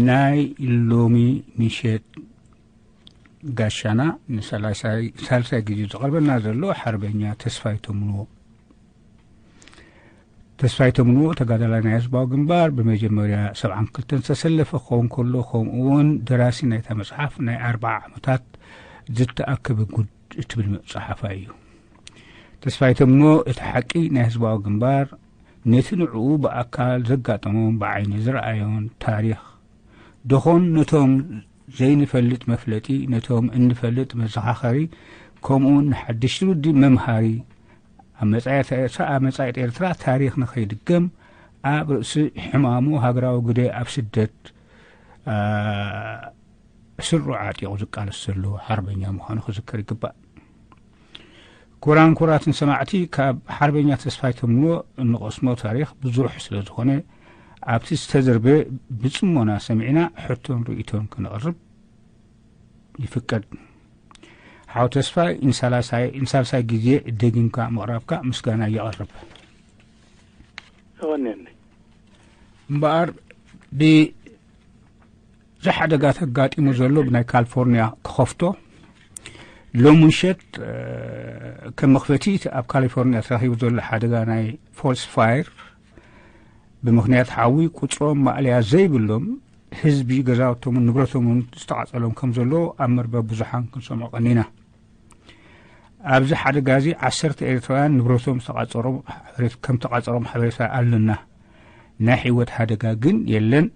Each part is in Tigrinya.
ናይ ሎሚ ምሸት ጋሻና ንሳልሳይ ሳልሳይ ግዜ ዝቐርበና ዘሎ ሓርበኛ ተስፋይ ተምንዎ። ተስፋይ ተምንዎ ተጋዳላይ ናይ ህዝባዊ ግንባር ብመጀመርያ ሰብዓን ክልተን ዝተሰለፈ ክኸውን ከሎ፣ ከምኡ እውን ደራሲ ናይታ መጽሓፍ ናይ ኣርባዓ ዓመታት ዝተኣከበ ጉድ እትብል ጸሓፋይ እዩ። ተስፋይ ተምንዎ እቲ ሓቂ ናይ ህዝባዊ ግንባር ነቲ ንዕኡ ብኣካል ዘጋጠሞን ብዓይኒ ዝረኣዮን ታሪኽ ደኾን ነቶም ዘይንፈልጥ መፍለጢ፣ ነቶም እንፈልጥ መዘኻኸሪ፣ ከምኡውን ንሓድሽ ትውልዲ መምሃሪ፣ ኣብ መጻኢት-፣ ኣብ መጻኢት ኤርትራ ታሪኽ ንኸይድገም ኣብ ርእሲ ሕማሙ ሃገራዊ ግደ ኣብ ስደት፣ አ፣ ስርዑ ዓጢቑ ዝቃለስ ዘሎ ሓርበኛ ምዃኑ ክዝከር ይግባእ። ክቡራን ክቡራትን ሰማዕቲ፣ ካብ ሓርበኛ ተስፋይ ተምንዎ እንቐስሞ ታሪኽ ብዙሕ ስለ ዝኾነ፣ ኣብቲ ዝተዘርበ ብጽሞና ሰሚዕና ሕቶን ርእይቶን ከነቕርብ ይፍቀድ። ሓው ተስፋይ፣ ንሳላሳይ-፣ ንሳልሳይ ግዜ ደጊምካ ምቕራብካ ምስጋና የቐርብ። የቐንየኒ። እምበኣር፣ ብ-፣ እዚ ሓደጋ ተጋጢሙ ዘሎ ብናይ ካሊፎርኒያ ክኸፍቶ፣ ሎሚ ምሸት፣ እ፣ ከም መኽፈቲ እቲ ኣብ ካሊፎርኒያ ተረኺቡ ዘሎ ሓደጋ ናይ ፎልስ ፋየር፣ ብምኽንያት ሓዊ ቁጽሮም ማእለያ ዘይብሎም ህዝቢ ገዛውቶምን ንብረቶምን ዝተቓጸሎም ከም ዘሎ ኣብ መርበብ ብዙሓን ክንሰምዖ ቀኒና። ኣብዚ ሓደጋ እዚ ዓሰርተ ኤርትራውያን ንብረቶም ዝተቓጸሮም ሓበሬት-፣ ከም ተቓጸሮም ሓበሬታ ኣለና። ናይ ህይወት ሓደጋ ግን የለን።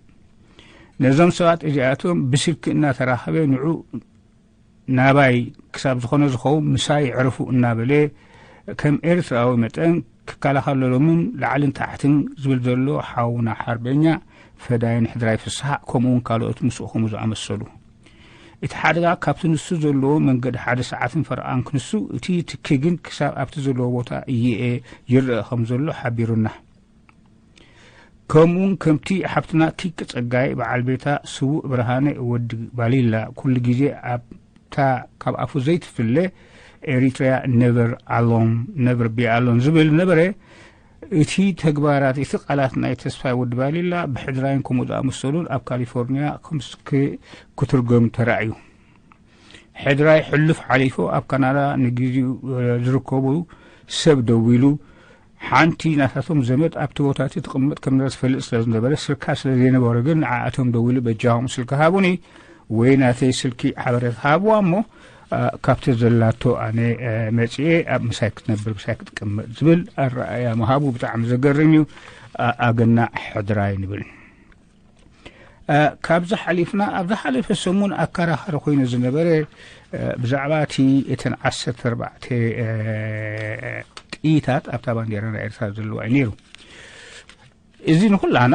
ነዞም ሰባት እዚኣቶም ብስልኪ እናተራኸበ ንዑ ናባይ ክሳብ ዝኾነ ዝኸውን ምሳይ ዕረፉ እናበለ ከም ኤርትራዊ መጠን ክከላኸለሎምን ላዕልን ታሕትን ዝብል ዘሎ ሓውና ሓርበኛ ፈዳይን ሕድራይ ፍስሓ፣ ከምኡውን ካልኦት ምስኡ ከምኡ ዝኣመሰሉ። እቲ ሓደጋ ካብቲ ንሱ ዘለዎ መንገዲ ሓደ ሰዓትን ፈረቓን ክንሱ፣ እቲ ትኪ ግን ክሳብ ኣብቲ ዘለዎ ቦታ እየኤ ይረአ ከም ዘሎ ሓቢሩና። ከምኡውን ከምቲ ሓብትና ኪኪ ጸጋይ በዓል ቤታ ስዉእ ብርሃነ ወዲ ባሊላ ኩሉ ግዜ ኣብታ ካብ ኣፉ ዘይትፍለ ኤሪትሪያ ነቨር ኣሎን፣ ነቨር ቢ ኣሎን ዝብል ነበረ፣ እቲ ተግባራት፣ እቲ ቃላት ናይ ተስፋይ ወዲ ባሊላ ብሕድራይን ከምኡ ዝኣመሰሉን ኣብ ካሊፎርኒያ ከም ክ-፣ ክትርጎም ተራእዩ። ሕድራይ ሕሉፍ ሓሊፉ ኣብ ካናዳ ንግዜኡ፣ እ፣ ዝርከቡ ሰብ ደዊሉ፣ ሓንቲ ናታቶም ዘመድ ኣብቲ ቦታ እቲ ትቕመጥ ከም ዝነበረት ትፈልጥ ስለ ዝነበረ፣ ስልካ ስለ ዘይነበሮ ግን ንዓኣቶም ደዊሉ፣ በጃኹም ስልኪ ሃቡኒ ወይ ናተይ ስልኪ ሓበሬታ ሃብዋ እሞ፣ እ፣ ካብቲ ዘላቶ ኣነ፣ እ፣ መጺኤ ኣብ ምሳይ ክትነብር ምሳይ ክትቅመጥ ዝብል ኣረኣእያ ምሃቡ ብጣዕሚ ዘገርም እዩ። እ፣ ኣገናዕ ሕድራይ ንብል። እ፣ ካብዚ ሓሊፍና ኣብ ዝሓለፈ ሰሙን ኣከራኻሪ ኮይኑ ዝነበረ፣ እ፣ ብዛዕባ እቲ እተን ዓሰርተ ኣርባዕተ፣ እ፣ ጥይታት ኣብታ ባንዴራ ናይ ኤርትራ ዘለዋ እዩ ነይሩ። እዚ ንኹላና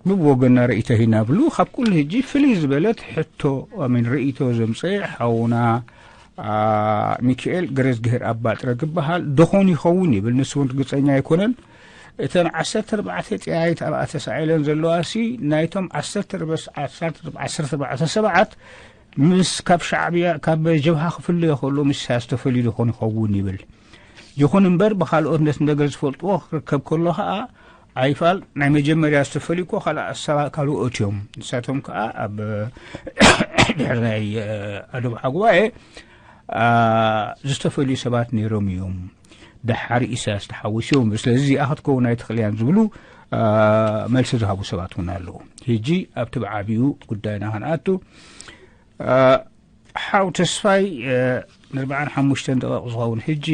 ብወገንና ርእይቶ ሂናብሉ። ካብ ኩሉ ሕጂ ፍልይ ዝበለት ሕቶ፣ ኣሚን፣ ርእይቶ ዘምጸ ሓውና፣ አ፣ ሚካኤል ገረዝግሄር ኣባጥረ ዝበሃል ደኾን ይኸውን ይብል። ንሱ እውን ርግጸኛ ኣይኮነን። እተን ዓሰርተ ኣርባዕተ ጠያይት ኣብኣ ተሳኢለን ዘለዋ ሲ ናይቶም ዓሰርተ ኣርባዕተ፣ ዓሰርተ ኣርባዕተ ሰባት ምስ ካብ ሻዕብያ፣ ካብ ጀብሃ ክፍለዮ ከሎ ምስ ኢሳያስ ተፈልዩ ደኾን ይኸውን ይብል። ይኹን እምበር ብኻልኦት ነቲ ነገር ዝፈልጥዎ ክርከብ ከሎ ኸኣ ኣይፋል ናይ መጀመርያ ዝተፈልዩ እኮ ካልኣ ሰባት ካልኦት እዮም። ንሳቶም ከኣ ኣብ ድሕሪ ናይ፣ እ፣ ኣዶብሓ ጉባኤ፣ አ፣ ዝተፈልዩ ሰባት ነይሮም እዮም። ደሓር ኢሳያስ ተሓዊሱ እዮም። ስለዚ እዚኣ ክትከውን ኣይትኽእል እያን ዝብሉ፣ አ፣ መልሲ ዝሃቡ ሰባት እውን ኣለዉ። ሕጂ ኣብቲ ብዓቢኡ ጉዳይና ክንኣቱ፣ አ፣ ሓው ተስፋይ፣ እ፣ ንኣርብዓን ሓሙሽተን ደቂቕ ዝኸውን ሕጂ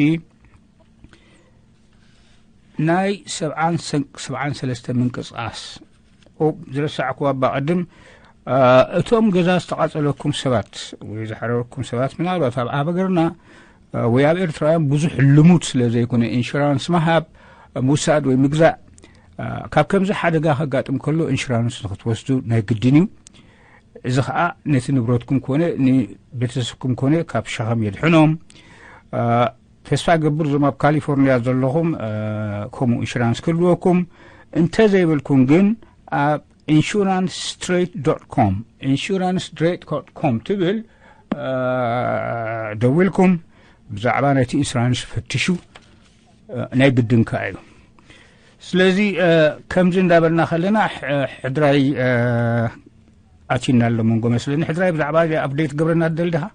ናይ ሰብዓን ሰን-፣ ሰብዓን ሰለስተ ምንቅስቓስ። ኦ፣ ዝረሳዕኩዎ ኣባ ቅድም፣ አ፣ እቶም ገዛ ዝተቓጸለኩም ሰባት ወይ ዝሓረረኩም ሰባት ምናልባት ኣብ፣ ኣብ ሃገርና፣ አ፣ ወይ ኣብ ኤርትራውያን ብዙሕ ልሙድ ስለ ዘይኮነ ኢንሹራንስ ምሃብ፣ ምውሳድ ወይ ምግዛእ፣ አ፣ ካብ ከምዚ ሓደጋ ከጋጥም ከሎ ኢንሹራንስ ንክትወስዱ ናይ ግድን እዩ። እዚ ኸኣ ነቲ ንብረትኩም ኮነ ንቤተሰብኩም ኮነ ካብ ሸኸም የድሕኖም። አ፣ ተስፋ ገብር እዞም ኣብ ካሊፎርኒያ ዘለኹም፣ አ፣ ከምኡ ኢንሹራንስ ክህልወኩም፣ እንተ ዘይብልኩም ግን ኣብ ኢንሹራንስ ስትሬት ዶት ኮም፣ ኢንሹራንስ ስትሬት ዶት ኮም ትብል፣ አ፣ ደዊልኩም ብዛዕባ ናይቲ ኢንሹራንስ ፈትሹ፣ አ፣ ናይ ግድን ከኣ እዩ። ስለዚ፣ አ፣ ከምዚ እንዳበልና ከለና፣ ሕ-፣ ሕድራይ፣ አ፣ ኣቲና ኣሎ መንጎ መስለኒ። ሕድራይ፣ ብዛዕባ እዚ ኣፕዴት ግብርና ትደሊ ዲኻ?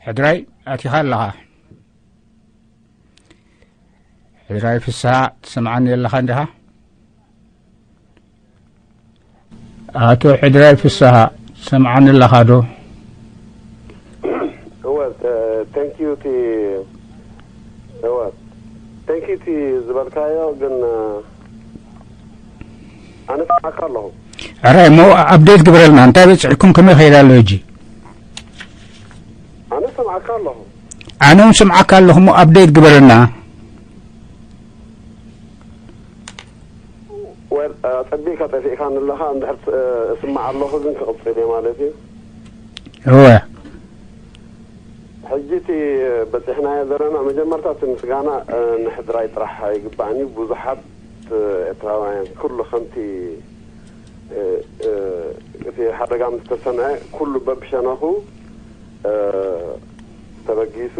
ሕድራይ፣ ኣቲኻ ኣለኻ? ሕድራይ ፍስሃ፣ ትሰምዓኒ ኣለኻ እንዲኻ? ኣቶ ሕድራይ ፍስሃ፣ ትሰምዓኒ ኣለኻ ዶ? እወ፣ ተ- thank you እቲ እወ፣ thank you እቲ ዝበልካዮ ግን፣ ኣነ ሰምዓካ ኣለኹ። ሕራይ እሞ፣ ኣፕዴት ግበረልና። እንታይ በፂሕኩም? ከመይ ከይዳ ኣሎ ሕጂ? ኣነ ሰምዓካ ኣለኹ። ኣነ እውን ስምዓካ ኣለኹ እሞ፣ ኣፕዴት ግበረልና። ወል ኣጸቢካ ጠፊእካ ንለኻ እንድሕር እስማዕ ኣለኹ ግን ክቕጽል እየ ማለት እዩ። እወ። ሕጂ እቲ በጺሕናዮ ዘለና፣ መጀመርታ እቲ ምስጋና ንሕድራይ ጥራሕ ኣይግባእን እዩ። ብዙሓት ኤርትራውያን ኩሉ ከምቲ እቲ ሓደጋ ምስ ተሰምዐ ኩሉ በብሸነኹ ተበጊሱ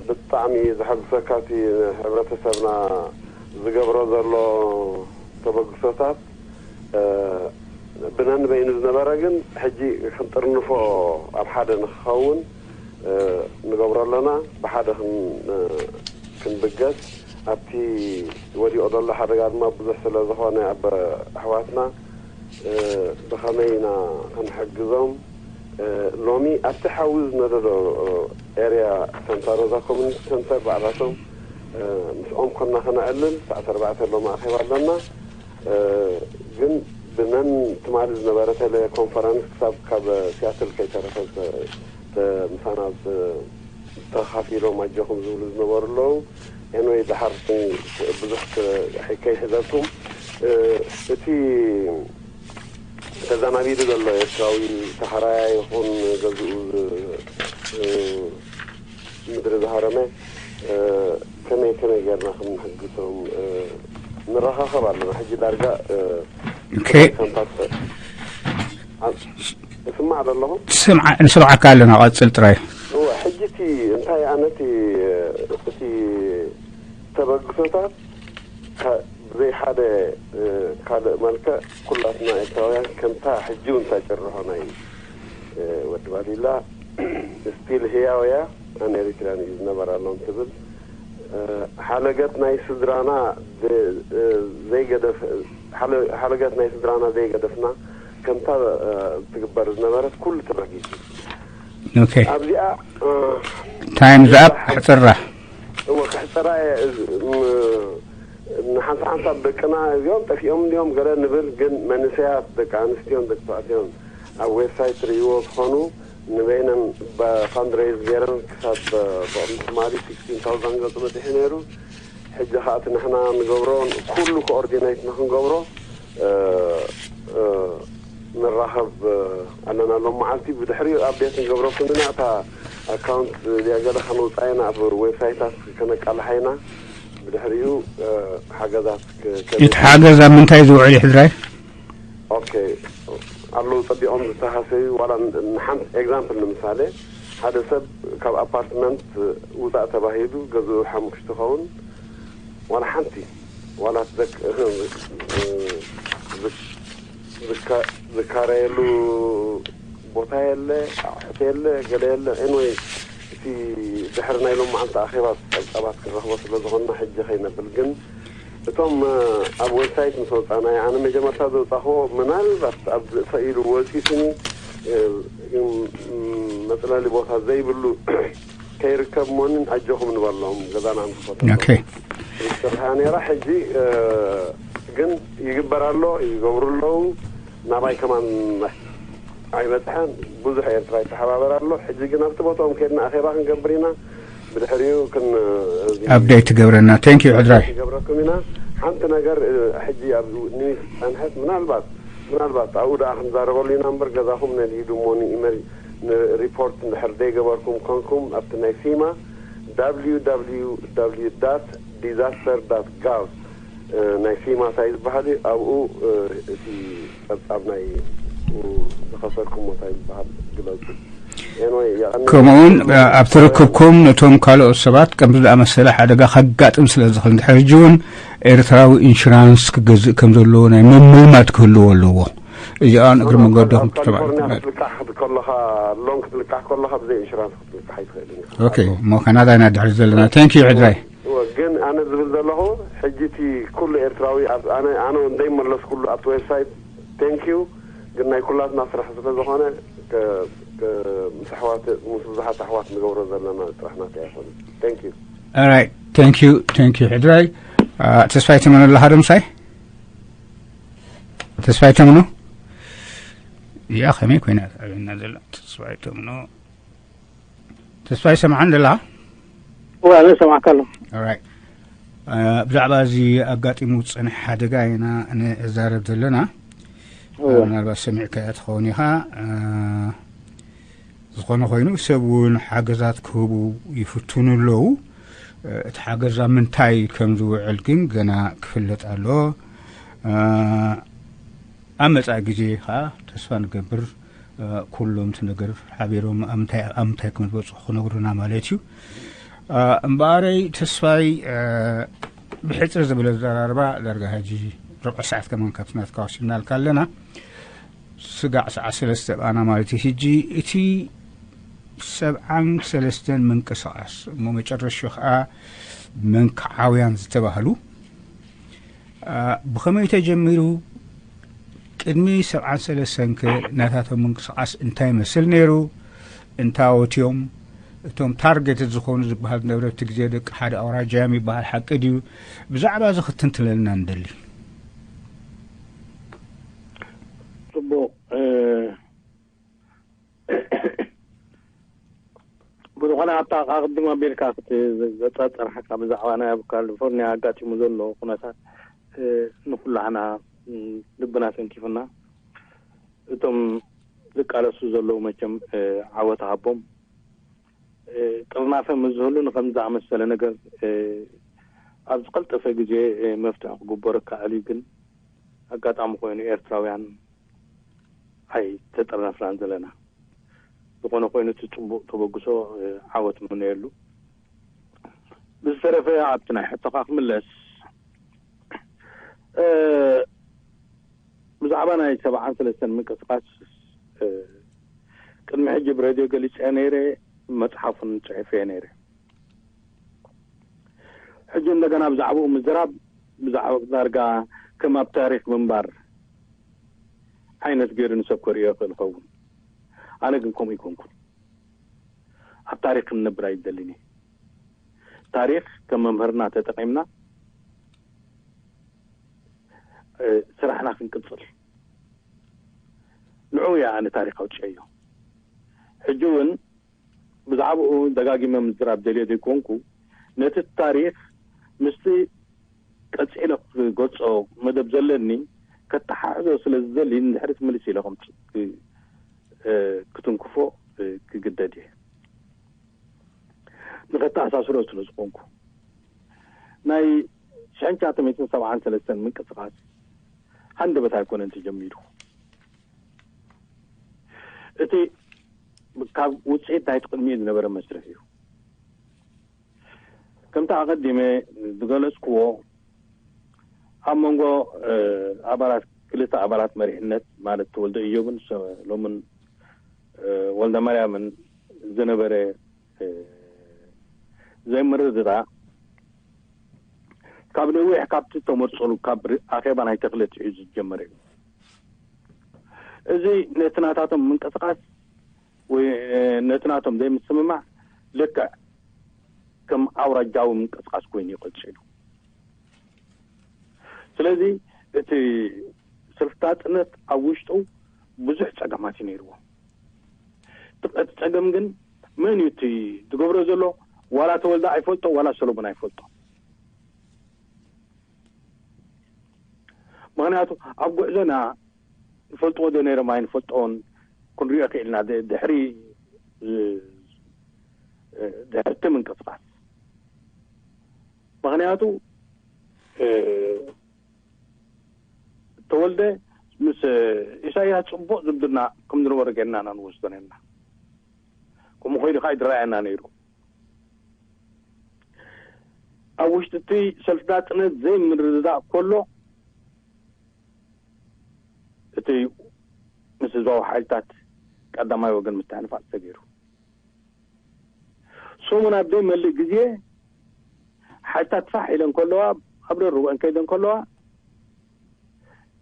ብጣዕሚ እዩ ዘሐጉሰካ እቲ ንሕብረተሰብና ዝገብሮ ዘሎ ተበግሶታት። ብነንበይኑ ዝነበረ ግን ሕጂ ክንጥርንፎ ኣብ ሓደ ንክኸውን ንገብሮ ኣለና። ብሓደ ክንብገስ ኣብቲ ወዲቑ ዘሎ ሓደጋ ድማ ብዙሕ ስለ ዝኾነ ኣብ ኣሕዋትና ብኸመይ ኢና ክንሕግዞም? ሎሚ ኣብቲ ሓዊ ዝነደዶ ኤርያ ሳንታ ሮዛ ኮሚኒቲ ሰንተር ባዕላቶም ምስኦም ኮና ከነዕልል ሰዓት ኣርባዕተ ሎም ኣኼባ ኣለና። ግን ብነን ትማሊ ዝነበረ ቴሌኮንፈረንስ ክሳብ ካብ ሲያትል ከይተረፈ ምሳና ተኻፊሎም ኣጆኹም ዝብሉ ዝነበሩ ኣለዉ። ኤንወይ ድሓር ብዙሕ ከይሕዘኩም እቲ ተዛናቢሉ ዘሎ ኤርትራዊ ተሓራያ ይኹን ገዝኡ ምድሪ ዝሃረመ ከመይ ከመይ ጌርና ከም ንሕግዞም ንረኻኸብ ኣለና። ሕጂ ዳርጋ ሰንታት እስማዕ ኣለኹ። ንስምዓካ ኣለና፣ ቀጽል ጥራይ። እወ፣ ሕጂ እቲ እንታይ ኣነ እቲ እቲ ተበግሶታት ብዘይ ሓደ ካልእ መልክዕ ኩላትና ኤርትራውያን ከምታ ሕጂ እውን ተጭርሖ ናይ ወዲ ባዲላ ስቲል ህያው እያ ኣን ኤሪትሪያን እዩ ዝነበራ ሎም ትብል ሓለገት ናይ ስድራና ዘይገደፍ ሓለገት ናይ ስድራና ዘይገደፍና ከምታ ትግበር ዝነበረት ኩሉ ተበጊሱ ኣብዚኣ ታይም ዛፕ ሕፅራ እወ ክሕፅራ ንሓንሳ ሓንሳብ ደቅና እዚኦም ጠፊኦም እንዲኦም ገለ ንብል ግን መንእሰያት ደቂ ኣንስትዮን ደቂ ተባዕትዮን ኣብ ዌብሳይት ርእይዎ ዝኾኑ ንበይነን ፋንድሬዝ ገይረን ክሳብ ብቕድሚ ትማሊ ሲክስቲን ታውዛንድ ገፁ በፂሑ ነይሩ። ሕጂ ከዓ እቲ ንሕና ንገብሮ ኩሉ ኮኦርዲኔት ንክንገብሮ ንራኸብ ኣለና። ሎም መዓልቲ ብድሕሪኡ ኣፕዴት ንገብረኩም ኢና። እታ ኣካውንት እዚኣ ገለ ከነውፅኣ ኢና፣ ኣብ ዌብሳይታት ከነቃልሓ ኢና። ብድሕሪኡ ሓገዛት እቲ ሓገዝ ኣብ ምንታይ ዝውዕል ይሕድራይ? ኦኬ ኣለዉ ጸቢቖም ዝተሃሰዩ ዋላ ንሓንቲ ኤግዛምፕል ንምሳሌ ሓደ ሰብ ካብ ኣፓርትመንት ውፃእ ተባሂሉ ገዝኡ ሓሙሽ ትኸውን ዋላ ሓንቲ ዋላ ዝካረየሉ ቦታ የለ ኣቑሑት የለ ገለ የለ ኤንወይ እቲ ድሕሪ ናይ ሎም መዓልቲ ኣኼባ ጸብጻባት ክንረኽቦ ስለ ዝኾንና ሕጂ ከይነብል ግን እቶም ኣብ ዌብሳይት ምስ ወፃናዮ ኣነ መጀመርታ ዘውፃኽዎ ምናልባት ኣብ ዝእፈ ኢሉ ወፂሱኒ መፅለሊ ቦታ ዘይብሉ ከይርከብ ሞንን ኣጆኹም ንበሎም ገዛና ንክፈቱ ኦኬ ይሰርሓ ነይራ ሕጂ ግን ይግበር ኣሎ ይገብሩ ኣለዉ ናባይ ከማን ኣይበፅሐን ብዙሕ ኤርትራ ይተሓባበር ኣሎ ሕጂ ግን ኣብቲ ቦታኦም ከድና ኣኼባ ክንገብር ኢና ብድሕሪኡ ክን ኣፕዴት ትገብረና ቴንክ ዩ ሕድራይ ይገብረኩም ኢና ሓንቲ ነገር ሕጂ ኣብ ኒውስ ፀንሐት ምናልባት ምናልባት ኣብኡ ደኣ ክንዛረበሉ ኢና እምበር ገዛኹም ነዲዱ እሞ ንኢመል ንሪፖርት እንድሕር ዘይገበርኩም ኮንኩም ኣብቲ ናይ ፊማ www disaster gov ናይ ፊማ እንታይ ዝበሃል እዩ ኣብኡ እቲ ጸብጻብ ናይ ዝኸሰርኩም እንታይ ዝበሃል ግለጹ ከምኡውን ኣብቲ ርክብኩም ነቶም ካልኦት ሰባት ከምዚ ዝኣመሰለ ሓደጋ ከጋጥም ስለ ዝኽእል፣ እንድሕር ሕጂ እውን ኤርትራዊ ኢንሹራንስ ክገዝእ ከም ዘለዎ ናይ ምምልማድ ክህልዎ ኣለዎ። እዚኣን እግሪ መንገዶም ኣብ ካሊፎርኒያ ክትልቃሕ ከለኻ፣ ሎን ክትልቃሕ ከለኻ ብዘይ ኢንሹራንስ ክትልቃሕ ኣይትኽእልን ኢኻ። ኦኬ፣ እሞ ካናዳ ኢና ድሕሪ ዘለና። Thank you ሕድራይ። እወ፣ ግን ኣነ ዝብል ዘለኹ፣ ሕጂ እቲ ኩሉ ኤርትራዊ ኣብ፣ ኣነ፣ ኣነ እንደይመለስኩሉ ኣብቲ ዌብሳይት፣ thank you፣ ግን ናይ ኩላትና ስራሕ ስለ ዝኾነ፣ ከ-፣ ከ-፣ ምስ ኣሕዋት፣ ምስ ብዙሓት ኣሕዋት ንገብሮ ዘለና ጥራሕ ናተይ ኣይኮነን። Thank you። Alright, thank you, thank you ሕድራይ። አ፣ ተስፋይ ተመነ ኣለኻ ዶ ምሳይ? ተስፋይ ተምኖ? እዚኣ ከመይ ኮይና ትዕበና ዘላ? ተስፋይ ተምኖ። ተስፋይ ሰምዓን ደላ? እዋ፣ ኣነ ሰማዕካ ኣለኹ። Alright. አ፣ ብዛዕባ እዚ ኣጋጢሙ ዝጸንሐ ሓደጋ ኢና ንዛረብ ዘለና። እዋ። ምናልባት ሰሚዕካያ ትኸውን ኢኻ። አ፣ ዝኾነ ኮይኑ ሰብ እውን ሓገዛት ክህቡ ይፍትኑ ኣለዉ። አ፣ እቲ ሓገዝ ኣብ ምንታይ ከም ዝውዕል ግን ገና ክፍለጥ ኣሎ። አ፣ ኣብ መጻኢ ግዜ ኸኣ ተስፋ ንገብር፣ እ፣ ኩሎም እቲ ነገር ሓቢሮም ኣብ ምንታይ፣ ኣብ ምንታይ ከም ዝበጽሑ ክነግሩና ማለት እዩ። እ፣ እምበኣረይ ተስፋይ፣ እ፣ ብሕጽር ዝበለ ኣዘራርባ ዳርጋ ሕጂ ርብዒ ሰዓት ከማን ካብቲ ናትካ ወሲድናልካ ኣለና። ስጋዕ ሰዓት ሰለስተ ብኣና ማለት እዩ። ሕጂ እቲ ሰብዓን ሰለስተን ምንቅስቓስ እሞ መጨረሹ ኸኣ መንክዓውያን ዝተባህሉ፣ እ፣ ብኸመይ ተጀሚሩ? ቅድሚ ሰብዓን ሰለስተን ከ ናታቶም ምንቅስቓስ እንታይ ይመስል ነይሩ? እንታይ ኣወትዮም? እቶም ታርጌት ዝኾኑ ዝበሃል ዝነበረ እቲ ግዜ ደቂ ሓደ ኣውራጃ እዮም ይበሃል ሓቂ ድዩ? ብዛዕባ እዚ ክትንትለልና ንደሊ። ጽቡቕ። እ፣ ብዝኾነ ኣብታ ኣቕድም ኣቢልካ ክትገልጻ ዝጸናሕካ ብዛዕባ ናይ ኣብ ካሊፎርኒያ ኣጋጢሙ ዘሎ ኩነታት፣ እ፣ ንኹላህና፣ እ፣ ልብና ተንኪፉና። እቶም ዝቃለሱ ዘለዉ መቸም፣ እ፣ ዓወት ሃቦም። እ፣ ጥርናፈ ምስ ዝህሉ ንኸምዚ ዝኣመሰለ ነገር፣ እ፣ ኣብ ዝቐልጠፈ ግዜ፣ እ፣ መፍትሒ ክግበሮ ይከኣል እዩ። ግን ኣጋጣሚ ኮይኑ ኤርትራውያን ኣይተጠርነፍናን ዘለና። ዝኾነ ኮይኑ እቲ ጽቡቕ ተበግሶ፣ እ፣ ዓወት ምነየሉ። ብዝተረፈ ኣብቲ ናይ ሕቶኻ ክምለስ፣ እ፣ ብዛዕባ ናይ ሰብዓን ሰለስተን ምንቅስቓስ፣ እ፣ ቅድሚ ሕጂ ብሬድዮ ገሊጸ ነይረ፣ መጽሓፍን ጽሒፈ ነይረ። ሕጂ እንደገና ብዛዕባኡ ምዝራብ፣ ብዛዕባ ዳርጋ ከም ኣብ ታሪኽ ምንባር ዓይነት ገይሩ ንሰብ ከርእዮ ይኽእል ይኸውን። ኣነ ግን ከምኡ ኣይኮንኩን። ኣብ ታሪኽ ክንነብር ኣይደልን እየ። ታሪኽ ከም መምህርና ተጠቒምና፣ እ፣ ስራሕና ክንቅጽል። ንዕኡ እየ ኣነ ታሪኽ ኣውጺኤዮ። ሕጂ እውን ብዛዕባኡ ደጋጊመ ምዝራብ ደልየ ዘይኮንኩ፣ ነቲ ታሪኽ ምስቲ ቀጺለ ክገልጾ መደብ ዘለኒ ከተሓሕዞ ስለ ዝደሊ፣ ንድሕሪት ምልስ ኢለ ከም እ፣ ክትንክፎ፣ እ፣ ክግደድ እየ። ንኸተኣሳስሮ ስለ ዝኾንኩ። ናይ ሽሕን ትሽዓተ ሚእትን ሰብዓን ሰለስተን ምንቅስቓስ ሃንደበት ኣይኮነን ተጀሚሩ። እቲ ካብ ውጽኢት ናይቲ ቅድሚኡ ዝነበረ መስርሕ እዩ። ከምቲ ኣቐዲመ ዝገለጽክዎ፣ ኣብ መንጎ፣ እ፣ ኣባላት፣ ክልተ ኣባላት መሪሕነት፣ ማለት ተወልደ እዮብን ሰ-፣ ሎምን፣ እ፣ ወልደ ማርያምን ዝነበረ፣ እ፣ ዘይምርድዳእ፣ ካብ ነዊሕ ካብቲ ተመርጸሉ፣ ካብ ር-፣ ኣኼባ ናይ ተኽለ ኣትሒዙ ዝጀመረ እዩ። እዚ ነቲ ናታቶም ምንቅስቓስ ወይ፣ እ፣ ነቲ ናቶም ዘይምስምማዕ ልክዕ ከም ኣውራጃዊ ምንቅስቓስ ኮይኑ እዩ ቀጺሉ። ስለዚ እቲ ሰልፊ ናጽነት ኣብ ውሽጡ ብዙሕ ጸገማት እዩ ነይርዎ። እቲ፣ እቲ ጸገም ግን መን እዩ እቲ ዝገብሮ ዘሎ? ዋላ ተወልደ ኣይፈልጦ፣ ዋላ ሰሎሞን ኣይፈልጦ። ምኽንያቱ ኣብ ጉዕዞና ንፈልጥዎ ዶ ነይሮም ኣይንፈልጦን ክንሪኦ ክኢልና ድ-፣ ድሕሪ፣ እ፣ ድሕርቲ ምንቅስቓስ። ምኽንያቱ፣ እ፣ ተወልደ ምስ ኢሳያስ ጽቡቕ ዝምድና ከም ዝነበሮ ጌርና ኢና ንወስዶ ነርና። ከምኡ ኮይኑ ከዓ ይረኣየና ነይሩ። ኣብ ውሽጢ እቲ ሰልፊ ናጽነት ዘይምርድዳእ ከሎ፣ እቲ ምስ ህዝባዊ ሓይልታት ቀዳማይ ወገን ምትሕንፋጽ ተገይሩ። ሰሙን ኣብ ዘይመልእ ግዜ ሓይልታት ፋሕ ኢለን ከለዋ፣ ኣብ ደርበን ከይደን ከለዋ፣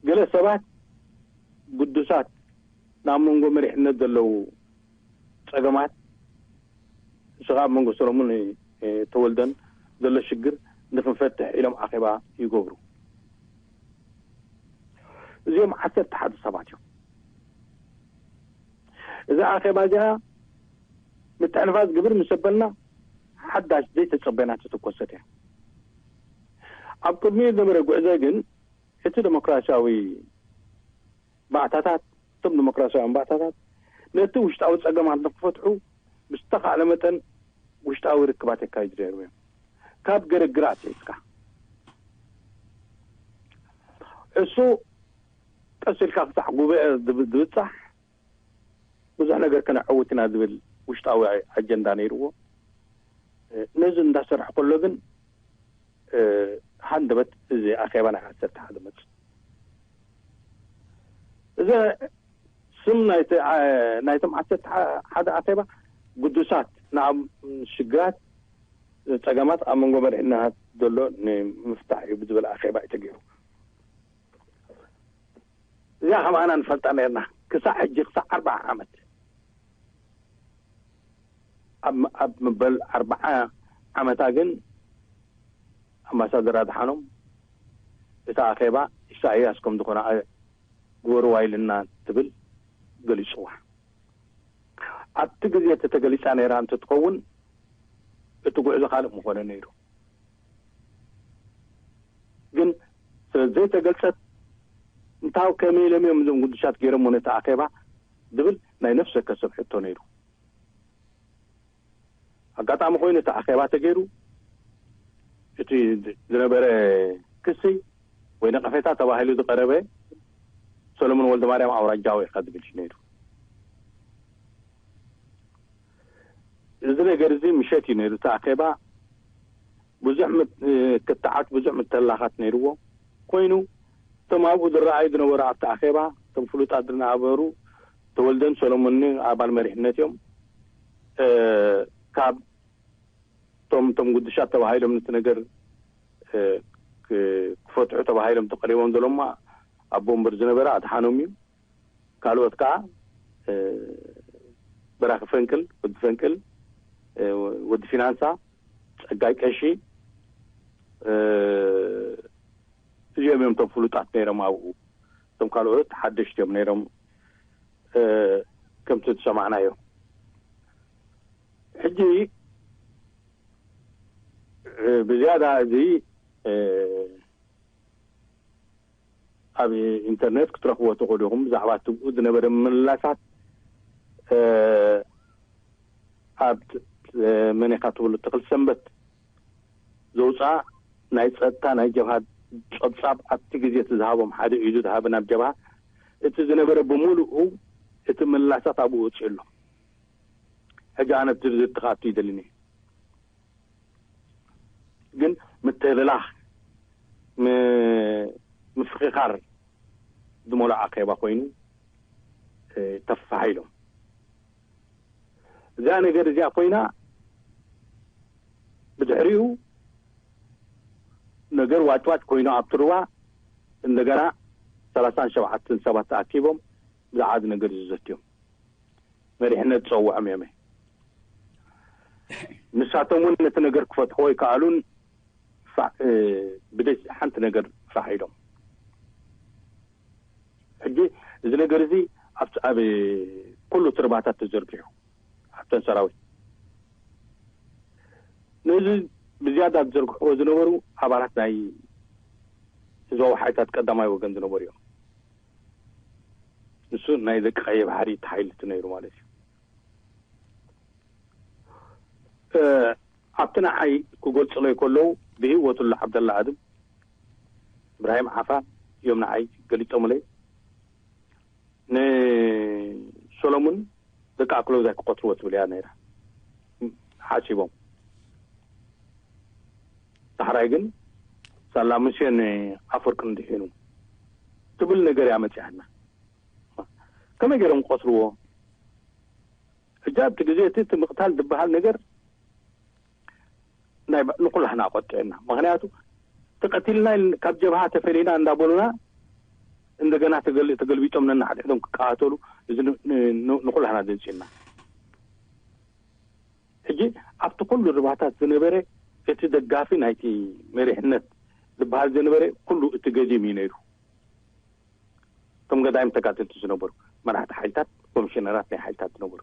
ገለ ሰባት ግዱሳት ናብ መንጎ መሪሕነት ዘለዉ ጸገማት፣ ንሱ ኣብ መንጎ ሰሎሙን፣ እ፣ ተወልደን ዘሎ ሽግር ንኽንፈትሕ ኢሎም ኣኼባ ይገብሩ። እዚኦም ዓሰርተ ሓደ ሰባት እዮም። እዛ ኣኼባ እዚኣ ምትሕንፋጽ ግብር ምስ ኣበልና፣ ሓዳሽ ዘይተጸበና ተተኮሰት እያ። ኣብ ቅድሚኡ ዝነበረ ጉዕዞ ግን፣ እቲ ዴሞክራሲያዊ ባእታታት፣ እቶም ዴሞክራሲያውያን ባእታታት ነቲ ውሽጣዊ ጸገማት ንክፈትሑ ብዝተኻእለ መጠን ውሽጣዊ ርክባት የካይዱ ነይሮም እዮም። ካብ ግርግር ኣትሒዝካ፣ እሱ ቀስ ኢልካ ክሳዕ ጉባኤ ዝብ-፣ ዝብጻሕ ብዙሕ ነገር ከነዕውት ኢና ዝብል ውሽጣዊ ኣጀንዳ ነይርዎ። ነዚ እንዳሰርሐ ከሎ ግን፣ እ፣ ሃንደበት እዚ ኣኼባ ናይ ዓሰርተ ሓደ መጽእ። እዚ ስም ናይቲ፣ አ፣ ናይቶም ዓሰርተ ሓደ ኣኼባ ግዱሳት፣ ንኣብ ሽግራት፣ ጸገማት ኣብ መንጎ መሪሕነት ዘሎ ንምፍታሕ እዩ ብዝብል ኣኼባ እዩ ተገይሩ። እዚኣ ከም ኣና ንፈልጣ ነርና። ክሳዕ ሕጂ፣ ክሳዕ ኣርብዓ ዓመት። ኣብ፣ ኣብ መበል ኣርብዓ ዓመታ ግን ኣምባሳደር ኣድሓኖም እታ ኣኼባ ኢሳይያስ ከም ዝኾነ ግበርዋ ኢልና ትብል ገሊጽዋ። ኣብቲ ግዜ እቲ ተገሊጻ ነይራ እንተትኸውን፣ እቲ ጉዕዞ ካልእ ምኾነ ነይሩ። ግን ስለ ዘይተገልጸት፣ እንታይ ከመይ ኢሎም እዮም እዞም ጉዱሻት ገይሮሞ ነቲ ኣኼባ ዝብል ናይ ነፍሲ ወከፍ ሰብ ሕቶ ነይሩ። ኣጋጣሚ ኮይኑ እቲ ኣኼባ ተገይሩ፣ እቲ ዝነበረ ክሲ ወይ ነቐፌታ ተባሂሉ ዝቐረበ፣ ሰሎሞን ወልደማርያም ኣውራጃዊ ኢኻ ዝብል እዩ ነይሩ። እዚ ነገር እዚ ምሸት እዩ ነይሩ። እቲ ኣኼባ ብዙሕ ምት-፣ ክትዓት፣ ብዙሕ ምትህልላኻት ነይርዎ ኮይኑ፣ እቶም ኣብኡ ዝረኣዩ ዝነበሩ ኣብቲ ኣኼባ፣ እቶም ፍሉጣት ዝነበሩ፣ ተወልደን ሰሎሞንን ኣባል መሪሕነት እዮም። እ፣ ካብ እቶም፣ እቶም ጉዱሻት ተባሂሎም ነቲ ነገር፣ እ፣ ክ-፣ ክፈትሑ ተባሂሎም ተቐሪቦም ዘለውማ፣ ኣቦ ወንበር ዝነበረ ኣድሓኖም እዩ። ካልኦት ከኣ፣ እ፣ በራኺ ፈንቅል፣ ወዲ ፈንቅል፣ እ፣ ወዲ ፊናንሳ፣ ጸጋይ ቀሺ፣ እ፣ እዚኦም እዮም እቶም ፍሉጣት ነይሮም ኣብኡ። እቶም ካልኦት ሓደሽቲ እዮም ነይሮም፣ እ፣ ከምቲ ዝሰማዕናዮ። ሕጂ፣ እ፣ ብዝያዳ እዚ፣ እ፣ ኣብ ኢንተርኔት ክትረኽብዎ ትኽእሉ ኢኹም። ብዛዕባ እቲ ብኡ ዝነበረ ምምላሳት፣ እ፣ ኣብ፣ እ፣ መን ኢኻ ትብሉ፣ ተኽሊ ሰንበት ዘውፅኣ ናይ ፀጥታ ናይ ጀብሃ ፀብፃብ፣ ኣብቲ ግዜ እቲ ዝሃቦም ሓደ ኢዱ ዝሃበ ናብ ጀብሃ፣ እቲ ዝነበረ ብምሉኡ እቲ ምላሳት ኣብኡ ወፂኡ ኣሎ። ሕጂ ኣነ እቲ ዝርዝር ክኣቱ ይደልን እየ። ግን ምትህልላኽ፣ ም-፣ ምፍኽኻር ዝመልኦ ኣኼባ ኮይኑ፣ እ፣ ተፋሒሎም። እዛ ነገር እዚኣ ኮይና፣ ብድሕሪኡ ነገር ዋጭዋጭ ኮይኑ ኣብቲ ሩባ እንደገና ሰላሳን ሸውዓተን ሰባት ተኣኪቦም ብዛዕባ እዚ ነገር እዚ ዘትዮም። መሪሕነት ዝጸውዖም እዮም። ንሳቶም እውን ነቲ ነገር ክፈትሕዎ ኣይከኣሉን። ፋ-፣ እ፣ ብደይ ሓንቲ ነገር ፋሕ ኢሎም። ሕጂ እዚ ነገር እዚ ኣብ፣ ኣብ ኩሉ ትርባታት ተዘርጊሑ፣ ኣብተን ሰራዊት። ነዚ ብዝያዳ ዝዘርግሕዎ ዝነበሩ ኣባላት ናይ ህዝባዊ ሓይልታት ቀዳማይ ወገን ዝነበሩ እዮም። ንሱ ናይ ደቂ ቀይሕ ባሕሪ እቲ ሓይሊ እቲ ነይሩ ማለት እዩ። እ፣ ኣብቲ ንዓይ ክገልጽለይ ከለዉ፣ ብህይወት ኣሎ ዓብደላ ኣድም፣ እብራሂም ዓፋ እዮም ንዓይ ገሊጾምለይ። ንሰሎሙን ደቂ ኣክሎዛይ ክቆጽርዎ ትብል እያ ነይራ። ሓሲቦም። ዳሕራይ ግን ሳላ ሙሴን ኣፈወርቅን ድሒኑ ትብል ነገር እያ መጺኣና። ከመይ ገይሮም ክቐትልዎ? ሕጂ ኣብቲ ግዜ እቲ፣ እቲ ምቕታል ዝበሃል ነገር ናይ ባ-፣ ንኹላህና ቆጢዕና። ምኽንያቱ ተቐቲልና ኢል-፣ ካብ ጀብሃ ተፈሊና እንዳበሉና እንደገና ተገል-፣ ተገልቢጦም ነናሕድሕዶም ክቀታተሉ፣ እዚ ን-፣ ን-፣ ን-፣ ንኹላህና ዘንጽዩና። ሕጂ ኣብቲ ኩሉ ርባታት ዝነበረ እቲ ደጋፊ ናይቲ መሪሕነት ዝበሃል ዝነበረ ኩሉ እቲ ገዲም እዩ ነይሩ። እቶም ገዳይም ተጋደልቲ ዝነበሩ መራሕቲ ሓይልታት፣ ኮሚሽነራት ናይ ሓይልታት ዝነበሩ፣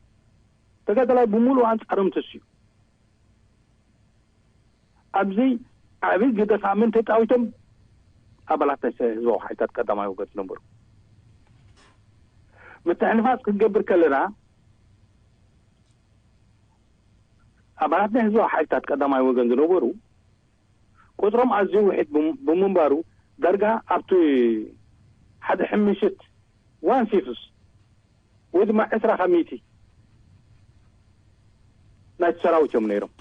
ተጋዳላይ ብምሉእ ኣንጻሮም ተስዩ። ኣብዚ ዓቢ ግደ ከዓ መን ተጻዊቶም? ኣባላት ናይ ህዝባዊ ሓይልታት ቀዳማይ ወገን ዝነበሩ። ምትሕንፋጽ ክንገብር ከለና፣ ኣባላት ናይ ህዝባዊ ሓይልታት ቀዳማይ ወገን ዝነበሩ ቁጽሮም ኣዝዩ ውሒድ ብም-፣ ብምንባሩ፣ ዳርጋ ኣብቲ ሓደ ሕምሽት፣ ዋን ፊፍስ ወይ ድማ ዕስራ ካብ ሚእቲ ናይቲ ሰራዊት እዮም ነይሮም።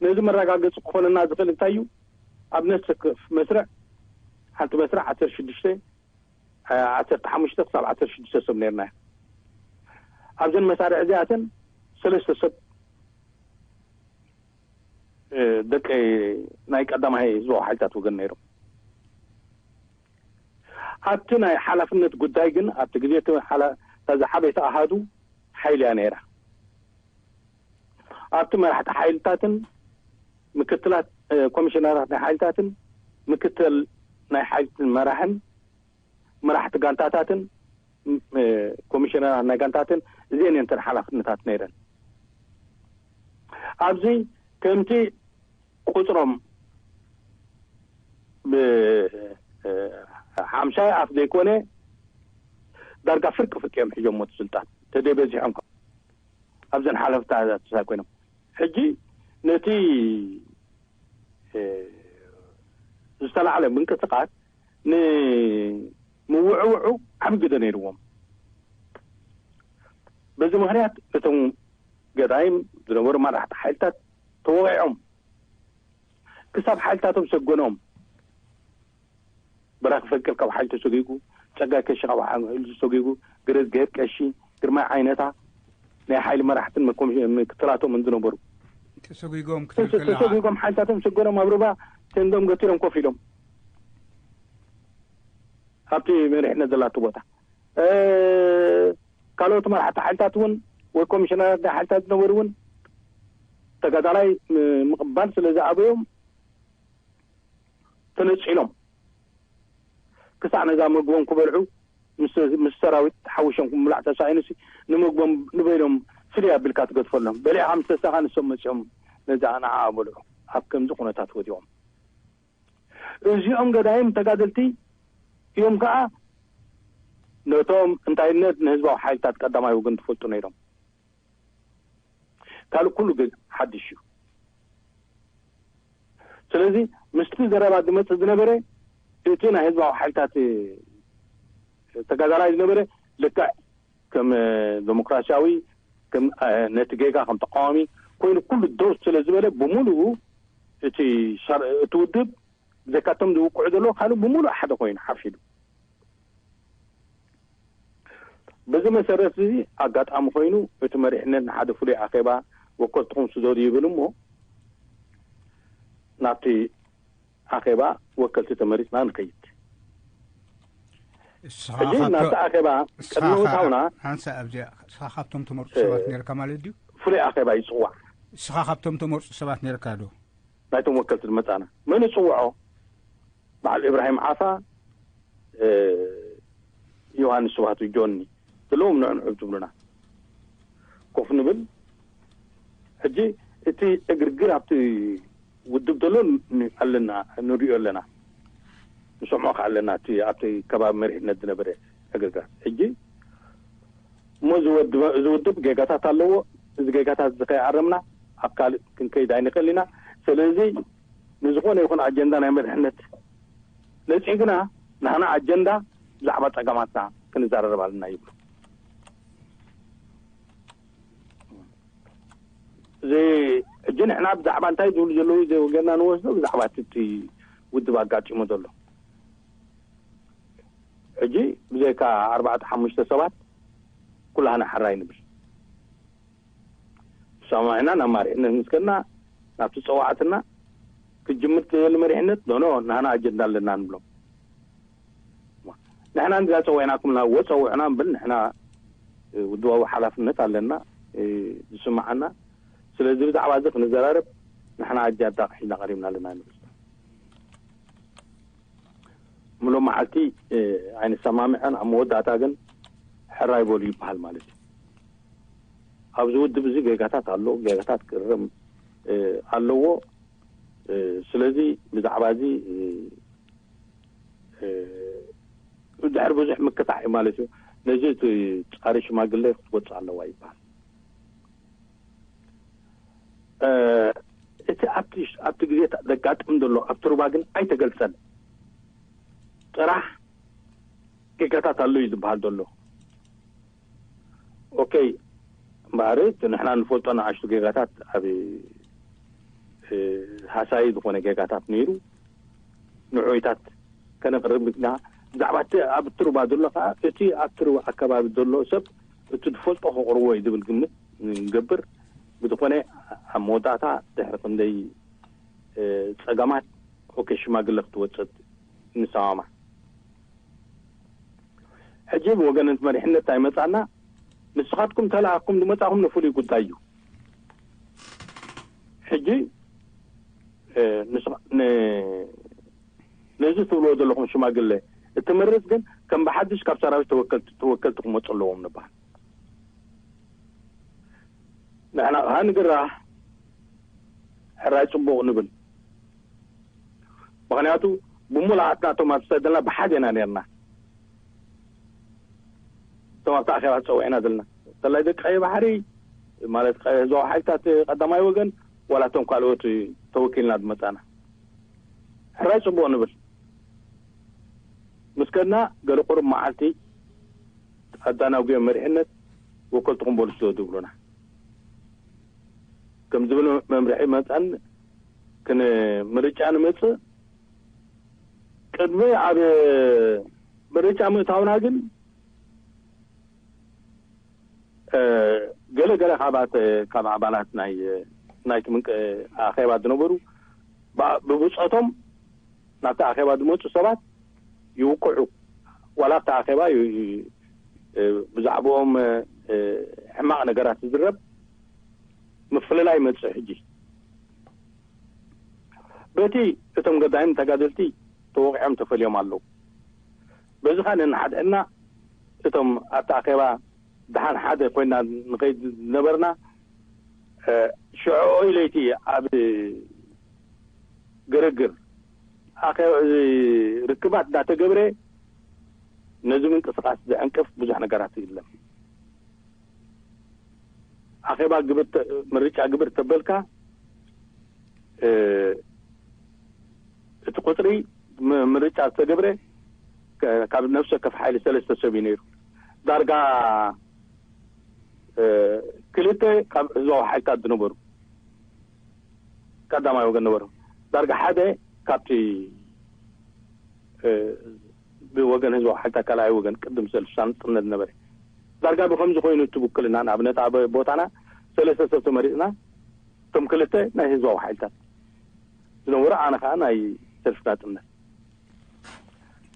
ነዚ መረጋገጺ ክኾነና ዝኽእል እንታይ እዩ? ኣብ ነፍሲ ወከፍ መስርዕ፣ ሓንቲ መስርዕ ዓሰርተ ሽዱሽተ፣ ዓ-፣ ዓሰርተ ሓሙሽተ ክሳብ ዓሰርተ ሽዱሽተ ሰብ ነይርና። ኣብዘን መሳርዕ እዚኣተን ሰለስተ ሰብ፣ እ፣ ደቂ ናይ ቀዳማይ ህዝባዊ ሓይልታት ወገን ነይሮም። ኣብቲ ናይ ሓላፍነት ጉዳይ ግን፣ ኣብቲ ግዜ እቲ ሓላ-፣ እታ ዝዓበየት ኣሃዱ ሓይሊ እያ ነይራ። ኣብቲ መራሕቲ ሓይልታትን ምክትላት፣ እ፣ ኮሚሽነራት ናይ ሓይልታትን ምክትል ናይ ሓይልትን መራሕን መራሕቲ ጋንታታትን፣ እ፣ ኮሚሽነራት ናይ ጋንታትን፣ እዚአን እየን እተን ሓላፍነታት ነይረን። ኣብዚ ከምቲ ቁጽሮም ብ-፣ እ፣ ሓምሻይ ኣፍ ዘይኮነ፣ ዳርጋ ፍርቂ ፍርቂ እዮም ሒዞሞ እቲ ስልጣን። ተደይ በዚሖም ከ-፣ ኣብዘን ሓለፍታታት ኮይኖም። ሕጂ ነቲ፣ እ፣ ዝተላዕለ ምንቅስቃስ ንምውዕውዑ ዓቢ ግደ ነይርዎም። በዚ ምኽንያት እቶም ገዳይም ዝነበሩ መራሕቲ ሓይልታት ተወቒዖም፣ ክሳብ ሓይልታቶም ሰጎኖም። በራኺ ፈንቅል ካብ ሓይሊ ተሰጒጉ፣ ጸጋይ ከሺ ካብ ሓይሊ ተሰጒጉ፣ ገረዝግሄር ቀሺ፣ ግርማይ ዓይነታ ናይ ሓይሊ መራሕትን መኮም-፣ ምክትላቶምን ዝነበሩ ተሰጒጎም ክትብል ተሰ-፣ ከለኻ ተሰጒጎም ሓይልታቶም ሰጎኖም ኣብ ሩባ ቴንዶም ገቲሮም ኮፍ ኢሎም ኣብቲ መሪሕነት ዘላቶ ቦታ። እ፣ ካልኦት መራሕቲ ሓይልታት እውን ወይ ኮሚሽነራት ናይ ሓይልታት ዝነበሩ እውን ተጋዳላይ ም-፣ ምቕባል ስለ ዝኣበዮም ተነጺሎም። ክሳዕ ነዛ መግቦም ክበልዑ ምስ፣ ምስ ሰራዊት ሓዊሶም ክምላዕ ተሳኢኑሲ ንመግቦም ንበይኖም ፍልይ ኣቢልካ ትገድፈሎም። በሊዕኻ ምስ ተሳኻ ንሶም መጺኦም ነዛ ንዓኣ በልዑ። ኣብ ከምዚ ኩነታት ወዲቖም። እዚኦም ገዳይም ተጋደልቲ እዮም ከኣ ነቶም እንታይነት ንህዝባዊ ሓይልታት ቀዳማይ ወገን ትፈልጡ ነይሮም። ካልእ ኩሉ ግን ሓድሽ እዩ። ስለዚ ምስቲ ዘረባ ዝመጽእ ዝነበረ እቲ ናይ ህዝባዊ ሓይልታት ተጋዳላይ ዝነበረ ልክዕ ከም ዴሞክራሲያዊ፣ ከም፣ እ፣ ነቲ ጌጋ ከም ተቃዋሚ ኮይኑ ኩሉ ደው ስለ ዝበለ ብምሉኡ እቲ ሻር-፣ እቲ ውድብ ብዘይካቶም ዝውቅዑ ዘለዉ ካልእ ብምሉእ ሓደ ኮይኑ ሓፊዱ። በዚ መሰረት እዚ ኣጋጣሚ ኮይኑ እቲ መሪሕነት ንሓደ ፍሉይ ኣኼባ ወከልትኹም ስደዱ ይብል እሞ ናብቲ ኣኼባ ወከልቲ ተመሪጽና ንኸይድ። እስኻ ሕጂ ካብቶ-፣ ናብቲ ኣኼባ እስኻ ቅድሚ ኸ-፣ ምእታውና ሓንሳእ ኣብዚኣ፣ እስኻ ካብቶም ተመርጹ እ፣ ሰባት ነርካ ማለት ድዩ? ፍሉይ ኣኼባ ይጽዋዕ። እስኻ ካብቶም ተመርጹ ሰባት ነርካ ዶ? ናይቶም ወከልቲ ዝመጻና። መን ይጽውዖ? በዓል ኢብራሂም ዓፋ፣ እ፣ ዮሃንስ ስብሃቱ፣ ጆኒ፣ ዘለዎም ንዑ ንዑ ትብሉና። ኮፍ ንብል። ሕጂ እቲ ዕግርግር ኣብቲ ውድብ ዘሎ ን-፣ ኣለና፣ ንሪኦ ኣለና። ንሰምዖ ከኣ ኣለና፣ እቲ ኣብቲ ከባቢ መሪሕነት ዝነበረ ዕግርግር። ሕጂ እሞ እዚ ወድ-፣ እዚ ውድብ ጌጋታት ኣለዎ። እዚ ጌጋታት እዚ ከይኣረምና ኣብ ካልእ ክንከይድ ኣይንኽእል ኢና። ስለዚ ንዝኾነ ይኹን ኣጀንዳ ናይ መሪሕነት ነጺግና፣ ናህና ኣጀንዳ ብዛዕባ ጸገማትና ክንዘራረብ ኣለና ይብሉ። እዚ ሕጂ ንሕና ብዛዕባ እንታይ ዝብሉ ዘለዉ፣ እዚ ወገንና ንወስዶ ብዛዕባ እቲ ውድብ ኣጋጢሙ ዘሎ። ሕጂ ብዘይካ ኣርባዕተ ሓሙሽተ ሰባት ኩላህና ሕራይ ንብል። ሰማዕና ናብ መሪሕነት ምስ ከድና፣ ናብቲ ጸዋዕትና ክጅምር ትደሊ መሪሕነት፣ ኖኖ፣ ንሕና ኣጀንዳ ኣለና ንብሎም። ንሕና እንድና ጸዊዕናኩም፣ ናብ ወጸውዕና እምብል፣ ንሕና ውድባዊ ሓላፍነት ኣለና፣ ዝስምዓና። ስለዚ ብዛዕባ እዚ ክንዘራረብ ንሕና ኣጀንዳ ሒዝና ቀሪብና ኣለና ንብል። ምሉእ መዓልቲ ኣይንሰማምዐን፣ ኣብ መወዳእታ ግን ሕራይ በሉ ይበሃል ማለት እዩ። ኣብዚ ውድብ እዚ ጌጋታት ኣሎ፣ ጌጋታት ክእረም ኣለዎ። ስለዚ ብዛዕባ እዚ ድሕሪ ብዙሕ ምክታዕ እዩ ማለት እዩ። ነዚ እቲ ጻሪ ሽማግለ ክትወጽእ ኣለዋ ይበሃል። እቲ ኣብቲ ኣብቲ ግዜ ዘጋጥም ዘሎ ኣብቲ ሩባ ግን ኣይተገልጸን። ጥራሕ ጌጋታት ኣሎ እዩ ዝበሃል ዘሎ። ኦኬ፣ እምበኣር እቲ ንሕና ንፈልጦ ንኣሽቱ ጌጋታት ኣብ ሃሳዪ ዝኾነ ጌጋታት ነይሩ። ንዑይታት ከነቕርብ ኢና። ብዛዕባ እቲ ኣብ ትሩባ ዘሎ ከዓ፣ እቲ ኣብ ትሩባ ኣከባቢ ዘሎ ሰብ እቲ ዝፈልጦ ከቕርቦ እዩ ዝብል ግምት ንገብር። ብዝኾነ፣ ኣብ መወዳእታ ድሕሪ ክንደይ ጸገማት፣ ኦኬ፣ ሽማግለ ክትወፅእ ንሰማማዕ። ሕጂ ብወገን እቲ መሪሕነት እንታይ መጻና? ንስኻትኩም ተላኣኽኩም ዝመጻኹም ንፍሉይ ጉዳይ እዩ። ሕጂ ነዚ ትብልዎ ዘለኹም ሽማግለ እትመርጽ ግን ከም ብሓድሽ ካብ ሰራዊት ተወከልቲ ክመጹ ኣለዎም ንበሃል። ንሕና ከኣ ንግራህ ሕራይ ጽቡቕ ንብል። ምኽንያቱ ብምሉኣትና እቶም ኣብ ዝሰደልና ብሓደ ኢና ነርና። እቶም ኣብቲ ኣኼባ ተጸዊዕና ዘለና፣ እንተላይ ደቂ ቀይሕ ባሕሪ፣ ማለት ቀ- ህዝባዊ ሓይልታት ቀዳማይ ወገን፣ ዋላ እቶም ካልኦት ተወኪልና ዝመጻና፣ ሕራይ ጽቡቕ ንብል። ምስ ከድና፣ ገለ ቁሩብ መዓልቲ ኣዳናጉዮ መሪሕነት፣ ወከልትኹም በሉ ስለ ዝብሉና፣ ከም ዝብል መምርሒ መጻን፣ ክን ምርጫ ንምጽእ፣ ቅድሚ ኣብ ምርጫ ምእታውና ግን፣ ገለ ገለ ካባት ካብ ኣባላት ናይ ናይቲ ምንቅ ኣኼባ ዝነበሩ፣ ብብጾቶም ናብቲ ኣኼባ ዝመጹ ሰባት ይውቅዑ። ዋላ ኣብቲ ኣኼባ ብዛዕባኦም ሕማቕ ነገራት ዝዝረብ ምፍልላይ ይመጽእ። ሕጂ በቲ እቶም ገዳይም ተጋደልቲ ተወቂዖም ተፈልዮም ኣለዉ። በዚ ኸኣ ነንሓድሕድና፣ እቶም ኣብቲ ኣኼባ ደሓን ሓደ ኮይና ንኸይድ ዝነበርና፣ ሽዑ ለይቲ ኣብ ግርግር ኣኸ- ርክባት እንዳተገብረ፣ ነዚ ምንቅስቃስ ዝዕንቅፍ ብዙሕ ነገራት የለን። ኣኼባ ግብር ተ- ምርጫ ግብር ተበልካ፣ እቲ ቁፅሪ ምርጫ ዝተገብረ ካብ ነፍሲ ወከፍ ሓይሊ ሰለስተ ሰብ እዩ ነይሩ። ዳርጋ ክልተ ካብ ህዝባዊ ሓይልታት ዝነበሩ ቀዳማይ ወገን ነበሩ። ዳርጋ ሓደ ካብቲ ብወገን ህዝባዊ ሓይልታት ካልኣይ ወገን ቅድም ሰልፊ ሳንጥነት ነበረ። ዳርጋ ብከምዚ ኮይኑ እቲ ውክልና፣ ንኣብነት ኣብ ቦታና ሰለስተ ሰብ ተመሪፅና፣ እቶም ክልተ ናይ ህዝባዊ ሓይልታት ዝነበሩ፣ ኣነ ከዓ ናይ ሰልፊ ናፅነት።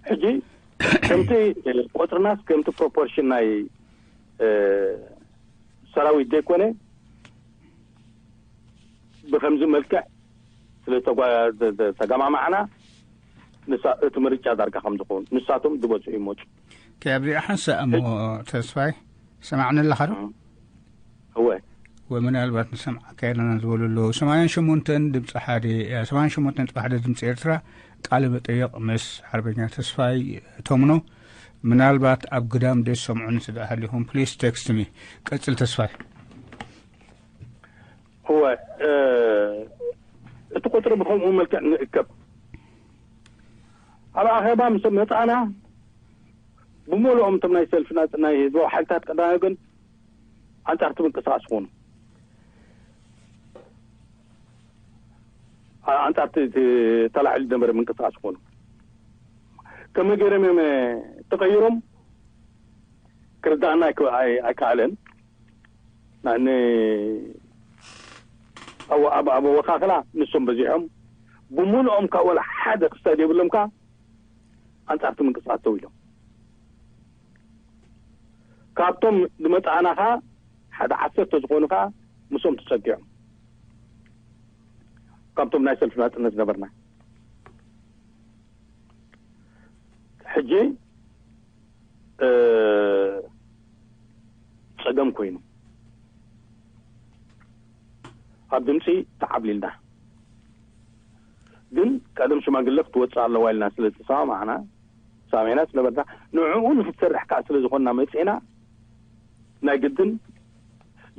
ሕጂ ከምቲ ቁፅርናስ ከምቲ ፕሮፖርሽን ናይ ሰራዊት ዘይኮነ፣ ብከምዚ መልክዕ ስለ ተጓ- ተ- ተ- ተገማማዕና፣ ንሳ- እቲ ምርጫ ዳርጋ ከም ዝኸውን ንሳቶም ዝበዝሑ ይመፁ። ከ ኣብዚኣ ሓንሳእ እሞ፣ ተስፋይ፣ ሰማዕኒ ኣለኻ ዶ? እወ። ወይ ምናልባት ንሰምዓካ ኣለና ዝበሉ ኣለዉ። ሰማንያን ሸሞንተን ድምፂ ሓደ፣ ሰማንያን ሸሞንተን ነጥቢ ሓደ ድምፂ ኤርትራ፣ ቃለ መጠይቕ ምስ ሓርበኛ ተስፋይ ተምኖ። ምናልባት ኣብ ግዳም ደሰምዑ እንተ ደኣ ሃሊኹም፣ ፕሊስ ቴክስት ሚ። ቀጽል ተስፋይ። እወ፣ እቲ ቁጽሪ ብኸምኡ መልክዕ ንእከብ። ኣብ ኣኼባ ምስ መጻእና፣ ብምልኦም እቶም ናይ ሰልፊ ናጽ- ናይ ህዝባዊ ሓይልታት ቀዳማይ ወገን ኣንጻር እቲ ምንቅስቃስ ይኾኑ። ኣንጻር እቲ፣ እቲ ተላዒሉ ዝነበረ ምንቅስቃስ ይኾኑ። ከመይ ገይሮም እዮም ተቐይሮም ክርዳእና ኣይከ-፣ ኣይ-፣ ኣይከኣለን። ን-፣ ኣብ፣ ኣብ፣ ኣብ ወካኽላ ንሶም በዚሖም፣ ብምሉኦም ካብ ወላ ሓደ ክሳድ የብሎም ከኣ ኣንጻርቲ ምንቅስቃስ ደው ኢሎም። ካብቶም ዝመጻእና ከኣ ሓደ ዓሰርተ ዝኾኑ ከኣ ምስኦም ተጸጊዖም። ካብቶም ናይ ሰልፊ ናጽነት ነበርና። ሕጂ፣ እ፣ ጸገም ኮይኑ ኣብ ድምጺ ተዓብሊልና። ግን ቀደም ሽማግለ ክትወጽእ ኣለዋ ኢልና ስለ ዝተሰማማዕና፣ ሰማሚዕና ስለ ነበርና፣ ንዕኡ ንክትሰርሕ ከኣ ስለ ዝኾንና መጺእና፣ ናይ ግድን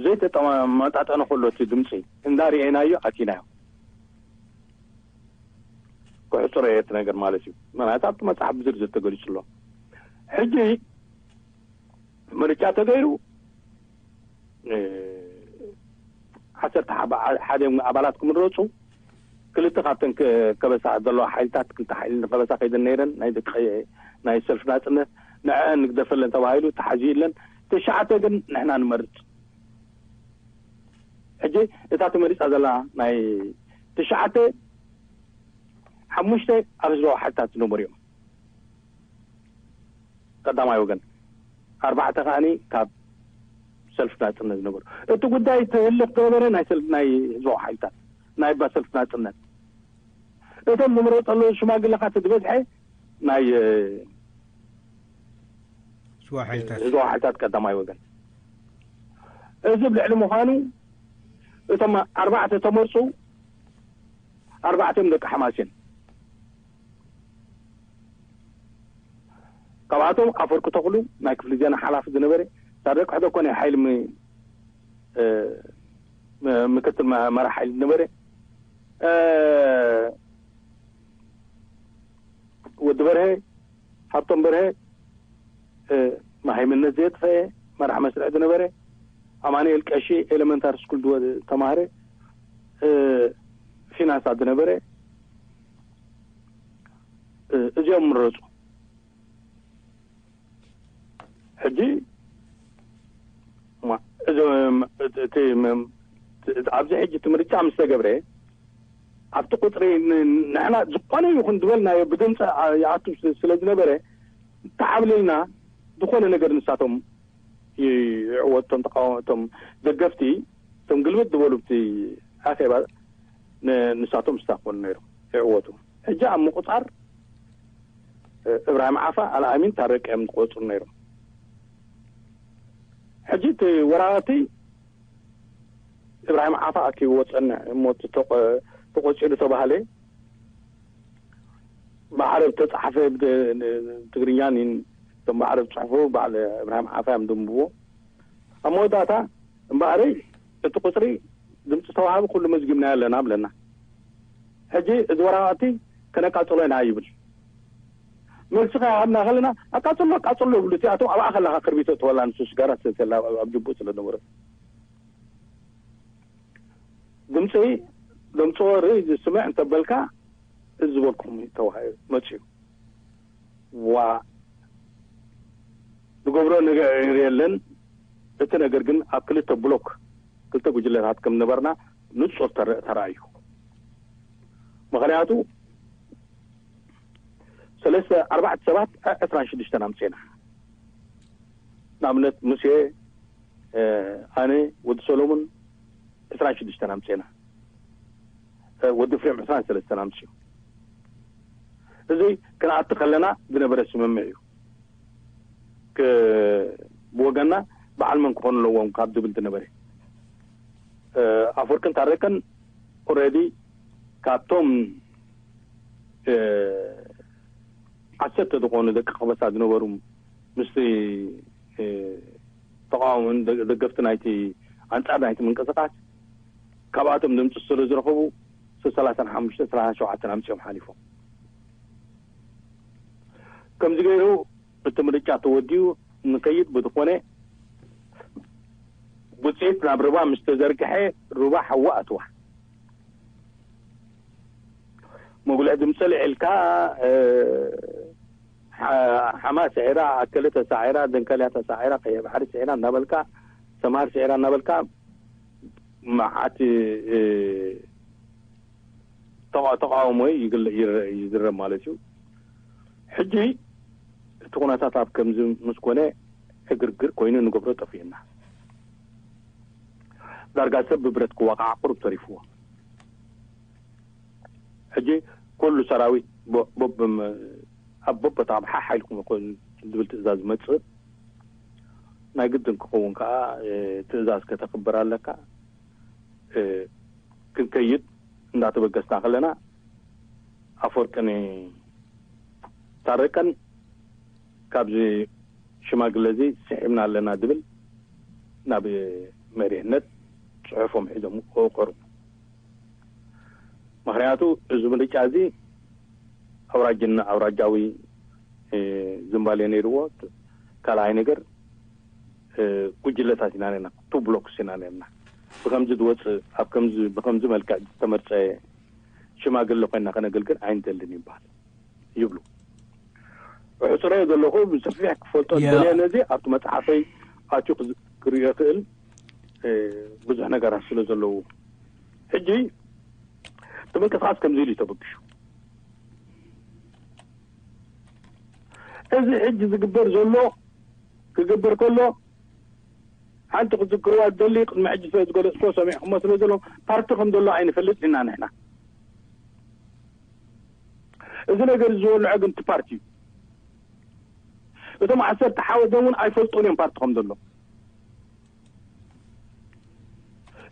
ዘይተጠማጣጠነ ከሎ እቲ ድምጺ እንዳርኣናዮ ኣቲናዮ። ክሕጽሮ እየ እቲ ነገር ማለት እዩ። ምኽንያቱ ኣብቲ መጽሓፍ ብዝርዝር ተገሊጹ ኣሎ። ሕጂ ምርጫ ተገይሩ፣ እ፣ ዓሰርተ ሓባ-፣ ሓደ ኣባላት ክምረጹ፣ ክልተ ካብተን ከ-፣ ከበሳ ዘለዋ ሓይልታት፣ ክልተ ሓይሊ ንከበሳ ከይደን ነይረን፣ ናይ ደቂ፣ ናይ ሰልፊ ናጽነት፣ ንዐአን ንግደፈለን ተባሂሉ ተሓዚእለን። ትሽዓተ ግን ንሕና ንመርጽ። ሕጂ እታ ተመሪጻ ዘላ ናይ ትሽዓተ፣ ሓሙሽተ ኣብ ህዝባዊ ሓይልታት ዝነበሩ እዮም። ቀዳማይ ወገን፣ ኣርባዕተ ከኣኒ ካብ ሰልፊ ናጽነት ዝነበሩ። እቲ ጉዳይ ትህልኽ ዝነበረ ናይ ሰልፊ፣ ናይ ህዝባዊ ሓይልታት፣ ናይ እባ ሰልፊ ናጽነት። እቶም ዝምረጸሉ ሽማግለ ካት ዝበዝሐ ናይ፣ እ፣ ህዝባዊ ሓይልታት። ህዝባዊ ሓይልታት ቀዳማይ ወገን። እዚ ብልዕሊ ምዃኑ፣ እቶም ኣርባዕተ ተመርጹ፣ ኣርባዕቲኦም ደቂ ሓማሴን። ካብኣቶም ኣፈወርቂ ተኽሉ ናይ ክፍሊ ዜና ሓላፊ ዝነበረ፣ ሳደቅ ሕደ ኮነ ሓይሊ ም-፣ እ፣ ም-፣ ምክትል መ-፣ መራሕ ሓይሊ ዝነበረ፣ እ፣ ወዲ በርሀ፣ ሃብቶም በርሀ፣ እ፣ መሃይምነት ዘየጥፈአ መራሕ መስርዕ ዝነበረ፣ ኣማኑኤል ቀሺ ኤሌመንታሪ ስኩል ድወ-፣ ተማህረ፣ እ፣ ፊናንሳ ዝነበረ፣ እ፣ እዚኦም ምረጹ። ሕጂ፣ ማ-፣ እዞም፣ እቲ፣ ም-፣ እቲ፣ ኣብዚ ሕጂ እቲ ምርጫ ምስ ተገብረ፣ ኣብቲ ቁጽሪ ን-፣ ንሕና ዝኾነ ይኹን ዝበልናዮ ብድምፂ ኣ-፣ ይኣቱ ስ-፣ ስለ ዝነበረ፣ ተዓብሊልና ዝኾነ ነገር ንሳቶም ይ-፣ ይዕወቱ። እቶም ተቃወ-፣ እቶም ደገፍቲ፣ እቶም ግልብጥ ዝበሉ ብቲ ኣኼባ ን-፣ ንሳቶም ዝሳፈሩ ነይሮም፣ ይዕወቱ። ሕጂ ኣብ ምቁጻር፣ እ፣ እብራሂም ዓፋ፣ ኣልኣሚን ታረቀ እዮም ዝቆጽሩ ነይሮም። ሕጂ እቲ ወረቓቕቲ እብራሂም ዓፋ ኣኪብዎ ጸንሕ እሞ እቲ ተቆ-፣ ተቆጺሩ ተባህለ። ብዓረብ ተጻሕፈ፣ ብ-፣ ን-፣ ትግርኛን እቶም ብዓረብ ጽሕፉ በዓል እብራሂም ዓፋ እዮም ዘንብብዎ። ኣብ መወዳእታ እምበኣረይ እቲ ቁጽሪ ድምፂ ተዋሃቢ ኩሉ መዝጊብና ኣለና ብለና። ሕጂ እዚ ወረቓቕቲ ከነቃጽሎ ኢና ይብል። መልሲ ከሃብና ከለና፣ "ኣቃጽሎ፣ ኣቃጽሎ" ይብሉ። እቲኣቶም ኣብኣ ከለኻ ክርቢቶ ትበላ፣ ንሱ ሽጋራ ትሰትየላ ኣብ፣ ኣብ ጅቡእ ስለ ነበረ። ድምፂ ደምፅዎ ርኢ ዝስምዕ እንተበልካ፣ እዚ ዝበልኩም ተዋሂ-፣ መፅዩ። ዋ፣ ዝገብሮ ነገር የለን። እቲ ነገር ግን ኣብ ክልተ ብሎክ፣ ክልተ ጉጅለታት ከም ነበርና ንጹር ተረ-፣ ተራእዩ። ምኽንያቱ ሰለስተ፣ ኣርባዕተ ሰባት ዕ-፣ ዕስራን ሽዱሽተን ኣምጺእና። ንኣብነት ሙሴ፣ እ፣ ኣነ፣ ወዲ ሰሎሙን ዕስራን ሽዱሽተን ኣምጺእና። እ፣ ወዲ ፍሬም ዕስራን ሰለስተን ኣምጺኡ። እዚ ክንኣቲ ከለና ዝነበረ ስምምዕ እዩ። ክ-፣ ብወገንና በዓል መን ክኾኑ ኣለዎም ካብ ዝብል ዝነበረ። እ፣ ኣፈወርቅን ታረቀን ኦልሬዲ ካብቶም፣ እ፣ ዓሰርተ ዝኾኑ ደቂ ከበሳ ዝነበሩ ምስቲ፣ እ፣ ተቃዋምን ደ-፣ ደገፍቲ ናይቲ ኣንጻር ናይቲ ምንቅስቃስ ካብኣቶም ድምፂ ስለ ዝረኸቡ ሰላሳን ሓሙሽተ፣ ሰላሳን ሸውዓተን ኣምፂኦም ሓሊፎም። ከምዚ ገይሩ እቲ ምርጫ ተወዲኡ ንኸይድ ብዝኾነ ውፅኢት ናብ ሩባ ምስ ተዘርግሐ ሩባ ሓዊ ኣትዋ። መጉልሒ ድምፂ ልዒልካ፣ ሓማ ስዒራ፣ ኣከለ ተሳዒራ፣ ደንከልያ ተሳዒራ፣ ቀይሕ ባሕሪ ስዒራ እናበልካ፣ ሰምሃር ስዒራ እናበልካ፣ መዓት ተቃውሞ ይዝረብ ማለት እዩ። ሕጂ እቲ ኩነታት ኣብ ከምዚ ምስ ኮነ፣ ዕግርግር ኮይኑ ንገብሮ ጠፊእና። ዳርጋ ሰብ ብብረት ክዋቃዕ ቁሩብ ተሪፍዎ። ሕጂ ኩሉ ሰራዊት ኣብ በቦታ ብሓሓ ኢልኩም ዝብል ትእዛዝ መፅእ፣ ናይ ግድን ክኸውን ከዓ ትእዛዝ ከተኽብር ኣለካ። ክንከይድ እንዳተበገስና ከለና፣ ኣፈወርቅን ታረቀን ካብዚ ሽማግለ እዚ ስሒብና ኣለና ዝብል ናብ መሪሕነት ፅሑፎም ሒዞም ቀረቡ። ምክንያቱ እዚ ምርጫ እዚ ኣውራጅና ኣውራጃዊ ዝንባሌ ነይርዎ። ካልኣይ ነገር፣ ጉጅለታት ኢና ነርና፣ ቱ ብሎክስ ኢና ነርና። ብከምዚ ዝወፅእ፣ ኣብ ከምዚ፣ ብከምዚ መልክዕ ዝተመርፀ ሽማግለ ኮይና ከነገልግል ኣይንደልን ይበሃል ይብሉ። ሕፅረዮ ዘለኹ ብሰፊሕ ክፈልጦ ዝደልየ፣ ነዚ ኣብቲ መፅሓፈይ ኣትዩ ክርእዮ ክእል ብዙሕ ነገራት ስለ ዘለዉ። ሕጂ እቲ ምንቅስቃስ ከምዚ ኢሉ እዩ ተበግሹ። እዚ ሕጂ ዝግበር ዘሎ ክግበር ከሎ ሓንቲ ክዝክርዋ ዝደሊ፣ ቅድሚ ሕጂ ስለ ዝገለፅኮ ሰሚዕኩሞ ስለ ዘሎ ፓርቲ ከም ዘሎ ኣይንፈልጥ ኢና ንሕና። እዚ ነገር ዝወልዖ ግን እቲ ፓርቲ እዩ። እቶም ዓሰርተ ሓወዘን እውን ኣይፈልጡን እዮም ፓርቲ ከም ዘሎ።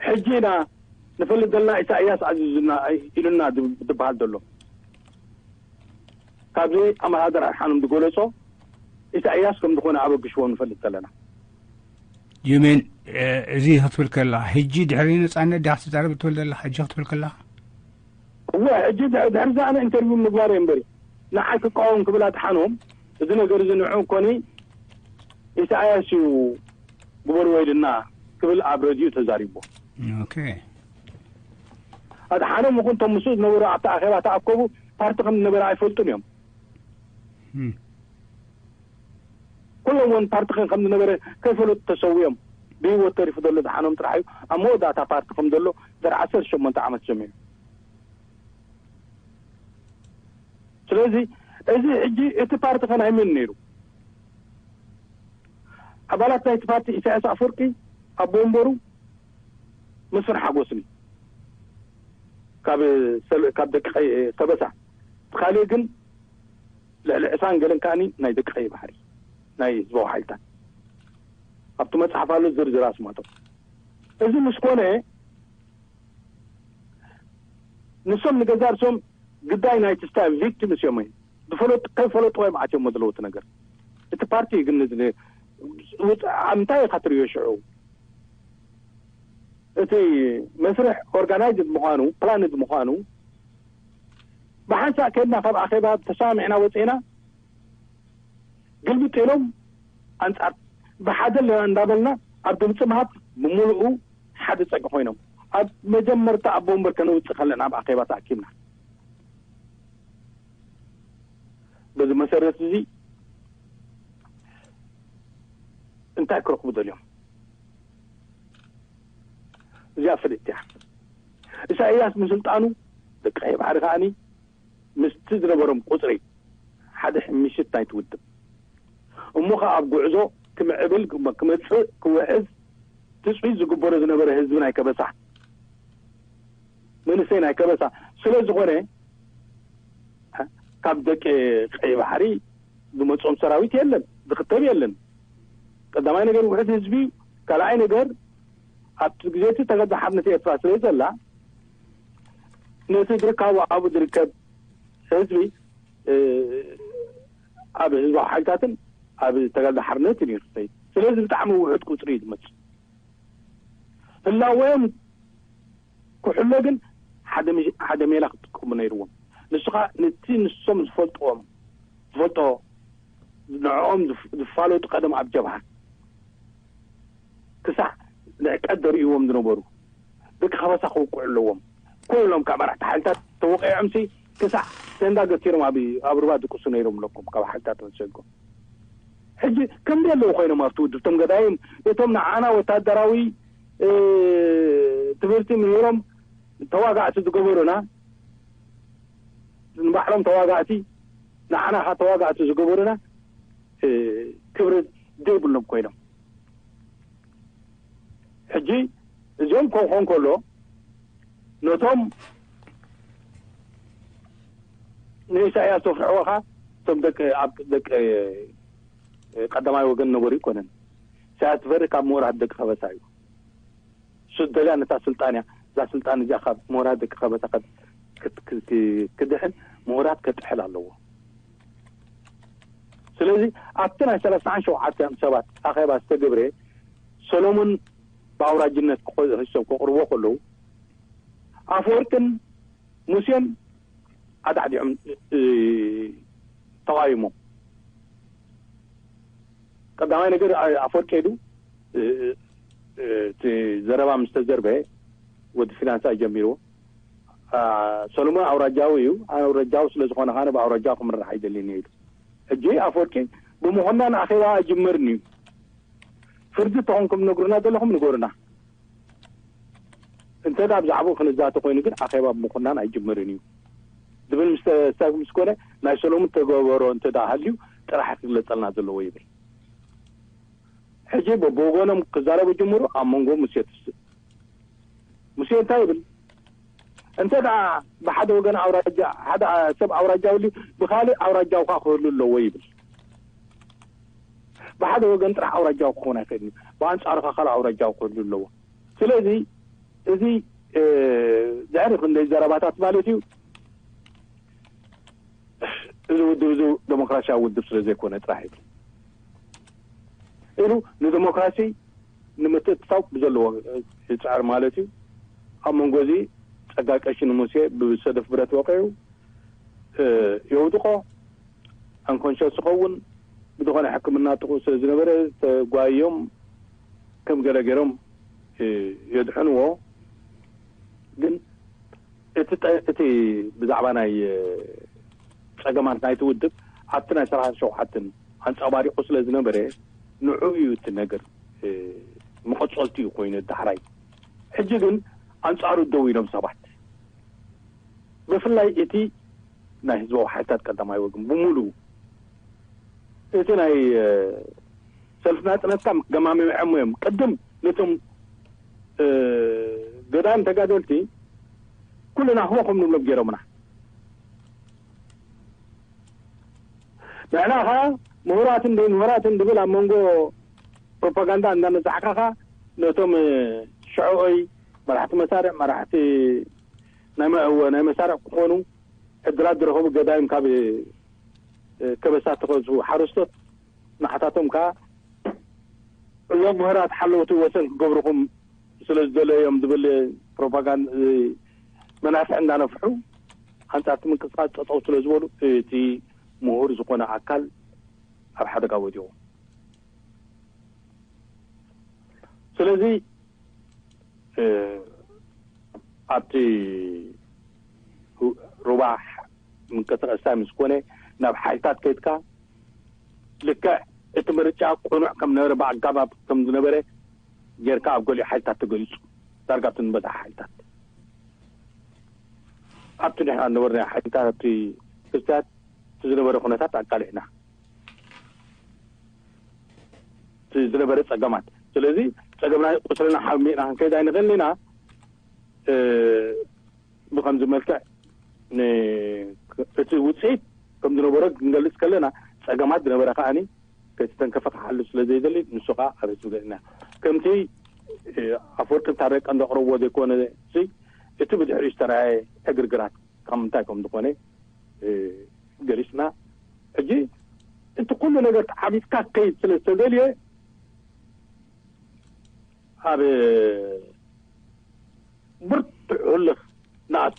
ሕጂ ኢና ንፈልጥ ዘለና፣ ኢሳያስ ኣዚዙና ኢሉና ዝብሃል ዘሎ። ካብዚ ኣምባሳደር ኣድሓኖም ዝገለጾ ኢሳያስ ከም ዝኾነ ኣበግሽዎ ንፈልጥ ዘለና። ዩሜን፣ እዚ ክትብል ከላ፣ ሕጂ ድሕሪ ነጻነት ዲኻ ትዛረብ ትብል ዘላ? ሕጂ ክትብል ከላ እወ፣ ሕጂ ድሕሪ ዛዕና ኢንተርቪው ምግባር እየ እምበሪ፣ ንዓይ ክቃወም ክብል ኣድሓኖም፣ እዚ ነገር እዚ ንዑ ኮኒ ኢሳያስ እዩ ግበርዎ ኢልና ክብል ኣብ ረድዩ ተዛሪቦ። ኦኬ። ኣድሓኖም ይኹን እቶም ምስኡ ዝነበሩ ኣብቲ ኣኼባ ተኣከቡ ፓርቲ ከም ዝነበረ ኣይፈልጡን እዮም። ኩሎም እውን ፓርቲ ከም ዝነበረ ከይፈለጡ ተሰዊኦም። ብህይወት ተሪፉ ዘሎ ኣድሓኖም ጥራሕ እዩ። ኣብ መወዳእታ ፓርቲ ከም ዘሎ ድሕሪ ዓሰርተ ሸሞንተ ዓመት ጀሚሩ። ስለዚ እዚ ሕጂ እቲ ፓርቲ ከ ናይ መን ነይሩ? ኣባላት ናይቲ ፓርቲ ኢሳያስ ኣፈወርቂ ኣቦ ወንበሩ መስፍን ሓጎስን ካብ ሰብ-፣ ካብ ደቂ ቀይ-፣ ከበሳ። እቲ ካልእ ግን ልዕሊ ዕስራን ገለን ከኣኒ ናይ ደቂ ቀይ ባሕሪ ናይ ህዝባዊ ሓይልታት ኣብቲ መጽሓፍ ኣሎ ዝርዝር ኣስማቶም። እዚ ምስ ኮነ ንሶም ንገዛ ርሶም ግዳይ ናይቲ ስታይ ቪክቲምስ እዮም። ዝፈለጡ ከይፈለጡ እዮም ኣትዮም ዘለዉ እቲ ነገር። እቲ ፓርቲ ግን ንዝ-፣ ውፅ-፣ ኣብ እንታይ ኢኻ ትርእዮ ሽዑ? እቲ መስርሕ ኦርጋናይዝድ ምዃኑ፣ ፕላንድ ምዃኑ ብሓንሳእ ከድና ካብ ኣኼባ ተሰማሚዕና ወፂእና ግልብጥ ኢሎም ኣንጻር ብሓደ ኣለና እንዳበልና ኣብ ድምፂ ምሃብ ብምሉኡ ሓደ ፀቂ ኮይኖም ኣብ መጀመርታ ኣቦ ወንበር ከነውፅእ ከለና ኣብ ኣኼባ ተኣኪብና። በዚ መሰረት እዚ እንታይ ክረኽቡ ደልዮም? እዚኣ ፍልጥቲ እያ። ኢሳይያስ ምስልጣኑ ደቂ ቀይ ባሕሪ ከዓኒ ምስቲ ዝነበሮም ቁፅሪ ሓደ ሕምሽት ናይቲ ውድብ እሞ ኸዓ ኣብ ጉዕዞ ክምዕብል ክመፅእ ክውሕዝ ትፅቢት ዝግበሮ ዝነበረ ህዝቢ ናይ ከበሳ መንእሰይ ናይ ከበሳ ስለ ዝኾነ ካብ ደቂ ቀይ ባሕሪ ዝመፅኦም ሰራዊት የለን፣ ዝኽተብ የለን። ቀዳማይ ነገር ውሕድ ህዝቢ፣ ካልኣይ ነገር ኣብቲ ግዜ እቲ ተገዛእ ሓርነት ኤርትራ ስለ ዘላ ነቲ ዝርካቡ ኣብኡ ዝርከብ ህዝቢ ኣብ ህዝባዊ ሓይልታትን ኣብ ተጋድሎ ሓርነትን እዩ ዝኸይድ። ስለዚ ብጣዕሚ ውሑድ ቁፅሪ እዩ ዝመፅእ። ህላወዮም ክሕሎ ግን ሓደ ምሽ-፣ ሓደ ሜላ ክጥቀሙ ነይርዎም። ንሱ ኸዓ ነቲ ንሶም ዝፈልጥዎም፣ ዝፈልጦ ንዕኦም ዝፍ-፣ ዝፋለጡ ቀደም ኣብ ጀብሃ ክሳዕ ንዕቀት ዘርእዎም ዝነበሩ ደቂ ከበሳ ክውቅዑ ኣለዎም። ኩሎም ካብ መራሕቲ ሓይልታት ተወቂዖምሲ ክሳዕ ተንዳ ገቲሮም ኣብ ኣብ ሩባ ድቅሱ ነይሮም ኣለኩም ካብ ሓይልታት ተመሰጎ። ሕጂ ከምዚ ኣለዉ ኮይኖም ኣብቲ ውድብ እቶም ገዳይም እቶም ንዓና ወታደራዊ ትምህርቲ ምሂሮም ተዋጋእቲ ዝገበሩና፣ ንባዕሎም ተዋጋእቲ ንዓና ካ ተዋጋእቲ ዝገበሩና ክብሪ ዘይብሎም ኮይኖም። ሕጂ እዚኦም ክኾን ከሎ ነቶም ንኢሳያስ ተፍርሕዎ ካ እቶም ደቂ ኣብ ደቂ ቀዳማይ ወገን ነበሩ ይኮነን። ኢሳያስ ተፈሪ ካብ ምሁራት ደቂ ከበሳ እዩ። እሱ ዝደልያ ነታ ስልጣን እያ። እዛ ስልጣን እዚኣ ካብ ምሁራት ደቂ ከበሳ ክድሕን ምሁራት ከጥሕል ኣለዎ። ስለዚ ኣብቲ ናይ ሰላሳን ሸውዓተን ሰባት ኣኼባ ዝተገብረ ሰሎሙን ብኣውራጅነት ክሰብ ከቕርቦ ከለዉ ኣፈወርቅን ሙሴን ኣዳዕዲዖም ተቃይሞም። ቀዳማይ ነገር ኣፈወርቂ ሄዱ እቲ ዘረባ ምስ ተዘርበ ወዲ ፊናንሳ ጀሚርዎ። ሰሎሞን ኣውራጃዊ እዩ። ኣውራጃዊ ስለ ዝኾነ ካነ ብኣውራጃዊ ክምራሕ ኣይደልን ኢሉ። ሕጂ ኣፈወርቂ ብምኾናን ኣኼባ ኣይጅመርን እዩ። ፍርዲ ተኾንኩም ነግሩና ዘለኹም ንገሩና። እንተ ዳ ብዛዕባኡ ክንዛተ ኮይኑ ግን ኣኼባ ብምኹናን ኣይጅመርን እዩ ዝብል ምስ ተሳግ ምስ ኮነ ናይ ሰሎሙን ተገበሮ እንተ ዳ ሃልዩ ጥራሕ ክግለጸልና ዘለዎ ይብል። ሕጂ በብወገኖም ክዛረቡ ጅምሩ ኣብ መንጎ ሙሴ ትስእ። ሙሴ እንታይ ይብል? እንተ ደኣ ብሓደ ወገን ኣውራጃ ሓደ ሰብ ኣውራጃዊ ድዩ ብኻልእ ኣውራጃዊ ከኣ ክህሉ ኣለዎ ይብል። ብሓደ ወገን ጥራሕ ኣውራጃዊ ክኸውን ኣይኽእልን እዩ። ብኣንጻሩ ከኣ ካልእ ኣውራጃዊ ክህሉ ኣለዎ። ስለዚ እዚ ድሕሪ ክንደይ ዘረባታት ማለት እዩ እዚ ውድብ እዚ ዴሞክራሲያዊ ውድብ ስለ ዘይኮነ ጥራሕ እዩ ኢሉ ንዴሞክራሲ ንምትእትታው ብዘለዎ ይፅዕር ማለት እዩ። ኣብ መንጎ እዚ ፀጋ ቀሺ ንሙሴ ብሰደፍ ብረት ወቂዑ የውድቆ። ኣንኮንሸስ ዝኸውን ብዝኾነ ሕክምና ጥቑ ስለ ዝነበረ ተጓዮም ከም ገለ ገይሮም የድሕንዎ። ግን እቲ እቲ ብዛዕባ ናይ ፀገማት ናይቲ ውድብ ኣብቲ ናይ ሰላሳ ሸውዓተን ኣንፀባሪቑ ስለ ዝነበረ ንዑ እዩ እቲ ነገር መቐፀልቲ እዩ ኮይኑ ዳሕራይ። ሕጂ ግን ኣንፃሩ ደው ኢሎም ሰባት ብፍላይ እቲ ናይ ህዝባዊ ሓይልታት ቀዳማይ ወግን ብምሉ እቲ ናይ ሰልፊ ናፅነትካ ገማሚዖም እዮም። ቅድም ነቶም ገዳይም ተጋደልቲ ኩልና ህወ ከም ንብሎም ገይሮምና። ንሕና ኸዓ ምሁራትን ደይ ምሁራትን ድብል ኣብ መንጎ ፕሮፓጋንዳ እንዳነዛሕካኻ ነቶም ሽዑይ መራሕቲ መሳርዕ መራሕቲ ናይ መ- ናይ መሳርዕ ክኾኑ ዕድላት ዝረኸቡ ገዳይም ካብ ከበሳ ተኸሱ ሓረስቶት ንዓታቶም ከዓ እዞም ምሁራት ሓለውቲ ወሰን ክገብርኹም ስለ ዝደለዮም ዝብል ፕሮፓጋንዳ መናፍዕ እንዳነፍሑ ኣንጻርቲ ምንቅስቃስ ጠጠው ስለ ዝበሉ እቲ ምሁር ዝኾነ ኣካል ኣብ ሓደጋ ወዲቑ። ስለዚ ኣብቲ ሩባ ምንቅስቃስ ምስ ኮነ ናብ ሓይልታት ከይድካ ልክዕ እቲ ምርጫ ቅኑዕ ከም ነበረ ብኣጋባብ ከም ዝነበረ ጌርካ ኣብ ገሊኡ ሓይልታት ተገሊፁ። ዳርጋ ኣብቲ ዝበዝሓ ሓይልታት ኣብቲ ንሕና ዝነበርና ሓይልታት ኣብቲ ክስታት እቲ ዝነበረ ኩነታት ኣቃሊዕና ዝነበረ ጸገማት። ስለዚ ጸገምና ቁስልና ሓሚእና ክንከይድ ኣይንኽእልን ኢና። ብኸምዚ መልክዕ እቲ ውፅኢት ከም ዝነበሮ ክንገልፅ ከለና ጸገማት ዝነበረ ከዓኒ ከይተተንከፈ ክሓልፍ ስለ ዘይደሊ ንሱ ከዓ ኣብ ህዝቢ ገፅና ከምቲ ኣፈወርቂ ታረቀ እንዳቕረብዎ ዘይኮነ እቲ ብድሕሪኡ ዝተረኣየ ዕግርግራት ካብ ምንታይ ከም ዝኾነ ገሊፅና። ሕጂ እቲ ኩሉ ነገር ተዓቢጥካ ክከይድ ስለ ዝተደልየ ኣብ ብርቱዕ ህልኽ ንኣቱ።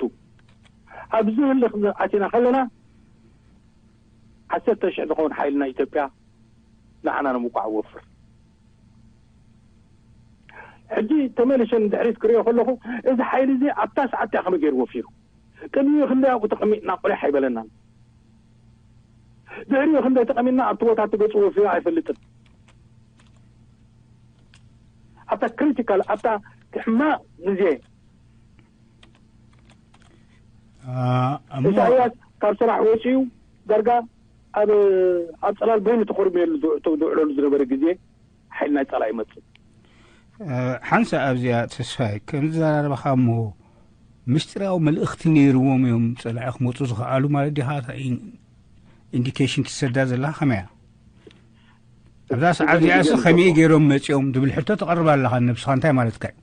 ኣብዚ ህልኽ ኣቲና ከለና ዓሰርተ ሽሕ ዝኸውን ሓይልና ኢትዮጵያ ንዓና ንምውቃዕ ወፍር። ሕጂ ተመልሸ ንድሕሪት ክሪኦ ከለኹ እዚ ሓይሊ እዚ ኣብታ ሰዓት እያ ከመይ ገይሩ ወፊሩ? ቅድሚኡ ክንደይ ኣብኡ ተቐሚጥና ቁሊሕ ኣይበለናን። ድሕሪኡ ክንደይ ተቐሚጥና ኣብቲ ቦታ እቲ ገጹ ወፊሩ ኣይፈልጥን። ኣብታ ክሪቲካል፣ ኣብታ ሕማቕ ግዜ እሞ ኢሳያስ ካብ ስራሕ ወፂኡ ዳርጋ ኣብ ኣብ ፀላል በይኑ ተኾርምየሉ ዝውዕለሉ ዝነበረ ግዜ ሓይሊ ናይ ፀላኢ ይመፅእ። ሓንሳ ኣብዚኣ ተስፋይ ከም ዝዘራረብኻ እሞ ምስጢራዊ መልእኽቲ ነይርዎም እዮም ጸላኢ ክመፁ ዝኸኣሉ ማለት ዲኻ? ኢንዲኬሽን ትሰዳ ዘለኻ ከመይ እያ? ኣብዛ ሰዓት እዚኣስ ከመይ ገይሮም መፂኦም ዝብል ሕቶ ተቐርብ ኣለኻ። ነብስኻ እንታይ ማለትካ እዩ?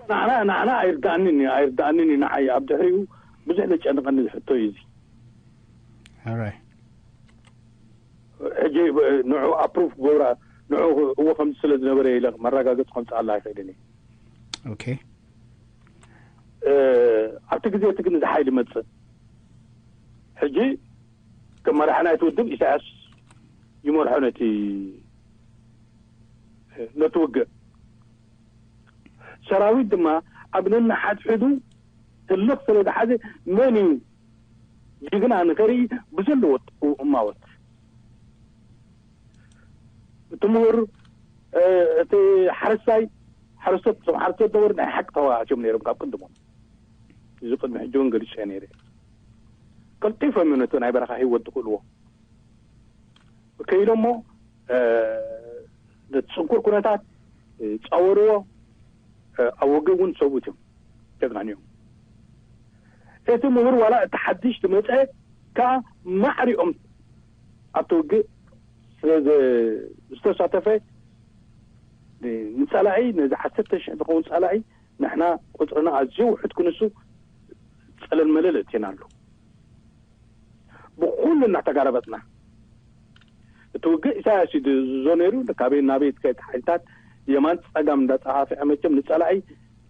ንዓና ንዓና ኣይርዳእንን እዩ ኣይርዳእንን እዩ። ንዓይ ኣብ ድሕሪኡ ብዙሕ ዘጨንቐኒ ሕቶ እዩ እዚ። ሕራይ ሕጂ ንዑ ኣፕሩፍ ክገብራ ንዑ እዎ ከምዚ ስለ ዝነበረ ኢለ መረጋገፂ ከምፅኣላ ኣይኽእልን እየ። ኦኬ ኣብቲ ግዜ እቲ ግን እዚ ሓይሊ መፅእ ሕጂ ከም መራሒ ናይቲ ውድብ ኢሳያስ ይመርሖ ነቲ ነቲ ውግእ። ሰራዊት ድማ ኣብ ነንሓድሕዱ ህልኽ ስለ ዝሓዘ መን እዩ ጅግና ንኸርኢ ብዘለዎ እማወት እቲ ምሁር እቲ ሓረስታይ ሓረስቶት እቶም ሓረስቶት ነበሩ ናይ ሓቂ ተዋጋእቲ እዮም ነይሮም ካብ ቅድሞም። እዚ ቅድሚ ሕጂ እውን ገሊፀ ነይረ። ቀልጢፎም እዮም ነቲ ናይ በረኻ ህይወት ዝኽእልዎ። ከይዶሞ ነቲ ፅንኩር ኩነታት ፃወርዎ። ኣብ ውግእ እውን ሰብኡት እዮም ተጋንዮም። እቲ ምሁር ዋላ እቲ ሓድሽ ዝመፀ ከዓ ማዕሪኦም ኣብቲ ውግእ ስለ ዝተሳተፈ ንፀላኢ ነዚ ዓሰርተ ሽሕ ዝኸውን ፀላኢ ንሕና ቁፅርና ኣዝዩ ውሑድ ክንሱ ፀለል መለል እትናሉ ብኩሉ እናተጋረበጥና እቲ ውግእ ኢሳያስ እዩ ዝዞ ነይሩ። ካበይ ናበይ ትከይድ ሓይልታት የማን ፀጋም እንዳፀፋፍዐ መቸም ንፀላኢ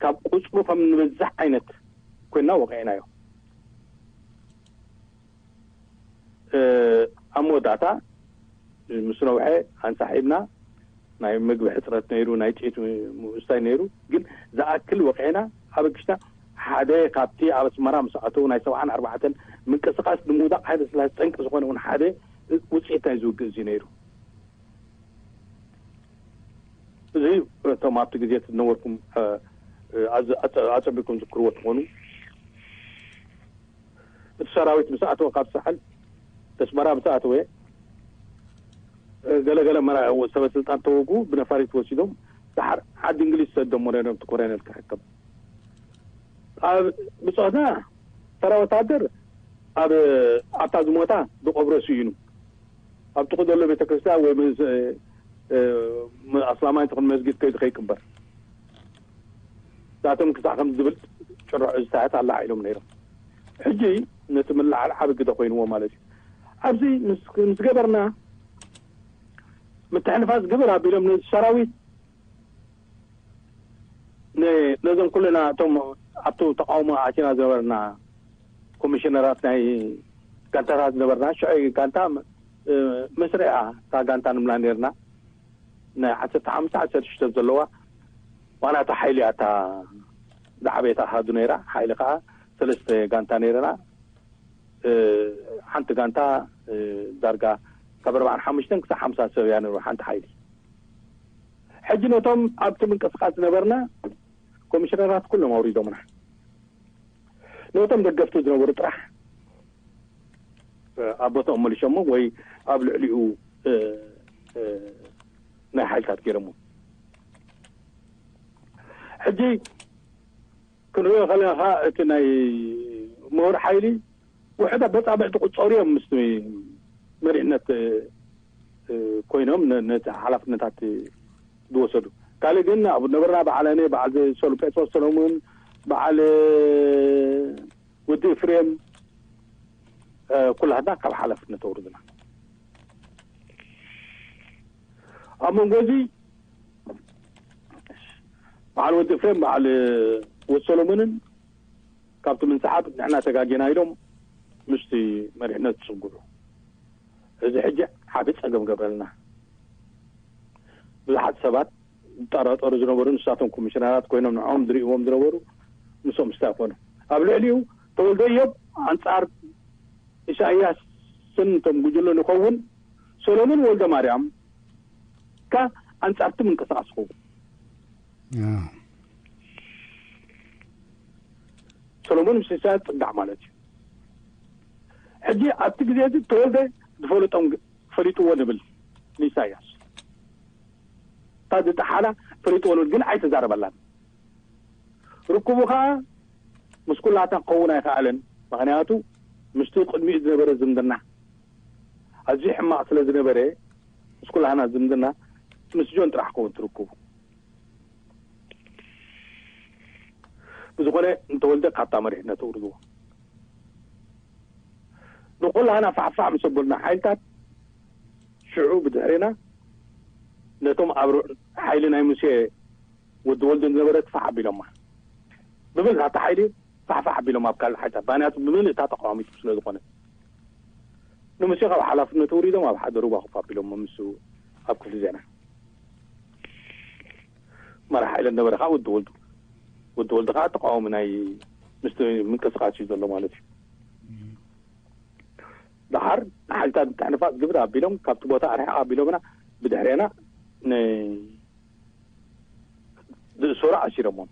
ካብ ቁፅሩ ከም ንበዛሕ ዓይነት ኮይና ወቂዕናዮ። ኣብ መወዳእታ ምስ ነውሐ ኣንሳሒብና ናይ ምግቢ ሕፅረት ነይሩ፣ ናይ ጥይት ምስታይ ነይሩ። ግን ዝኣክል ወቂዕና ኣበግሽና ሓደ ካብቲ ኣብ ኣስመራ ምስ ኣተዉ ናይ ሰብዓን ኣርባዕተን ምንቅስቃስ ንምውዳቕ ሃይለ ስላሴ ጠንቂ ዝኾነ እውን ሓደ ውፅኢት ናይ ዝውግእ እዚ ነይሩ። እዚ እቶም ኣብቲ ግዜ ዝነበርኩም ኣፀቢኩም ዝክርዎ ትኾኑ። እቲ ሰራዊት ምስ ኣተወ ካብ ሳሕል ኣስመራ ምስ ኣተወ ገለገለ መራ ሰበ ስልጣን ተወጉ ብነፋሪት ወሲዶም ድሓር ዓዲ እንግሊዝ ሰዶም ወረዶም እቲ ኮረነል ክሕከም ኣብ ብፆታ ተራ ወታደር ኣብ ኣብታ ዝሞታ ዝቆብሮ ስኢኑ ኣብ ጥቁ ዘሎ ቤተክርስትያን ወይ ኣስላማይ ትኹን መስጊድ ከይዱ ከይቅበር ዛቶም ክሳዕ ከም ዝብል ጭርሖ ዝሳያት ኣላ ኢሎም ነይሮም። ሕጂ ነቲ ምልዓል ዓቢ ግደ ኮይንዎ ማለት እዩ። ኣብዚ ምስ ገበርና ምትሕንፋዝ ግብር ኣቢሎም ነዚ ሰራዊት ነዞም ኩልና እቶም ኣብቲ ተቃውሞ ኣቲና ዝነበርና ኮሚሽነራት ናይ ጋንታታት ዝነበርና ሽዑ ጋንታ መስርያ እታ ጋንታ ንምላ ነርና ናይ ዓሰርተ ሓሙሽተ ዓሰርተ ሽዱሽተ ዘለዋ ዋናታ ሓይሊ ኣታ ዝዓበየት ኣሃዱ ነይራ። ሓይሊ ከዓ ሰለስተ ጋንታ ነይረና። ሓንቲ ጋንታ ዳርጋ ካብ ኣርባዓን ሓሙሽተን ክሳብ ሓምሳ ሰብ እያ ነሩ ሓንቲ ሓይሊ። ሕጂ ነቶም ኣብቲ ምንቅስቃስ ዝነበርና ኮሚሽነራት ኩሎም ኣውሪዶምና። ነቶም ደገፍቲ ዝነበሩ ጥራሕ ኣብ ቦታኦም መሊሾሞ ወይ ኣብ ልዕሊኡ ናይ ሓይልታት ገይሮሞ። ሕጂ ክንሪኦ ከለና እቲ ናይ ምሁር ሓይሊ ውሕዳት በፃብዕ ዝቁፀሩ እዮም ምስ መሪሕነት ኮይኖም ነቲ ሓላፍነታት ዝወሰዱ። ካልእ ግን ኣብ ነበርና በዓል ኣነ በዓል ሰሉ ጴጥሮስ ሰሎሙን በዓል ወዲ ኤፍሬም ኩላትና ካብ ሓላፍነት ኣውርድና። ኣብ መንጎ እዚ በዓል ወዲ ኤፍሬም በዓል ወዲ ሰሎሞንን ካብቲ ምንስሓብ ንሕና ተጋጌና ኢሎም ምስቲ መሪሕነት ዝፅግዑ። እዚ ሕጂ ዓቢ ጸገም ገብረልና። ብዙሓት ሰባት ዝጠራጠሩ ዝነበሩ ንሳቶም ኮሚሽነራት ኮይኖም ንዕኦም ዝርእዎም ዝነበሩ ምስኦም ስታፍ ኾኑ። ኣብ ልዕሊኡ ተወልደ እዮብ ኣንጻር ኢሳያስን እቶም ጉጅሎ ንኸውን፣ ሰሎሞን ወልደ ማርያም ከ ኣንጻርቲ ምንቅስቃስ ይኸውን። ሰሎሞን ምስ ኢሳያስ ጽጋዕ ማለት እዩ። ሕጂ ኣብቲ ግዜ እዚ ተወልደ ዝፈለጦም ግ- ፈሊጥዎ ንብል ንኢሳያስ። እታ ዝጠሓላ ፈሊጥዎ ንብል፣ ግን ኣይተዛረበላን። ርክቡ ኸኣ ምስ ኩላትና ክኸውን ኣይከኣለን። ምኽንያቱ ምስቲ ቅድሚኡ ዝነበረ ዝምድና ኣዝዩ ሕማቕ ስለ ዝነበረ፣ ምስ ኩላህና ዝምድና ምስ ጆን ጥራሕ ክኸውን ትርክቡ። ብዝኾነ፣ እንተወልደ ካብታ መሪሕነት ኣውርድዎ። ንኹላህና ፋሕፋሕ ምስ ኣበሉና ሓይልታት፣ ሽዑ ብድሕሬና ነቶም ኣብ ር- ሓይሊ ናይ ሙሴ ወዲ ወልዱ ዝነበረት ፋሕ ኣቢሎማ። ብምልእታ ሓይሊ ፋሕፋሕ ኣቢሎም ኣብ ካልእ ሓይልታት፣ ምኽንያቱ ብምልእታ ተቃዋሚቱ ስለ ዝኾነ። ንሙሴ ካብ ሓላፍነቱ ውሪዶም ኣብ ሓደ ሩባ ኮፍ ኣቢሎም ምስ ኣብ ክፍሊ ዜና። መራሕ ሓይሊ ነበረ ከዓ ወዲ ወልዱ። ወዲ ወልዱ ከዓ ተቃዋሚ ናይ ምስቲ ምንቅስቃስ እዩ ዘሎ ማለት እዩ። ደሓር ንሓይልታት ምትሕንፋጽ ግብር ኣቢሎም ካብቲ ቦታ ኣርሒቕ ኣቢሎምና። ብድሕሬና ን- ዝእሰሩ ኣሲሮሞም።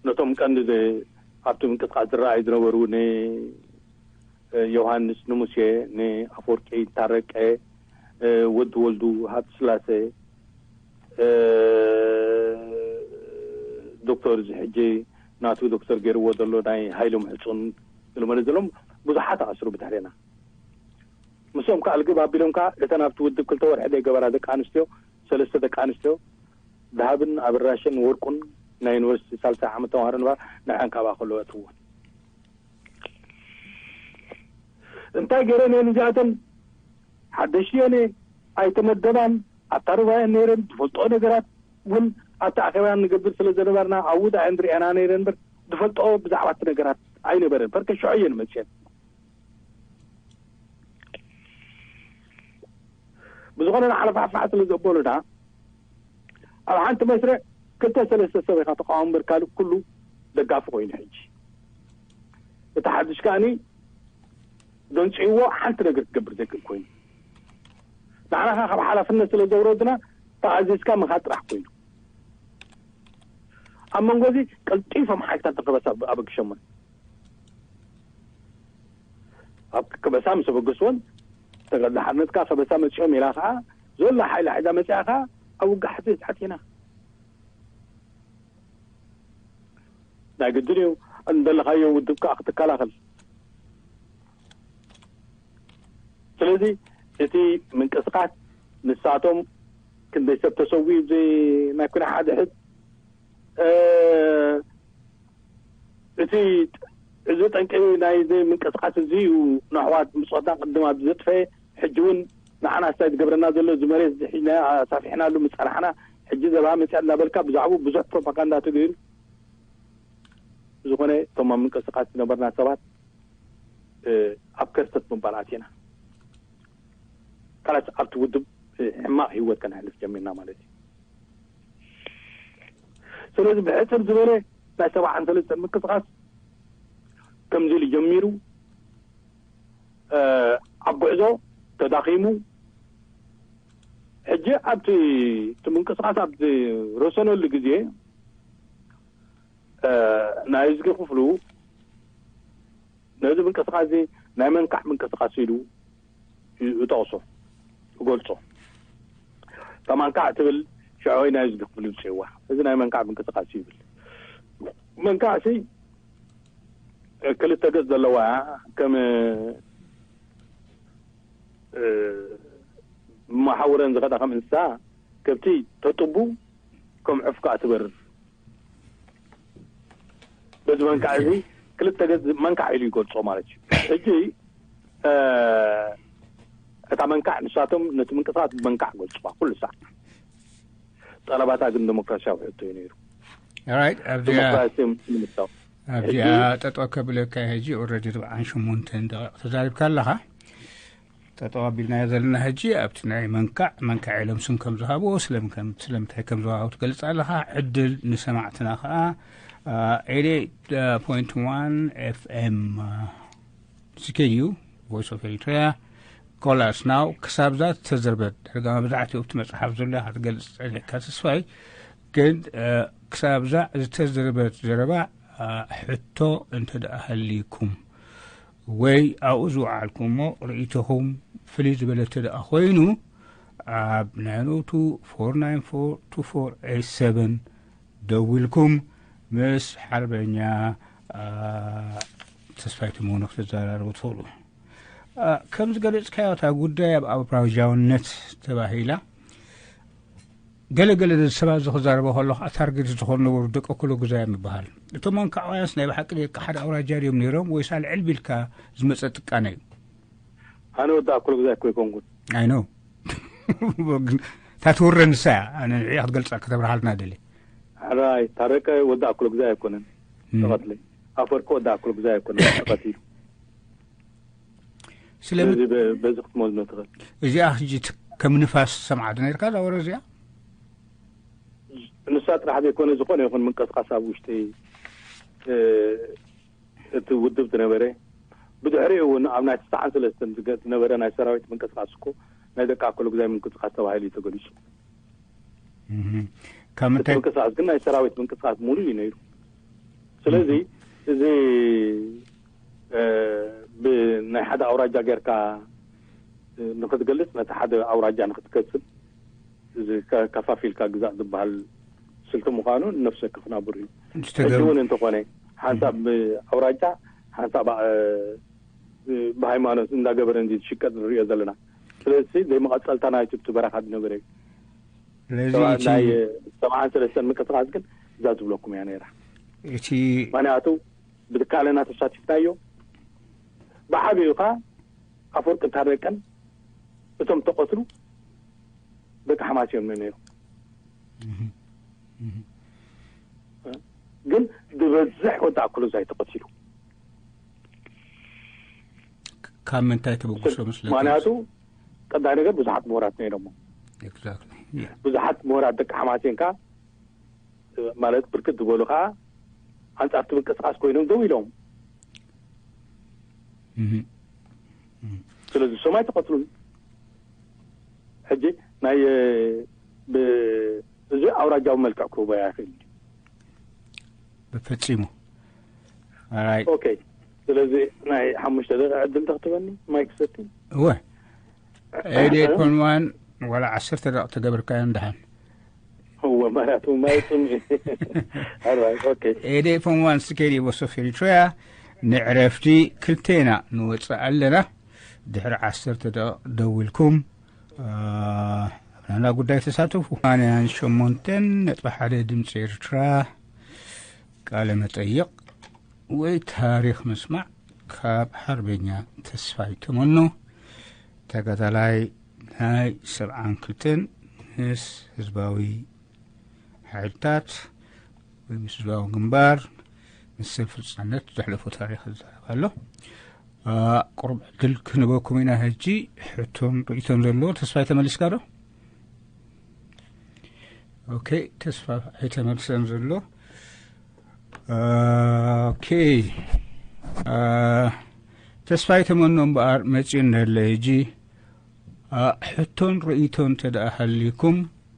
ነቶም ቀንዲ ዝ- ኣብቲ ምንቅስቃስ ዝረኣዩ ዝነበሩ ንዮሃንስ፣ ንሙሴ፣ ንኣፈወርቂ ታረቀ፣ ወዲ ወልዱ፣ ሃብተስላሴ፣ ዶክተር፣ እዚ ሕጂ ናቱ ዶክተር ገይርዎ ዘሎ ናይ ሃይሎም ሕጹን፣ ገለመለ ዘሎም ብዙሓት ኣስሩ ብድሕሬና። ምስኦም ከዓ ልግብ ኣቢሎም ከዓ እተን ኣብቲ ውድብ ክልተ ወርሒ ዘይገበራ ደቂ ኣንስትዮ፣ ሰለስተ ደቂ ኣንስትዮ፣ ዳሃብን ኣበራሽን ወርቁን ናይ ዩኒቨርሲቲ ሳልሳይ ዓመት ተምሃሮ ንባር ንዐን ካብኣ ከለዎ እትውን። እንታይ ገይረን እየን እዚኣተን? ሓደሽቲ እየን፣ ኣይተመደባን፣ ኣብታ ሩባ እየን ነይረን። ዝፈልጥኦ ነገራት እውን ኣብቲ ኣኼባ ንገብር ስለ ዝነበርና ኣብኡ ደኣ እየን ዝርእያና ነይረን እምበር ዝፈልጥኦ ብዛዕባ እቲ ነገራት ኣይነበረን። በርከ ሽዑ እየን መፅየን። ብዝኾነ ንሓለፋሕፋሕ ስለ ዘበሉና ኣብ ሓንቲ መስርዕ ክልተ ሰለስተ ሰብ ኢኻ ተቃዋሚ እምበር ካልእ ኩሉ ደጋፊ ኮይኑ ሕጂ እቲ ሓድሽ ከኣኒ ደንፅይዎ ሓንቲ ነገር ክገብር ዘይክእል ኮይኑ ንዓና ካብ ሓላፍነት ስለ ዘውረድና ተኣዚዝካ ምኻድ ጥራሕ ኮይኑ ኣብ መንጎ እዚ ቀልጢፎም ሓይልታት ተኸበሳ ኣበግሸሞን ኣብ ከበሳ ምስ ኣበገስዎን ተጋድሎ ሓርነትካ ከበሳ መፂኦም ኢላ ከዓ ዘላ ሓይላ ሒዛ መፂኣ ከዓ ኣብ ውግእ ሓፂር ኣቲና ናይ ግድን እዩ እንደለኻዮ ውድብ ከዓ ክትከላኸል ስለዚ እቲ ምንቅስቃስ ንሳቶም ክንደይ ሰብ ተሰዊኡ ናይ ኩነ ሓደ ሕድ እቲ እዚ ጠንቂ ናይ እዚ ምንቅስቃስ እዚ እዩ ንኣሕዋት ብፆታ ቅድም ኣብ ዘጥፈ ሕጂ እውን ንዓና ስታይ ዝገብረና ዘሎ እዚ መሬት እዚ ሒዝና ኣሳፊሕናሉ ምፀናሕና ሕጂ ዘባ መፅያ እናበልካ ብዛዕቡ ብዙሕ ፕሮፓጋንዳ ተገይሩ ብዝኾነ እቶም ኣብ ምንቅስቃስ ዝነበርና ሰባት ኣብ ከርተት ምባል ኣቲና ካላት ኣብቲ ውድብ ሕማቕ ህይወት ከነሕልፍ ጀሚርና ማለት እዩ ስለዚ ብሕፅር ዝበለ ናይ ሰብዓን ሰለስተን ምንቅስቃስ ከምዚ ኢሉ ጀሚሩ ኣብ ጉዕዞ ተዳኺሙ ሕጂ ኣብቲ እቲ ምንቅስቃስ ኣብ ዝረሰነሉ ግዜ ናይ እዝጊ ክፍሉ ነዚ ምንቅስቃስ እዚ ናይ መንካዕ ምንቅስቃስ ኢሉ ይጠቕሶ ይገልጾ እታ መንካዕ ትብል ሽዑ ናይ እዝጊ ክፍሉ ይውፅእዋ እዚ ናይ መንካዕ ምንቅስቃስ ይብል መንካዕ ሲ ክልተ ገፅ ዘለዋ ከም መሓውረን ዝኸዳ ከም እንስሳ ከብቲ ተጥቡ ከም ዕፍ ከዓ ትበርር በዚ መንካዕ እዚ ክልተ ገፅ መንካዕ ኢሉ ይገልፆ ማለት እዩ ሕጂ እታ መንካዕ ንሳቶም ነቲ ምንቅስቃስ ብመንካዕ ገልፅዋ ኩሉ ሳዕ ጠለባታ ግን ዲሞክራሲያዊ ሕቶ እዩ ነይሩ ራይት ኣብዚኣ ዲሞክራሲ ንምታው ኣብዚኣ ጠጠው ከብለካ ሕጂ ኦረዲ ርብዓን ሸሞንተን ደቂቕ ተዛሪብካ ኣለኻ ጠጠው ኣቢልናዮ ዘለና ሕጂ ኣብቲ ናይ መንካዕ መንካዕ ኢሎም ስም ከም ዝሃብዎ ስለምንታይ ከም ዝሃቡ ትገልፅ ኣለኻ ዕድል ንሰማዕትና ከዓ ኤይት ኤይት ፖይንት ዋን ኤፍኤም ሲኬዩ፣ ቮይስ ኦፍ ኤሪትሪያ። ኮላስ ናው ክሳብ እዛ ተዘርበት ዳርጋ መብዛሕትኡ ኣብቲ መጽሓፍ ዘሎ ክትገልጽ ጸኒሕካ ተስፋይ። ግን ክሳብ እዛ ዝተዘርበት ዘረባ ሕቶ እንተ ደኣ ሃልይኩም ወይ ኣብኡ ዝወዓልኩሞ ርእይቶኹም ፍልይ ዝበለ እንተ ደኣ ኮይኑ፣ ኣብ ናይ ኖቱ ፎር ናይን ፎር ቱ ፎር ኤይት ሰቨን ደዊልኩም ምስ ሓርበኛ ተስፋይ ትመኑ ክትዘራረቡ ትኽእሉ። ከም ዝገለጽካዮ እታ ጉዳይ ኣብ ኣብራጃውነት ተባሂላ ገለገለ ሰባት ዝክዛረበ ከሎ ታርጌት ዝኾኑ ነበሩ ደቂ ኩሉ ግዛይ ምበሃል። እቶም መንካዕውያንስ ናይ ብሓቂ ደቂ ሓደ ኣውራጃ ድዮም ነይሮም ወይስ ኣልዕል ቢልካ ዝመጸ ጥቃነ እዩ? ኣነ ወዲ ኣኩሎ ግዛይ እኮ ኣይኮንኩን። ኣይ ኖ። እታ ትውረ ንሳ እያ። ኣነ ንዕያ ክትገልጻ ከተብርሃልና ደሊ። ሕራይ ታረቀ ወዲ ኣኩሎ ግዛይ ኣይኮነን ተቐትለ። ኣፈወርቂ ወዲ ኣኩሎ ግዛይ ኣይኮነን ተቐቲሉ። ስለዚ በዚ ክትመዝኖ ትኽእል። እዚኣ ሕጂ ከም ንፋስ ሰምዓ ዶ ነርካ እዛ ወረ እዚኣ? ንሳ ጥራሕ ዘይኮነ ዝኾነ ይኹን ምንቅስቃስ ኣብ ውሽጢ እቲ ውድብ ዝነበረ፣ ብድሕሪኡ እውን ኣብ ናይ ትስዓን ሰለስተን ዝገ- ዝነበረ ናይ ሰራዊት ምንቅስቃስ እኮ ናይ ደቂ ኣኮሎ ግዛይ ምንቅስቃስ ተባሂሉ እዩ ተገሊጹ። ካብ እቲ ምንታይ ምንቅስቃስ ግን ናይ ሰራዊት ምንቅስቃስ ሙሉ እዩ ነይሩ። ስለዚ እዚ እ፣ ብናይ ሓደ ኣውራጃ ጌርካ እ፣ ንክትገልጽ ነቲ ሓደ ኣውራጃ ንክትከስብ እዚ ከ- ከፋፊልካ ግዛእ ዝበሃል ስልቲ ምዃኑ ነፍሲ ወከፍ ናብር እዩ። ዝተገ- ሕጂ እውን እንተኾነ ሓንሳብ ብኣውራጃ ሓንሳብ እ፣ ብሃይማኖት እንዳገበረ እንዲ ዝሽቀጥ ንሪኦ ዘለና። ስለዚ ዘይመቐፀልታ ናይቲ እቲ በረኻ ዝነበረ እዩ። ስለዚ ሰባት እቲ ናይ ሰብዓን ሰለስተን ምንቅስቃስ ግን እዛ ዝብለኩም እያ ነይራ። እቲ ምክንያቱ ብትካለና ተሳቲፍናዮ ብዓብዩ ኸዓ ኣፈወርቂ ታረቀን እቶም ተቐትሉ ደቂ ሓማስ እዮም ነይሮም። ግን ዝበዝሕ ወዲ ኣኩሎ ዛይ ተቐቲሉ። ካብ ምንታይ ተበግሶ መስለካ? ምክንያቱ ቀዳይ ነገር ብዙሓት ምሁራት ነይሮሞ። Exactly. Yeah. ብዙሓት ምሁራት ደቂ ሓማሴን ከዓ ማለት ብርክት ዝበሉ ከዓ ኣንጻር እቲ ምንቅስቃስ ኮይኖም ደው ኢሎም። Mhm. ስለዚ እሶም ኣይተቐትሉን። ሕጂ ናይ ብ- እዚ ኣውራጃዊ መልክዕ ክህቦ ኣይኽእል። ፈጺሙ። Alright. ኦኬ። ስለዚ ናይ ሓሙሽተ ደቂቕ ዕድል ተኽትበኒ ማይክ ሰቲ። እወ። ኤይት ኤይት ፖይንት ዋን ዋላ ዓሰርተ ደቂቕ ተገብርካዮ እንደሓን። እወ ማለት ማይክ ኦኬ። ኤይት ኤይት ፖይንት ዋን ስኬዲ ቦሶፍ ኤሪትሪያ። ንዕረፍቲ ክልቴና ንወፅእ ኣለና። ድሕሪ ዓሰርተ ደቂቕ ደዊልኩም ናና ጉዳይ ተሳተፉ። ሰማንያን ሸሞንተን ነጥቢ ሓደ ድምፂ ኤርትራ። ቃለ መጠይቕ ወይ ታሪኽ ምስማዕ ካብ ሓርበኛ ተስፋይ ተመኑ፣ ተጋዳላይ ናይ ሰብዓን ክልተን ምስ ህዝባዊ ሓይልታት ወይ ምስ ህዝባዊ ግንባር፣ ምስ ሰልፊ ናጽነት ዘሕለፎ ታሪኽ ይዛረብ ኣሎ። ቁሩብ ዕድል ክንበኩም ኢና። ሕጂ ሕቶን ርእይቶን ዘለዎ ተስፋይ ተመሊስካ ዶ? ኦኬ፣ ተስፋ ኣይተመልሰን ዘሎ። ኦኬ፣ ተስፋይ ተመኖ እምበኣር መጺኡ እንሄለ። ሕጂ ሕቶን ርእይቶን እንተ ደኣ ሃልይኩም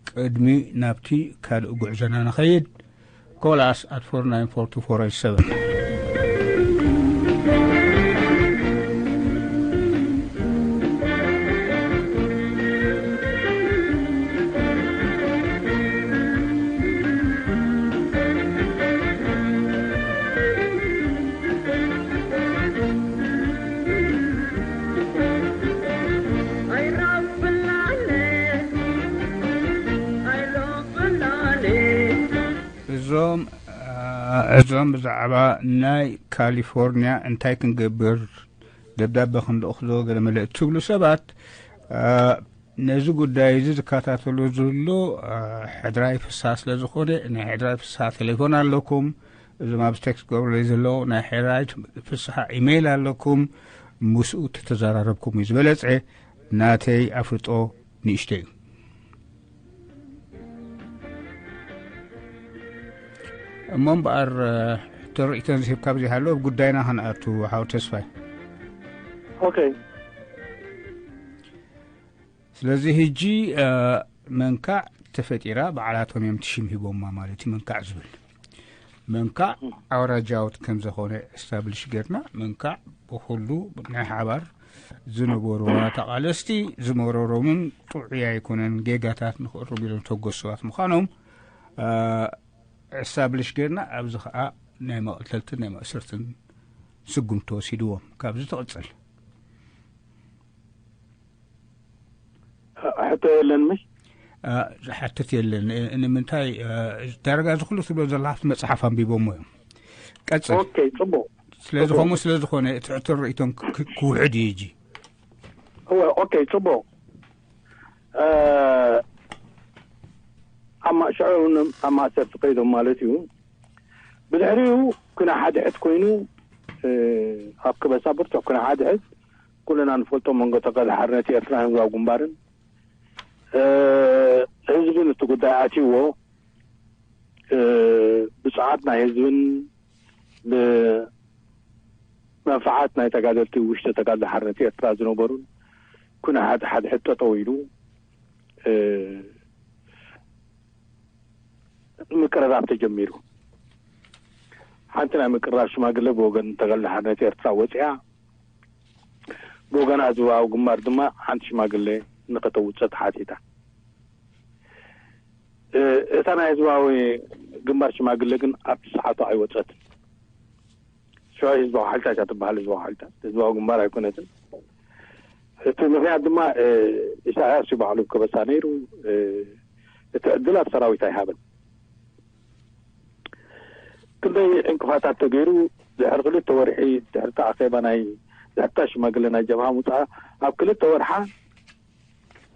ቅድሚ ናብቲ ካልእ ጉዕዞና ንኸይድ፣ call us at four nine four two four eight seven. እዞም እዞም ብዛዕባ ናይ ካሊፎርኒያ እንታይ ክንገብር ደብዳበ ክንልእኽ ዶ ገለ መለ እትብሉ ሰባት፣ ነዚ ጉዳይ እዚ ዝከታተሉ ዘሎ ሕድራይ ፍስሃ ስለ ዝኾነ፣ ናይ ሕድራይ ፍስሃ ቴሌፎን ኣለኩም። እዞም ኣብዚ ቴክስት ገብሩለይ ዘለዉ ናይ ሕድራይ ፍስሃ ኢሜይል ኣለኩም። ምስኡ ተተዘራረብኩም እዩ ዝበለጸ። ናተይ ኣፍልጦ ንእሽተይ እዩ። እሞ እምበኣር፣ እ፣ ሕቶ ርእይቶን ዝህብካ ብዘይሃለወ፣ ኣብ ጉዳይና ክንኣቱ፣ ሓው ተስፋይ። ኦኬ። ስለዚ ሕጂ፣ እ፣ መንካዕ ተፈጢራ፣ ባዕላቶም እዮም ትሽም ሂቦማ ማለት እዩ። መንካዕ ዝብል መንካዕ ኣውራጃውት ከም ዝኾነ ኤስታብሊሽ ጌርና፣ መንካዕ ብኹሉ ናይ ሓባር ዝነበሩ ተቓለስቲ ዝመረሮምን ጥዑይ ኣይኮነን ጌጋታት ንኽእርሙ ኢሎም ተጎስባት ምዃኖም፣ እ፣ ኤስታብሊሽ ጌርና፣ ኣብዚ ኸዓ ናይ መቐተልትን ናይ ማእሰርትን ስጉምቲ ወሲድዎም። ካብዚ ትቕጽል። ሕቶ የለን ምሽ? እ፣ ዝሓትት የለን። እ፣ ንምንታይ፣ እ፣ ዳርጋ እዚ ኩሉ ትብሎ ዘለኻ ኣብቲ መጽሓፍ ኣንቢቦሞ እዮም። ቀጽል። ኦኬ፣ ጽቡቕ። ስለዚ ከምኡ ስለ ዝኾነ እቲ ሕቶን ርእይቶን ክ-፣ ክ-፣ ክውሕድ እዩ ሕጂ። እወ፣ ኦኬ፣ ጽቡቕ። እ፣ ኣብ ማ-፣ ሽዑ ን-፣ ኣብ ማእሰርቲ ከይዶም ማለት እዩ። ብድሕሪኡ ኩነ ሓድሕድ ኮይኑ፣ እ፣ ኣብ ከበሳ ብርቱዕ ኩነ ሓድሕድ ኩልና ንፈልጦ መንጎ ተጋድሎ ሓርነት ኤርትራን ህዝባዊ ግንባርን፣ እ፣ ህዝብን እቲ ጉዳይ ኣትይዎ፣ እ፣ ብጽዓት ናይ ህዝብን ብመንፈዓት ናይ ተጋደልቲ ውሽጢ ተጋድሎ ሓርነት ኤርትራ ዝነበሩን ኩነ ሓድ-፣ ሓድሕድ ጠጠው ኢሉ፣ እ፣ ምቅርራብ ተጀሚሩ። ሓንቲ ናይ ምቅርራብ ሽማግለ ብወገን ተጋድሎ ሓርነት ኤርትራ ወጺኣ፣ ብወገን ህዝባዊ ግንባር ድማ ሓንቲ ሽማግለ ንኸተውጽእ ተሓቲታ። እ-፣ እታ ናይ ህዝባዊ ግንባር ሽማግለ ግን ኣብቲ ሰዓቱ ኣይወጸትን። ሽዑ ህዝባዊ ሓይልታት እያ ትበሃል፣ ህዝባዊ ሓይልታት፣ ህዝባዊ ግንባር ኣይኮነትን። እቲ ምኽንያት ድማ፣ እ፣ ኢሳያስ እዩ ባዕሉ ከበሳ ነይሩ። እ፣ እቲ ዕድል ኣብ ሰራዊት ኣይሃበን። ክንደይ ዕንቅፋታት ተገይሩ፣ ድሕሪ ክልተ ወርሒ፣ ድሕሪ እቲ ኣኼባ ናይ፣ ድሕሪ እታ ሽማግለ ናይ ጀብሃ ምውጻኣ፣ ኣብ ክልተ ወርሓ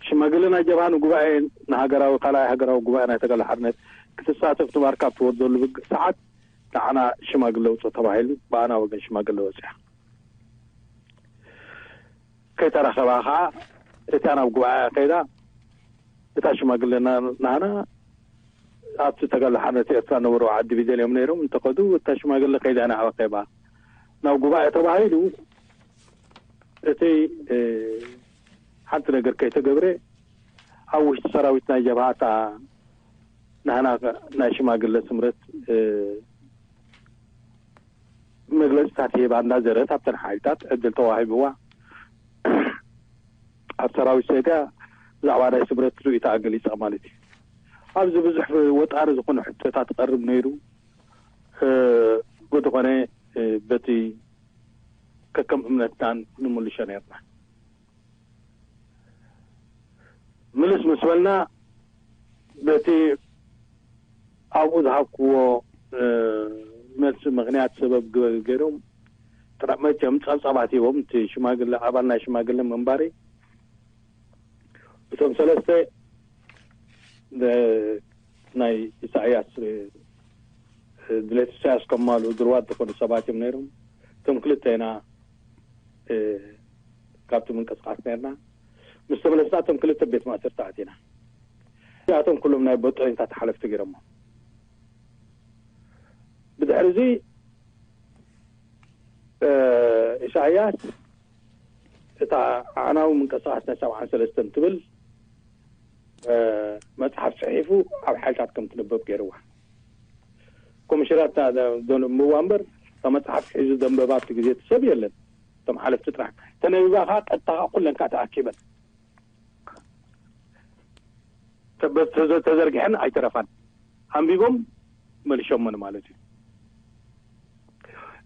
ሽማግለ ናይ ጀብሃ ንጉባኤ፣ ንሃገራዊ፣ ካልኣይ ሃገራዊ ጉባኤ ናይ ተጋድሎ ሓርነት ክትሳተፍ ትባር ካብ ትወርደሉ ብግ-፣ ሰዓት፣ ንዓና ሽማግለ ውጹ ተባሂሉ፣ ብኣና ወገን ሽማግለ ወጺኣ። ከይተረኸባ ኸዓ፣ እታ ናብ ጉባኤ ከይዳ፣ እታ ሽማግለ ና-፣ ናህና ኣብቲ ተጋድሎ ሓርነት ኤርትራ ነበሩ ዓዲ ቢደል እዮም ነይሮም። እንተኸዱ፣ እታ ሽማግለ ከይዳ ኢና ኣብ ኣኼባ። ናብ ጉባኤ ተባሂሉ፣ እቲ፣ እ፣ ሓንቲ ነገር ከይተገብረ፣ ኣብ ውሽጢ ሰራዊት ናይ ጀብሃ እታ ናህና ናይ ሽማግለ ስምረት፣ እ፣ መግለጽታት ሂባ እንዳዘረት ኣብተን ሓይልታት ዕድል ተዋሂብዋ ኣብ ሰራዊት ሰዲያ ብዛዕባ ናይ ስምረት ርእይታ ገሊጻ ማለት እዩ። ኣብዚ ብዙሕ ወጣሪ ዝኾነ ሕቶታት ቀርብ ነይሩ። እ፣ ብዝኾነ፣ እ፣ በቲ ከከም እምነትናን ንምልሾ ነይርና። ምልስ ምስ በልና በቲ ኣብኡ ዝሃብክዎ፣ እ፣ መልሲ ምኽንያት ሰበብ ገ-፣ ገይሮም ጥራ-፣ መቸም ጸብጻባት ሂቦም፣ እቲ ሽማግለ፣ ኣባል ናይ ሽማግለ ምንባሪ እቶም ሰለስተ ደ-፣ ናይ ኢሳያስ፣ እ፣ ድሌት ኢሳያስ ከማልኡ ድርዋት ዝኾኑ ሰባት እዮም ነይሮም። እቶም ክልተ ኢና፣ እ፣ ካብቲ ምንቅስቃስ ነይርና። ምስ ተመለስና እቶም ክልተ ቤት ማእሰርቲ ኣቲና። እዚኣቶም ኩሎም ናይ ቦጦኒታት ሓለፍቲ ገይሮሞ። ብድሕሪ እዚ፣ እ፣ ኢሳያስ እታ ኣዕናዊ ምንቅስቃስ ናይ ሰብዓን ሰለስተን ትብል፣ እ፣ መጽሓፍ ጽሒፉ ኣብ ሓይልታት ከም ትንበብ ገይርዋ። ኮሚሽነር እታ ደ-፣ ደንብዋ እምበር፣ እታ መጽሓፍ ሒዙ ዘንበባ ኣብቲ ግዜ እቲ ሰብ የለን። እቶም ሓለፍቲ ጥራሕ። ተነቢባ ኸዓ ቀጥታ ኸዓ ኩለን ከኣ ተኣኪበን ተበ-፣ ተዘ-፣ ተዘርጊሐን ኣይተረፋን። ኣንቢቦም መሊሾመን ማለት እዩ።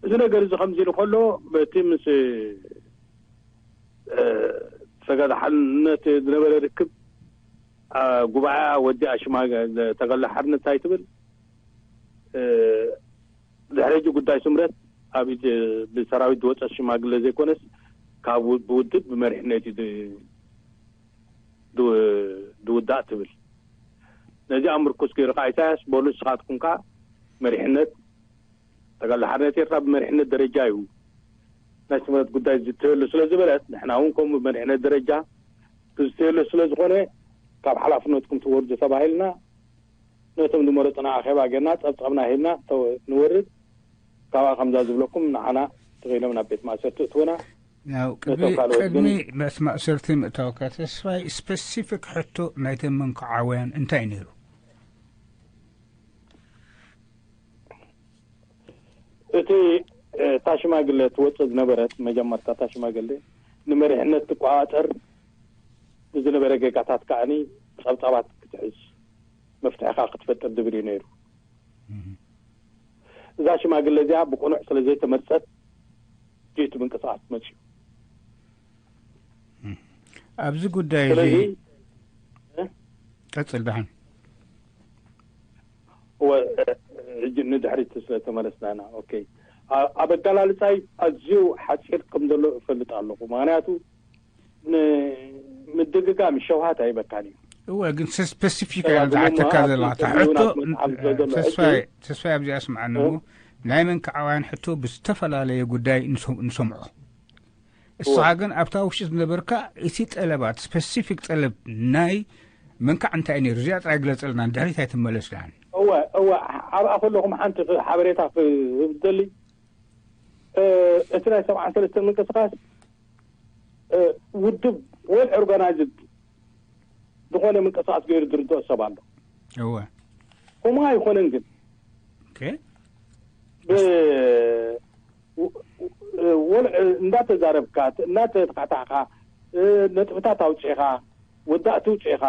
እዚ ነገር እዚ ከምዚ ኢሉ ከሎ፣ በቲ ምስ፣ እ፣ ተጋድሎ ሓርነት ዝነበረ ርክብ፣ ኣ፣ ጉባኤ ወዲኣ ሽማግ-፣ ተጋድሎ ሓርነት እንታይ ትብል፣ እ፣ ድሕሪ ሕጂ ጉዳይ ስምረት ኣብ ኢድ ብሰራዊት ዝወጸት ሽማግለ ዘይኮነስ፣ ካብ ው-፣ ብውድብ ብመሪሕነት እዩ ድ-፣ ድ-፣ ድውዳእ ትብል። ነዚኣ ምርኩስ ገይሩ ከኣ ኢሳያስ፣ በሉ ንስኻትኩም ከኣ መሪሕነት፣ ተጋድሎ ሓርነት ኤርትራ ብመሪሕነት ደረጃ እዩ ናይ ስምረት ጉዳይ ዝትየሉ ስለ ዝበለት፣ ንሕና እውን ከምኡ ብመሪሕነት ደረጃ ክዝተየሉ ስለ ዝኾነ፣ ካብ ሓላፍነትኩም ትወርዱ ተባሂልና፣ ነቶም ዝመረፁና ኣኼባ ጌርና ጸብጻብና ሂብና ንወርድ። ካብኣ ከምዛ ዝብለኩም ንዓና ተኺሎም ናብ ቤት ማእሰርቲ እትውና። ያው ቅድሚ ማእሰርቲ ምእታውካ ተስፋይ፣ ስፐሲፊክ ሕቶ ናይተን መንክዓውያን እንታይ ነይሩ? እቲ እታ ሽማግለ ትወፅእ ዝነበረት መጀመርታ እታ ሽማግለ ንመሪሕነት ትቆፃፀር፣ ንዝነበረ ጌጋታት ከዓኒ ፀብፃባት ክትሕዝ፣ መፍትሒ ከዓ ክትፈጥር ዝብል እዩ ነይሩ። እዛ ሽማግለ እዚኣ ብቁኑዕ ስለ ዘይተመርፀት ድዩ እቲ ምንቅስቃስ መፅዩ? ኣብዚ ጉዳይ እዚ ቀፅል ደሓን። ሕጂ ንድሕሪት ስለተመለስና ኢና። ኦኬ፣ ኣብ ኣገላልፃይ ኣዝዩ ሓፂር ከም ዘሎ እፈልጥ ኣለኹ። ምክንያቱ ንምድግጋም ሸውሃት ኣይበካን እዩ። እወ፣ ግን ስፐሲፊክ እያ ዝሓተካ ዘላ እታ ሕቶ። ተስፋይ ኣብዚኣ ስምዓኒ እሞ፣ ናይ መንክዓውያን ሕቶ ብዝተፈላለየ ጉዳይ ንሰምዖ። እስኻ ግን ኣብታ ውሽጢ ዝነበርካ እቲ ጠለባት፣ ስፐሲፊክ ጠለብ ናይ መንካዕ እንታይ ነይሩ? እዚኣ ጥራይ ግለጸልና፣ ንድሕሪት ኣይትመለስ ደሓን። እወ፣ እወ፣ ኣብኣ ከለኹም ሓንቲ ሓበሬታ ክህብ ደሊ፣ እቲ ናይ ሰብዓ ሰለስተ ምንቅስቃስ ውድብ ወል ኦርጋናይዝድ ዝኾነ ምንቅስቃስ ገይሩ ዝርድኦ ሰብ ኣሎ። እወ። ከምኡ ኣይኮነን ግን። ኦኬ። ብ-፣ ወ-፣ ወ-፣ እንዳተዛረብካ፣ እንዳተተካታዕካ፣ ነጥብታት ኣውጺእኻ፣ ወዳእቲ ውጽኢኻ፣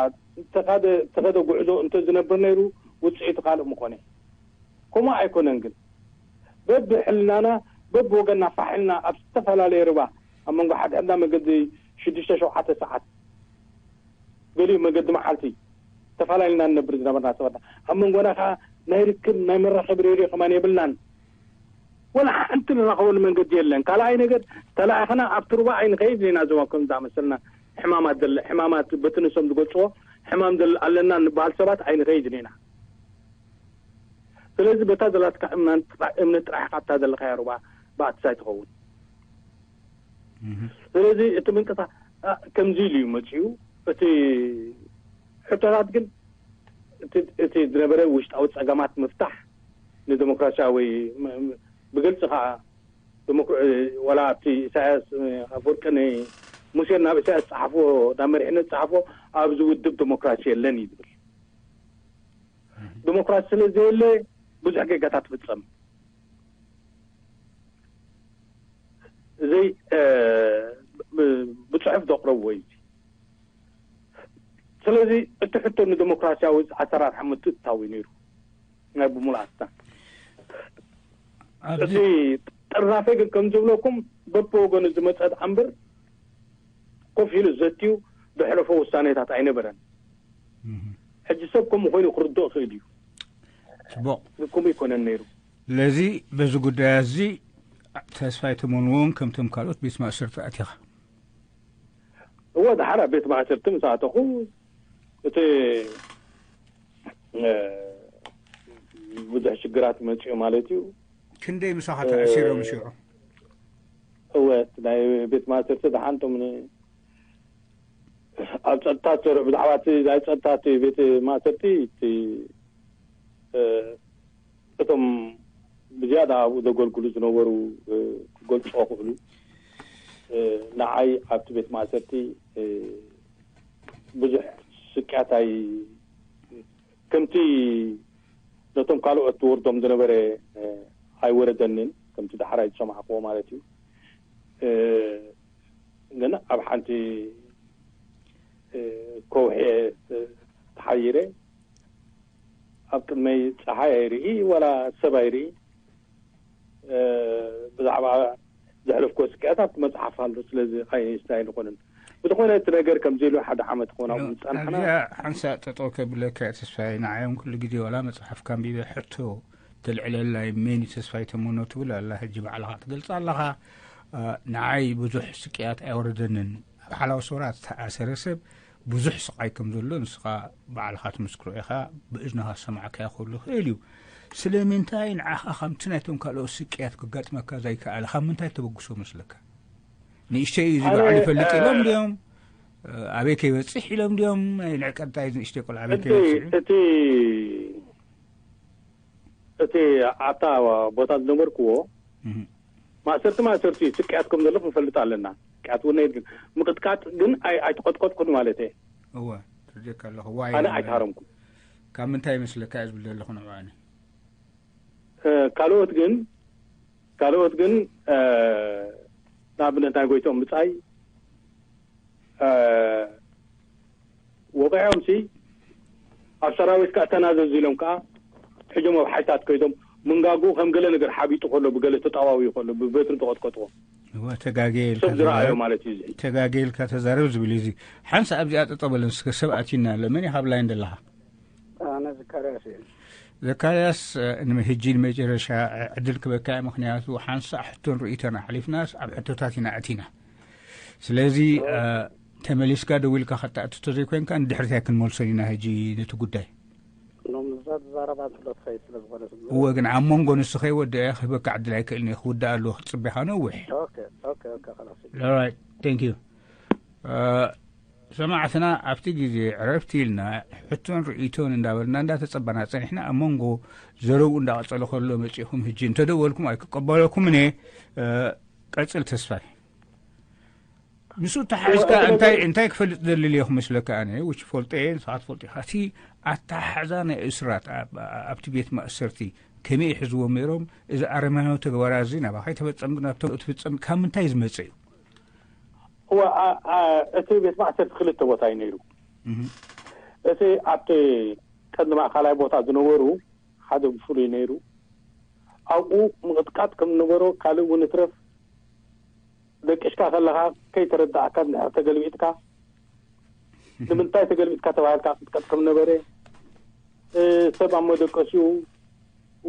ተኻደ-፣ ተኸደ ጉዕዞ እንተዝነብር ነይሩ፣ ውጽኢቱ ካልእ ምኾነ። ከምኡ ኣይኮነን ግን። በብሕልናና፣ በብወገንና ፋሕ ኢልና ኣብ ዝተፈላለየ ርባ፣ ኣብ መንጎ ሓደ ሕዳ መገዲ ሽዱሽተ ሸውዓተ ሰዓት፣ ገሊኡ መገዲ መዓልቲ ተፈላለና ንነብር ዝነበርና ሰባት። ኣብ መንጎና ከኣ ናይ ርክብ፣ ናይ መራኸቢ ሬድዮ ከማን የብልናን። ወላ ሓንቲ ንራኸበሉ መንገዲ የለን። ካልኣይ ነገር፣ ተላኢኽና ኣብቲ ሩባ ኣይንኸይድ ኢና። እዞም ከም ዝኣመሰልና ሕማማት ዘለ-፣ ሕማማት በቲ ንሶም ዝገልጽዎ ሕማም ዘለ-፣ ኣለና ንበሃል ሰባት ኣይንኸይድን ኢና። ስለዚ በታ ዘላትካ እምናን ጥራ-፣ እምነት ጥራሕ ኢኻ ኣብታ ዘለኻያ ሩባ ብኣትሳይ ትኸውን። እህ። ስለዚ እቲ ምንቅስቃስ፣ አ፣ ከምዚ ኢሉ እዩ መጺኡ። እቲ ሕቶታት ግን እቲ፣ እቲ ዝነበረ ውሽጣዊ ጸገማት ምፍታሕ ንደሞክራሲያዊ ም-፣ ም-፣ ብግልጺ ከኣ ደሞክራ-፣ ዋላ ኣብቲ ኢሳያስ፣ እ፣ ኣፈወርቂ ንሙሴ ናብ ኢሳያስ ጸሓፎ፣ ናብ መሪሕነት ጸሓፎ፣ ኣብዚ ውድብ ደሞክራሲ የለን እዩ ዝብል። ደሞክራሲ ስለ ዘየለ ብዙሕ ጌጋታት ትፍጸም። እዚ፣ እ፣ ብ-፣ ብጽሑፍ ዘቕረብዎ እዩ። ስለዚ እቲ ሕቶ ንደሞክራሲያዊ ኣሰራርሓ ምትእትታው እዩ ነይሩ፣ ናይ ብምሉኣትና። ኣብዚ እቲ ጥርናፈ ግን ከም ዝብለኩም በብወገኑ ዝመጸ ደኣ እምበር ኮፍ ኢሉ ዘትዩ ዘሕለፎ ውሳኔታት ኣይነበረን። እህ። ሕጂ ሰብ ከምኡ ኮይኑ ክርድኦ ይኽእል እዩ። ጽቡቕ። ግን ከምኡ ይኮነን ነይሩ። ስለዚ በዚ ጉዳይ እዚ ተስፋይ ተመን እውን ከምቶም ካልኦት ቤት ማእሰርቲ ኣቲኻ? እወ፣ ደሓር ኣብ ቤት ማእሰርቲ ምስ ኣተኹ እቲ፣ እ፣ ብዙሕ ሽግራት መጺኡ ማለት እዩ። ክንደይ ምሳኻ ተኣሲሮም ሽዑ? እወ፣ እቲ ናይ ቤት ማእሰርቲ ደሓን እቶም ን-፣ ኣብ ጸጥታ ዝሰርሑ፣ ብዛዕባ እቲ ናይ ጸጥታ እቲ ቤት ማእሰርቲ እቲ፣ እ፣ እቶም ብዝያዳ ኣብኡ ዘገልግሉ ዝነበሩ፣ እ፣ ክገልጽዎ ክኽእሉ፣ እ፣ ንዓይ ኣብቲ ቤት ማእሰርቲ፣ እ፣ ብዙሕ ስቅያት ኣይ-፣ ከምቲ ነቶም ካልኦት ዝወርዶም ዝነበረ፣ እ፣ ኣይወረደንን፣ ከምቲ ዳሕራይ ዝሰማዕክዎ ማለት እዩ። እ፣ ግን ኣብ ሓንቲ፣ እ፣ ከውሒ፣ እ፣ ተሓይረ፣ ኣብ ቅድመይ ጸሓይ ኣይርኢ፣ ዋላ ሰብ ኣይርኢ። እ፣ ብዛዕባ ዘሕለፍኩዎ ስቅያት ኣብቲ መጽሓፍ ኣሎ፣ ስለዚ ኣይስታይ ኣይንኾንን። ብዝኾነ እቲ ነገር ከምዚ ኢሉ ሓደ ዓመት ክኾን ኣብኡ ዝጸናሕና። ኣብዚኣ ሓንሳእ ጠጠው ከብለካ እየ ተስፋይ፣ ንዓዮም ኩሉ ግዜ ዋላ መጽሓፍካ ኣንቢበ ሕቶ ተልዕለላ እየ። መን እዩ ተስፋይ ተመኖ ትብል ኣላ፣ ሕጂ ባዕልኻ ትገልጻ ኣለኻ። እ፣ ንዓይ ብዙሕ ስቅያት ኣይወረደንን። ኣብ ሓላው ሰውራ ዝተኣሰረ ሰብ ብዙሕ ስቓይ ከም ዘሎ ንስኻ ባዕልኻ ትምስክሮ ኢኻ፣ ብእዝንኻ ዝሰማዕካዮ ክህሉ ይኽእል እዩ። ስለምንታይ ንዓኻ ከምቲ ናይቶም ካልኦት ስቅያት ከጋጥመካ ዘይከኣለ? ካብ ምንታይ ተበግሶ መስለካ? ንእሽተይ እዩ፣ እዚ ኣነ፣ ባዕሉ ይፈልጥ እ፣ ኢሎም ድዮም? ኣበይ ከይበጽሕ ኢሎም ድዮም? ናይ ቀጣይ ንእሽተይ ቆልዓ ኣበይ እቲ፣ ከይበጽሕ? እቲ እቲ ኣብታ ቦታ ዝነበርክዎ ማእሰርቲ ማእሰርቲ ስቅያት ከም ዘለኹ ንፈልጥ ኣለና። ስቅያት እውን የድልን። ምቕጥቃጥ ግን ኣይ- ኣይተቐጥቀጥኩን ማለት እየ። እወ፣ ተረዲእካ ኣለኹ። ዋይ ኣነ ኣይተሃረምኩን። ካብ ምንታይ ይመስለካ እየ ዝብል ዘለኹ ንዕኡ ኣነ። ካልኦት ግን ካልኦት ግን ንኣብነት ናይ ጎይቶም ብጻይ ወቂዖምሲ ኣብ ሰራዊት ከኣ ተናዘዙ ኢሎም ከኣ ሕጆም ኣብ ሓይታት ከይዶም ምንጋጉ ከም ገለ ነገር ሓቢጡ ከሎ ብገለ ተጣዋዊ ከሎ ብበትሪ ተቐጥቀጥዎ። ተጋጌ ኢልካ ተዛረብ ማለት እዩ። ተጋጌ ኢልካ ተዛረብ ዝብል እዩ። ሓንሳ ኣብዚኣ ጠጠበለን እስከ ሰብ ኣቲና ኣሎ። መን ኢኻ ብላይ እንደለኻ? ኣነ ዘካርያስ እየ። ዘካርያስ፣ ንመ- ህጂ ንመጨረሻ ዕድል ክበካ እየ። ምኽንያቱ ሓንሳእ ሕቶን ርእይቶን ኣሕሊፍናስ ኣብ ሕቶታት ኢና ኣቲና። ስለዚ ተመሊስካ ደው ኢልካ ከተእትቶ ዘይኮይንካ ንድሕሪት ኣይክንመልሶን ኢና። ህጂ ነቲ ጉዳይ ሎምዛ ተዛረባ እንተሎ ትኸይድ ስለ ዝኾነ ዝብሎ እወ፣ ግን ኣብ መንጎ ንሱ ከይወደአ ክህበካ ዕድል ኣይክእልን እየ። ክውዳእ ኣለዎ ክትጽቢኻ ነዊሕ። ኦኬ ኦኬ ኦኬ خلاص Alright, thank you. ሰማዕትና ኣብቲ ግዜ ዕረፍቲ ኢልና ሕቶን ርእይቶን እንዳበልና እንዳተጸበና ጸኒሕና ኣብ መንጎ ዘረብኡ እንዳቐጸለ ከሎ መጺኹም ህጂ እንተደወልኩም ኣይክቀበለኩም እነ ቀጽል ተስፋይ ምስኡ ተሓዝካ እንታይ እንታይ ክፈልጥ ደልል እየ ክመስለካ ኣነ ውጭ ፈልጦ እየ ንስኻ ትፈልጦ ኢኻ እቲ ኣተሓሕዛ ናይ እስራት ኣብቲ ቤት ማእሰርቲ ከመይ ይሕዝዎም ነይሮም እዚ ኣረማናዊ ተግባራት እዚ ናባኻ ይተፈጸም ናብቶም ትፍጸም ካብ ምንታይ ዝመጸ እዩ እወ እቲ ቤት ማእሰርቲ ክልተ ቦታ እዩ ነይሩ። እቲ ኣብቲ ቀንዲ ማእኸላይ ቦታ ዝነበሩ ሓደ ብፍሉይ ነይሩ። ኣብኡ ምቕጥቃጥ ከም ዝነበሮ ካልእ እውን ይትረፍ ደቂስካ ከለኻ ከይተረዳእካ እንድሕር ተገልቢጥካ ንምንታይ ተገልቢጥካ ተባሂልካ ቅጥቀጥ ከም ነበረ ሰብ ኣብ መደቀሲኡ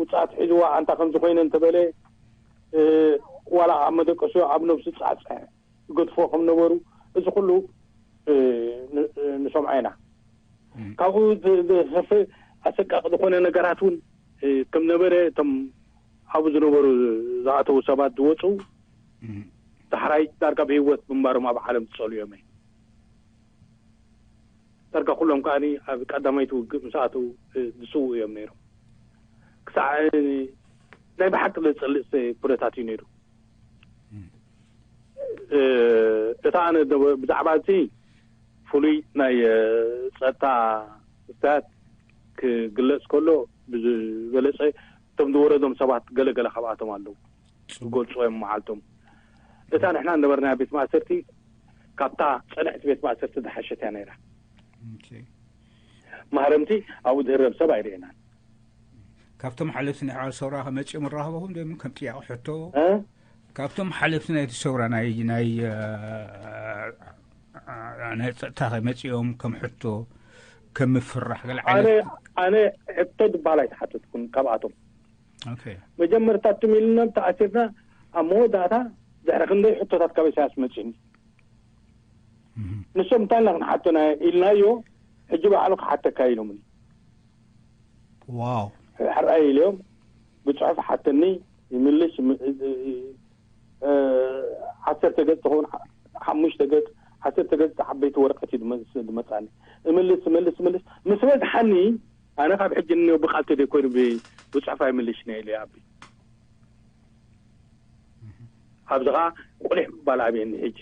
ውፅኣት ሒዝዋ ኣንታ ከምዚ ኮይነ እንተበለ ዋላ ኣብ መደቀሲኡ ኣብ ነብሱ ፃዕፀ ይገድፍዎ ከም ነበሩ እዚ ኩሉ ንሰምዖ ኢና። ካብኡ ዝሰፈ ኣሰቃቂ ዝኾነ ነገራት እውን ከም ነበረ እቶም ኣብኡ ዝነበሩ ዝኣተዉ ሰባት ዝወፁ ዳሕራይ ዳርጋ ብህይወት ምንባሮም ኣብ ዓለም ዝፀሉ እዮም። ዳርጋ ኩሎም ከዓ ኣብ ቀዳማይቲ ውግእ ምስ ኣተዉ ዝስውኡ እዮም ነይሮም። ክሳዕ ናይ ብሓቂ ዘፅልእ ኩነታት እዩ ነይሩ። እታ ኣነ ብዛዕባ እዚ ፍሉይ ናይ ፀጥታ ክስተያት ክግለፅ ከሎ ብዝበለፀ እቶም ዝወረዶም ሰባት ገለገለ ካብኣቶም ኣለዉ ዝገልፅዎ እዮም መዓልቶም። እታ ንሕና ነበርናያ ቤት ማእሰርቲ ካብታ ፅንዕቲ ቤት ማእሰርቲ ዝሓሸት እያ ነይራ። ማህረምቲ ኣብኡ ዝህረም ሰብ ኣይርእናን። ካብቶም ሓለፍቲ ናይ ሓባር ሰውራ ከመፅኦም ኣራኸበኹም ዶ ከም ጥያቄ ሕቶ እ? ካብቶም ሓለፍቲ ናይቲ ሰውራ ናይ ናይ እ፣ ናይ ፀጥታ ከመፅኦም ከም ሕቶ ከም ምፍራሕ ገለ ኣነ ዓይነት ኣነ ሕቶ ዝበሃል ኣይተሓተትኩን ካብኣቶም። ኦኬ መጀመርታ ትም ኢልኖም ተኣሲርና ኣብ መወዳእታ ድሕሪ ክንደይ ሕቶታት ካብ ኢሳያስ መፅእኒ። ንሶም እንታይ ኢና ክንሓቶ ኢልናዮ ሕጂ ባዕሉ ክሓተካ ኢሎምኒ። ዋው ሕራይ ኢልዮም ብፅሑፍ ሓተኒ ይምልስ ዓሰርተ ገፅ ትኸውን ሓሙሽተ ገፅ ዓሰርተ ገፅ ዓበይቲ ወረቀት እዩ ዝመፃኒ። እምልስ እምልስ እምልስ ምስ በዝሓኒ ኣነ ካብ ሕጂ ንኔው ብቃል ተደይኮይኑ ብፅሑፍ ኣይምልሽን እየ ኢለ ኣቢ ኣብዚ ከዓ ቁሊሕ ምባል ኣብየኒ ሕጂ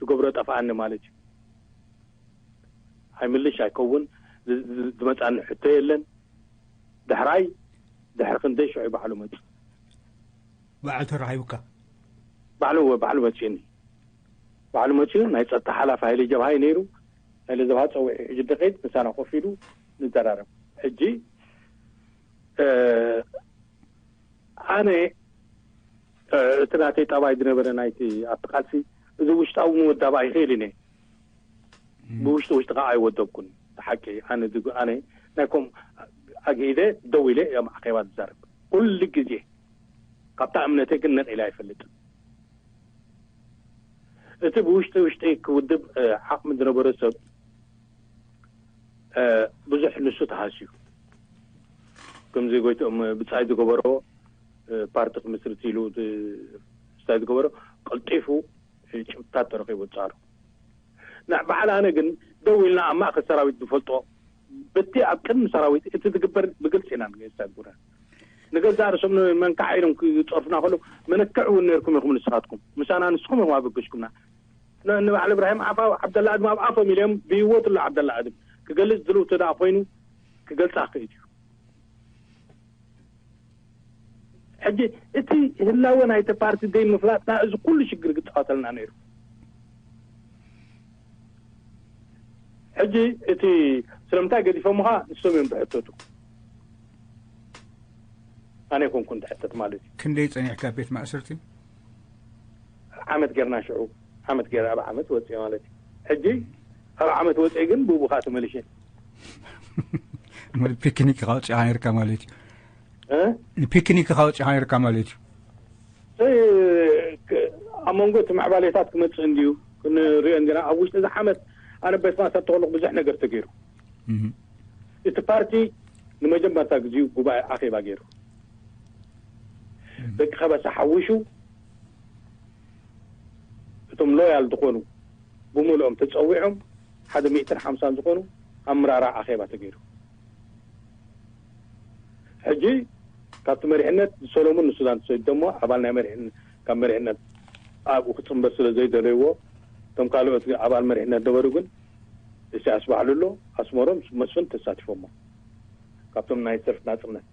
ዝገብሮ ጠፍኣኒ ማለት እዩ። ኣይምልሽ ኣይከውን ዝመፃኒ ሕቶ የለን። ድሕራይ ድሕሪ ክንደይ ሽዑ ባዕሉ መፁ። በዓል ተራኺቡካ ባዕሉ ባዕሉ መፅኡኒ። ባዕሉ መፅኡ ናይ ፀጥታ ሓላፊ ሃይለ ጀብሃ እዩ ነይሩ። ሃይለ ጀብሃ ፀዊዑ ሕጂ ድኸይድ ምሳና ኮፍ ኢሉ ንዘራረብ። ሕጂ ኣነ እቲ ናተይ ጠባይ ዝነበረ ናይቲ ኣብቲ ቃልሲ እዚ ውሽጣዊ ምወዳብ ኣይኽእልን እየ። ብውሽጢ ውሽጢ ከዓ ኣይወደብኩን። ሓቂ ኣነ ዝግ- ኣነ ናይ ኮም ኣግሂደ ደው ኢለ እዮም ኣኼባ ዝዛረብ ኩሉ ግዜ። ካብታ እምነተይ ግን ነቕ ኢለ ኣይፈልጥን። እቲ ብውሽጢ ውሽጢ ክውድብ ዓቕሚ ዝነበሮ ሰብ ብዙሕ ንሱ ተሃስዩ። ከምዚ ጎይትኦም ብጻይ ዝገበሮ ፓርቲ ክምስርት ኢሉ ብጻይ ዝገበሮ ቀልጢፉ ጭብጥታት ተረኺቡ ጻሩ። ንዕ በዓል ኣነ ግን ደው ኢልና ኣብ ማእከል ሰራዊት ዝፈልጦ በቲ ኣብ ቅድሚ ሰራዊት እቲ ዝግበር ብግልፂ ኢና ንገይሳ ግቡና። ንገዛእ ርእሶም መንካዕ ኢሎም ክጸርፉና ከሎ፣ መነክዕ እውን ነርኩም ኢኹም ንስኻትኩም። ምሳና ንስኹም ኢኹም ኣበገሽኩምና። ን-፣ ንባዕሊ እብራሂም ዓፋ፣ ዓብደላ ኣድም ኣብ ኣፎም ኢሎም ብህይወት ኣሎ። ዓብደላ ኣድም ክገልጽ ድልውቲ ደኣ ኮይኑ ክገልጻ ክእል እዩ። ሕጂ እቲ ህላወ ናይቲ ፓርቲ ዘይምፍላጥና እዚ ኩሉ ሽግር ክጻወተልና ነይሩ። ሕጂ እቲ ስለምንታይ ገዲፎምኻ ንሶም እዮም ዝሕተቱ። ኣነ ይኮንኩን ዝሕተት ማለት እዩ። ክንደይ ጸኒሕካ ቤት ማእሰርቲ? ዓመት ጌርና ሽዑ፣ ዓመት ጌር ኣብ ዓመት ወፅእ ማለት እዩ። ሕጂ ካብ ዓመት ወፅእ ግን ብቡኻ ተመሊሸ። ፒክኒክ ካውፅኻ ነርካ ማለት እዩ። ፒክኒክ ካውፅኻ ነርካ ማለት እዩ። ኣብ መንጎ እቲ ምዕባሌታት ክመፅእ እንድዩ ክንሪኦ እንዲና። ኣብ ውሽጢ እዚ ዓመት ኣነ ቤት ማእሰርቲ ከለኹ ብዙሕ ነገር ተገይሩ። እቲ ፓርቲ ንመጀመርታ ግዜኡ ጉባኤ ኣኼባ ገይሩ፣ ደቂ ከበሳ ሓዊሹ እቶም ሎያል ዝኾኑ ብምልኦም ተፀዊዖም ሓደ ሚእትን ሓምሳን ዝኾኑ ኣምራራ ኣኼባ ተገይሩ። ሕጂ ካብቲ መሪሕነት ሰሎሙን ንሱዳን ተሰዲዶሞ ኣባል ናይ መሪሕን ካብ መሪሕነት ኣብኡ ክፅንበር ስለ ዘይደለይዎ እቶም ካልኦት ኣባል መሪሕነት ነበሩ ግን ኢሳያስ ባዕሉ ኣሎ ኣስመሮም መስፍን ተሳቲፎሞ ካብቶም ናይ ሰልፍ ናፅነት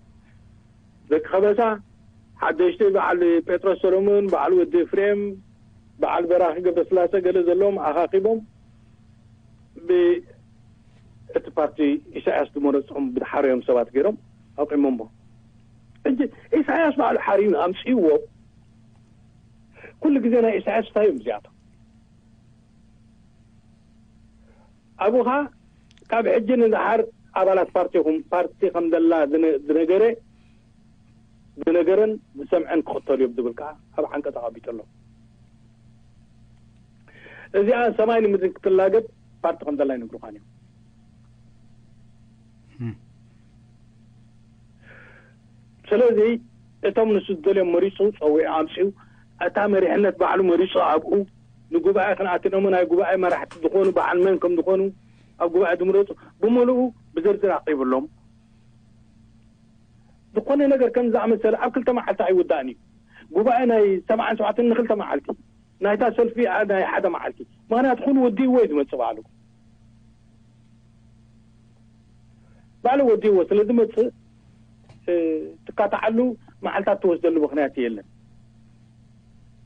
ደቂ ከበሳ ሓደሽቲ በዓል ጴጥሮስ ሰሎሙን በዓል ወዲ ኤፍሬም በዓል በራኺ ገብረስላሰ ገለ ዘለዎም ኣኻኺቦም ብእቲ ፓርቲ ኢሳያስ ዝመረፅኦም ብዝሓረዮም ሰባት ገይሮም ኣቂሞሞ ሕጂ ኢሳያስ ባዕሉ ሓርዩ ኣምፅእዎ ኩሉ ግዜ ናይ ኢሳያስ እንታይ እዮም እዚኣቶም ኣብኡኻ ካብ ሕጂ ንዝሓር ኣባላት ፓርቲኹም ፓርቲ ከም ዘላ ዝነገረ ዝነገረን ዝሰምዐን ክኽተሉ እዮም ዝብል ከዓ ኣብ ዓንቀፅ ኣቐቢጡ ኣሎ። እዚኣ ሰማይ ንምድሪ ክትላገብ ፓርቲ ከም ዘላ ይነግሩኻን እዮም። ስለዚ እቶም ንሱ ዝደልዮም መሪፁ ፀዊዑ ኣምፅኡ እታ መሪሕነት ባዕሉ መሪፁ ኣብኡ ንጉባኤ ክንኣትኖሞ ናይ ጉባኤ መራሕቲ ዝኾኑ በዓል መን ከም ዝኾኑ ኣብ ጉባኤ ዝምረፁ ብምልኡ ብዝርዝር ኣቅሪብሎም። ዝኾነ ነገር ከም ዝኣመሰለ ኣብ ክልተ መዓልቲ ኣይውዳእን እዩ። ጉባኤ ናይ ሰብዓን ሸውዓተን ንክልተ መዓልቲ ናይታ ሰልፊ ናይ ሓደ መዓልቲ ምክንያቱ ኩሉ ወዲእዎ እዩ ዝመፅእ ባዕሉ ባዕሉ ወዲእዎ ስለ ዝመፅእ ትካታዓሉ መዓልታት ትወስደሉ ምክንያት የለን።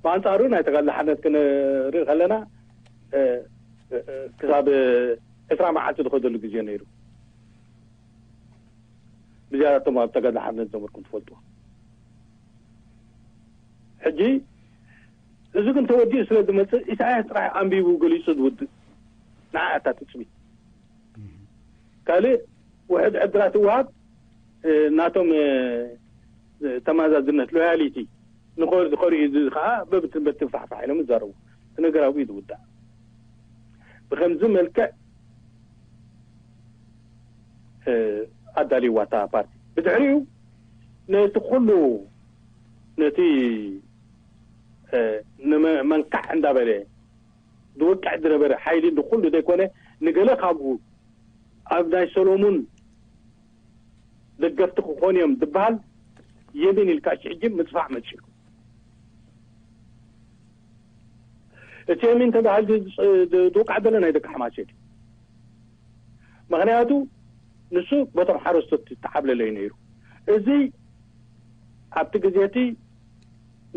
ብኣንፃሩ ናይ ተጋድሎ ሓርነት ክንርኢ ከለና ክሳብ ዕስራ መዓልቲ ዝኸደሉ ግዜ ነይሩ። ብዝያዳቶም ኣብ ተጋድሎ ሓርነት ዝነበርኩም ትፈልጥዎ። ሕጂ እዚ ግን ተወዲኡ ስለ ዝመፅእ ኢሳያስ ጥራሕ ኣንቢቡ ገሊፁ ዝውድእ ንዓ እታ ትፅቢት ካልእ ውሕድ ዕድላት ይወሃብ ናቶም ተማዛዝነት ሎያሊቲ ንኸርኡ እዚ ከዓ በብትንበት ትንፋሕፋሕ ኢሎም ይዛረቡ እቲ ነገር ኣብኡ ዝውዳእ ብከምዚ መልክዕ ኣዳልይዋ እታ ፓርቲ ብድሕሪኡ ነቲ ኩሉ ነቲ መንካዕ እንዳበለ ዝወቅዕ ዝነበረ ሓይሊ ንኩሉ ዘይኮነ ንገለ ካብኡ ኣብ ናይ ሰሎሙን ደገፍቲ ክኾኑ እዮም ዝበሃል የምን ኢልካ ሕጂ ምፅፋዕ መፅኡ እቲ የምን ተባሂሉ ዝወቃዕ ዘሎ ናይ ደቂ ሓማሴት እዩ። ምክንያቱ ንሱ በቶም ሓረስቶት ተዓብለለ እዩ ነይሩ። እዚ ኣብቲ ግዜ እቲ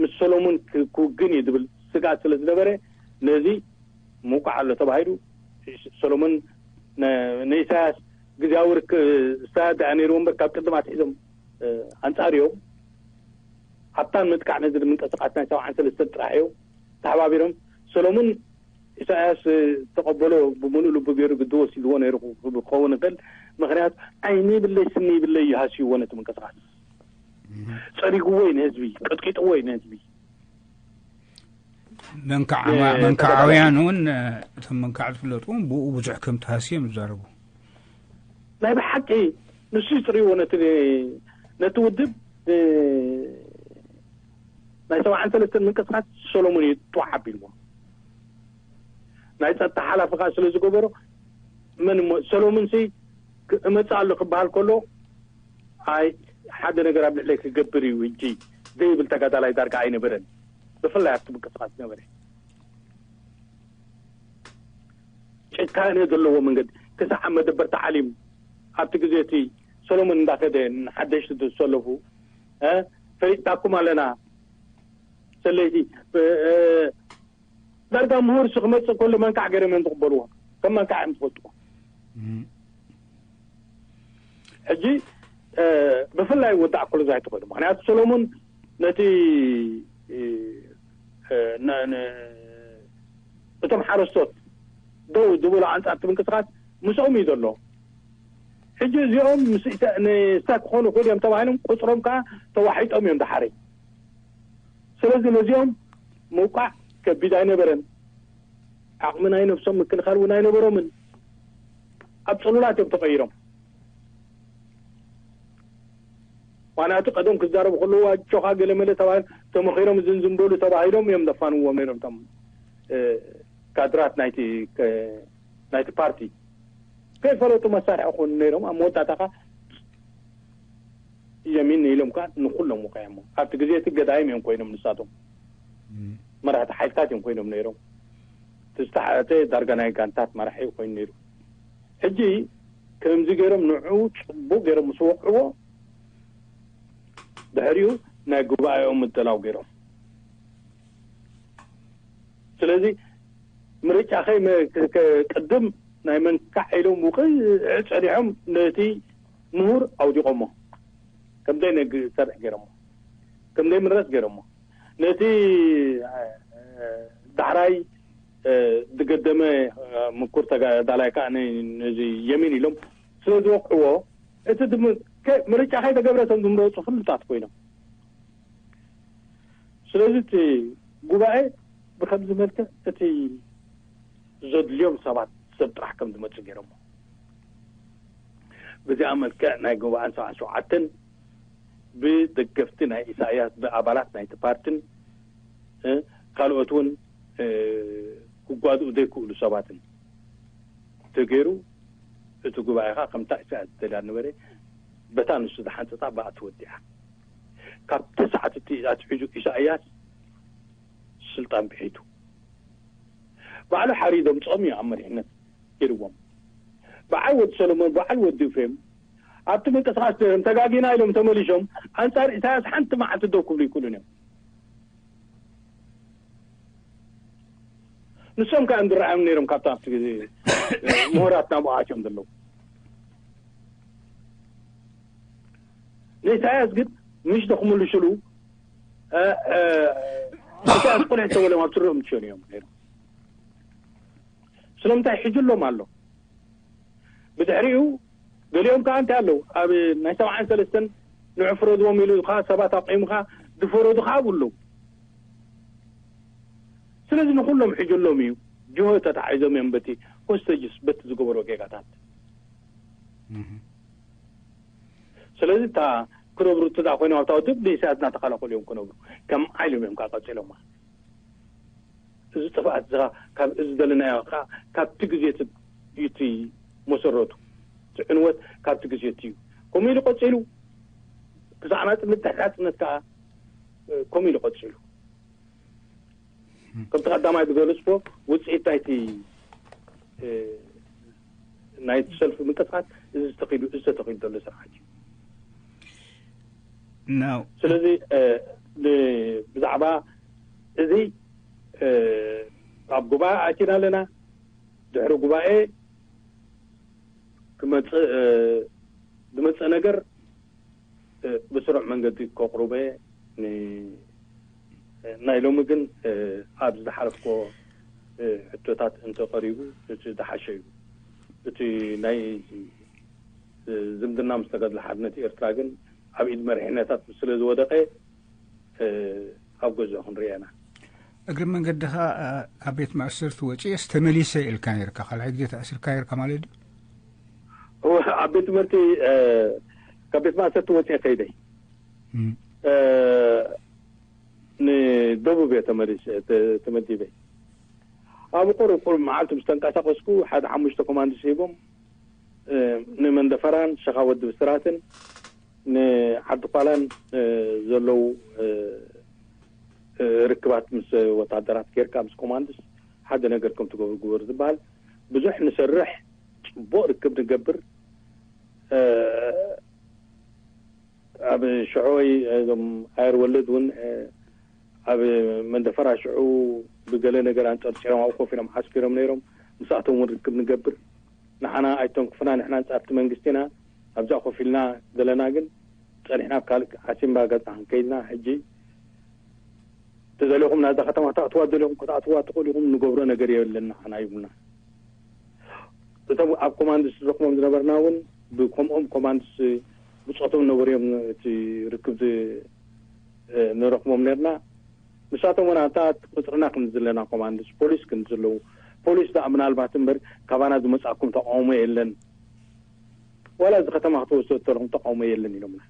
ምስ ሰሎሙን ክውግን እዩ ዝብል ስግኣት ስለ ዝነበረ ነዚ ምውቃዕ ኣሎ ተባሂሉ ሰሎሙን ንኢሳያስ ግዜያዊ ርክ ዝስተዳድኣ ነይሩ እምበር ካብ ቅድም ኣትሒዞም ኣንጻር እዮም። ኣብታን ምጥቃዕ ነዚ ንምንቅስቃስ ናይ ሰብዓን ሰለስተን ጥራሕ እዮም ተሓባቢሮም። ሰሎሙን ኢሳያስ ተቐበሎ ብምሉእ ልቡ ገይሩ ግዲ ወሲድዎ ነይሩ ክኸውን ይኽእል። ምክንያቱ ዓይኒ ይብለይ ስኒ ይብለይ እዩ ሃስይዎ ነቲ ምንቅስቃስ። ጸሪግዎ እዩ ንህዝቢ፣ ቀጥቂጥዎ እዩ ንህዝቢ። መንካዓውያን እውን እቶም መንካዕ ዝፍለጡ እውን ብኡ ብዙሕ ከም ተሃስዮም ይዛረቡ። ናይ ብሓቂ ንሱ ይፅርይዎ ነቲ ነቲ ውድብ ናይ ሰብዓን ሰለስተን ምንቅስቃስ ሰሎሙን እዩ ጥዋዕ ኣቢልዎ ናይ ፀጥታ ሓላፊ ከዓ ስለ ዝገበሮ መን እሞ ሰሎሙን ሲ እመፅእ ኣሎ ክበሃል ከሎ ኣይ ሓደ ነገር ኣብ ልዕለይ ክገብር እዩ ሕጂ ዘይብል ተጋዳላይ ዳርጋ ኣይነበረን። ብፍላይ ኣብቲ ምንቅስቃስ ነበረ። ጭካነ ዘለዎ መንገዲ ክሳዕ መደበር ተዓሊም ኣብቲ ግዜ እቲ ሰሎሞን እንዳኸደ ንሓደሽቲ ዝሰለፉ፣ እ፣ ፈሊጥናኩም ኣለና ሰለይቲ፣ እ፣ እ፣ ዳርጋ ምሁር ሲ ክመጽእ ከሎ መንካዕ ገይሮም እዮም ዝቕበልዎ። ከም መንካዕ እዮም ዝፈልጥዎ። ሕጂ፣ እ፣ ብፍላይ ወዲ ኣኮሎዛይ ትኽእሉ። ምኽንያቱ ሰሎሞን ነቲ፣ እ፣ እ፣ ነ-፣ ነ-፣ እቶም ሓረስቶት ደው ዝበሉ ኣንጻር እቲ ምንቅስቃስ ምስኦም እዩ ዘሎ። ሕጂ እዚኦም ምስ ኢተ-፣ ንስታ ክኾኑ ይኽእሉ እዮም ተባሂሎም ቁጽሮም ከኣ ተዋሒጦም እዮም ድሓረይ። ስለዚ ነዚኦም ምውቃዕ ከቢድ ኣይነበረን። ዓቕሚ ናይ ነብሶም ምክልኻል እውን ኣይነበሮምን። ኣብ ጽሉላት እዮም ተቐይሮም። ዋና እቲ ቀደም ክዛረቡ ከለዉ ኣጆኻ ገለ መለ ተባሂሎም ተመኺሮም ዝን ዝንበሉ ተባሂሎም እዮም ዘፋንዎም ነይሮም እቶም፣ እ፣ ካድራት ናይቲ፣ ከ-፣ ናይቲ ፓርቲ። ከይፈለጡ መሳርሒ ክኾኑ ነይሮም። ኣብ መወዳእታ ኸኣ የሚን ኢሎም ከኣ ንኹሎም ወቂዖሞ። ኣብቲ ግዜ እቲ ገዳይም እዮም ኮይኖም ንሳቶም። መራሕቲ ሓይልታት እዮም ኮይኖም ነይሮም። እቲ ዝተሓተ ዳርጋ ናይ ጋንታት መራሒ ኮይኑ ነይሩ። ሕጂ ከምዚ ገይሮም ንዑ ጽቡቕ ገይሮም ምስ ወቕዕዎ፣ ድሕሪኡ ናይ ጉባኤኦም ምደላው ገይሮም። ስለዚ ምርጫ ከይ መ-፣ ከ-፣ ከ-፣ ቅድም ናይ መንካዕ ኢሎም ውቕዕ ጸኒሖም ነቲ ምሁር ኣውዲቖሞ። ከም ዘይነግ-፣ ሰርሕ ገይሮሞ። ከም ዘይምረጽ ገይሮሞ። ነቲ፣ እ፣ ዳሕራይ፣ እ፣ ዝገደመ፣ እ፣ ምኩር ተጋዳላይ ከኣ ን-፣ ነዚ የሚን ኢሎም ስለ ዝወቅዕዎ፣ እቲ ድም-፣ ከ-፣ ምርጫ ከይተገብረ እቶም ዝምረጹ ፍሉጣት ኮይኖም። ስለዚ እቲ ጉባኤ ብኸምዚ መልክዕ እቲ ዘድልዮም ሰባት ሰብ ጥራሕ ከም ዝመጽእ ገይሮሞ። በዚኣ መልክዕ ናይ ጉባኤን ሰብዓን ሸውዓተን ብደገፍቲ ናይ ኢሳያስ፣ ብኣባላት ናይቲ ፓርቲን፣ እ፣ ካልኦት እውን፣ እ፣ ክጓድኡ ዘይክእሉ ሰባትን ተገይሩ፣ እቲ ጉባኤ ኸኣ ከምታ ኢሳያስ ዝደልያ ነበረ፣ በታ ንሱ ዝሓንጸጻ ብኣ ተወዲኣ። ካብ ተስዓት እቲ ኣትሒዙ ኢሳያስ ስልጣን ብሒቱ። ባዕሉ ሓሪዶ ምጽኦም እዩ ኣብ መሪሕነት ገይርዎም። በዓል ወዲ ሰሎሞን፣ በዓል ወዲ ኤፍሬም ኣብቲ ምንቅስቃስ ነይሮም፣ ተጋጊና ኢሎም ተመሊሶም፣ ኣንጻር ኢሳያስ ሓንቲ መዓልቲ ደው ክብሉ ይክእሉን እዮም። ንሶም ከኣ እንድረኣዮም ነይሮም ካብቶም ኣብቲ ግዜ ምሁራት ናብኡ ኣትዮም ዘለዉ። ንኢሳያስ ግን ምሽ ዶ ክምልሽሉ፣ እ፣ እ፣ ኢሳያስ ቁልሕ ተበሎም ኣብ ስርኦም ትሸኑ እዮም ነይሮም። ስለምንታይ ሕጅሎም ኣሎ። ብድሕሪኡ ገሊኦም ከኣ እንታይ ኣለዉ፣ ኣብ ናይ ሰብዓን ሰለስተን ንዑ ፍረድዎም ኢሉ ከኣ ሰባት ኣቂሙ ከኣ ዝፈረዱ ከኣ ኣለዉ። ስለዚ ንኹሎም ሕጅሎም እዩ። ጅሆ ተታሒዞም እዮም በቲ ሆስተጅስ፣ በቲ ዝገበሮ ጌጋታት። እህ። ስለዚ እታ ክነብሩ እትዳ ኮይኖም ኣብታ ውድብ ንኢሳያስ እናተኸላኸሉ እዮም ክነብሩ። ከም ዓይሎም እዮም ከኣ ቀጺሎማ። እዚ ጥፍኣት እዚ ኸዓ ካብ እዚ ዘለናዮ ኸዓ ካብቲ ግዜ እቲ እዩ እቲ መሰረቱ። እቲ ዕንወት ካብቲ ግዜ እቲ እዩ። ከምኡ ኢሉ ቀጺሉ። ክሳዕ ናጽነት፣ ድሕሪ ናጽነት ከኣ፣ እ፣ ከምኡ ኢሉ ቀጺሉ። ከምቲ ቀዳማይ ዝገለጽኩዎ ውጽኢት ናይቲ፣ እ፣ ናይቲ ሰልፊ ምንቅስቃስ እዚ ዝተኺዱ፣ እዚ ተተኺዱ ዘሎ ስርዓት እዩ። ናው ስለዚ፣ እ፣ ብ-፣ ብዛዕባ እዚ፣ እ፣ ኣብ ጉባኤ ኣቲና ኣለና። ድሕሪ ጉባኤ ክመጽእ፣ እ፣ ዝመጽእ ነገር፣ እ፣ ብስሩዕ መንገዲ ከቕርቦ እየ። ን-፣ ናይ ሎሚ ግን፣ እ፣ ኣብ ዝሓለፍኮ፣ እ፣ ሕቶታት እንተቐሪቡ እቲ ዝሓሸ እዩ። እቲ ናይ፣ እ፣ ዝምድና ምስ ተጋድሎ ሓርነት ኤርትራ ግን ኣብ ኢድ መሪሕነታት ስለ ዝወደቐ፣ እ፣ ኣብ ገዝኡ ክንርእየና። እግሪ መንገድኻ፣ እ፣ ካብ ቤት ማእሰርቲ ወጺኤስ ተመሊሰ ኢልካ ነይርካ፣ ካልኣይ ግዜ ተኣሲርካ ነይርካ ማለት ድዩ? እወ፣ ኣብ ቤት ትምህርቲ፣ እ፣ ካብ ቤት ማእሰርቲ ወጺኤ ከይደ። እም። እ፣ ንደቡብ እየ ተመሊሰ፣ ተ-፣ ተመዲበ። ኣብ ቁሩብ፣ ቁሩብ መዓልቲ ምስ ተንቀሳቐስኩ፣ ሓደ ሓሙሽተ ኮማንዶስ ሂቦም፣ እ፣ ንመንደፈራን ሸኻ ወዲ ብስራትን ንዓዲ ኳላን ዘለዉ ርክባት ምስ ወታደራት ጌርካ፣ ምስ ኮማንድስ ሓደ ነገር ከም ትገብሩ ግበር ዝበሃል ብዙሕ ንሰርሕ፣ ጽቡቕ ርክብ ንገብር። ኣብ ሽዑ ወይ እዞም ኣየር ወለድ እውን ኣብ መንደፈራ ሽዑ ብገለ ነገር ኣንጸርጺሮም ኣብኡ ኮፍ ኢሎም ዓስኪሮም ነይሮም። ምስኣቶም እውን ርክብ ንገብር። ንዓና ኣይተንክፉና፣ ንሕና ኣንጻርቲ መንግስቲ ኢና ኣብዛ ኮፍ ኢልና ዘለና፣ ግን ጸኒሕና ኣብ ካልእ ዓሲምባ ገጻ ክንከይድና። ሕጂ ተደሊኹም ናዛ ከተማ ክትኣትዋ ደሊኹም ክትኣትዋ ትኽእሉ ኢኹም፣ ንገብሮ ነገር የብልና ንዓና ይብሉና። እቶም ኣብ ኮማንድስ ንረኽቦም ዝነበርና እውን ብከምኦም ኮማንድስ ብጾቶም ነበሩ እዮም እቲ ርክብ ንረኽቦም ነርና። ንሳቶም እውን ኣታ ቁፅርና ከም ዘለና ኮማንድስ ፖሊስ ከም ዘለዉ፣ ፖሊስ ደኣ ምናልባት እምበር ካባና ዝመፃኩም ተቃውሞ የለን፣ ዋላ እዚ ከተማ ክትወስዶ ተለኹም ተቃውሞ የለን ኢሎምና።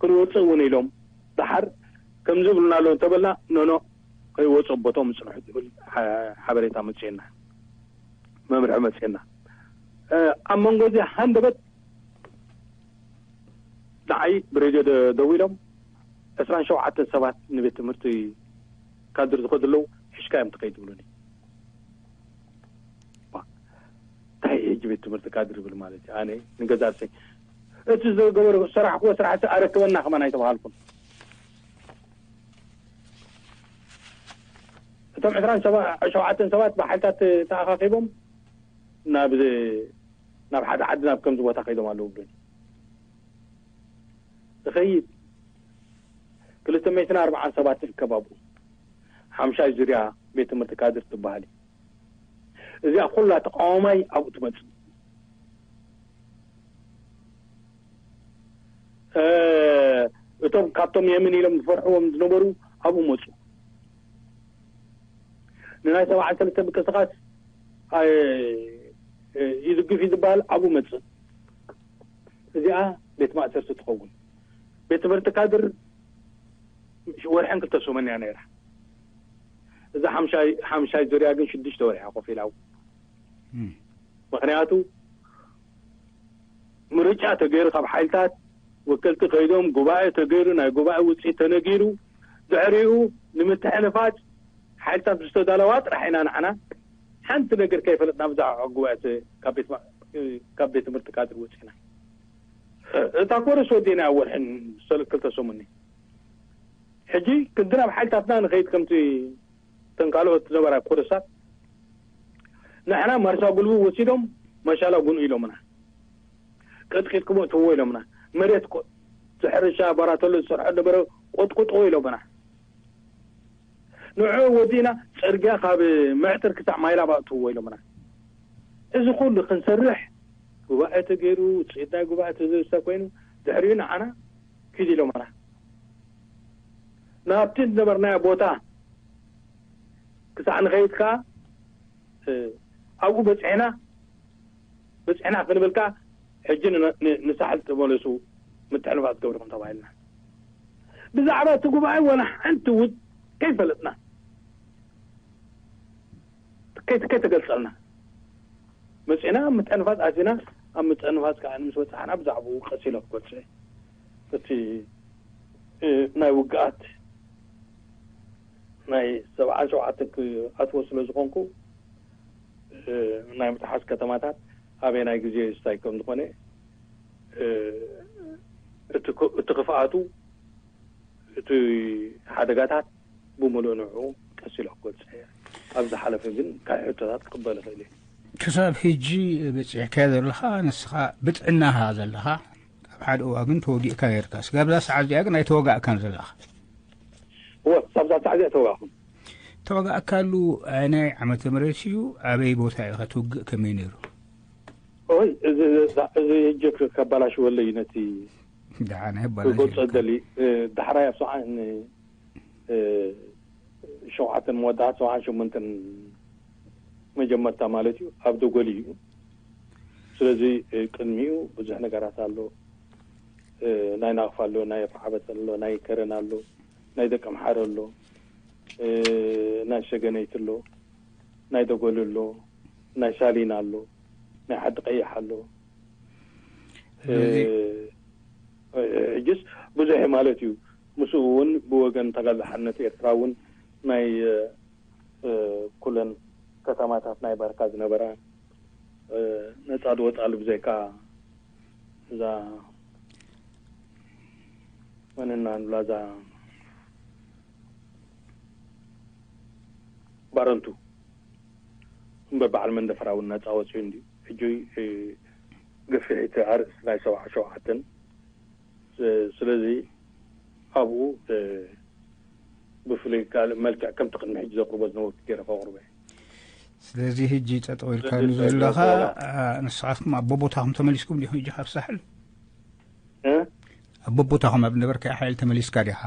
ክንወፅእ እውን ኢሎም ደሓር ከምዚ ይብሉና ኣለዉ እንተበልና፣ ኖኖ፣ ከይወፁ ቦቶም ይፅንሑ ዝብል ሓበሬታ መፅኤና፣ መምርሒ መፅኤና። ኣብ መንጎ እዚ ሃንደበት ንዓይ ብሬድዮ ደዊሎም፣ ዕስራን ሸውዓተን ሰባት ንቤት ትምህርቲ ካድር ዝኸዱ ኣለዉ፣ ሒሽካ እዮም ትኸይድ ዝብሉኒ። እንታይ ሕጂ ቤት ትምህርቲ ካድር ይብል ማለት እዩ? ኣነ ንገዛእ ርእሰይ እቲ ዝገበርኩ ዝሰራሕክዎ ስራሕ ኣረክበና ከማን ኣይተባሃልኩን። እቶም ዕስራን ሸውዓተን ሰባት ብሓይልታት ተኣኻኺቦም ናብ ናብ ሓደ ዓዲ ናብ ከምዚ ቦታ ከይዶም ኣለዉ ብሉኒ። እኸይድ ክልተ ሚእትን ኣርባዓን ሰባት ይእከብ ኣብኡ። ሓምሻይ ዙርያ ቤት ትምህርቲ ካድር ትበሃል እዩ። እዚኣ ኩላ ተቃዋማይ ኣብኡ ትመጽእ። እቶም ካብቶም የምን ኢሎም ዝፈርሕዎም ዝነበሩ ኣብኡ መጹ። ንናይ ሰብዓን ሰለስተ ምቅስቃስ ይድግፍ እዩ ዝበሃል ኣብኡ መጽእ። እዚኣ ቤት ማእሰርቲ ትኸውን። ቤት ትምህርቲ ካድር ወርሕን ክልተ ሰሙን እያ ነይራ። እዛ ሓምሻይ ዙርያ ግን ሽዱሽተ ወርሒ ኮፍ ኢላ። ምክንያቱ ምርጫ ተገይሩ፣ ካብ ሓይልታት ወከልቲ ከይዶም ጉባኤ ተገይሩ፣ ናይ ጉባኤ ውፅኢት ተነጊሩ፣ ድሕሪኡ ንምትሕንፋፅ ሓይልታት ዝተዳለዋ ጥራሕ ኢና ንዓና ሓንቲ ነገር ከይፈለጥና ብዛዕባ ጉባኤ ካብ ቤት ትምህርቲ ካድር ወፂና። እታ ኮርስ ወዲና ወርሕን ክልተ ሰሙን። ሕጂ ክንዲ ናብ ሓይልታትና ንኸይድ ከምቲ ተን ካልኦት ዝነበራ ኮርሳት ንሕና ማርሻ ጉልቡ ወሲዶም ማሻላ ጉንኡ ኢሎምና። ቀጥቂጥኩሞ እትዎ ኢሎምና። መሬት እቲ ሕርሻ ባራተሎ ዝሰርሖ ነበረ ቆጥቁጥዎ ኢሎምና። ንዑ ወዲና ጽርግያ ካብ መዕጥር ክሳዕ ማይላባ እትዎ ኢሎምና። እዚ ኩሉ ክንሰርሕ ጉባኤ ተገይሩ፣ ውፅኢት ናይ ጉባኤ ተዘርሳ ኮይኑ ድሕሪኡ ንዓና ኪድ ኢሎምና። ናብቲ ዝነበርናዮ ቦታ ክሳዕ ንኸይድ ከኣ ኣብኡ በፂሕና በፂሕና ክንብል ከኣ ሕጂ ንሳሕል ተመለሱ ምትሕንፋፅ ገብርኹም ተባሂልና። ብዛዕባ እቲ ጉባኤ ዋላ ሓንቲ እውን ከይፈለጥና ከይተገልፀልና መፂና ኣብ ምትሕንፋፅ ኣቲና ኣብ ምትሕንፋፅ ከዓ ምስ በፃሕና ብዛዕባኡ ቀፂለ ክገልፀ እቲ ናይ ውግኣት ናይ ሰብዓን ሸውዓተን ክኣትዎ ስለ ዝኾንኩ ናይ ምትሓዝ ከተማታት ኣበየናይ ግዜ ስታይ ከም ዝኾነ እቲ ክፍኣቱ እቲ ሓደጋታት ብምሉእ ንዑ ቀስ ኢለ ክገልጸ እየ። ኣብ ዝሓለፈ ግን ካብ ሕቶታት ክቕበል እኽእል እየ። ክሳብ ሕጂ በጺሕካዮ ዘለኻ ንስኻ ብጥዕናኻ ዘለኻ ኣብ ሓደ እዋን ግን ተወጊእካ ነርካ። ስጋብ እዛ ሰዓት እዚኣ ግን ኣይተወጋእካን ዘለኻ። እወ፣ ክሳብ እዛ ሰዓት እዚኣ ኣይተወጋእኩን። ተወጋእካሉ ኣየናይ ዓመተ ምህረት እዩ? ኣበይ ቦታ ኢኻ ትውግእ? ከመይ ነይሩ? ኦይ፣ እዚ እዚ ሕጂ ከባላሽወለይ ነቲ ደሓን ክገልጾ የባላሽወካ። ደሊ ዳሕራይ ኣብ ሰብዓን ሸውዓተን መወዳእታ ሰብዓን ሸሞንተን መጀመርታ ማለት እዩ ኣብ ደጎሊ እዩ። ስለዚ ቅድሚኡ ብዙሕ ነገራት ኣሎ። ናይ ናቕፋ ኣሎ፣ ናይ ኣፍዓበት ኣሎ፣ ናይ ከረን ኣሎ፣ ናይ ደቀምሓረ ኣሎ፣ ናይ ሰገነይቲ ኣሎ፣ ናይ ደጎሊ ኣሎ፣ ናይ ሳሊና ኣሎ፣ ናይ ዓዲ ቀይሕ ኣሎ። ሕጅስ ብዙሕ ማለት እዩ። ምስኡ እውን ብወገን ተጋዳላይ ሓርነት ኤርትራ እውን ናይ ኩለን ከተማታት ናይ ባርካ ዝነበራ ነፃ ዝወፃሉ ብዘይካ እዛ መንና ንብላ እዛ ባረንቱ እምበር በዓል መንደፈራ እውን ነፃ ወፂኡ እንዲ ሕጂ ግፍዒቲ ኣርእስቲ ናይ ሰብዓ ሸውዓተን ስለዚ ኣብኡ ብፍሉይ ካልእ መልክዕ ከምቲ ቅድሚ ሕጂ ዘቕርቦ ዝነበርኩ ገይረ ከቕርቦ እየ። ስለዚ ሕጂ ጠጠው ኢልካ ንዘለኻ ንስኻትኩም ኣብ ቦቦታኹም ተመሊስኩም ዲኹም ሕጂ ካብ ሳሕል ኣብ ቦቦታኹም ኣብ ነበርካዮ ሓይሊ ተመሊስካ ዲኻ?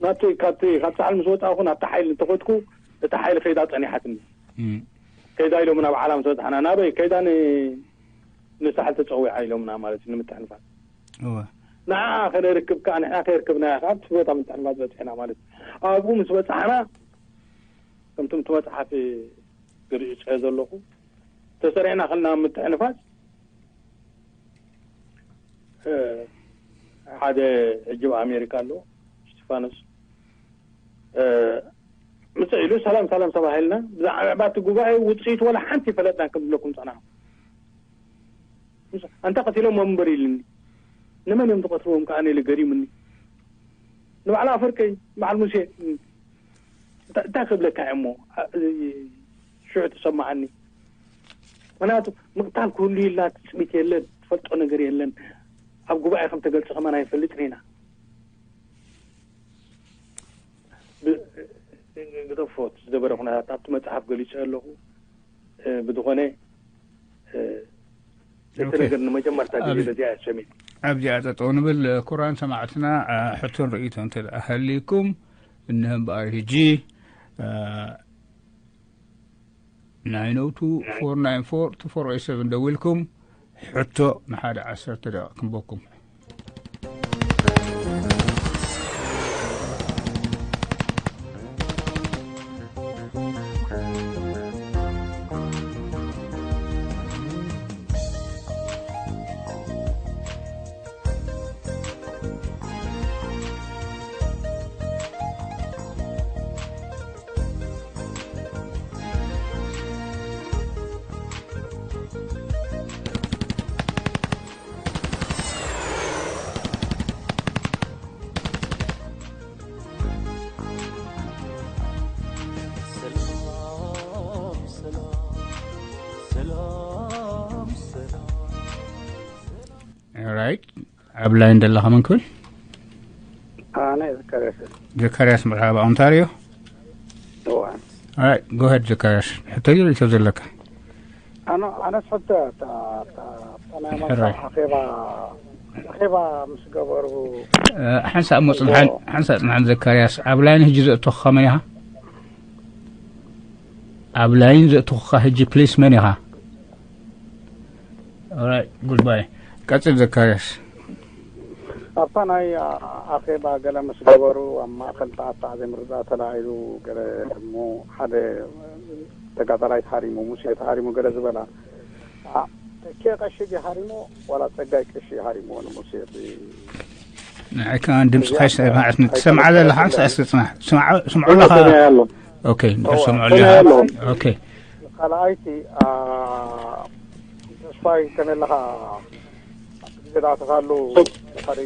ናብቲ ካብቲ ካብ ሳሕል ምስ ወፃእኹ ናብቲ ሓይሊ እንተኸድኩ እታ ሓይሊ ከይዳ ፀኒሓትኒ ከይዳ ኢሎም ናብ ዓላ ምስ በፅሓና ናበይ ከይዳ ንሳሕል ተፀዊዓ ኢሎምና ማለት እዩ ንምትሕንፋት ንዓ ከነርክብ ከዓ ንሕና ከይርክብና ካብቲ ቦታ ምትሕንፋት በፅሕና ማለት እዩ ኣብኡ ምስ በፃሕና ከምቲ ምቲ መፅሓፍ ግርጭ ዘለኹ ተሰሪዕና ከልና ምትሕንፋት ሓደ ሕጂ ኣብ ኣሜሪካ ኣሎ እስቲፋኖስ ምፅእ ኢሉ ሰላም ሰላም ተባሂልና ብዛዕባ እቲ ጉባኤ ውፅኢት ወላ ሓንቲ ይፈለጥና ከም ዝብለኩም ፀናኹ ኣንታ ቀቲሎም ወንበር ኢልኒ ንመን እዮም ዝቀትልዎም ከዓ ኢለ ገሪምኒ ንባዕል ኣፈርከይ በዓል ሙሴ እንታይ ክብለካ እሞ ሽዑ ተሰማዓኒ ምክንያቱ ምቅታል ክህሉ ኢልና ትፅቢት የለን ትፈልጦ ነገር የለን ኣብ ጉባኤ ከም ተገልፀ ከማን ኣይፈልጥን ኢና ግደፎ ዝነበረ ኩነታት ኣብቲ መፅሓፍ ገሊፀ ኣለኹ ብዝኾነ እቲ ነገር ንመጀመርታ ግዜ በዚኣ እየ ሰሚዕ ኣብዚኣ ጠጠው ንብል ኩራን ሰማዕትና ሕቶን ርእይቶ እንተ ደኣ ሃልይኩም እንሀ እምበኣር ሕጂ nine oh two four nine four two four eight seven ደዊልኩም ሕቶ ንሓደ ዓሰርተ ደቂቕ ክንበኩም። Right. ኣብ ላይን ደለኻ መን ክብል? ኣነ ዘካርያስ። ዘካርያስ መርሓባ ኦንታርዮ። Alright, go ahead ዘካርያስ። ሕቶ ሪእቶ ዘለካ? ኣነ ኣነስ ሕቶ ናይ ማሳ ኣኼባ ኣኼባ ምስ ገበሩ ሓንሳእ እሞ ጽንሓን ሓንሳእ ጽንሓን ዘካርያስ ኣብ ላይን ሕጂ ዘእተኹኻ መን ኢኻ? ኣብ ላይን ዘእተኹኻ ሕጂ ፕሊስ መን ኢኻ? Alright, goodbye. ቀጽል ዘካርያስ። ኣብታ ናይ ኣኼባ ገለ ምስ ገበሩ ኣብ ማእኸል ተኣታዕ ዘይምርዳእ ተላዒሉ ገለ እሞ ሓደ ተጋዳላይ ተሃሪሙ ሙሴ ተሃሪሙ ገለ ዝበላ ተኪኤ ቀሺ ድዩ ሃሪሞ ዋላ ፀጋይ ቀሺ ሃሪሞ ንሙሴ እቲ ንዓይ ከማን ድምፅኻ ይሰማዕኒ ትሰምዓ ዘለኻ ንስኻ እስኪ ፅናሕ ስምዖ ኣለኻ ኦኬ ንሰምዖ ኣለኻ ኦኬ ካልኣይቲ ተስፋይ ከመይ ኣለኻ ግዜ ዝኣተኻሉ ሓደ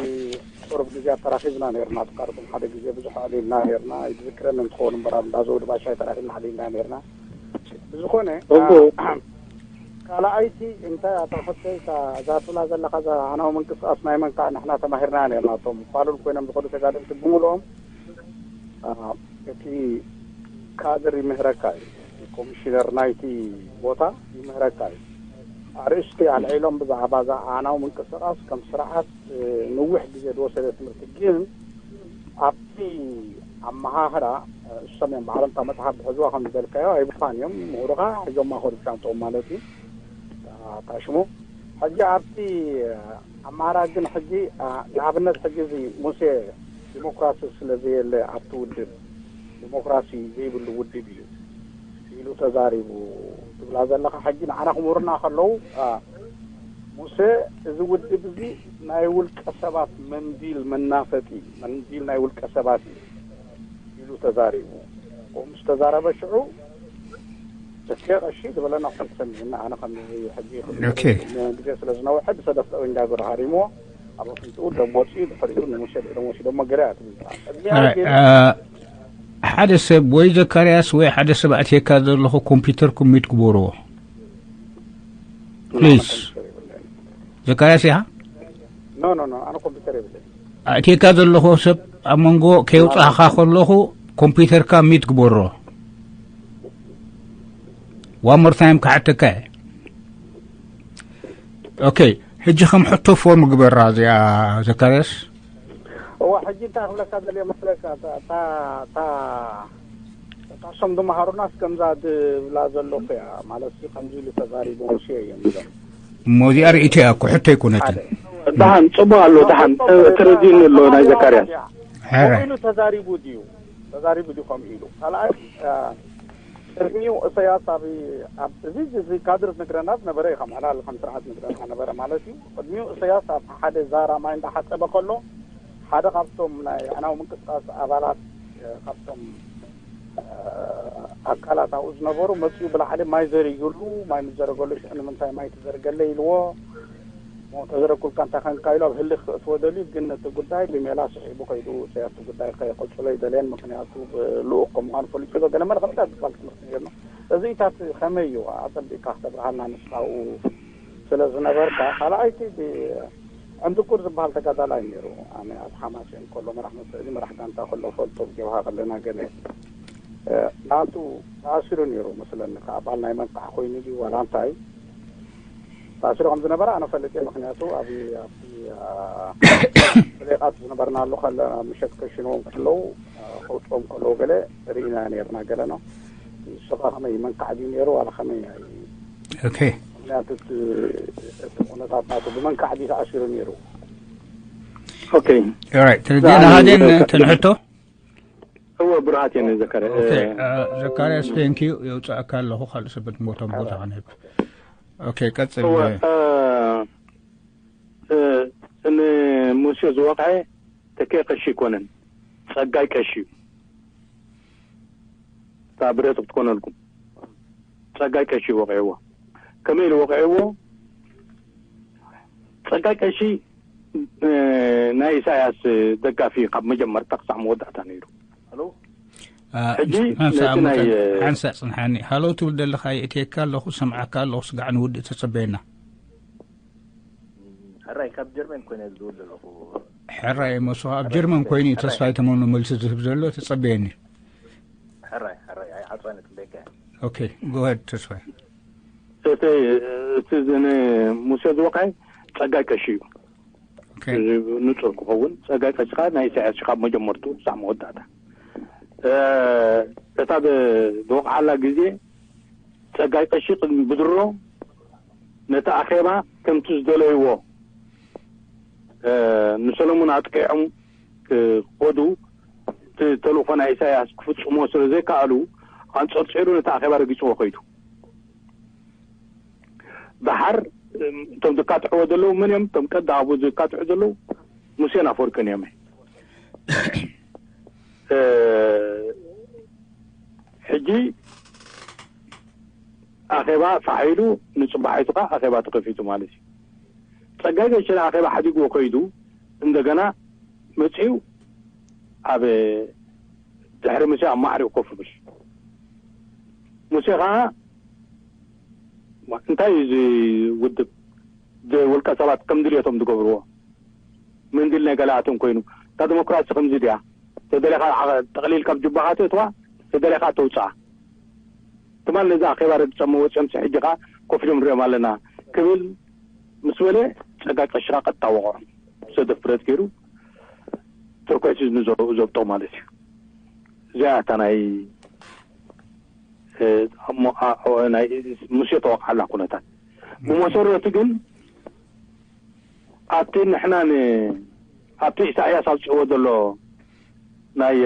ቁሩብ ግዜ ኣተራኺብና ነርና ትቃርኩም ሓደ ግዜ ብዙሕ ኣዕሊልና ነርና ይዝክረኒ እንትኸውን እምበር ኣብ እንዳዘውዲ ባሻይ ተራኺብና ኣዕሊልና ነርና ብዝኾነ ካልኣይቲ እንታይ ኣቶ ፈተይ እዛ ትብላ ዘለኻ እዛ ኣናዊ ምንቅስቃስ ናይ መን ከዓ ንሕና ተማሂርና ነርና እቶም ፋሉል ኮይኖም ዝኸዱ ተጋደልቲ ብምልኦም እቲ ካድር ይምህረካ እዩ ኮሚሽነር ናይቲ ቦታ ይምህረካ እዩ ኣርእስቲ ኣልዒሎም ብዛዕባ እዛ ኣናዊ ምንቅስቃስ ከም ስርዓት ንዊሕ ግዜ ዝወሰደ ትምህርቲ ግን ኣብቲ ኣመሃህራ እሶም እዮም ባዕሎም እታ መፅሓፍ ዝሕዝዋ ከም ዝበልካዮ ኣይብፋን እዮም ምሁርኻ ሕዞማ ኮዱ ሻንጦም ማለት እዩ ታሽሙ ሕጂ ኣብቲ ኣመሃራ ግን ሕጂ ንኣብነት ሕጂ እዚ ሙሴ ዲሞክራሲ ስለ ዘየለ ኣብቲ ውድብ ዲሞክራሲ ዘይብሉ ውድብ እዩ ኢሉ ተዛሪቡ ትብላ ዘለካ ሕጂ ንዓና ክምህሩና ከለዉ ሙሴ፣ እዚ ውድብ እዚ ናይ ውልቀ ሰባት መንዲል መናፈጢ፣ መንዲል ናይ ውልቀ ሰባት እዩ ኢሉ ተዛሪቡ። ከምኡ ምስ ተዛረበ ሽዑ ተኪኤ ቀሺ ዝበለና ኩሉ ሰሚዕና። ኣነ ከም ሕጂ ግዜ ስለ ዝነውሐ ብሰደፍ ጠበንጃ ገሩ ሃሪሞ ኣብ ኣፍንጭኡ ደም ወፂኡ ድሕሪኡ ንሙሴ ድሕሪ ወሲዶሞ ገለ እያ ትብል። ቅድሚያ ግን ሓደ ሰብ ወይ ዘካርያስ ወይ ሓደ ሰብ ኣእትየካ ዘለኹ ኮምፒውተርኩም ሚት ግበርዎ ፕሊዝ። ዘካርያስ ኢኻ? ኖ ኖ ኖ፣ ኣነ ኮምፒውተር የብለይ። ኣእትየካ ዘለኹ ሰብ ኣብ መንጎ ከየውፃእካ ከለኹ ኮምፒውተርካ ሚት ግበሮ። ዋን ሞር ታይም ክሓተካ እየ። ኦኬ፣ ሕጂ ከም ሕቶ ፎርም ግበራ እዚኣ ዘካርያስ። እዋ፣ ሕጂ እንታይ ክብለካ ደልየ መስለካ? እታ እታ እታ እታ እሶም ዝመሃሩናስ ከምዛ ድብላ ዘለኹ እያ ማለት ሲ ከምዚ ኢሉ ተዛሪቡ ሙሴ እዮም ኢሎም። እሞ እዚኣ ርእይቶ እያ እኮ፣ ሕቶ ኣይኮነትን። ደሓን ጽቡቕ ኣሎ። ደሓን ተረዲእኒ ኣሎ ናይ ዘካርያስ። ሕራይ ኢሉ ተዛሪቡ ድዩ? ተዛሪቡ ድዩ ከምኡ ኢሉ? ካልኣይ ቅድሚኡ እሰያስ ኣብ ኣብ እዚ እዚ ካድር ንግረና ዝነበረ እዩ። ከም ዕላል ከም ስርዓት ንግረና ነበረ ማለት እዩ። ቅድሚኡ እሰያስ ኣብ ሓደ ዛራ ማይ እንዳሓጸበ ከሎ ሓደ ካብቶም ናይ ኣዕናዊ ምንቅስቃስ ኣባላት ካብቶም ኣካላት ኣብኡ ዝነበሩ መፅኡ ብላዕሊ ማይ ዘርግሉ። ማይ ምስ ዘረገሉ ሽዑ ንምንታይ ማይ ትዘርገለ ኢልዎ። ተዘረኩልካ እንታይ ከንካ ኢሉ ኣብ ህልኽ ክእትዎ ደልዩ። ግን እቲ ጉዳይ ብሜላ ስዒቡ ከይዱ። እሰያስ እቲ ጉዳይ ከይቀፅሎ ይደልየን። ምክንያቱ ልኡኽ ከም ምዃኑ ፈሊጡ ዶ ገለ መለ ከምዚኣ ዝበሃል ትምህርቲ ነርና። እዚኢታት ከመይ እዩ ኣጸቢቕካ ክተብርሃልና ንስኻ ኣብኡ ስለ ዝነበርካ። ካልኣይቲ ዕንድቁር ዝበሃል ተጋዳላይ ነይሩ። ኣነ ኣብ ሓማሴን ከሎ መራሕ መስርዒ መራሕ ጋንታ ከሎ ፈልጦ ብጀብሃ ከለና ገለ ናቱ ተኣሲሩ ነይሩ መስለኒ። ከኣ ኣባል ናይ መንቃሕ ኮይኑ ድዩ ዋላ እንታይ ተኣሲሩ ከም ዝነበረ ኣነ ፈልጥ እየ። ምክንያቱ ኣብ ኣብቲ ፍሌቃት ዝነበርናሉ ከለ ምሸት ከሽንዎም ከለዉ ከውፅኦም ከለዉ ገለ ርኢና ነርና ገለ ነው። ንስኻ ከመይ መንካዕ ድዩ ነይሩ ዋላ ከመይ? ኦኬ ምክንያቱ እቲ እቲ ኩነታት ናቱ ብመንካዕ ድዩ ተኣሲሩ ነይሩ? ኦኬ ኦራይት። ስለዚህ ናሃደን ተንሕቶ እወ ብርሃት እየ ዘካርያ ኦኬ። ዘካርያስ ቴንክ ዩ። የውፅኣካ ኣለኹ ካልእ ሰበት ሞቶም ቦታ ከንህብ። ኦኬ ቀፅል። እወ ንሙሴ ዝወቕዐ ተኬ ቀሺ ኣይኮነን፣ ጸጋይ ቀሺ እዩ። እታ ብረት ክትኮነልኩም ጸጋይ ቀሺ እዩ ወቒዕዎ። ከመይ ኢሉ ወቒዕዎ? ጸጋይ ቀሺ ናይ ኢሳያስ ደጋፊ ካብ መጀመርታ ክሳዕ መወዳእታ ነይሩ። ሕጂ ነቲ ናይ ሓንሳ ጽንሓኒ ሃሎ ትብል ዘለኻ የእትየካ ኣለኹ ሰምዓካ ኣለኹ ስጋዕ ንውድእ ተጸበየና። ሕራይ ካብ ጀርመን ኮይነ ዝድውል ዘለኹ። ሕራይ መሶ ኣብ ጀርመን ኮይኑ እዩ ተስፋይ ተመኑ መልሲ ዝህብ ዘሎ ተጸበየኒ። ሕራይ ሕራይ ኣይ ዓጽዋነ ጽበየካ። ኦኬ ጎሄድ ተስፋይ። እቲ እቲ ዝነ ሙሴ ዝወቃይ ጸጋይ ቀሺ እዩ። ንጹር ክኸውን ጸጋይ ቀሺ ኸዓ ናይ ኢሳያስ ካብ መጀመርቱ ክሳዕ መወዳእታ እታ ዝወቕዓላ ግዜ ጸጋይ ቀሺ ቅድሚ ብድሮ ነቲ ኣኼባ ከምቲ ዝደለይዎ ንሰለሙን ኣጥቂዖም ክኸዱ እቲ ተልእኾ ናይ ኢሳያስ ክፍጽሞ ስለ ዘይከኣሉ ኣንጸርጺሩ ነቲ ኣኼባ ረጊጽዎ ከይዱ። ደሓር እቶም ዝካትዕዎ ዘለዉ መን እዮም? እቶም ቀዳሙ ዝካትዑ ዘለዉ ሙሴን ኣፈወርቅን እዮም። ሕጂ ኣኼባ ፋሕ ኢሉ ንጽባሒቱ ኸዓ ኣኼባ ተኸፊቱ ማለት እዩ። ጸጋይ ገሸ ኣኼባ ሓዲግዎ ከይዱ እንደገና መጺኡ ኣብ ድሕሪ ሙሴ ኣብ ማዕሪኡ ኮፍ ይብል። ሙሴ ኸዓ እንታይ እዩ እዚ ውድብ ውልቀ ሰባት ከም ድልየቶም ዝገብርዎ መንዲል ናይ ገለኣቶም ኮይኑ እታ ዲሞክራሲ ከምዚ ድያ ተደሊኻ ጠቕሊል ካብ ጅባኻ ተእትዋ ተደሊኻ ተውፅኣ ትማል ነዚ ኣኼባ ረግፀሞ ወፂኦም ሕጂ ኸዓ ኮፍ ኢሎም ንሪኦም ኣለና ክብል ምስ በለ ፀጋ ቀሽኻ ቀጥታ ወቕዖ ሰደፍ ብረት ገይሩ ተርኳይሲ ንዘብጦ ማለት እዩ። እዚኣ እታ ናይ ሙሴ ተወቕዓላ ኩነታት ብመሰረቱ ግን ኣብቲ ንሕና ኣብቲ ኢሳያስ ኣውፅእዎ ዘሎ ናይ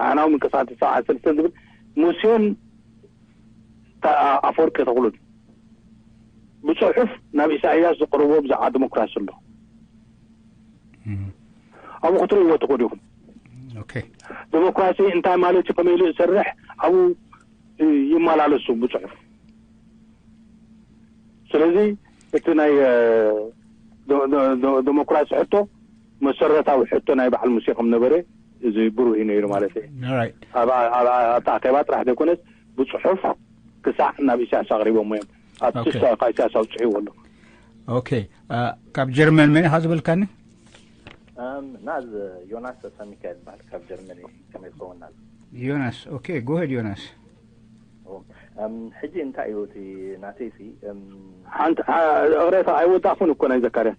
ኣዕናዊ ምንቅስቃስ ሰብዓ ሰለስተ ዝብል ሙሴን ኣፈወርቂ ተኽሉን ብፅሑፍ ናብ ኢሳያስ ዝቅርቦ ብዛዕባ ዲሞክራሲ ኣሎ። ኣብኡ ክትርእይዎ ትኽእሉ ኢኹም። ዲሞክራሲ እንታይ ማለት እዩ፣ ከመይ ኢሉ ዝሰርሕ ኣብኡ ይመላለሱ ብፅሑፍ። ስለዚ እቲ ናይ ዲሞክራሲ ሕቶ መሰረታዊ ሕቶ ናይ በዓል ሙሴ ከም ነበረ እዚ ብሩህ እዩ ነይሩ ማለት እዩ። ኣብቲ ኣኼባ ጥራሕ ዘይኮነስ ብፅሑፍ ክሳዕ ናብ ኢሳያስ ኣቕሪቦሞ እዮም። ኣብቲ ካብ ኢሳያስ ኣውፅዕዎ ኣሎ። ኦኬ፣ ካብ ጀርመን መን ኢኻ ዝበልካኒ? ናዝ ዮናስ ተስፋሚካኤል ይበሃል፣ ካብ ጀርመን እዩ። ከመይ ትኸውን ናዝ? ዮናስ፣ ኦኬ፣ ጎሄድ ዮናስ። ሕጂ እንታይ እዩ እቲ ናተይሲ? ሓንቲ እቕሬታ ኣይወዳእኹን እኮ ናይ ዘካርያ።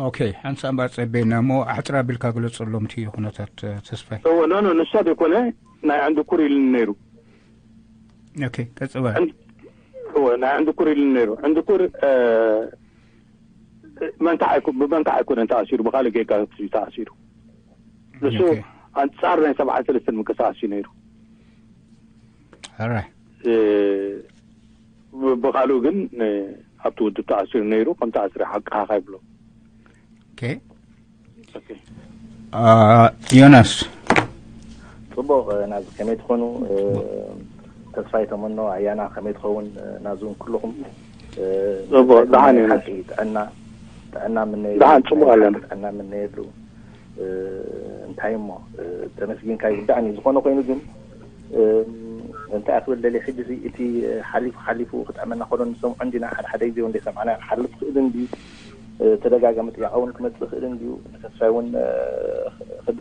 ኦኬ፣ ሓንሳ እምበር ጸበየና እሞ ኣሕፅር ኣቢልካ ግለፀሎም እቲ ኩነታት ተስፋይ። እወ ኖ ኖ ንሳ ዘይኮነ ናይ ዕንድኩር ኢሉኒ ነይሩ። ኦኬ፣ ቀጽል በል። እወ ናይ ዕንድኩር ኢሉኒ ነይሩ። ዕንድኩር መንካዕ ኣይኮ ብመንካዕ ኣይኮነን ተኣሲሩ፣ ብካልእ ጌጋ እዩ ተኣሲሩ። ንሱ ኣንጻር ናይ ሰብዓ ሰለስተን ምንቅስቃስ እዩ ነይሩ። ሕራይ ብካልኡ ግን ኣብቲ ውድብ ተኣሲሩ ነይሩ። ከም ተኣስረ ሓቂ ሓኻ ይብሎ። ኦኬ ዮናስ ጽቡቕ ናዚ ከመይ ትኾኑ? ተስፋይ ተመኖ ኣያና ከመይ ትኸውን? ናዚ እውን ኩልኹም ጽቡቕ ደሓን እዩ። ጥዕና ጥዕና ምነየሉ ደሓን ጽቡቕ ኣለና። ጥዕና ምነየሉ እንታይ እሞ ተመስጊንካ ይውዳእን እዩ። ዝኾነ ኮይኑ ግን እንታይ ክብል ደልየ ሕጂ እቲ ሓሊፉ ሓሊፉ ክጥዕመና ከሎ ንሰምዖ እንዲና። ሓደ ሓደ ግዜ እውን ዘይሰምዓና ክሓልፍ ክእል እንድዩ። ተደጋጋሚ ጥያቄ እውን ክመፅእ ክእል እንድዩ። ንተስፋይ እውን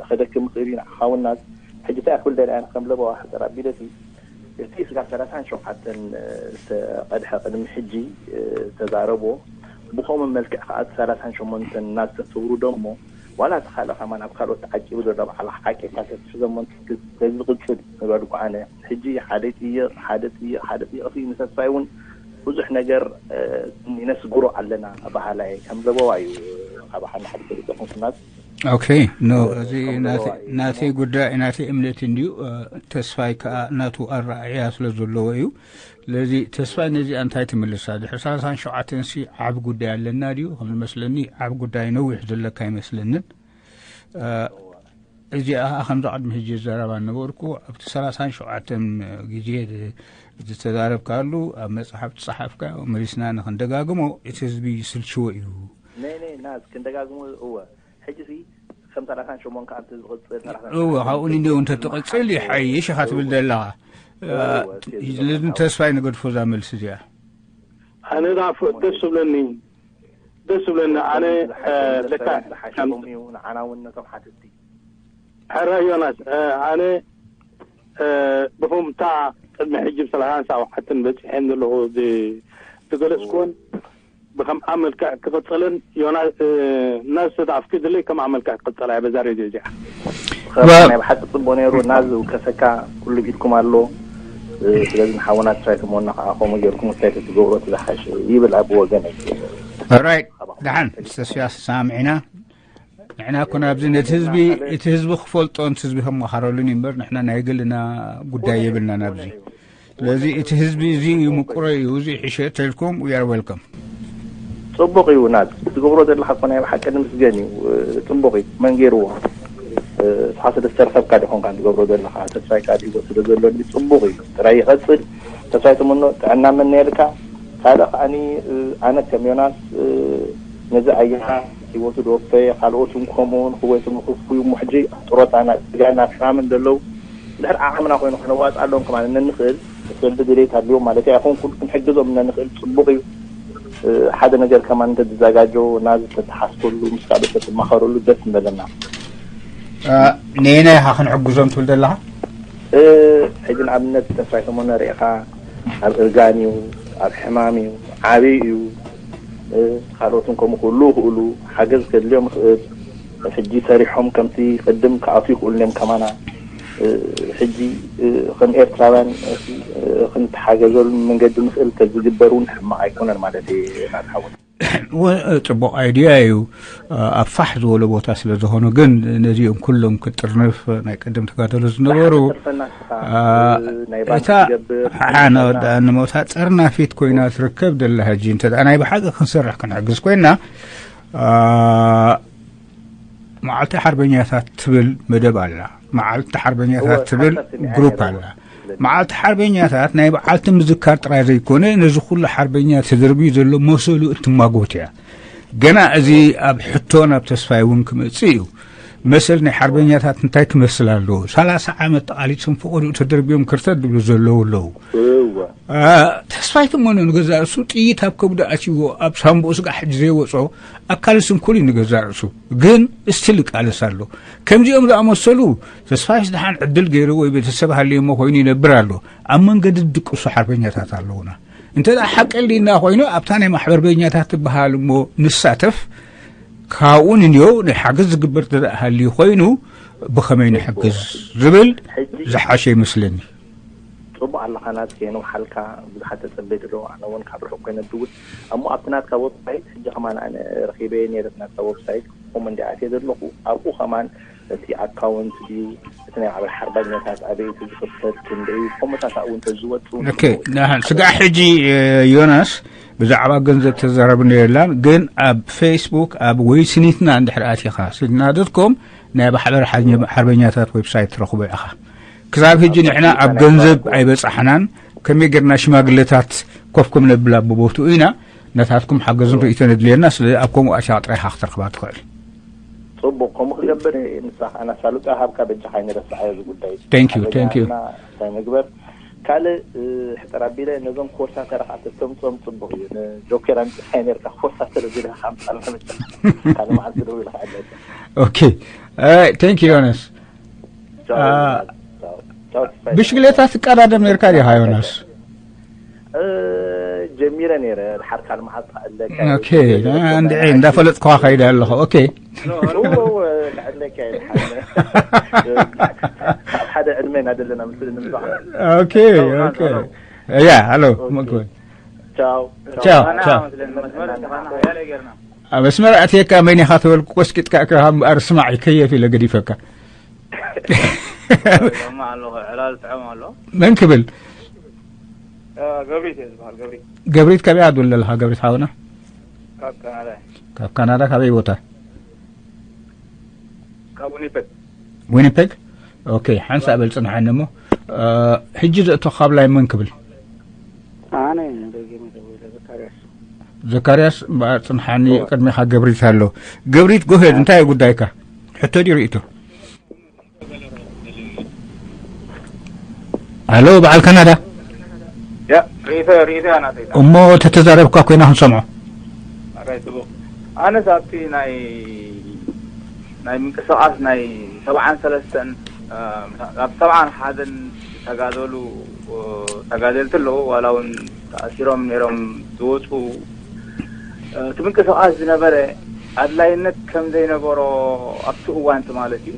ከደክም ክእል እዩ። ንዓኻ እውን ናዝ ሕጂ እንታይ ክብል ደልየ ኣነ ከም ለበዋ ሕፅር ኣቢለሲ እቲ ስጋብ ሰላሳን ሸውዓተን ዝተቐድሐ ቅድሚ ሕጂ ተዛረቦ ብኸምኡ መልክዕ ከዓ እቲ ሰላሳን ሸሞንተን እናዝተተውሩ ደሞ ዋላ እቲ ካልእ ከማን ኣብ ካልኦት ተዓቂቡ ዘሎ ባዕልኻ ዓቂብካ ተትሕዞ እሞ ተዝቕፅል ምበልኩ ኣነ። ሕጂ ሓደ ይጥይቕ ሓደ ይጥይቕ ሓደ ይጥይቕ እቲ ንተስፋይ እውን ብዙሕ ነገር ይነስግሮ ኣለና በሃላይ ከም ለበዋ እዩ። ካብ ሓደ ሓደ ፈሊጠ ኩንኩናት ኦኬ ኖ እዚ ናተይ ጉዳይ ናተይ እምነት እንድዩ። ተስፋይ ከዓ ናቱ ኣረኣእያ ስለ ዘለዎ እዩ። ስለዚ ተስፋይ ነዚኣ እንታይ ትምልሳ? ድሕሪ ሰላሳን ሸውዓተን ሲ ዓቢ ጉዳይ ኣለና ድዩ? ከም ዝመስለኒ ዓቢ ጉዳይ ነዊሕ ዘለካ ኣይመስለንን። እዚኣ ከምዛ ቅድሚ ሕጂ ዘረባ ነበርኩ ኣብቲ ሰላሳን ሸውዓተን ግዜ ዝተዛረብካሉ ኣብ መፅሓፍ ዝፀሓፍካ መሊስና ንክንደጋግሞ እቲ ህዝቢ ይስልችዎ እዩ። ነይ ነይ ናዝ ክንደጋግሞ እወ ሕጂ ሲ ከም ሰላሳን ሸሞን ከኣ እንተ ዝቕጽል ሰላሳን እወ ካብኡ ንንደው እንተ ትቕጽል ይሓይሽ ኢኻ ትብል ዘለኻ። ስለዚ ተስፋይ ንገድፎ እዛ መልሲ እዚኣ። ኣነ ዳ ደስ ዝብለኒ ደስ ዝብለኒ ኣነ ለካ ዝሓሸኹም እዩ ንዓና እውን ነቶም ሓተትቲ ሕረ ዮናስ ኣነ ብኹምታ ቅድሚ ሕጂ ብሰላሳን ሰብዓትን በፂሐን ዘለኹ ዝገለፅኩዎን ብከምኣ መልክዕ ክቕፅልን ዮናስ ናዝ ተዳኣፍኪ ድለይ ከምኣ መልክዕ ክቕፅላ እየ በዛ ሬድዮ እዚኣ። ናይ ብሓቂ ፅቡቅ ነይሩ ናዝ ውከሰካ ኩሉ ኢድኩም ኣሎ። ስለዚ ንሓወና ትሳይትሞና ከዓ ከምኡ ገይርኩም እንታይ ተትገብሮ ትዝሓሸ ይብል ኣብ ወገነይ። ራይት ደሓን ምስ ተስፋ ሰማሚዕና ንሕና እኮ ናብዚ ነቲ ህዝቢ እቲ ህዝቢ ክፈልጦ ነቲ ህዝቢ ከመኻረሉን እዩ እምበር ንሕና ናይ ግልና ጉዳይ የብልና ናብዚ። ስለዚ እቲ ህዝቢ እዚ እዩ ምቁረ እዩ እዚ ሕሸ ተልኩም we are welcome። ፅቡቅ እዩ ናዝ ትገብሮ ዘለካ እኮ ናይ ብሓቂ ንምስገን እዩ። ፅቡቅ እዩ መን ገይርዎ? እስኻ ስለ ዝተረኸብካ ዲኾንካ ትገብሮ ዘለካ ተስፋይካ ዲጎ ስለ ዘሎ ፅቡቅ እዩ ጥራይ ይቐፅል። ተስፋይ ተመኖ ጥዕና መነየልካ። ካልእ ከዓኒ ኣነ ከም ዮናስ ነዚ ኣያና ህይወቱ ደወፈየ ካልኦት እውን ከምኡ እውን ክወይቶም ንክፍኩዩ እሞ ሕጂ ኣብ ጥሮታና ስጋና ሕማምን ዘለዉ ድሕሪ ዓቕምና ኮይኑ ከነዋፅኣሎም ከማን ነንኽእል እቲ ወልዲ ድሌት ኣልዎም ማለት ኣይኮንኩን ክንሕግዞም ነንኽእል ፅቡቕ እዩ። ሓደ ነገር ከማን እንተትዘጋጆ ናዚ ተተሓስበሉ ምስ ካልኦት ተትማኸረሉ ደስ ምበለና። ነየናይ ኢኻ ክንሕግዞም ትብል ዘለኻ? ሕጂ ንኣብነት ተስፋይ ሰሞነ ርኢኻ ኣብ እርጋን እዩ ኣብ ሕማም እዩ ዓብይ እዩ። ካልኦትን ከምኡ ክህሉ ይኽእሉ ሓገዝ ከድልዮም ይኽእል። ሕጂ ሰሪሖም ከምቲ ቅድም ክኣትዉ ይኽእሉ እዮም ከማና። ሕጂ ከም ኤርትራውያን ክንተሓገዘሉ መንገዲ ንኽእል ተዝግበር እውን ሕማቕ ኣይኮነን ማለት እየ ናትሓወት። ጽቡቕ ኣይድያ እዩ። ኣብ ፋሕ ዝበሎ ቦታ ስለ ዝኾኑ ግን ነዚኦም ኩሎም ክጥርንፍ ናይ ቀደም ተጋደሎ ዝነበሩ እታ ሓሓ ነወዳእኒ ሞታ ጠርናፊት ኮይና ትርከብ ደላ ሕጂ እንተ ናይ ብሓቂ ክንሰርሕ ክንሕግዝ ኮይና መዓልቲ ሓርበኛታት ትብል መደብ ኣላ። መዓልቲ ሓርበኛታት ትብል ግሩፕ ኣላ። መዓልቲ ሓርበኛታት ናይ በዓልቲ ምዝካር ጥራይ ዘይኮነ ነዚ ኩሉ ሓርበኛ ተደርብዩ ዘሎ መሰሉ እትማጎት እያ። ገና እዚ ኣብ ሕቶ ናብ ተስፋይ እውን ክመጽእ እዩ። መሰል ናይ ሓርበኛታት እንታይ ክመስል ኣለዎ? ሰላሳ ዓመት ተቓሊሶም ፈቐድኡ ተደርብዮም ክርተት ድብሉ ዘለዉ ኣለዉ። ተስፋይ ትመኖ ንገዛእ ርእሱ ጥይት ኣብ ከብዱ ኣትይዎ ኣብ ሳምቡኡ ስጋዕ ሕጂ ዘይወጾ ኣካል ስንኩል እዩ ንገዛእ ርእሱ። ግን እስቲል ይቃለስ ኣሎ። ከምዚኦም ዝኣመሰሉ ተስፋይስ ደሓን ዕድል ገይሩ ወይ ቤተሰብ ሃልዮሞ ኮይኑ ይነብር ኣሎ። ኣብ መንገዲ ዝድቅሱ ሓርበኛታት ኣለዉና። እንተ ደኣ ሓቂ ልና ኮይኑ ኣብታ ናይ ማሕበርበኛታት ትበሃል እሞ ንሳተፍ ካብኡ ንንዮ ናይ ሓገዝ ዝግበር እንተ ደኣ ሃልዩ ኮይኑ ብኸመይ ንሕግዝ ዝብል ዝሓሸ ይመስለኒ። ጽቡቕ ኣለኻ ናትከ የንውሓልካ። ብዙሓት ተጸበይቲ ኣለዉ። ኣነ እውን ካብ ርሑቕ ኮይነ ድውል እሞ ኣብቲ ናትካ ዌብሳይት ሕጂ ከማን ኣነ ረኺበየ ነይረ እቲ ናትካ ዌብሳይት ኮመንት ኣትየ ዘለኹ ኣብኡ ከማን እቲ ኣካውንት ድዩ እቲ ናይ ማሕበር ሓርበኛታት ኣበይ እቲ ዝኽፈት ክንደይ ከምኡታት ኣብኡ እንተዝወጡ ኦኬ። ንሓን ስጋዕ ሕጂ ዮናስ ብዛዕባ ገንዘብ ተዛረብና የላን ግን ኣብ ፌስቡክ ኣብ ወይስኒትና እንድሕር ኣቲኻ ስድና ዶት ኮም ናይ ማሕበር ሓርበኛታት ዌብሳይት ትረኽቦ ኢኻ። ክሳብ ሕጂ ንሕና ኣብ ገንዘብ ኣይበጻሕናን። ከመይ ጌርና ሽማግለታት ኮፍ ከም ነብላ ብቦትኡ ኢና። ነታትኩም ሓገዝን ርእይቶን የድልየና። ስለ ኣብ ከምኡ ኣሻ ጥራይ ኢኻ ክትረኽባ ትኽእል። ጽቡቕ ከምኡ ክገብር ንሳ ኣና ሳሉጣ ሃብካ በጃኻ ኣይንረስዓዮ እዚ ጉዳይ። Thank you, thank you። ሓገዛና እንታይ ንግበር ካልእ ሕጠር ኣቢለ ነዞም ኮርሳተራ ከዓ ተተምፅኦም ጽቡቕ እዩ። ንጆኬር ኣምፂኻዮ ነርካ ኮርሳተር ቢለ ሓምሳል መመጫ ካልእ መዓልቲ ደው ኢለ ክዕለካ። Okay. All right, thank you, Jonas. ብሽግሌታ ትቀዳደም ነርካ ዲኻ ዮናስ? ጀሚረ ነይረ ድሓር ካልእ መዓልቲ ክዕለካ። እንዳፈለጥኩኻ ከይደ ኣለኹ። ኦኬ። ሓደ ዕድመ ኢና ዘለና ምስ ንምሳኻ። ኦኬ። ያ ሃሎ። ቻው። ቻው። ኣብ ኣስመራ ኣትየካ መን ኢኻ ተበልኩ ቆስቂጥካ እምበኣር ስማዕ ይከየፍ ኢለ ገዲፈካ። ማ ኣለኹ ዕላል ጥዕም ኣሎ። መን ክብል? ገብሪት እየ ዝበሃል። ገብሪት ገብሪት ካበይ ዓዲ ዘለኻ ገብሪት ሓውና? ካብ ካናዳ። ካብ ካናዳ ካበይ ቦታ? ካብ ዊኒፔግ። ዊኒፔግ። ኦኬ ሓንሳ በል ጽንሓኒ እሞ ሕጂ ዘእቶ ካብ ላይ መን ክብል? ኣነ ደጊመ ደዊለ ዘካርያስ። ዘካርያስ እምበኣር ጽንሓኒ ቅድሚኻ ገብሪት ኣሎ። ገብሪት ጎሄድ እንታይ እዩ ጉዳይካ? ሕቶ ድዩ ርእይቶ? ኣሎ በዓል ካናዳ። ያ ርእይቶ ርእይቶ እያ ናተይ። እሞ ተተዛረብካ ኮይና ክንሰምዖ። ኣራይ ጽቡቕ። ኣነስ ኣብቲ ናይ ናይ ምንቅስቃስ ናይ ሰብዓን ሰለስተን ኣብ ሰብዓን ሓደን ዝተጋደሉ ተጋደልቲ ኣለዉ ዋላ እውን ተኣሲሮም ነይሮም ዝወፁ እቲ ምንቅስቃስ ዝነበረ ኣድላይነት ከም ዘይነበሮ ኣብቲ እዋንቲ ማለት እዩ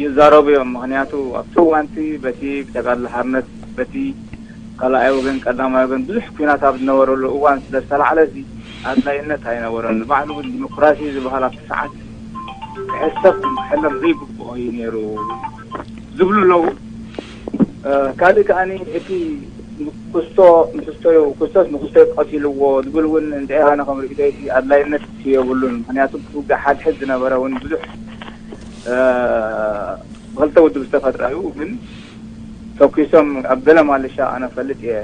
ይዛረቡ እዮም። ምክንያቱ ኣብቲ እዋንቲ በቲ ብተጋድሎ ሓርነት በቲ ካልኣይ ወገን ቀዳማይ ወገን ብዙሕ ኩናት ኣብ ዝነበረሉ እዋን ስለ ዝተላዕለ እዚ ኣድላይነት ኣይነበረን። ንባዕሉ እውን ዲሞክራሲ ዝበሃል ኣብቲ ሰዓት ክሕሰብ ክሕለም ዘይግብኦ እዩ ነይሩ ዝብሉ ኣለዉ። ካልእ ከኣ እቲ ክስቶ ንክስቶዩ ክስቶስ ንክስቶዩ ቀቲልዎ ዝብል እውን እንተ ኣነ ከም ርእይቶይ እቲ ኣድላይነት የብሉን። ምክንያቱ ውግእ ሓድሕድ ዝነበረ እውን ብዙሕ ብክልተ ውድብ ዝተፈጥረ እዩ። ግን ተኪሶም ኣብ ገለ ማለሻ ኣነ ፈልጥ እየ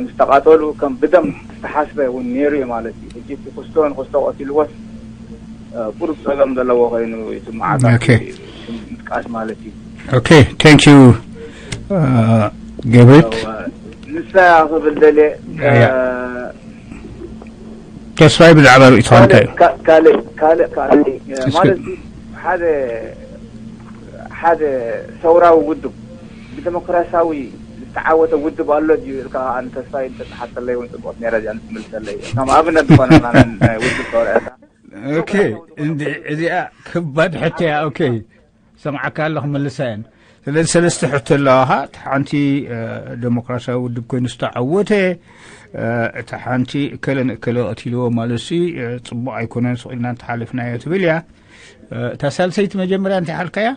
ምስ ተቃተሉ ከም ብደም ዝተሓስበ እውን ነይሩ እዩ ማለት እዩ። ሕጂ እቲ ክስቶ ንክስቶ ቀቲልዎስ ቁሩብ ጸገም ዘለዎ ኮይኑ ይስምዓካ ምጥቃስ ማለት እዩ። Okay, thank you. ገብሪት ንሳ ክብል ደልየ ተስፋይ ብዛዕባ ርእይቶኻ እንታይ እዩ? ካልእ ካልእ ካልእ ማለት ሓደ ሓደ ሰውራዊ ውድብ ብዲሞክራሲያዊ ዝተዓወተ ውድብ ኣሎ ድዩ ኢልካ ኣነ ተስፋይ እንተትሓተለይ እውን ጽቡቕት ነይራ እዚኣ ንትምልሰለይ ከም ኣብነት ዝኾነ ናይ ውድብ ሰውራ ኦኬ። እዚኣ ከባድ ሕቶ እያ። ኦኬ፣ ሰምዓካ ኣለኹ፣ መልሳ እየን። ስለዚ ሰለስተ ሕቶ ኣለዋኻ። እቲ ሓንቲ፣ እ፣ ዴሞክራሲያዊ ውድብ ኮይኑ ዝተዓወተ፣ እ፣ እቲ ሓንቲ እከለ ንእከለ ቀቲልዎ ማለት ሲ፣ እ፣ ጽቡቕ ኣይኮነን፣ ስቕ ኢልና እንተሓለፍናዮ ትብል እያ። እ፣ እታ ሳልሰይቲ መጀመርያ እንታይ ሓልካያ?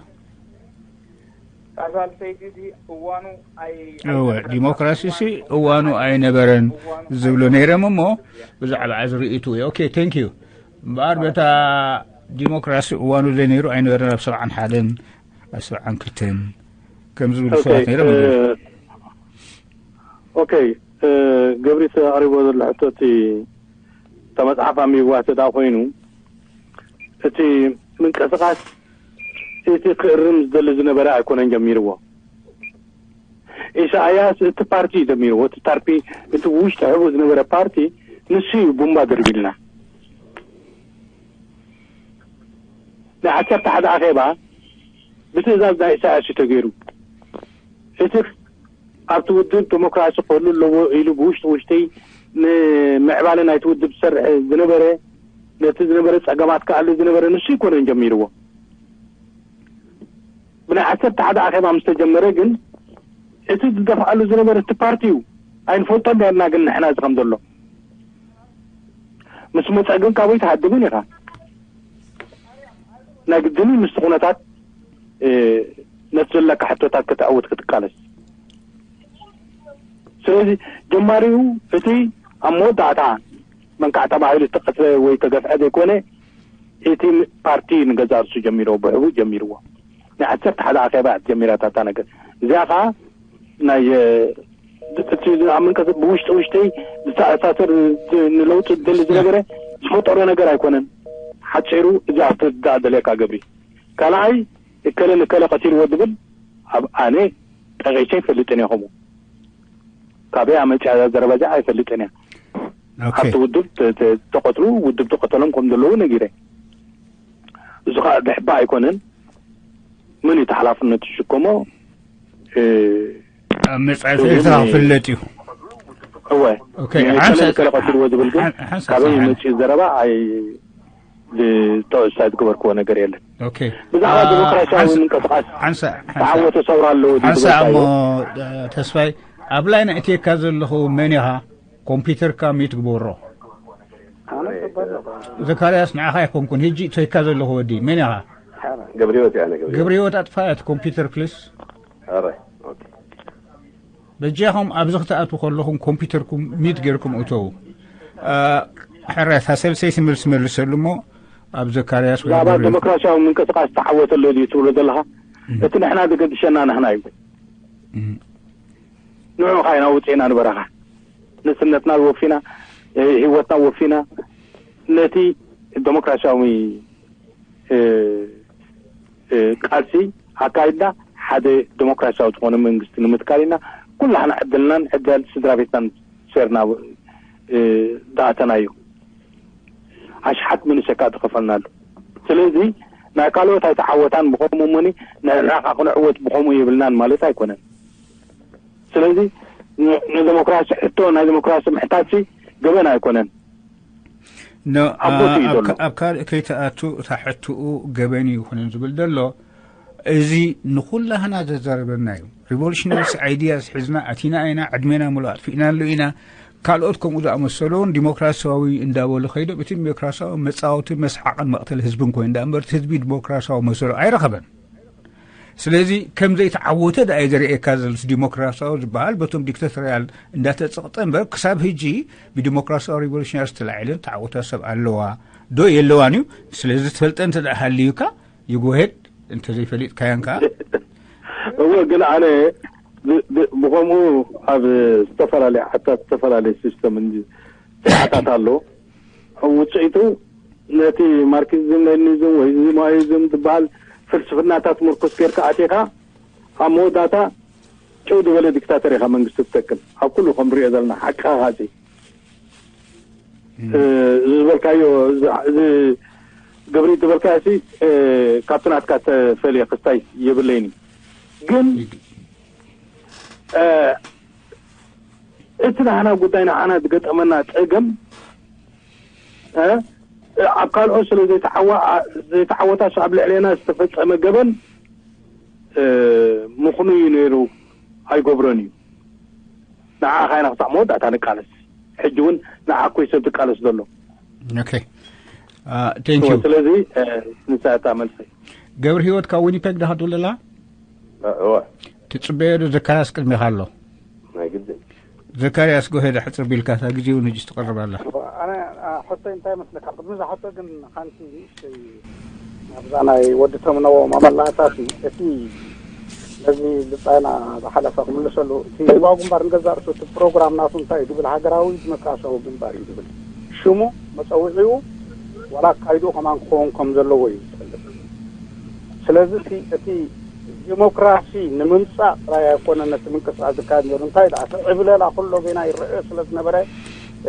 እታ ሳልሰይቲ እዚ እዋኑ ኣይ-፣ እወ፣ ኣይነበረን። ዲሞክራሲ ሲ እዋኑ ኣይነበረን እዋኑ ዝብሉ ነይሮም እሞ ብዛዕባ እዚ ርእይቱ እየ። ኦኬ፣ ቴንክ ዩ። እምበኣር በታ ዲሞክራሲ እዋኑ ዘይነይሩ ኣይነበረን ኣብ ሰብዓን ሓደን ኣብ ሰብዓን ክልተን ከም ዝብሉ ኦኬ፣ ሰባት ነይሮም እ፣ እዮም። ኦኬ፣ እ፣ ገብሪት ኣቕሪቦ ዘሎ ሕቶ እቲ እታ መጽሓፍ ኣንቢብዋ እንተ ደኣ ኮይኑ፣ እቲ ምንቅስቓስ እቲ ክእርም ዝደሊ ዝነበረ ኣይኮነን ጀሚርዎ። ኢሳያስ እቲ ፓርቲ እዩ ጀሚርዎ። እቲ ታርፒ፣ እቲ ውሽጢ ሕብኡ ዝነበረ ፓርቲ ንሱ እዩ ቡምባ ድርቢልና። ናይ ዓሰርተ ሓደ ኣኼባ ብትእዛዝ ናይ ኢሳያስ እዩ ተገይሩ። እቲ ኣብቲ ውድብ ዴሞክራሲ ክህሉ ኣለዎ ኢሉ ብውሽጢ ውሽጢ ንምዕባለ ናይቲ ውድብ ዝሰርሕ ዝነበረ፣ ነቲ ዝነበረ ጸገማት ክኣሉ ዝነበረ ንሱ ኣይኮነን ጀሚርዎ። ብናይ ዓሰርተ ሓደ ኣኼባ ምስ ተጀመረ ግን እቲ ዝደፍኣሉ ዝነበረ እቲ ፓርቲ እዩ። ኣይንፈልጦን ኔርና ግን ንሕና እዚ ከም ዘሎ። ምስ መጸ ግን ካብኡ ኣይትሃድምን ኢኻ። ናይ ግድን ምስቲ ኩነታት፣ እ፣ ነቲ ዘለካ ሕቶታት ክትዕውት ክትቃለስ። ስለዚ ጀማሪኡ እቲ ኣብ መወዳእታ መንካዕ ተባሂሉ ዝተቐትለ ወይ ተገፍዐ ዘይኮነ፣ እቲ ፓርቲ ንገዛ ርእሱ ጀሚርዎ፣ ብሕቡእ ጀሚርዎ። ናይ ዓሰርተ ሓደ ኣኼባ እያ ጀሚራታ እታ ነገር። እዚኣ ኸዓ ናይ፣ እ፣ እቲ ኣብ መንቀስ-፣ ብውሽጢ ውሽጢ ዝተኣሳሰር፣ ዝ-፣ ንለውጢ ዝደሊ ዝነበረ ዝፈጠሮ ነገር ኣይኮነን። ሓፂሩ እዚኣ ክትርዳእ ደልየካ ገብሪ። ካልኣይ፣ እከለ ንከለ ቀቲልዎ ዝብል ኣብ ኣነ ጠቒሰ ኣይፈልጥን እየ። ከምኡ ካበይ ኣመፅያ እዛ ዘረባ እዚኣ ኣይፈልጥን እየ። ኦኬ። ኣብቲ ውድብ ተ-፣ ተ-፣ ተቐትሉ፣ ውድብ ተቐተሎም ከም ዘለዉ ነጊረ። እዚ ኸዓ ብሕባ ኣይኮነን። መን እዩ እቲ ሓላፍነት ዝሽከሞ? እ፣ ኣብ መጻኢ እዚ ኤርትራ ምን ክፍለጥ እዩ። እወ። ኦኬ፣ ንከለ ሓንሳእ፣ ንከለ ቀቲልዎ ዝብል ግን ሓን-፣ ሓንሳእ ካበይ ሰሓን። መጺኡ ዘረባ ኣይ-፣ ዝ-፣ ተወሳኺ ዝገበርክዎ ነገር የለን። ኦኬ። ብዛዕባ አ፣ ዲሞክራሲያዊ ሓንሳ-፣ ምንቅስቃስ ሓንሳ-፣ ሓንሳ-፣ ተዓወተ ሰውራ ኣለዎ ድዩ ሓንሳ ዝበልካዮ? እሞ፣ እ፣ ተስፋይ፣ ኣብ ላይን ኣእትየካ ዘለኹ መን ኢኻ? ኮምፒተርካ ሚት ግበሮ። ኣነ ጽቡቅ ኣለኹ። ዘካርያስ ንዓኻ ኣይኮንኩን፣ ሕጂ እተይካ ዘለኹ ወዲ፣ መን ኢኻ? ገብረ ህይወት እየ፣ ኣነ ገብረ ህይወት። ገብረ ህይወት ኣጥፋ እቲ ኮምፒተር ፕሊስ። ኣረ፣ ኦኬ። በጃኹም ኣብዚ ክትኣትዉ ከለኹም ኮምፒተርኩም ሚት ጌርኩም እተዉ። አ፣ ሕራይ፣ እታ ሰልሰይቲ መልሲ መልሰሉ እሞ ኣብ ዘካርያስ ወይ ብዛዕባ ገብረ ህይወት። ዲሞክራሲያዊ ምንቅስቃስ ተዓወተ ኣሎ ድዩ ትብሎ ዘለኻ? እም። እቲ ንሕና ዝገድሸና ንሕና እዩ። እም። ንዑ ኻይና ውፅእና ንበረኻ ንስነትና ወፊና፣ እ፣ ህይወትና ወፊና ነቲ ዲሞክራሲያዊ፣ እ፣ እ፣ ቃልሲ ኣካይድና ሓደ ዲሞክራሲያዊ ዝኾነ መንግስቲ ንምትካል ኢና። ኩላህና ዕድልናን ዕድል ስድራ ቤትናን ሴርና፣ እ፣ ዝኣተናዮ። ኣሽሓት መንእሰይ ከኣ ተኸፈልናሉ። ስለዚ ናይ ካልኦት ኣይተዓወታን ብኸምኡ እሞኒ ንዕናኻ ክንዕወት ብኸምኡ የብልናን ማለት ኣይኮነን። ስለዚ ን-፣ ንዲሞክራሲ ሕቶ ናይ ዲሞክራሲ ምሕታትሲ ገበን ኣይኮነን። ኖ፣ ኣብ ቦትኡ እዩ ኣ-፣ ኣብ ዘሎ። ካ-፣ ኣብ ካልእ ከይትኣቱ እታ ሕቶኡ ገበን እዩ ይኹንን ዝብል ዘሎ። እዚ ንኹላህና ዘዛርበና እዩ። ሪቮሉሽነሪስ ኣይዲያስ ሒዝና ኣቲና ኢና፣ ዕድሜና ሙሉእ ኣጥፊእናሉ ኢና። ካልኦት ከምኡ ዝኣመሰሉ እውን ዲሞክራሲያዊ እንዳበሉ ከይዶም፣ እቲ ዲሞክራሲያዊ መጻወቲ መስሓቕን መቕተሊ ህዝብን ኮይኑ፣ እንዳ እምበር እቲ ህዝቢ ዲሞክራሲያዊ መሰሉ ኣይረኸበን። ስለዚ ከም ዘይተዓወተ ደኣ እዩ ዘርእየካ ዘሎ። እቲ ዲሞክራሲያዊ ዝበሃል በቶም ዲክታቶርያል እንዳተጸቕጠ እምበር፣ ክሳብ ሕጂ ብዲሞክራሲያዊ ሪቮሉሽነሪስ ተላዒለን ተዓወታ ሰብ ኣለዋ ዶ የለዋን እዩ። ስለዚ ትፈልጠ እንተ ደኣ ሃልዩካ፣ ይጎሄድ፣ እንተዘይፈሊጥካያን ከኣ። እወ፣ ግን ኣነ ብ-፣ ብ-፣ ብኸምኡ ኣብ ዝተፈላለየ ዓድታት ዝተፈላለየ ሲስተም እንዲ-፣ ስርዓታት ኣሎ። ውፅኢቱ ነቲ ማርክሲዝም ሌኒኒዝም ወይ እዚ ማኦይዝም ዝበሃል ፍልስፍናታት ምርኩስ ጌርካ ኣቲኻ ኣብ መወዳእታ ጭው ዝበለ ዲክታተር ኢኻ መንግስቲ ትተክል። ኣብ ኩሉ ከም ንሪኦ ዘለና ሓቅኻ ኻዚ። እም። እ፣ እዚ ዝበልካዮ፣ እዚ፣ እዚ ግብሪ ዝበልካዮ ሲ፣ እ፣ ካብቲ ናትካ ተፈልየ ክስታይ የብለይን እዩ። ግን፣ ይግ- እ፣ እቲ ንዓና ጉዳይ፣ ንዓና ዝገጠመና ጸገም፣ እ፣ ኣብ ካልኦት ስለ ዘይተዓዋ-፣ ዘይተዓወታስ ኣብ ልዕሌና ዝተፈጸመ ገበን ምኽኑይ እዩ ነይሩ፣ ኣይገብሮን እዩ። ንዓ ካይና ክሳዕ መወዳእታ ንቃለስ። ሕጂ እውን ንዓ ኮይ ሰብ ትቃለስ ዘሎ። Okay. Thank you. ስለዚ ንሳ እታ መልሰይ። ገብረ ህይወት ካብ ዊኒፔግ ዳኻ ትብል ዘላ? እወ ትጽበዮ ዶ? ዘካርያስ ቅድሜኻ ኣሎ። ናይ ግድን። ዘካርያስ፣ ጎሄድ ኣሕጽር ቢልካ፣ እታ ግዜ እውን ሕጂ ትቐርብ ኣላ። ኣነ ሕቶይ እንታይ መስለካ? ቅድሚ እዛ ሕቶ ግን ሓንቲ ንእሽተይ ናብዛ ናይ ወዲ ተምነዎ ማመላእታት እቲ ነዚ ብጻይና ዝሓለፈ ክምልሰሉ፣ እቲ ህዝባዊ ግንባር ንገዛእ ርእሱ እቲ ፕሮግራም ናቱ እንታይ እዩ ዝብል፣ ሃገራዊ ዲሞክራሲያዊ ግንባር እዩ ዝብል ሽሙ መጸውዒኡ፣ ዋላ ኣካይድኡ ከማን ክኸውን ከም ዘለዎ እዩ ዝፈልጥ። ስለዚ እቲ እቲ ዲሞክራሲ ንምምጻእ ጥራይ ኣይኮነን ነቲ ምንቅስቃስ ዝካየድ ነይሩ። እንታይ ደኣ እቲ ዕብለላ ኩሎ ጌና ይረአዮ ስለ ዝነበረ፣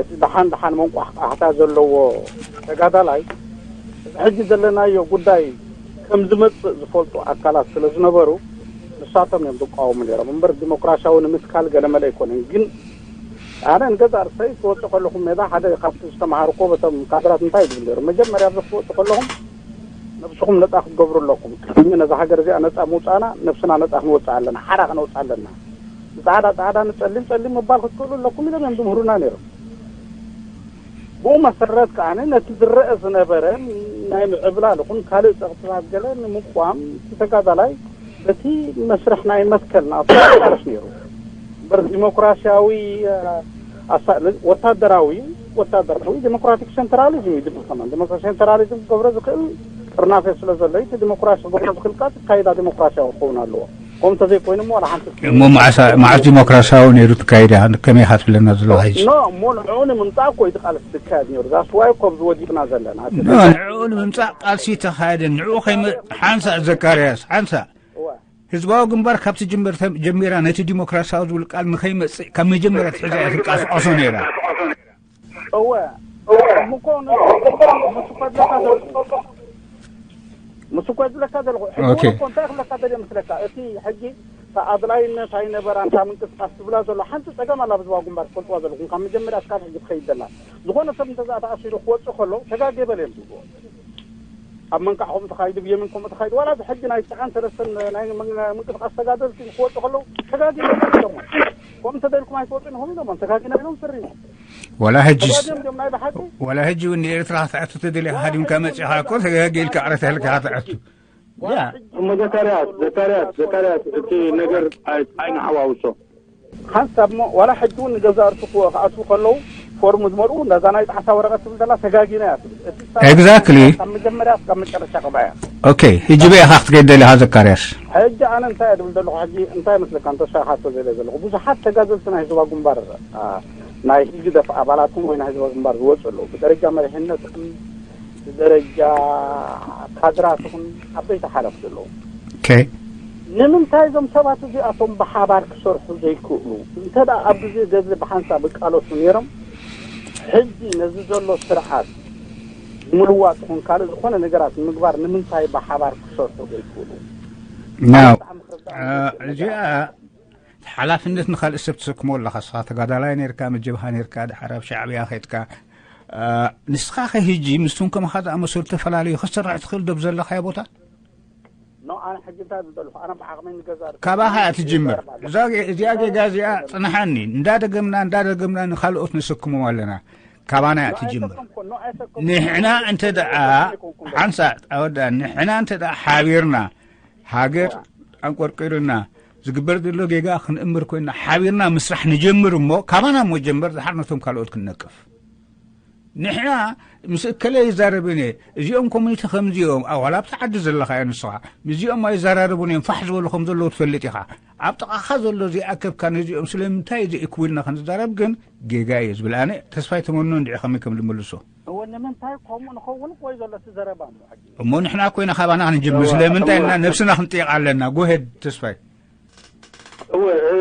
እቲ ደሓን ደሓን መንቋሕቋሕታ ዘለዎ ተጋዳላይ፣ እዚ ሕጂ ዘለናዮ ጉዳይ ከም ዝመጽእ ዝፈልጡ ኣካላት ስለ ዝነበሩ፣ ንሳቶም እዮም ዝቃወሙ ነይሮም እምበር ዲሞክራሲያዊ ንምትካል ገለመለ ኣይኮነን። ግን ኣነ ንገዛእ ርእሰይ ክወጽእ ከለኹ ሜዳ ሓደ ካብቲ ዝተምሃርኩዎ በቶም ካድራት እንታይ ይብል ነይሩ፣ መጀመርያ ኣብዚ ክትወጽእ ከለኹም ነብስኹም ነጻ ክትገብሩ ኣለኩም። ቅድሚ ነዛ ሃገር እዚኣ ነጻ ምውጻእና ነብስና ነጻ ክንወጽእ ኣለና፣ ሓራ ክነውጽእ ኣለና። ንጻዕዳ ጻዕዳ፣ ንጸሊም ጸሊም ምባል ክትክእሉ ኣለኩም ኢሎም እዮም ዝምህሩና ነይሮም። ብኡ መሰረት ከኣ ነቲ ዝረአ ዝነበረ ናይ ምዕብላል ይኹን ካልእ ጸቕጥታት ገለ ንምቋም እቲ ተጋዳላይ በቲ መስርሕ ናይ መትከል ናቱ ይቃለስ ነይሩ። እምበር ዲሞክራሲያዊ ኣሳ- ወታደራዊ ወታደራዊ ዲሞክራቲክ ሴንትራሊዝም እዩ ዝብል ከማን። ዲሞክራሲ ሴንትራሊዝም ክገብሮ ዝኽእል ጥርናፈ ስለ ዘሎ እቲ ዲሞክራሲ ክገብሮ ዝኽእል ከኣ ኣካይዳ ዲሞክራሲያዊ ክኸውን ኣለዎ። ከምኡ እንተዘይኮይኑ እሞ ዋላ ሓንቲ እሞ መዓሳ- መዓስ ዲሞክራሲያዊ ነይሩ ትካይዳ ከመይ ኢኻ ትብለና ዘለኻ ሕጂ? ኖ እሞ ንዕኡ ንምምጻእ እኮ እዩ እቲ ቃልሲ ዝካየድ ነይሩ። ዛስ ዋይ ኮብ ዝወዲቕና ዘለና። ኖ፣ ንዕኡ ንምምጻእ ቃልሲ ተኻየደ። ንዕኡ ከይመ ሓንሳእ ዘካርያስ፣ ሓንሳእ እወ ህዝባዊ ግንባር ካብ ትጅምር ተ- ጀሚራ ነቲ ዲሞክራሲያዊ ዝብል ቃል ንኸይመጽእ ካብ መጀመርያ ትሕዛ እያ ትንቀሳቐሶ ነይራ። እወ እሞ እኮ ን- ምስ እኮ ዝብለካ ዘለኹ ምስ እኮ ዝብለካ ዘለኹ ሕጂ ኦኬ። እውን እኮ እንታይ ክብለካ ደልየ ምስለካ እቲ ሕጂ ኣድላይነት ኣይነበራን ካብ ምንቅስቃስ ትብላ ዘሎ ሓንቲ ጸገም ኣላ ብዝባ ግንባር ትፈልጥዋ ዘለኹም ካብ መጀመርያ እስካብ ሕጂ ትኸይድ ዘላ ዝኾነ ሰብ እንተዛ ተኣሲሩ ክወፅእ ከሎ ተጋጌ በል እዮም ዝብልዎ ኣብ መንካዕ ከምኡ ተኻይዱ ብየምን ከምኡ ተኻይዱ ዋላ እዚ ሕጂ ናይ ሰዓን ሰለስተን ናይ ምን- ምንቅስቃስ ተጋደልቲ ክወፅእ ከለዉ ተጋጌ በል ኢሎሞ ከምኡ እንተደልኩም ኣይትወፁን ኢኹም ኢሎሞ ተጋጊና ኢሎም ፈሪሞም ወላ ሕጂስ ተጋጊ እዮም ናይ ብሓቂ ወላ ሕጂ እውን ንኤርትራ ክትኣቱ ተደሊኻ ሃዲምካ መጺኻ እኮ ተጋጊ ኢልካ ዕረተ ኢልካ ክትኣቱ ያ እሞ ዘካርያስ ዘካርያስ ዘካርያስ እቲ ነገር ኣይ- ኣይንሓዋውሶ። ሓንሳብ እሞ ዋላ ሕጂ እውን ንገዛ እርሱ ክኣትዉ ከለዉ ፎርም ዝመልኡ ነዛ ናይ ጣዕሳ ወረቐት ትብል ዘላ ተጋጊና እያ ትብል። እቲ Exactly። ካብ መጀመርያ እስካብ መጨረሻ ቅብኣ እያ። ኦኬ፣ ሕጂ በይ ኢኻ ክትከይድ ደሊኻ ዘካርያስ? ሕጂ ኣነ እንታይ እየ ዝብል ዘለኹ ሕጂ እንታይ መስለካ እንተሻኻቶ ዘለ ዘለኹ ብዙሓት ተጋዘልቲ ናይ ህዝባ ግንባር ኣ፣ ናይ ህግደፍ ኣባላትን ወይ ናይ ህዝባ ግንባር ዝወፁ ኣለዉ ብደረጃ መሪሕነት ብደረጃ ካድራት ይኹን ዓበይቲ ሓለፍቲ ኣለዉ Okay. ንምንታይ እዞም ሰባት እዚኣቶም ብሓባር ክሰርሑ ዘይክእሉ እንተ ደኣ ኣብ ግዜ ገድሊ ብሓንሳብ እቃለሱ ነይሮም ሕጂ ነዚ ዘሎ ስርዓት ንምልዋጥ ይኹን ካልእ ዝኾነ ነገራት ንምግባር ንምንታይ ብሓባር ክሰርሑ ዘይክእሉ Now ብጣዕሚ ክርዳእ እ፣ እዚኣ ሓላፍነት ንካልእ ሰብ ትሰክሞ ኣለኻ። ንስኻ ተጋዳላይ ነርካ፣ መጀብሃ ነርካ፣ ድሓር ኣብ ሻዕብያ ኸድካ። እ፣ ንስኻ ኸ ህጂ ምስቱም ከማኻ ዝኣመሰሉ ተፈላለዩ ክትሰርሕ ትኽእል ዶ ብዘለኻዮ ቦታ? ኖ ኣነ ሕጂ እንታይ ዝደልኹ ኣነ ብዓቕመይ ንገዛ ካባኻ እያ ትጅምር። እዛ ጌ- እዚኣ ጌጋ እዚኣ ጽንሓኒ። እንዳደገምና እንዳደገምና ንኻልኦት ንስክሞም ኣለና። ካባና እያ ትጅምር። ንሕና እንተ ደኣ ሓንሳ ኣወዳ ንሕና እንተ ደኣ ሓቢርና ሃገር ኣንቆርቂርና ዝግበር ዘሎ ጌጋ ክንእምር ኮይና ሓቢርና ምስራሕ ንጀምር እሞ ካባና እሞ ጀምበር ድሓር ነቶም ካልኦት ክንነቅፍ ንሕና ምስ እከለ ይዛረብን እየ እዚኦም ኮሚኒቲ ከምዚኦም ኣዋላ ኣብቲ ዓዲ ዘለኻ እዮ ንስኻ ምስዚኦም ኣይዘራረቡን እዮም ፋሕ ዝበሉ ከም ዘለዉ ትፈልጥ ኢኻ ኣብ ጥቓኻ ዘሎ ዘይኣከብካ ነዚኦም ስለምንታይ እዚ እክቡ ኢልና ክንዛረብ ግን ጌጋ እየ ዝብል ኣነ ተስፋይ ተመኖ እንድዒ ከመይ ከም ዝምልሶ እወ ንምንታይ ከምኡ ንኸውን ወይ ዘሎ እቲ ዘረባ እሞ ሕጂ እሞ ንሕና ኮይና ካባና ክንጅምር ስለምንታይ ኢልና ነብስና ክንጥይቕ ኣለና ጎሄድ ተስፋይ እወ እ፣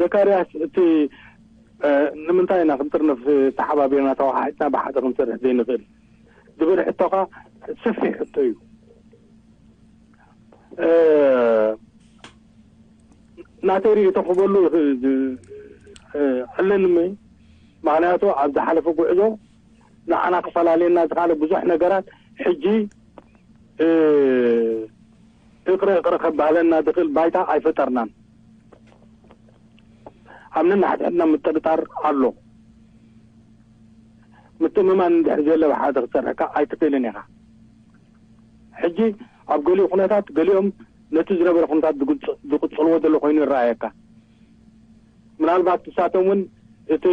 ዘካርያስ እቲ እ፣ ንምንታይ ኢና ክንጥርንፍ ተሓባቢርና ተዋሓሒጥና ብሓደ ክንሰርሕ ዘይንኽእል ዝብል ሕቶኻ ሰፊሕ ሕቶ እዩ እ፣ ናተይ ርእቶ ክበሉ ይኽእል እ፣ እ፣ ኣለኒ ምይ ምክንያቱ ኣብ ዝሓለፈ ጉዕዞ ንዓና ክፈላለየና ዝኻለ ብዙሕ ነገራት ሕጂ እ፣ እቕረ እቕረ ከባህለና ዝኽእል ባይታ ኣይፈጠርናን። ኣብ ነንሓድሕድና ምጥርጣር ኣሎ። ምትእምማን እንድሕር ዘለ ብሓደ ክሰርሕካ ኣይትኽእልን ኢኻ። ሕጂ ኣብ ገሊኡ ኩነታት ገሊኦም ነቲ ዝነበረ ኩነታት ዝግጽ- ዝቕጽልዎ ዘሎ ኮይኑ ይረኣየካ። ምናልባት ንሳቶም እውን እቲ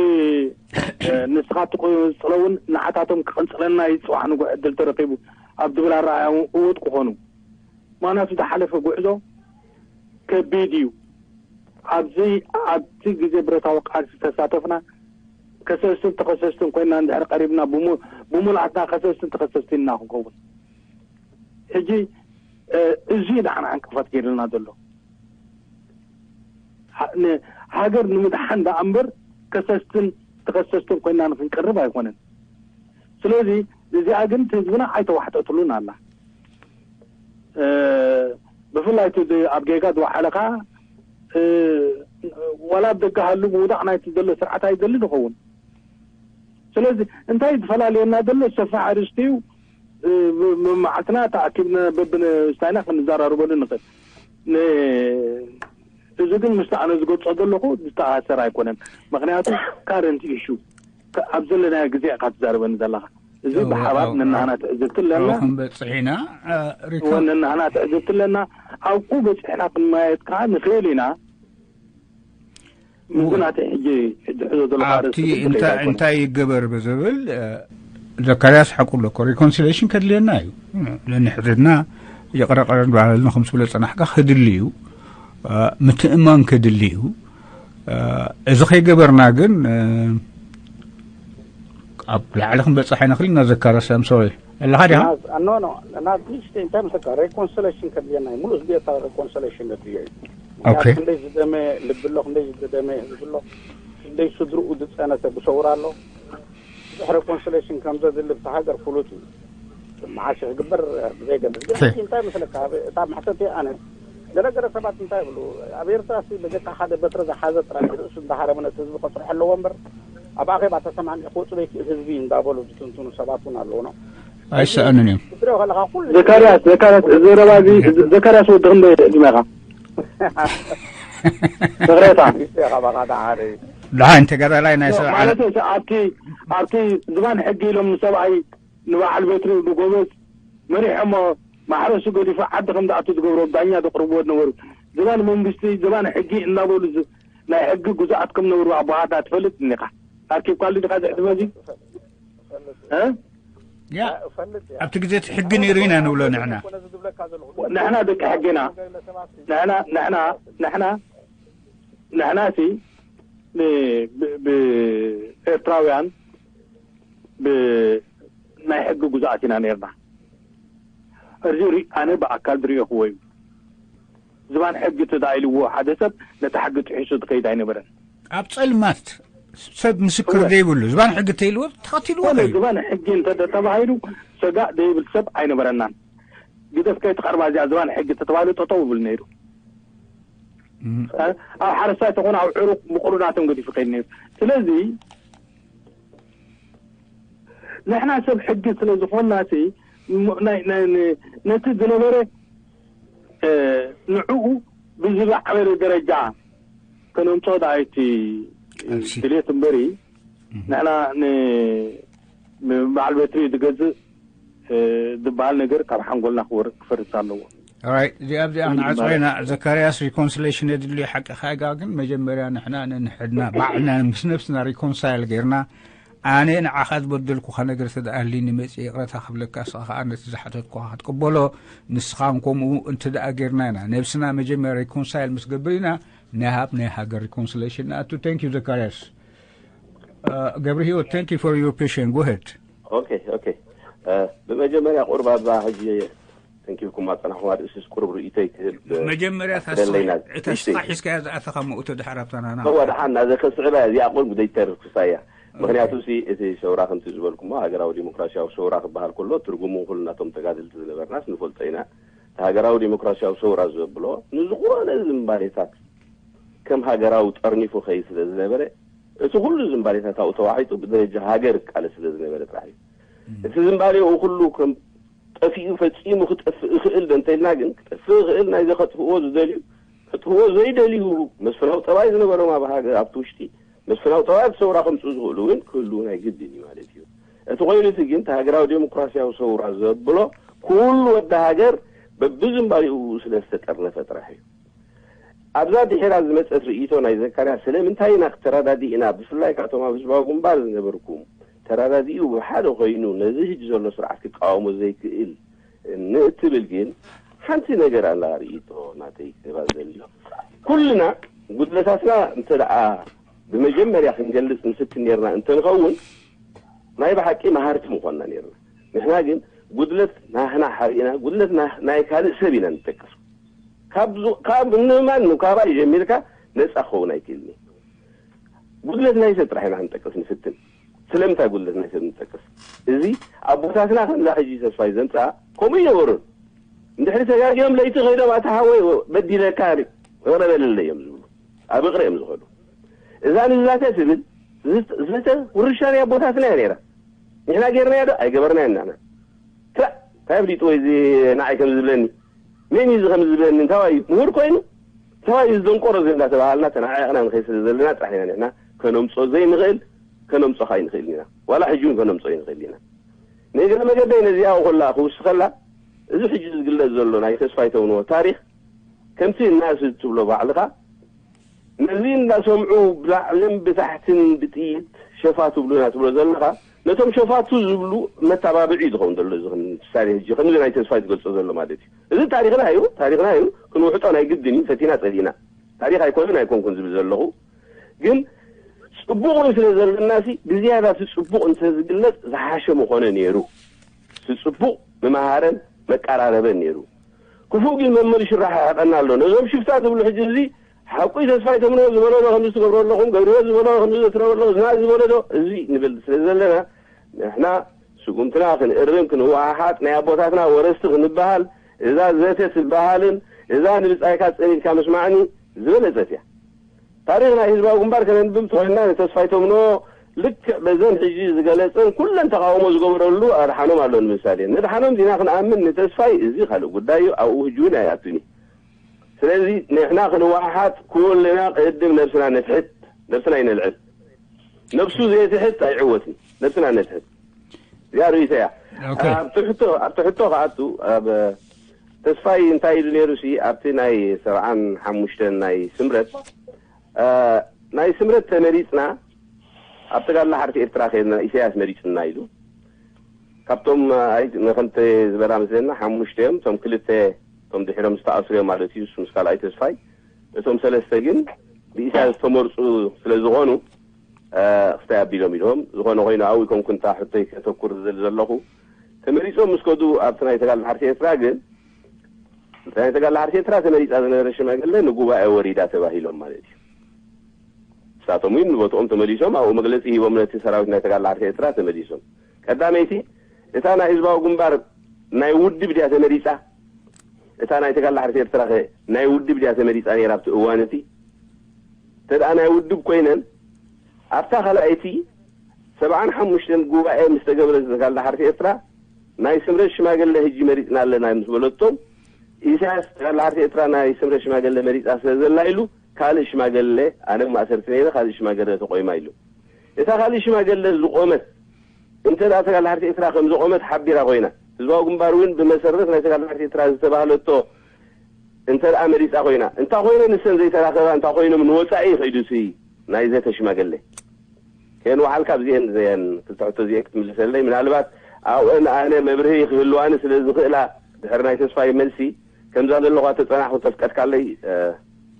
እ፣ ንስኻ ትቕጽሎ እውን ንዓታቶም ክቕጽለና እዩ ጽባሕ ንጉዕ ዕድል ተረኺቡ ኣብ ዝብል ኣረኣእያ እውን እውት ክኾኑ። ምኽንያቱ ዝሓለፈ ጉዕዞ ከቢድ እዩ። ኣብዚ ኣብቲ ግዜ ብረታዊ ቃልሲ ዝተሳተፍና ከሰስትን ተኸሰስትን ኮይና እንድሕር ቀሪብና ብሙ- ብሙሉኣትና ከሰስትን ተኸሰስትን ኢና ክንከውን። ሕጂ እ፣ እዚ ንዓና ዕንቅፋት ገይርልና ዘሎ። ሃ- ን- ሃገር ንምድሓን ደኣ እምበር ከሰስትን ተኸሰስትን ኮይና ንክንቀርብ ኣይኮነን። ስለዚ እዚኣ ግን ህዝብና ኣይተዋሕጠትሉን ኣላ። እ፣ ብፍላይ እቲ ዝ- ኣብ ጌጋ ዝወዓለ ከዓ እ፣ ዋላ ኣብ ደገ ሃሉ ምውዳቕ ናይቲ ዘሎ ስርዓት ኣይደልን ይኸውን። ስለዚ እንታይ ዝፈላለየና ዘሎ ሰፊሕ ኣርእስቲ እዩ። እ፣ ብ- ብመዓልትና ተኣኪብና በብስታይና ክንዘራርበሉ ንኽእል። ን- እዚ ግን ምስቲ ኣነ ዝገልጾ ዘለኹ ዝተኣሰር ኣይኮነን። ምኽንያቱ ካረንት ኢሹ ኣብ ዘለናዮ ግዜ ኢኻ ትዛረበኒ ዘለኻ። እዚ እወ፣ ብሓባር እወ፣ ነናህና ትዕዝብቲ ኣለና። እወ፣ ክንበጽሕ ኢና። እ፣ ሪካ- እወ፣ ነናህና ትዕዝብቲ ኣለና። ኣብኡ በጺሕና ክንመያየጥ ከዓ ንኽእል ኢና። ምስዚ ናተይ ሕጂ ሕጂ ሕዞ ዘለኹ ኣብቲ ኣርእስቲ ግን እንታይ ተኸይዳ ኣይኮነን። እንታይ ይገበር ብዝብል፣ እ፣ ዘካርያስ ሓቁ ኣሎ እኮ፣ ሪኮንሲሌሽን ከድልየና እዩ። ነንሕድሕድና ይቕረ ቅረ ንባሃለልና ከም ዝብለ ዝጸናሕካ ክድሊ እዩ። እ፣ ምትእማን ከድሊ እዩ። እ፣ እዚ ከይገበርና ግን፣ እ፣ ኣብ ላዕሊ ክንበጽሕ ኣይንኽእል ኢና። ዘካርያስ፣ I'm sorry። ኣለኻ ዲኻ? ኖ፣ ኖ፣ ናት ንእሽተይ እንታይ መስለካ፣ ሬኮንሲሌሽን ከድልየና እዩ። ሙሉእ ህዝቢ ኤርትራ ሬኮንሲሌሽን ከድልዮ እዩ። ምክንያቱ ኦኬ። ክንደይ ዝደመ ልቢ ኣሎ፣ ክንደይ ዝደመ ህዝቢ ኣሎ፣ ክንደይ ስድርኡ ዝጸነተ ብሰውራ ኣሎ። ብዙሕ ሬኮንሲሌሽን ከም ዘድሊ ብቲ ሃገር ፍሉጥ እዩ። መዓስ ክግበር ብዘይገድስ። ግን ኦኬ። ሕጂ እንታይ መስለካ፣ ኣብ- እታ መሕተቲ ኣነ ገለ ገለ ሰባት እንታይ ይብሉ፣ ኣብ ኤርትራ ሲ ብጀካ ሓደ በትሪ ዝሓዘ ጥራይ ርእሱ እንዳሃረመ ነቲ ህዝቢ ከስርሖ ኣለዎ እምበር፣ ኣብ ኣኼባ ተሰማሚዑ ክወጽእ ዘይክእል ህዝቢ እንዳበሉ ዝትንትኑ ሰባት እውን ኣለዉ ነው። ኣይሰኣንን እዮም። ክትሪኦ ከለኻ ኩሉ ዘካርያስ፣ ዘካርያስ፣ እዚ ዘረባ እዚ፣ ዘካርያስ ወዲ ክንደይ ዕድመኻ? ይቕሬታ። ይቕሬታ፣ ባኻ ደሓር እዩ። ደሓን ተጋዳላይ ናይ ሰብ ዓለ- ማለት እዩ፣ ኣብቲ፣ ኣብቲ ዝባን ሕጊ ኢሎም ንሰብኣይ፣ ንበዓል ቤትሪ፣ ንጎበዝ መሪሖሞ፣ ማሕረሱ ገዲፉ ዓዲ ከም ዝኣቱ ዝገብሮ ዳኛ ዘቕርብዎ ዝነበሩ፣ ዝባን መንግስቲ፣ ዝባን ሕጊ እናበሉ ዝ- ናይ ሕጊ ግዙኣት ከም ነበሩ ኣቦሃትና ትፈልጥ እኒኻ። ኣርኪብካሉ ዲኻ እዚ ዕድመ እዚ? እ? ያ፣ ኣብቲ ግዜ እቲ ሕጊ ነይሩ ኢና ንብሎ ንሕና። ንሕና ደቂ ሕጊ ኢና። ንሕና፣ ንሕና፣ ንሕና፣ ንሕና ሲ ብ- ብ- ብኤርትራውያን ብናይ ሕጊ ግዙኣት ኢና ነይርና። እዚ ሪ- ኣነ ብኣካል ዝሪኦኽዎ እዩ። ዝባን ሕጊ ተዳኢልዎ ሓደ ሰብ ነቲ ሕጊ ጥሒሱ ዝኸይድ ኣይነበረን። ኣብ ጸልማት ሰብ ምስክር እወ። ዘይብሉ ዝባን ሕጊ ተይልዎ ተኸቲልዎ ኮነ እዩ። ዝባን ሕጊ እንተ ተባሂሉ ሰጋእ ዘይብል ሰብ ኣይነበረናን። ግደፍ ከይትቐርባ እዚኣ ዝባን ሕጊ ተተባሂሉ ጠጠው ይብል ነይሩ። እም። እ? ኣብ ሓረስታይ ተኾነ ኣብ ዕሩቕ ብቑሩናቶም ገዲፉ ከይድ ነይሩ። ስለዚ ንሕና ሰብ ሕጊ ስለ ዝኾንና ሲ ም- ናይ- ናይ- ን- ነቲ ዝነበረ እ፣ ንዕኡ ብዝበዓበረ ደረጃ ከነምጽኦ ደኣ እቲ ኣልሲ። ድሌት እምበሪ እም። ንሕና ን- ንበዓል ቤትሪ ዝገዝእ እ፣ ዝበሃል ነገር ካብ ሓንጎልና ክወር- ክፈርስ ኣለዎ። ኦራይት፣ እዚኣ ኣብዚኣ ምንም ክንዓጽዋ ማለት ኢና። ዘካርያስ፣ ሪኮንሲሌሽን የድልዩ ሓቂ ካይጋ፣ ግን መጀመርያ ንሕና ነንሕድና ባዕልና ምስ ነብስና ሪኮንሳይል ጌርና፣ ኣነ ንዓኻ ዝበደልኩኻ ነገር ተደኣልኒ መጽእ ይቕረታ ክብለካ፣ እስኻ ከኣ ነቲ ዝሓተትኩኻ ክትቅበሎ፣ ንስኻን ከምኡ እንተ ደኣ ጌርና ኢና ነብስና መጀመርያ ሪኮንሳይል ምስ ገብር ኢና ናይ ሃብ ናይ ሃገር ሪኮንሲሌሽን ንኣቱ። Thank you ዘካርያስ። ገብረ ህይወት፣ thank you for your patience, go ahead። ኦኬ፣ ኦኬ። ብመጀመርያ ቁርብ ኣብዛ ሕጂ ተንኪፍኩም ኣጸናሕኩም ኣርእስስ ቁርብ ርእይቶይ ክህብ መጀመርያ እታ ኣፍቅደለይና። ስኻ- እታ እሺ። ስኻ ሒዝካያ ዝኣተኻ እሞ እቶ ድሓር ኣብታ ናና እዋ ደሓን ናዘ ከስዕባ እያ፣ እዚኣ ቁርብ ዘይተርፍ ክሳያ። ምኽንያቱ ሲ እቲ ሰውራ ከምቲ ዝበልኩሞ ሃገራዊ ዲሞክራሲያዊ ሰውራ ክበሃል ከሎ ትርጉሙ ኩሉ ናቶም ተጋደልቲ ዝነበርናስ ንፈልጦ ኢና። እቲ ሃገራዊ ዲሞክራሲያዊ ሰውራ ዘብሎ ንዝኾነ ዝንባሌታት ከም ሃገራዊ ጠርኒፉ ከይድ ስለ ዝነበረ፣ እቲ ኩሉ ዝንባሌታት ኣብኡ ተዋሒጡ ብደረጃ ሃገር ይቃለስ ስለ ዝነበረ ጥራሕ እዩ። እቲ ዝንባሌኡ ኩሉ ከም ጠፊኡ ፈጺሙ ክጠፍእ ይኽእል ዶ እንተኢልና ግን፣ ክጠፍእ ይኽእል። ናይዚ ከጥፍእዎ ዝደልዩ፣ ከጥፍእዎ ዘይደልዩ፣ መስፍናዊ ጠባይ ዝነበሮም ኣብ ሃገር፣ ኣብቲ ውሽጢ መስፍናዊ ጠባይ ኣብቲ ሰውራ ከምጽኡ ዝኽእሉ እውን ክህልዉ ናይ ግድን እዩ ማለት እዩ። እቲ ኮይኑ እቲ ግን፣ እቲ ሃገራዊ ዴሞክራሲያዊ ሰውራ ዘብሎ፣ ኩሉ ወዲ ሃገር በብዝንባሌኡ ስለ ዝተጠርነፈ ጥራሕ እዩ። ኣብዛ ድሒራ ዝመጸት ርእይቶ ናይ ዘካርያስ፣ ስለምንታይ ኢና ክተረዳድእ ኢና፣ ብፍላይ ካቶም ኣብ ህዝባዊ ግንባር ዝነበርኩም፣ ተረዳዲኡ ብሓደ ኮይኑ ነዚ ሕጂ ዘሎ ስርዓት ክቃወሞ ዘይክእል ንእትብል ግን፣ ሓንቲ ነገር ኣላ ርእይቶ ናተይ ክህባ ዘልዮ። ኩልና ጉድለታትና እንተ ደኣ ብመጀመርያ ክንገልጽ ንፍትን ነርና እንተንኸውን፣ ናይ ብሓቂ መሃርቲ ምኾንና ነርና። ንሕና ግን ጉድለት ናህና ሓሪእና፣ ጉድለት ናይ ካልእ ሰብ ኢና ንጠቅስ። ካብ ዝ-፣ ካብ ንማን፣ ካባይ ጀሚርካ ነጻ ክኸውን ኣይክእልን እዩ። ጉድለት ናይ ሰብ ጥራሕ ኢና ክንጠቅስ ንፍትን። ስለምንታይ ጉድለት ናይ ሰብ ንጠቅስ? እዚ ኣቦታትና ከምዛ ሕጂ ተስፋይ ዘምጽኣ ከምኡ ይነበሩን። እንድሕሪ ተጋግዮም ለይቲ ከይዶም፣ "ኣታ ሓወይ በዲለካ፣ ይቕረ በለለይ" እዮም ዝብሉ። ኣብ ይቕረ እዮም ዝኸዱ። እዛ ንዛተ ትብል ዝት-፣ ዘተ ውርሻ ናይ ኣቦታትና እያ ነይራ። ንሕና ጌርናዮ ዶ? ኣይገበርናዮን ንሕና። ትራእ፣ እንታይ ኣፍሊጥዎ እዚ ንዓይ ከም ዝብለኒ? መን እዩ እዚ ከም ዝብለኒ? እንታዋይ እዩ? ምሁር ኮይኑ? እንታዋይ እዩ ዝደንቆሮ እዚ እንዳተባሃልና ተናዓቕና ንኸይድ ስለ ዘለና ጥራሕ ኢና ንሕና ከነምጾ ዘይንኽእል፣ ከነምጾ ከኣ ኣይንኽእልን ኢና። ዋላ ሕጂ እውን ከነምጾ ኣይንኽእል ኢና። ንእግረ መገደይ ነዚኣ ከላ ክውስኸላ፣ እዚ ሕጂ ዝግለጽ ዘሎ ናይ ተስፋይ ተምንዎ ታሪኽ፣ ከምቲ እናስ ትብሎ ባዕልኻ፣ ነዚ እንዳሰምዑ ብላዕልን ብታሕትን ብጥይት ሸፋቱ ብሉና ትብሎ ዘለኻ፣ ነቶም ሸፋቱ ዝብሉ መተባብዒ እዩ ዝኸውን ዘሎ። እዚ ከም ምሳሌ ሕጂ ከምዚ ናይ ተስፋይ ዝገልጾ ዘሎ ማለት እዩ። እዚ ታሪኽና እዩ፣ ታሪኽና እዩ፣ ክንውሕጦ ናይ ግድን እዩ፣ ፈቲና ጸሊእና። ታሪኽ ኣይኮነን ኣይኮንኩን ዝብል ዘለኹ፣ ግን ጽቡቕ እውን ስለ ዘለናሲ፣ ብዝያዳ እቲ ጽቡቕ እንተዝግለጽ ዝሓሸ ምኾነ ነይሩ። እቲ ጽቡቕ ምምሃረን መቀራረበን ነይሩ። ክፉእ ግን መመሊሹ ይረሓሕቐና ኣሎ። ነዞም ሽፍታ ትብሉ ሕጂ እዚ ሓቁ እዩ። ተስፋይ ተምነዮ ዝበሎ ዶ ከምዚ ትገብሩ ኣለኹም? ገብርሂወት ዝበሎ ዶ ከምዚ ዘትረቡ ኣለኹም? ዝናብ ዝበሎ ዶ? እዚ ንብል ስለ ዘለና፣ ንሕና ስጉምትና ክንእርም፣ ክንወሓሓጥ፣ ናይ ኣቦታትና ወረስቲ ክንበሃል፣ እዛ ዘተ ትበሃልን እዛ ንብጻይካ ጸኒድካ ምስማዕኒ ዝበለጸት እያ። ታሪኽ ናይ ህዝባዊ ግንባር ከነንብብ ተኾይንና፣ ንተስፋይ ተምኖ ልክዕ በዘን ሕጂ ዝገለጸን ኩለን ተቓውሞ ዝገበረሉ ኣድሓኖም ኣሎ ንምሳሌ። ንድሓኖም ዲና ክንኣምን ንተስፋይ፣ እዚ ካልእ ጉዳይ እዩ፣ ኣብኡ ሕጂ እውን ኣይኣቱን እዩ። ስለዚ ንሕና ክንወሓሓጥ ኩልና ቅድም ነብስና ነትሕት፣ ነብስና ይነልዕል። ነብሱ ዘየትሕት ኣይዕወትን፣ ነብስና ነትሕት። እዚኣ ርእይቶ እያ። ኦኬ። ኣብቲ ሕቶ፣ ኣብቲ ሕቶ ክኣቱ፣ ኣብ ተስፋይ እንታይ ኢሉ ነይሩ ሲ፣ ኣብቲ ናይ ሰብዓን ሓሙሽተን ናይ ስምረት፣ እ፣ ናይ ስምረት ተመሪጽና፣ ኣብ ተጋድሎ ሓርቲ ኤርትራ ከይድና ኢሳያስ መሪጽና ኢሉ። ካብቶም፣ ኣይ፣ ንኸምቲ ዝበላ ምስለና ሓሙሽተ እዮም፣ እቶም ክልተ፣ እቶም ድሒሮም ዝተኣስሩ እዮም ማለት እዩ፣ እሱ ምስ ካልኣይ ተስፋይ። እቶም ሰለስተ ግን ብኢሳያስ ዝተመርጹ ስለ ዝኾኑ፣ እ፣ ክስታይ ኣቢሎም ኢሎም። ዝኾነ ኮይኑ ኣብኡ ኣይኮንኩን እታ ሕቶይ ከተኩር ዝደሊ ዘለኹ። ተመሪጾም ምስ ከዱ ኣብቲ ናይ ተጋድሎ ሓርቲ ኤርትራ ግን፣ እታ ናይ ተጋድሎ ሓርቲ ኤርትራ ተመሪጻ ዝነበረ ሽማግለ ንጉባኤ ወሪዳ ተባሂሎም ማለት እዩ። ንሳቶም እውን ንቦትኦም ተመሊሶም ኣብኡ መግለጺ ሂቦም ነቲ ሰራዊት ናይ ተጋድሎ ሓርቲ ኤርትራ ተመሊሶም። ቀዳመይቲ እታ ናይ ህዝባዊ ግንባር ናይ ውድብ ድያ ተመሪጻ? እታ ናይ ተጋድሎ ሓርቲ ኤርትራ ኸ ናይ ውድብ ድያ ተመሪጻ ነይራ ኣብቲ እዋን እቲ? እንተ ደኣ ናይ ውድብ ኮይነን፣ ኣብታ ካልኣይቲ ሰብዓን ሓሙሽተን ጉባኤ ምስ ተገብረ ተጋድሎ ሓርቲ ኤርትራ ናይ ስምረት ሽማግለ ሕጂ መሪጽና ኣለና ምስ በለቶም፣ ኢሳያስ ተጋድሎ ሓርቲ ኤርትራ ናይ ስምረት ሽማግለ መሪጻ ስለ ዘላ ኢሉ ካልእ ሽማግለ፣ ኣነ ማእሰርቲ ነይረ፣ ካልእ ሽማግለ ተቆይማ ኢሉ። እታ ካልእ ሽማግለ ዝቆመት እንተ ደኣ ተጋድሎ ሓርቲ ኤርትራ ከም ዝቆመት ሓቢራ ኮይና፣ ህዝባዊ ግንባር እውን ብመሰረት ናይ ተጋድሎ ሓርቲ ኤርትራ ዝተባህለቶ እንተ ደኣ መሪጻ ኮይና፣ እንታ ኮይነ ንሰን ዘይተራኸባ፣ እንታ ኮይኖም ንወጻኢ ይኸይዱ ሲ ናይ ዘተ ሽማግለ። ከየንውሓልካ ኣብዚአን ዘየን ክልተ ሕቶ እዚአን ክትምልሰለይ፣ ምናልባት ኣብአን ኣነ መብርሂ ክህልዋኒ ስለ ዝኽእላ፣ ድሕሪ ናይ ተስፋይ መልሲ ከምዛ ዘለኹዋ ተጸናሕኩ ተፍቀድካለይ፣ እ፣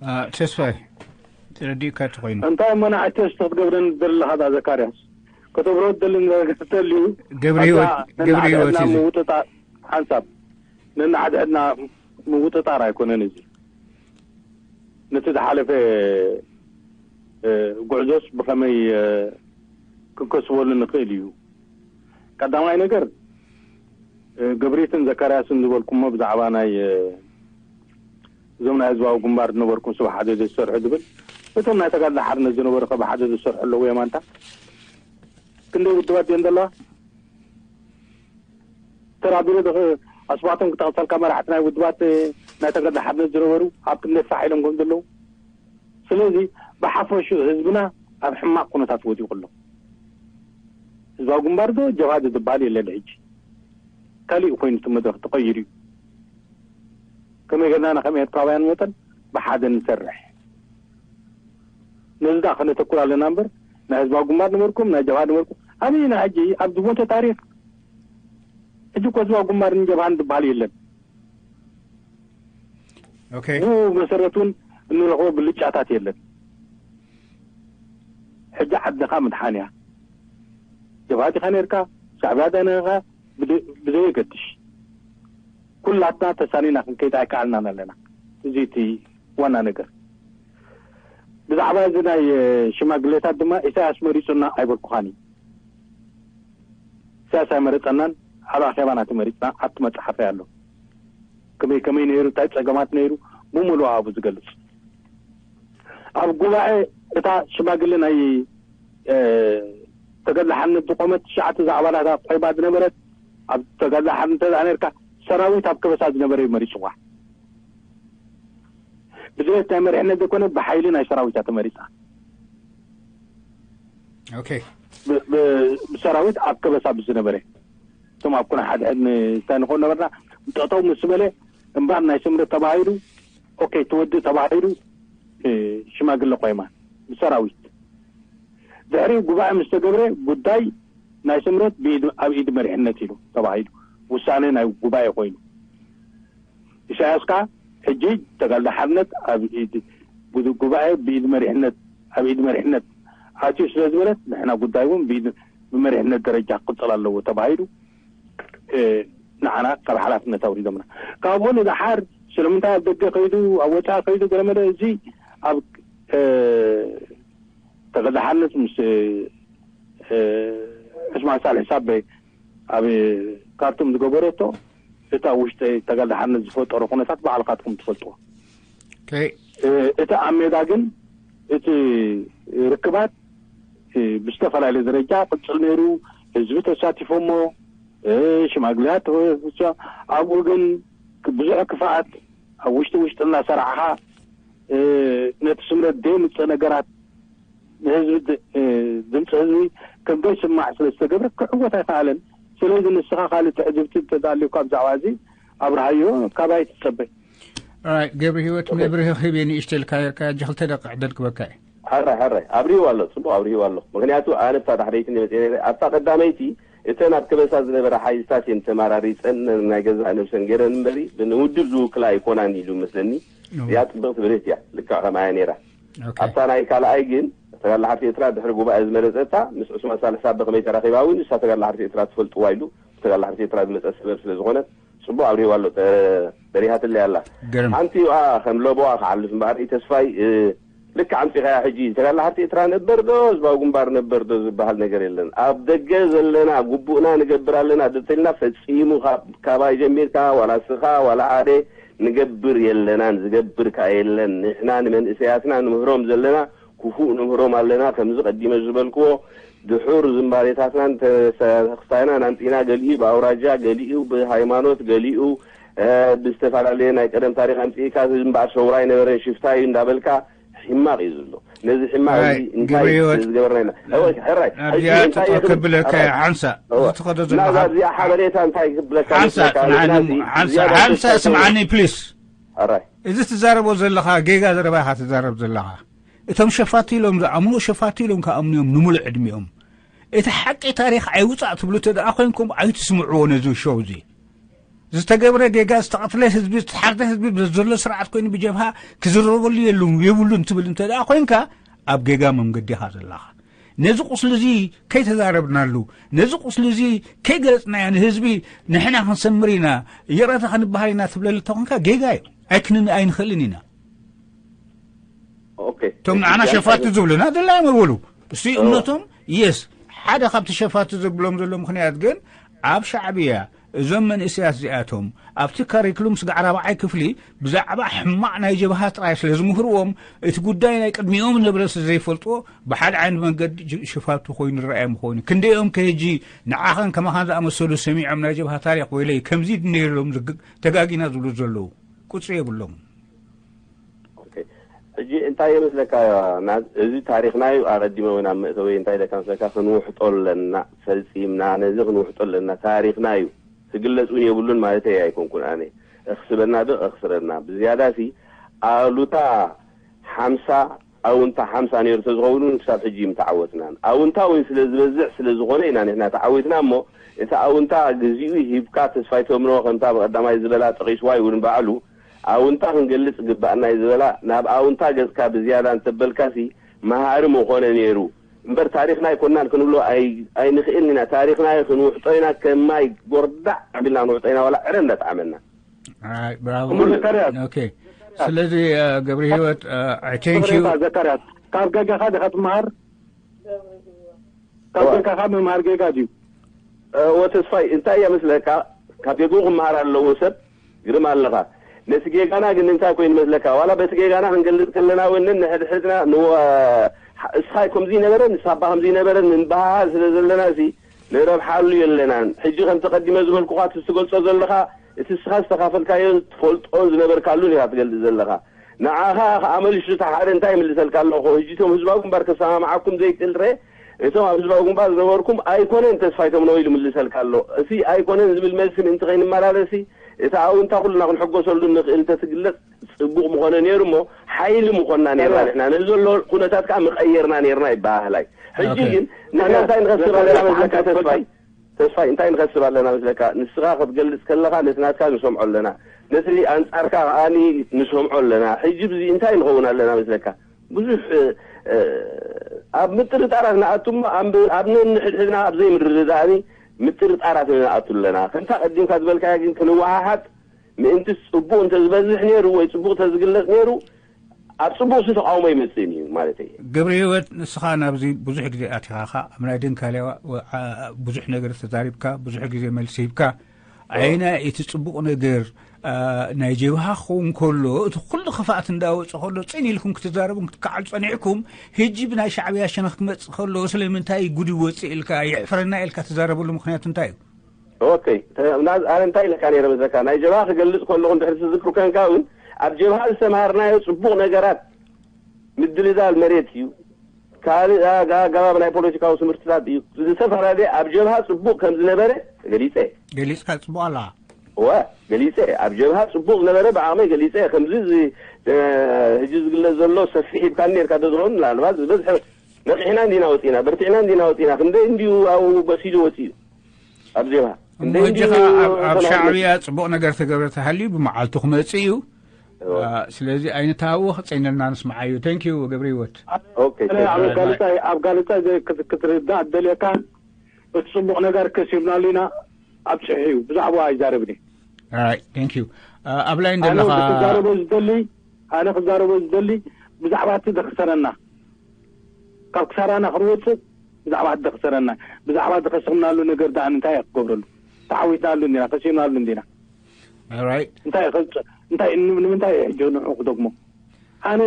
አ፣ ተስፋይ፣ ተረዲእካ ተኾይኑ። እንታይ እሞ ንዓይ ተስፋ ክትገብረኒ ትደሊ ኣለኻ እዛ ዘካርያስ? ከተብርሆ ትደሊ እንተ-፣ እንተልዩ፣ ገብረ ህይወት፣ ኣብዛ ገብረ ህይወት ነናዕድሕድና እዩ። ምውጥጣር ሓንሳብ፣ ነናዕድሕድና ምውጥጣር ኣይኮነን እዚ። ነቲ ዝሓለፈ፣ እ፣ ጉዕዞስ ብኸመይ፣ እ፣ ክንከስበሉ ንኽእል እዩ? ቀዳማይ ነገር፣ እ፣ ገብሪትን ዘካርያስን ዝበልኩሞ ብዛዕባ ናይ፣ እ፣ እዞም ናይ ህዝባዊ ግንባር ዝነበርኩም ሰብ ሓደ ዘይሰርሑ ዝብል፣ እቶም ናይ ተጋድሎ ሓርነት ዝነበሩ ከ ብሓደ ዝሰርሑ ኣለዉ እዮም ኣንታ? ክንደይ ውድባት ድየን ዘለዋ? ተራቢረ ዶ ኸ-፣ ኣስማቶም ክጠቕሰልካ መራሕቲ ናይ ውድባት ናይ ተጋድሎ ሓርነት ዝነበሩ ኣብ ክንደይ ፋሕ ኢሎም ከም ዘለዉ። ስለዚ ብሓፈሽኡ ህዝብና ኣብ ሕማቕ ኩነታት ወዲቑ ኣሎ። ህዝባዊ ግንባር ዶ ጀብሃ ዶ ዝበሃል የለን። ሕጂ ካሊእ ኮይኑ እቲ መድረኽ ተቐይሩ እዩ። ከመይ ጌርና ንከም ኤርትራውያን መጠን ብሓደ ንሰርሕ? ነዚ ዳ ከነተኩር ኣለና እምበር ናይ ህዝባዊ ግንባር ነበርኩም ናይ ጀብሃ ነበርኩም ኣበይና? ሕጂ ኣብ ዝሞተ ታሪኽ ሕጂ እኮ ህዝባዊ ግንባርን ጀብሃን ዝበሃል የለን። ኦኬ ብኡ መሰረት እውን እንረኽቦ ብልጫታት የለን። ሕጂ ዓድኻ ምድሓን እያ። ጀብሃ ዲኻ ነርካ፣ ሻዕብያ ዲኻ ነርካ፣ ብደ- ብዘየገድሽ ኩላትና ተሳኒና ክንከይድ ኣይከኣልናን ኣለና። እዚ እቲ ዋና ነገር። ብዛዕባ እዚ ናይ ሽማግሌታት ድማ ኢሳያስ መሪፁና ኣይበልኩኻን እዩ። ኢሳያስ ኣይመረፀናን። ኣብ ኣኼባና ተመሪፅና ኣብቲ መፅሓፈይ ኣሎ። ከመይ ከመይ ነይሩ፣ እንታይ ፀገማት ነይሩ፣ ብምሉእ ኣብኡ ዝገልፅ። ኣብ ጉባኤ እታ ሽማግሌ ናይ ተጋድሎ ሓርነት ዝቆመት ትሽዓተ ዝኣባላታ ኮይባ ዝነበረት፣ ኣብ ተጋድሎ ሓርነት እንተ ነርካ፣ ሰራዊት ኣብ ከበሳ ዝነበረ እዩ መሪፅዋ። ብድሌት ናይ መሪሕነት ዘይኮነ ብሓይሊ ናይ ሰራዊት እያ ተመሪፃ። ኦኬ ብሰራዊት ኣብ ከበሳ ብዝነበረ እቶም ኣብ ኩነ ሓድሕድ እንታይ ንኾን ነበርና። ጠጠው ምስ በለ እምባር ናይ ስምረት ተባሂሉ፣ ኦኬ ትወድእ ተባሂሉ። ሽማግለ ቆይማ ብሰራዊት ድሕሪ ጉባኤ ምስ ተገብረ ጉዳይ ናይ ስምረት ኣብ ኢድ መሪሕነት ኢሉ ተባሂሉ ውሳነ ናይ ጉባኤ ኮይኑ። ኢሳያስ ከኣ ሕጂ ተጋድሎ ሓርነት ኣብ ኢድ ጉባኤ ብኢድ መሪሕነት ኣብ ኢድ መሪሕነት ኣትዩ ስለ ዝበለት ንሕና ጉዳይ እውን ብመሪሕነት ደረጃ ክቅፅል ኣለዎ ተባሂሉ። ንዓና ካብ ሓላፍነት ኣውሪዶምና። ካብኡ ንደሓር ስለምንታይ ኣብ ደገ ከይዱ ኣብ ወፃኢ ከይዱ ገለመለ እዚ ኣብ ተጋድሎ ሓርነት ምስ ዑስማን ሳልሕ ሳበ ኣብ ካርቱም ዝገበረቶ እቲ ኣብ ውሽጢ ተጋድሎ ሓርነት ዝፈጠሮ ኩነታት ባዕልካትኩም ትፈልጥዎ። እቲ ኣብ ሜዳ ግን እቲ ርክባት ብዝተፈላለየ ደረጃ ቅፅል ነይሩ። ህዝቢ ተሳቲፎሞ ሽማግለያት ኣብኡ ግን ብዙሕ ክፍኣት ኣብ ውሽጢ ውሽጢ እናሰራዕኻ ነቲ ስምረት ደይ ምፅእ ነገራት ንህዝቢ ድምፂ ህዝቢ ከም ደይ ስማዕ ስለ ዝተገብረ ክዕወት ኣይከኣለን። ስለዚ ንስኻ ካልእ ትዕዝብቲ እንተዳልዩካ ብዛዕባ እዚ ኣብርሃዮ ካባይ ትፀበ። ገብሪ ህይወት መብርሂ ክህብ ንእሽተይ ኢልካ ነርካ። ሕጂ ክልተ ደቂቕ ዕድል ክበካ እዩ። ሕራይ ሕራይ ኣብሪህዋ ኣሎ፣ ፅቡቕ ኣብሪህዋ ኣሎ። ምክንያቱ ኣነ እታ ዳሕረይቲ መፅየ ነይረ። ኣብታ ቀዳመይቲ እተን ኣብ ከበሳ ዝነበራ ሓይልታት እየን ተመራሪፀን ናይ ገዛእ ነብሰን ገይረን እምበሪ ንውድብ ዝውክላ ኣይኮናን ኢሉ መስለኒ። እያ ፅብቕቲ ብርህት እያ፣ ልክዕ ከምኣ እያ ነይራ። ኣብታ ናይ ካልኣይ ግን ተጋድሎ ሓርነት ኤርትራ ድሕሪ ጉባኤ ዝመረፀታ ምስ ዑስማን ሳልሕ ሳበ ከመይ ተራኺባ እውን ንሳ ተጋድሎ ሓርነት ኤርትራ ትፈልጥዋ ኢሉ ብተጋድሎ ሓርነት ኤርትራ ዝመፀ ሰበብ ስለ ዝኾነት ፅቡቕ ኣብሪህዋ ኣሎ። በሪሃትለይ ኣላ። ሓንቲ ኣ ከም ለቦዋ ክሓልፍ እምበኣር ተስፋይ ልክዕ ኣምፂኻያ ሕጂ ተጋድሎ ሓርነት ኤርትራ ነበር ዶ ህዝባዊ ግንባር ነበር ዶ ዝበሃል ነገር የለን። ኣብ ደገ ዘለና ግቡእና ንገብር ኣለና ደተልና ፈፂሙ ካባይ ጀሚርካ ዋላ ስኻ ዋላ ኣደ ንገብር የለናን ዝገብር ከኣ የለን። ንሕና ንመንእሰያትና ንምህሮም ዘለና ክፉእ ንምህሮም ኣለና። ከምዚ ቀዲመ ዝበልክዎ ድሑር ዝንባሌታትናን ተክስታይናን ኣምፂእና ገሊኡ ብኣውራጃ ገሊኡ ብሃይማኖት ገሊኡ ብዝተፈላለየ ናይ ቀደም ታሪክ ኣምፂእካ እዚ እምበኣር ሰውራ ኣይነበረን ሽፍታ እዩ እንዳበልካ ሕማቅ እዩ ዘሎ። ነዚ ሕማቅ እዚ እንታይ ዝገበርና ኢና? ሕራይ ኣብዚኣ ጠጠው ክብለካ ሓንሳ ዝትኸዶ ዘለካ እዚኣ ሓበሬታ እንታይ ክብለካ ሓንሳ ሓንሳ ስምዓኒ ፕሊስ። ሕራይ እዚ ትዛረቦ ዘለኻ ጌጋ ዘረባ ኢኻ ትዛረብ ዘለኻ። እቶም ሸፋቱ ኢሎም ዝኣምኑ ሸፋቱ ኢሎም ክኣምኑ እዮም ንምሉእ ዕድሚኦም። እቲ ሓቂ ታሪኽ ኣይውፃእ ትብሉ እንተ ደኣ ኮይንኩም ኣይትስምዕዎ ነዚ ሾው እዚ። ዝተገብረ ጌጋ ዝተቐትለ ህዝቢ ዝተሓርደ ህዝቢ ዘሎ ስርዓት ኮይኑ ብጀብሃ ክዝረበሉ የሉን የብሉን ትብል እንተ ደኣ ኮይንካ ኣብ ጌጋ መንገዲ ኢኻ ዘለኻ። ነዚ ቁስሊ እዚ ከይተዛረብናሉ ነዚ ቁስሊ እዚ ከይገለፅናዮ ንህዝቢ ንሕና ክንሰምር ኢና ይቕረታ ክንበሃል ኢና ትብለሉ ተኾንካ ጌጋ እዩ። ኣይክንን ኣይንኽእልን ኢና። እቶም ንዓና ሸፋቲ ዝብሉና ድላዮም ይበሉ። እሱ እምነቶም የስ ሓደ ካብቲ ሸፋቲ ዝብሎም ዘሎ ምክንያት ግን ኣብ ሻዕብያ እዞም መንእሰያት እዚኣቶም ኣብቲ ካሪክሉም ስጋዕ ራብዓይ ክፍሊ ብዛዕባ ሕማቕ ናይ ጀብሃ ጥራይ ስለ ዝምህርዎም፣ እቲ ጉዳይ ናይ ቅድሚኦም ዝነበረ ስለ ዘይፈልጥዎ፣ ብሓደ ዓይነት መንገዲ ጅ-፣ ሽፋቱ ኮይኑ ይረኣዮም ይኸውን። ክንደይኦም ከ ሕጂ ንዓኻን ከማኻን ዝኣመሰሉ ሰሚዖም ናይ ጀብሃ ታሪኽ ወይለይ ከምዚ ነይሮም ዝግ-፣ ተጋጊና ዝብሉ ዘለዉ? ቁጽሪ የብሎም። ኦኬ። ሕጂ እንታይ የመስለካ፣ ና-፣ እዚ ታሪኽና እዩ። ኣቐዲመ እውን ኣብ መእተወይ እንታይ ኢለካ መስለካ፣ ክንውሕጦ ኣለና፣ ፈጺምና ነዚ ክንውሕጦ ኣለና። ታሪኽና እዩ። ክግለጽ እውን የብሉን ማለት እየ ኣይኮንኩን ኣነ። እኽስበና ዶ እኽስረና። ብዝያዳሲ ኣሉታ ሓምሳ ኣውንታ ሓምሳ ነይሩ ተዝኸውን እውን ክሳብ ሕጂ ምተዓወትናን። ኣውንታ እውን ስለ ዝበዝሕ ስለ ዝኾነ ኢና ንሕና ተዓዊትና እሞ፣ እቲ ኣውንታ ግዚኡ ሂብካ ተስፋይ ተምሮ ከምታ ብቐዳማይ ዝበላ ጠቒስዋ እውን ባዕሉ ኣውንታ ክንገልጽ ግባእና እዩ ዝበላ፣ ናብ ኣውንታ ገጽካ ብዝያዳ እንተበልካሲ መሃሪ ምኾነ ነይሩ። እምበር ታሪኽና ኣይኮናን ክንብሎ ኣይ-፣ ኣይንኽእልን ኢና። ታሪኽና ክንውሕጦ ኢና፣ ከም ማይ ጎርዳዕ ኣቢልና ክንውሕጦ ኢና፣ ዋላ ዕረ እንዳጠዓመና። ኣይ፣ ብራቮ። እሞ ዘካርያስ፣ ኦኬ። ስለዚ፣ እ፣ ገብረ ህይወት፣ እ፣ I thank you። ይቕሬታ ዘካርያስ፣ ካብ ጌጋኻ ዲኻ ትመሃር? ካብ እዋ። ጌጋኻ ምምሃር ጌጋ ድዩ? እወ ተስፋይ፣ እንታይ እያ መስለካ? ካብ ጌግኡ ክመሃር ኣለዎ ሰብ፣ ግርም ኣለኻ። ነቲ ጌጋና ግን እንታይ ኮይኑ መስለካ? ዋላ በቲ ጌጋና ክንገልጽ ከለና እውን ንሕድሕድና ንወ-፣ እስኻ ከምዚ ነበረ፣ ንሳ እባ ከምዚ ነበረ፣ ንበሃሃል ስለ ዘለና እዚ ንረብሓሉ የለናን። ሕጂ ከምቲ ቀዲመ ዝበልኩኻ፣ እቲ ትገልጾ ዘለኻ፣ እቲ እስኻ ዝተኻፈልካዮን ትፈልጦን ዝነበርካሉን ኢኻ ትገልጽ ዘለኻ። ንዓኻ ከኣ መሊሱ እቲ ሓደ እንታይ ይምልሰልካ ኣለኹ? ሕጂ እቶም ህዝባዊ ግንባር ከሰማምዓኩም ዘይክእል ርኤ፣ እቶም ኣብ ህዝባዊ ግንባር ዝነበርኩም ኣይኮነን ተስፋይ ተምነው ኢሉ ይምልሰልካ ኣሎ። እቲ ኣይኮነን ዝብል መልሲ ምእንቲ ከይንመላለሲ፣ እቲ ኣውንታ ኩልና ክንሕጎሰሉ ንኽእል እንተትግለጽ ጽቡቕ ምኾነ ነይሩ እሞ፣ ሓይሊ ምኾንና ነይርና ንሕና። ነዚ ዘሎ ኩነታት ከኣ ምቐየርና ነይርና ይበሃህላይ። ሕጂ ኦኬ። ግን ንሕና እንታይ ንኸስብ ኣለና መስለካ ተስፋይ? ተስፋይ፣ እንታይ ንኸስብ ኣለና መስለካ? ንስኻ ክትገልጽ ከለኻ ነቲ ናትካ ንሰምዖ ኣለና፣ ነቲ ኣንጻርካ ከኣኒ ንሰምዖ ኣለና። ሕጂ ብዚ እንታይ ንኸውን ኣለና መስለካ? ብዙሕ፣ እ፣ ኣብ ምጥርጣራት ንኣቱ እሞ፣ ኣብ፣ ኣብ ነንሕድሕድና ኣብ ዘይምርድዳእኒ ምጥርጣራት ንኣቱ ኣለና። ከምታ ቀዲምካ ዝበልካያ ግን ክንወሓሓጥ ምእንቲ ጽቡቕ እንተ ዝበዝሕ ነይሩ ወይ ጽቡቕ እንተ ዝግለጽ ነይሩ፣ ኣብ ጽቡቕሲ ተቃውሞ ኣይመጽእን እዩ ማለት እየ። ገብረ ህይወት፣ ንስኻ ናብዚ ብዙሕ ግዜ ኣቲኻኻ፣ ኣብ ናይ ደንካልያ ዋ-፣ ዋ-፣ ዓ-፣ ብዙሕ ነገር ተዛሪብካ፣ ብዙሕ ግዜ መልሲ ሂብካ። ኣይና እቲ ጽቡቕ ነገር፣ ኣ፣ ናይ ጀብሃ ክኸውን ከሎ፣ እቲ ኩሉ ክፍኣት እንዳወጸ ከሎ፣ ጽን ኢልኩም ክትዛረቡን ክትከዓሉ ጸኒሕኩም፣ ህጂ ብናይ ሻዕብያ ሸነኽ ክመጽእ ከሎ፣ ስለምንታይ ጉድ ይወጽእ ኢልካ፣ የሕፍረና ኢልካ ትዛረበሉ ምኽንያት እንታይ እዩ? ኦኬ፣ ተ-፣ ምናዝ-፣ ኣነ እንታይ ኢለካ ነይረ መስለካ? ናይ ጀብሃ ክገልጽ ከለኹ እንድሕር ትዝክር ኮንካ እውን፣ ኣብ ጀብሃ ዝተምሃርናዮ ጽቡቕ ነገራት፣ ምድልዳል መሬት እዩ፣ ካልእ ኣጋ-፣ ኣገባብ ናይ ፖለቲካዊ ትምህርትታት እዩ፣ ዝተፈላለየ ኣብ ጀብሃ ጽቡቕ ከም ዝነበረ ገሊጸ። ገሊጽካ ጽቡቕ ኣላ። እወ፣ ገሊጸ። ኣብ ጀብሃ ጽቡቕ ዝነበረ ብዓቕመይ ገሊጸ። ከምዚ እዚ፣ እ፣ ሕጂ ዝግለጽ ዘሎ ሰፊሕ ሂብካኒ ነርካ ዶ ዝኸውን? ምናልባት ዝበዝሐ ነቒሕና እንዲና ወጺና፣ በርቲዕና እንዲና ወጺና። ክንደይ እንድዩ ኣብኡ በሲሉ ወጺኡ ኣብ ጀብሃ። እሞ ክንደይ ሕጂ እንድዩ ኸኣ ኣብ፣ ኣብ ተማሂሩ መጺኡ። ሻዕብያ ጽቡቕ ነገር ተገብረ ተሃልዩ ብመዓልቱ ክመጽእ እዩ። እወ። አ፣ ስለዚ ኣይንተሃወኽ፣ ጸይነልና ንስምዓዮ። Thank you ገብረ ህይወት። ኦኬ፣ ኣነ ኣብ ኦኬ። ጋልጻይ፣ ኣብ ጋልጻይ ዘ-፣ ክት-፣ ክትርዳእ እደልየካ፣ እቲ ጽቡቕ ነገር ከሲብናሉ ኢና፣ ኣብጽሑ እዩ። ብዛዕባኡ ኣይዛረብን እየ። Alright, thank you. አ፣ ኣብ ላይን ኣነ ዘለኻ ክዛረቦ ዝደሊ፣ ኣነ ክዛረቦ ዝደሊ ብዛዕባ እቲ ዘኽሰረና፣ ካብ ክሳራና ክንወጽእ ብዛዕባ እቲ ዘኽሰረና፣ ብዛዕባ ዝኸሰምናሉ ነገር ደኣ እንታይ እየ ክገብረሉ? ተዓዊትናሉ እንዲና፣ ከሲብናሉ እንዲና። Alright. እንታይ ክጽ-፣ እንታይ ን-፣ ንምንታይ እየ ሕጂ ንዕኡ ክደግሞ? ኣነ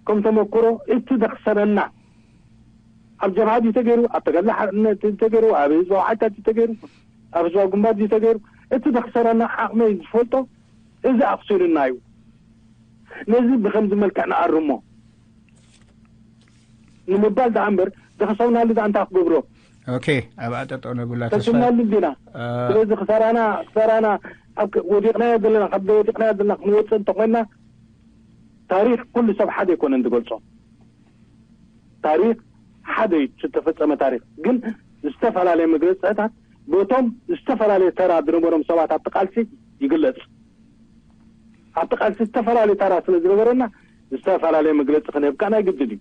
ከም ተመክሮ እቲ ዘኽሰረና ኣብ ጀብሃ ድዩ ተገይሩ፣ ኣብ ተጋድሎ ሓርነት ድዩ ተገይሩ፣ ኣብ ህዝባዊ ሓይልታት ድዩ ተገይሩ፣ ኣብ ህዝባዊ ግንባር ድዩ ተገይሩ፣ እቲ ዘኽሰረና ዓቕመይ ዝፈልጦ እዚ ኣኽሲሩና እዩ። ነዚ ብኸምዚ መልክዕ ንኣርሞ ንምባል ደኣ እምበር፣ ዝኸሰብናሉ ደኣ እንታይ ክገብሮ? ኦኬ፣ ኣብኣ ጠጠው ነብላ ተስፋ። ከሲብናሉ እንዲና። አ፣ ስለዚ ክሳራና፣ ክሳራና ኣብ ከ-፣ ወዲቕናዮ ዘለና፣ ካብ ወዲቕናዮ ዘለና ክንወጽእ እንተኾይንና፣ ታሪኽ ኩሉ ሰብ ሓደ ኣይኮነን ዝገልጾ። ታሪኽ ሓደ እዩ፣ ዝተፈጸመ ታሪኽ። ግን ዝተፈላለየ መግለጺታት በቶም ዝተፈላለየ ተራ ዝነበሮም ሰባት ኣብቲ ቃልሲ ይግለጽ። ኣብቲ ቃልሲ ዝተፈላለየ ተራ ስለ ዝነበረና፣ ዝተፈላለየ መግለጺ ክንህብ ከኣ ናይ ግድን እዩ።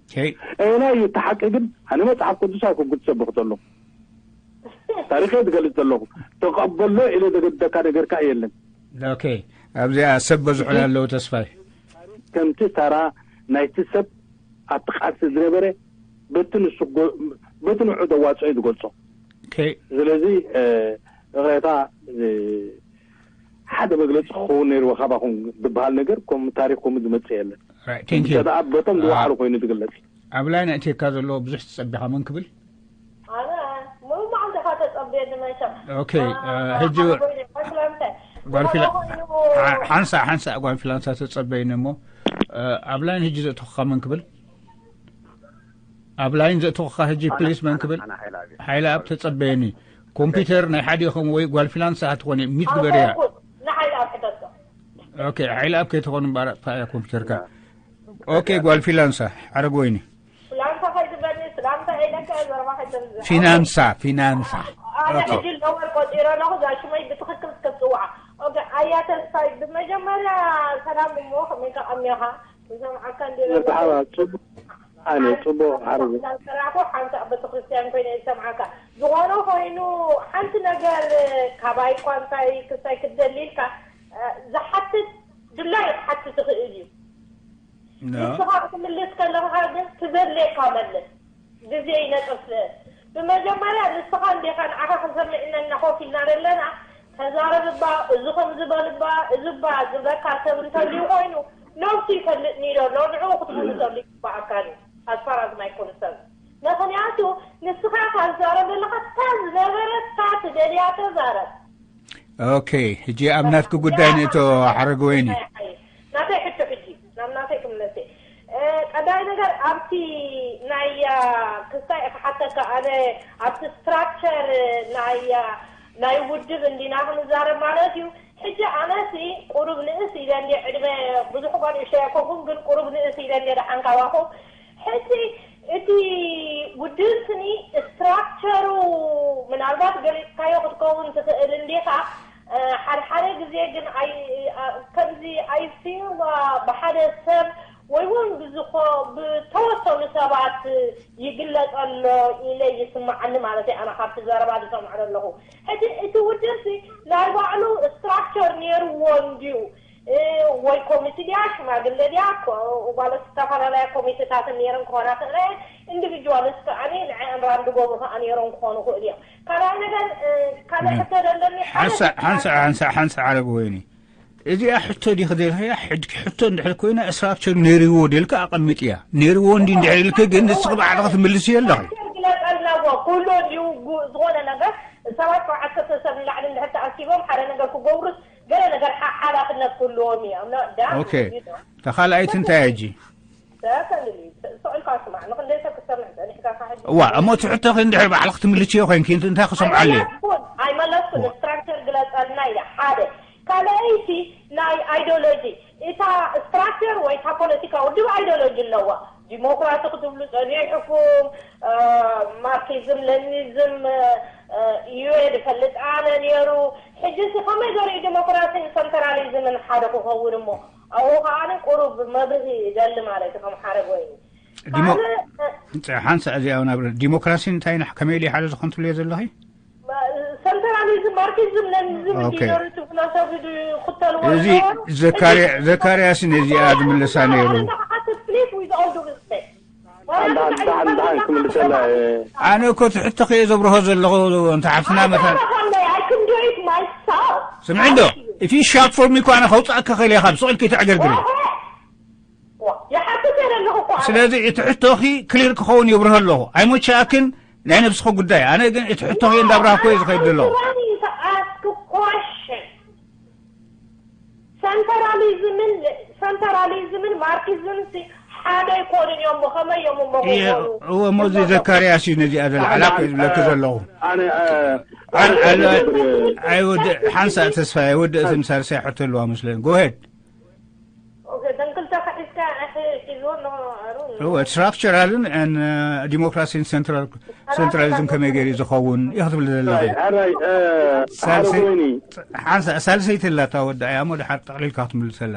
ኦኬ። ኣየናይ እዩ እቲ ሓቂ ግን? ኣነ መጽሓፍ ቅዱስ ኣይኮንኩን ዝሰብኽ ዘለኹ። ታሪኽ እየ ዝገልጽ ዘለኹ። ተቐበሎ ኢለ ዘገድደካ ነገር ከኣ የለን። ኦኬ። ኣብዚኣ ሰብ በዝሑን ኣለዉ ተስፋይ። ከምቲ ተራ ናይቲ ሰብ ኣብቲ ቃልሲ ዝነበረ በቲ ንሱ ጎ-፣ በቲ ንዑ ዘዋጽኦ እዩ ዝገልጾ። ኦኬ። ስለዚ፣ እ፣ ይቕሬታ፣ ሓደ መግለፂ ክኸውን ነይርዎ ካባኹም ዝበሃል ነገር ከም ታሪኽ ከምኡ ዝመፅእ የለን። Right, thank you. እንተ ደኣ በቶም ዝወዓሉ ኮይኑ ዝግለፅ። ኣብ ላይን ኣእትየካ ዘለዎ ብዙሕ ትጸቢኻ መን ክብል? ኣነ ሙሉ መዓልቲ ኢኻ ተጸብየኒ መቸም። Okay, ሕጂ ጓል ፊላንሳ ሓንሳእ ሓንሳእ ጓል ፊላንሳ ተጸበይኒ እሞ ኣብ ላይን ሕጂ ዘእተኹኻ መን ክብል? ኣብ ላይን ዘእተኹኻ ሕጂ ፕሊስ መን ክብል? ሓይለ ኣብ ተጸበየኒ። ኮምፒውተር ናይ ሓዲኹም ወይ ጓል ፊላንሳ ክትኾን ሚት ግበርያ። ንሓይለ ኣብ ሕተቶ። Okay, ሓይለ ኣብ ከይትኾን እምበኣር ኣጥፋእያ ኮምፒውተርካ። Okay, ጓል ፊላንሳ ሓረግ ወይኒ። ፍላንሳ ከይትበኒ ስላምታ ኢለካ ዘረባ ከይተብዝሕ። ፊናንሳ ፊናንሳ። ኣነ ሕጂ ለወል ቆፂረ ኣለኹ እዛ ሽመይ ብትኽክል እስከ ትፅውዓ። ኦኬ ኣያ ተስፋይ ብመጀመርያ ሰላም እሞ ከመይ ከቐሚኻ ንሰምዓካ እንዲ መርሓባ ጽቡቅ። ኣነ ጽቡቅ ሓረግ። ሰራኹ ሓንቲ ኣብ ቤተክርስትያን ኮይነ ዝሰምዓካ ዝኾነ ኮይኑ ሓንቲ ነገር ካባይ እኳ እንታይ ክሳይ ክትደሊ ኢልካ ዝሓትት ድላይ ክትሓትት ትኽእል እዩ። ንስኻ ክትምልስ ከለኻ ግን ትዘድልየካ መልስ። ግዜ ይነጥፍ። ብመጀመርያ ንስኻ እንዲኻ ንዓኻ ክንሰምዕ ኢልና ኮፍ ኢልና ዘለና ተዛረብ እባ እዚ ከምዚ በል እባ እዚ እባ ዝብለካ ሰብ እንተልዩ ኮይኑ ነብሱ ይፈልጥ ኒዶ ኣሎ ንዕኡ ክትምልሰሉ ይግባኣካ እዩ። ኣስፋራዝ ማይኮን ሰብ ምኽንያቱ ንስኻ ካብ ዛረብ ዘለኻ እታ ዝነበረታ ትደልያ ተዛረብ። ኦኬ፣ ሕጂ ኣብ ናትኪ ጉዳይ ንእቶ ሓረገወይኒ። ናተይ ሕቶ ሕጂ ናብ ናተይ ክምለስ እየ። ቀዳይ ነገር ኣብቲ ናይ ክስታይ ክሓተካ ኣነ ኣብቲ ስትራክቸር ናይ ናይ ውድብ እንዲና ክንዛረብ ማለት እዩ። ሕጂ ኣነሲ ቁሩብ ንእስ ኢለ እንዲ ዕድመ ብዙሕ ጓ ንእሽተይ ኣይኮንኩን ግን ቁሩብ ንእስ ኢለ እንዲ ደሓን ካባኹም ሕጂ እቲ ውድብ ስኒ ስትራክቸሩ ምናልባት ገሊፅካዮ ክትከውን ትኽእል እንዲኻ። ሓደ ሓደ ግዜ ግን ከምዚ ኣይፊል ብሓደ ሰብ ወይ እውን ብዝኾ ብተወሰኑ ሰባት ይግለፅ ኣሎ ኢለ ይስማዓኒ ማለት እዩ። ኣነ ካብቲ ዘረባ ዝሰምዖ ዘለኹ ሕጂ እቲ ውድብ ሲ ናይ ባዕሉ ስትራክቸር ነይርዎ እንድዩ ወይ ኮሚቲ ድያ ሽማግለ ድያ ማለት ዝተፈላለያ ኮሚቴታት ነይረን ክኾና ክእለ ኢንዲቪጁዋልስ ከዓኒ ንዐ ኣምራን ዝገብሩ ከዓ ነይሮም ክኾኑ ክእሉ እዮም። ካልኣይ ነገር ካልእ ሕቶ ዘለኒ ሓንሳ ሓንሳ ሓንሳ ሓንሳ ዓረብ ወይኒ እዚኣ ሕቶ ዲኺ ደልኽያ ሕድኪ ሕቶ እንድሕር ኮይና ስትራክቸር ነይርዎ ደልካ ኣቐምጥ እያ ነይርዎ እንዲ እንድሕር ኢልክ ግን ንስኺ ባዕልኺ ትምልስ እየ ኣለኺ ግለፀልናዎ ኩሉ እንዲዩ ዝኾነ ነገር ሰባት ካብ ዓሰርተ ሰብ ንላዕሊ እንድሕር ተኣኪቦም ሓደ ነገር ክገብሩስ ገለ ነገር ሓ- ሓላፍነት ክህልዎም እዮም። No, that Okay. you know. እታ ካልኣይቲ እንታይ ሕጂ Certainly. ስቕ ኢልካ ስማዕ። ንክንደይ ሰብ ክትሰምዕ ጸኒሕካ ሕጂ? እዋ እሞ እቲ ሕቶኺ እንድሕር ባዕልኺ ትምልስዮ ኮይንኪ እንት- እንታይ ክሰምዓሉ እየ ኣይመለስኩን። ኣይመለስኩን። ስትራክቸር ግለጸልና ኢለ ሓደ። ካልኣይቲ ናይ ኣይዲዮሎጂ እታ ስትራክቸር ወይ እታ ፖለቲካ ውድብ ኣይዲዮሎጂ ኣለዋ። ዲሞክራሲ ክትብሉ ጸኒሕኩም ማርክሲዝም ለኒዝም እዩ ድፈልጥ ኣነ ነይሩ። ሕጂ ሲ ከመይ ገይሩ ዲሞክራሲን ሰንትራሊዝምን ሓደ ክኸውን እሞ ኣብኡ ከዓኒ ቁሩብ መብርሂ ይደሊ ማለት እዩ ከም ሓረግ ወይኒ። ሓንሳ እዚኣ ናብ ዲሞክራሲ እንታይ ኢና ከመይ ኢሉ ሓደ ዝኾን ትብልዮ ዘለኺ? ሰንትራሊዝም ማርክሲዝም ለኒዝም ኦኬ። እንዲነሩ እቲ ፊሎሶፊ ዝኽተልዎ እዚ ዝነበሩ ዘካርያ- ዘካርያስ ነዚኣ ዝምልሳ ነይሩ። ሓንቲ ፕሊስ with all due respect ደሓን ደሓን ደሓን ክምልሰላ እየ። ኣነ እኮ ትሕቶ ከየ ዘብርሆ ዘለኹ እንተ ሓፍትና መታ I can do it myself. ስምዒ እንዶ if you shout for me እኮ ኣነ ከውፅኣካ ኸእል እየ ካብ ስቕ ኢልኪ ተዕገርግሪ ይሓትት እየ ዘለኹ እኮ ኣነ። ስለዚ እቲ ሕቶኺ ክሊር ክኸውን የብርሆ ኣለኹ ኣይሞቻኣክን ናይ ነብስኺ ጉዳይ ኣነ ግን እቲ ሕቶኺ እንዳብራህኮ እየ ዝኸይድ ዘለኹ Running to ask question. ሰንትራሊዝምን ሰንትራሊዝምን ማርክሲዝምን ሲ ሓደ ኣይኮኑን እዮም። ከመይ እዮም እሞ እየ ክኾኑ? እወ ሞዚ ዘካርያስ እዩ ነዚኣ ዘልዓላ እኮ ዝብለኪ ዘለኹ ኣነ ኣይወድእ ሓንሳእ ተስፋ ኣይወድእ እቲ ምሳርሳይ ሕቶ ኣለዋ መስለኒ ጎሄድ ኦኬ፣ እተን ክልተ ከሒዝካ ሒዝዎ ኣለኹ። እወ ስትራክቸራልን ን ዲሞክራሲን ሰንትራሊዝም ከመይ ገይሩ ዝኸውን ኢኽ ትብል ዘለኺ ኣራይ ሳልሰይ ሓረጎይኒ ሓንሳ ሳልሰይቲ ኣላታ ወዳእያ እሞ ድሓር ጠቕሊልካ ክትምልሰላ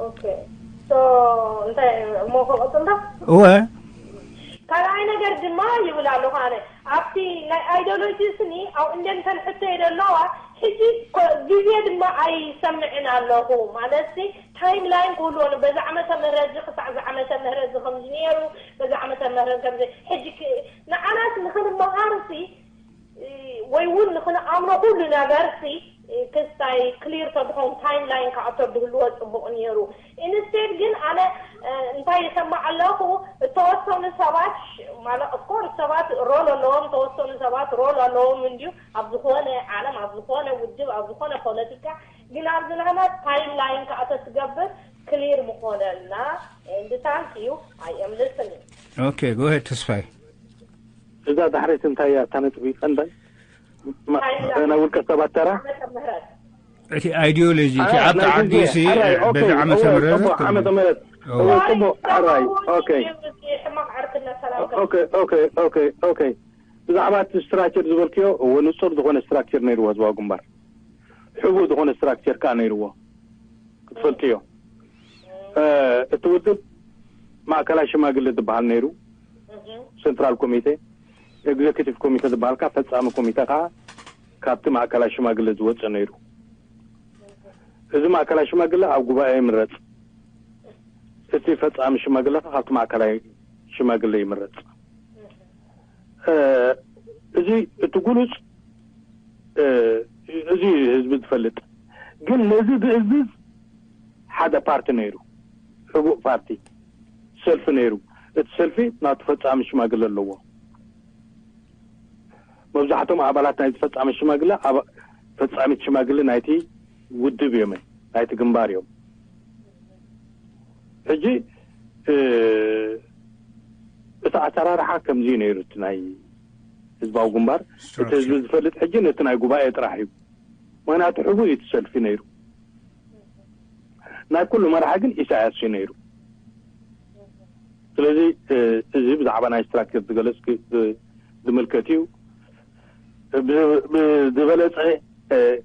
ኦኬ፣ ሶ እንታይ እሞ ክቕፅል ዶ? እወ ካልኣይ ነገር ድማ ይብል ኣለኹ ኣነ ኣብቲ ናይ ኣይዲዮሎጂ ስኒ ኣብ እንደንተን ሕቶ የለ ኣለዋ። ሕጂ ኮ- ግዜ ድማ ኣይሰምዕን ኣለኹ ማለት ሲ ታይም ላይን ክህልዎ ነው። በዚ ዓመተ ምህረት እዚ ክሳዕ እዚ ዓመተ ምህረት እዚ ከምዚ ነይሩ፣ በዚ ዓመተ ምህረት ከምዚ ሕጂ ክ- ንዓናስ ንክንመሃር ሲ ወይ እውን ንክንኣምኖ ኩሉ ነገር ሲ ክስታይ ክሊር ተድኾን ታይም ላይን ክኣቶ ብህልዎ ፅቡቕ ነይሩ። ኢንስቴድ ግን ኣነ እንታይ ይሰማዕ ኣለኹ፣ እተወሰኑ ሰባት ማለት ኦፍኮርስ ሰባት ሮል ኣለዎም፣ ተወሰኑ ሰባት ሮል ኣለዎም እንዲዩ ኣብ ዝኾነ ዓለም ኣብ ዝኾነ ውድብ ኣብ ዝኾነ ፖለቲካ። ግን ኣብዚ ንሕና ታይም ላይን ከዓ ተትገብር ክሊር ምኾነልና። And thank you. I am listening. Okay, go ahead ተስፋይ። እዛ ዳሕረይቲ እንታይ እያ እታ ነጥቢ ቀንዳይ? ናይ ውልቀ ሰባት ተራ ዓመተ ምህረት እቲ ኣይዲዮሎጂ እቲ ኣብ ተዓዲሲ በዚ ዓመተ ምህረት ዓመተ ምህረት ጽቡቅ ኣራይ ኦኬ ሕማቅ ዕርክነት ሰላም ኦኬ ኦኬ ኦኬ ኦኬ ብዛዕባ እቲ ስትራክቸር ዝበልክዮ እወ ንጹር ዝኾነ ስትራክቸር ነይርዎ ህዝባዊ ግንባር ሕቡእ ዝኾነ ስትራክቸር ከዓ ነይርዎ ክትፈልጥዮ እቲ ውድብ ማእከላይ ሽማግለ ዝበሃል ነይሩ ሴንትራል ኮሚቴ ኤግዜኪቲቭ ኮሚቴ ዝበሃል ከዓ ፈፃሚ ኮሚቴ ከዓ ካብቲ ማእከላይ ሽማግለ ዝወፀ ነይሩ እዚ ማእከላይ ሽማግለ ኣብ ጉባኤ ይምረፅ እቲ ፈፃሚ ሽማግለ ከዓ ካብቲ ማእከላይ ሽማግለ ይምረፅ እዚ እቲ ጉሉፅ እዚ ህዝቢ ዝፈልጥ ግን ነዚ ዝእዝዝ ሓደ ፓርቲ ነይሩ ሕቡእ ፓርቲ ሰልፊ ነይሩ እቲ ሰልፊ ናቱ ፈፃሚ ሽማግለ ኣለዎ መብዛሕቶም ኣባላት ናይቲ ፈፃሚ ሽማግለ ፈፃሚት ሽማግለ ናይቲ ውድብ እዮም ናይቲ ግንባር እዮም ሕጂ እቲ ኣሰራርሓ ከምዚ ነይሩ እቲ ናይ ህዝባዊ ግንባር እቲ ህዝቢ ዝፈልጥ ሕጂ ነቲ ናይ ጉባኤ ጥራሕ እዩ ምክንያቱ ሕቡእ እዩ ሰልፊ ነይሩ ናይ ኩሉ መርሓ ግን ኢሳያስ እዩ ነይሩ ስለዚ እዚ ብዛዕባ ናይ ስትራክቸር ዝገለፅ ዝምልከት እዩ ብዝበለፀ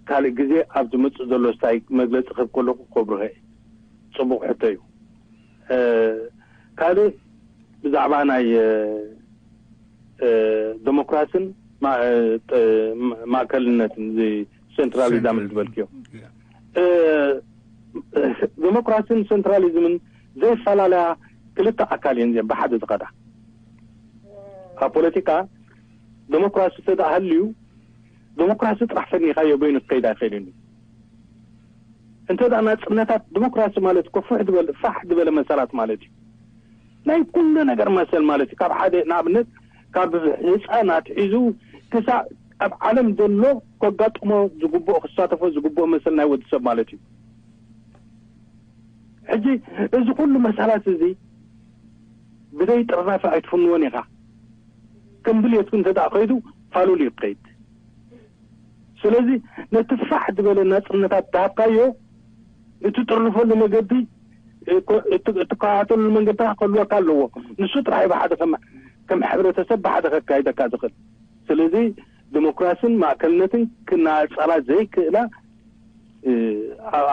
ካልእ ግዜ ኣብ ዝመፅእ ዘሎ ስታይ መግለፂ ክህብ ከለኩ ከብርሀ እዩ ፅቡቅ ሕቶ እዩ ካልእ ብዛዕባ ናይ ዴሞክራሲን ማእከልነትን ሴንትራሊዛምን ዝበልክዮ ዴሞክራሲን ሴንትራሊዝምን ዘይፈላለያ ክልተ ኣካል እየን እዚአን ብሓደ ዝኸዳ ኣብ ፖለቲካ ዴሞክራሲ ተደኣ ሃልዩ ዴሞክራሲ ጥራሕ ፈኒኻዮ በይኑ ክኸይድ ኣይኽእልን እዩ እንተ ደኣ ናፅነታት ዲሞክራሲ ማለት እኮ ፍሕ ዝበለ ፋሕ ዝበለ መሰላት ማለት እዩ ናይ ኩሉ ነገር መሰል ማለት እዩ ካብ ሓደ ንኣብነት ካብ ህፃን ኣትሒዙ ክሳብ ኣብ ዓለም ዘሎ ከጋጥሞ ዝግብኦ ክሳተፎ ዝግብኦ መሰል ናይ ወዲ ሰብ ማለት እዩ ሕጂ እዚ ኩሉ መሰላት እዚ ብዘይ ጥርናፊ ኣይትፍንዎን ኢኻ ከም ድልየትኩ እንተ ደኣ ከይዱ ፋሉል እዩ ክኸይድ ስለዚ ነቲ ፋሕ ዝበለ ናፅነታት ዝሃብካዮ እትጥርንፈሉ መገዲ እትከታተሉ መንገዲ ክህልወካ ኣለዎ ንሱ ጥራሕ ብሓደ ከም ሕብረተሰብ ብሓደ ከካይደካ ዝኽእል ስለዚ ዲሞክራሲን ማእከልነትን ክናፀላ ዘይክእላ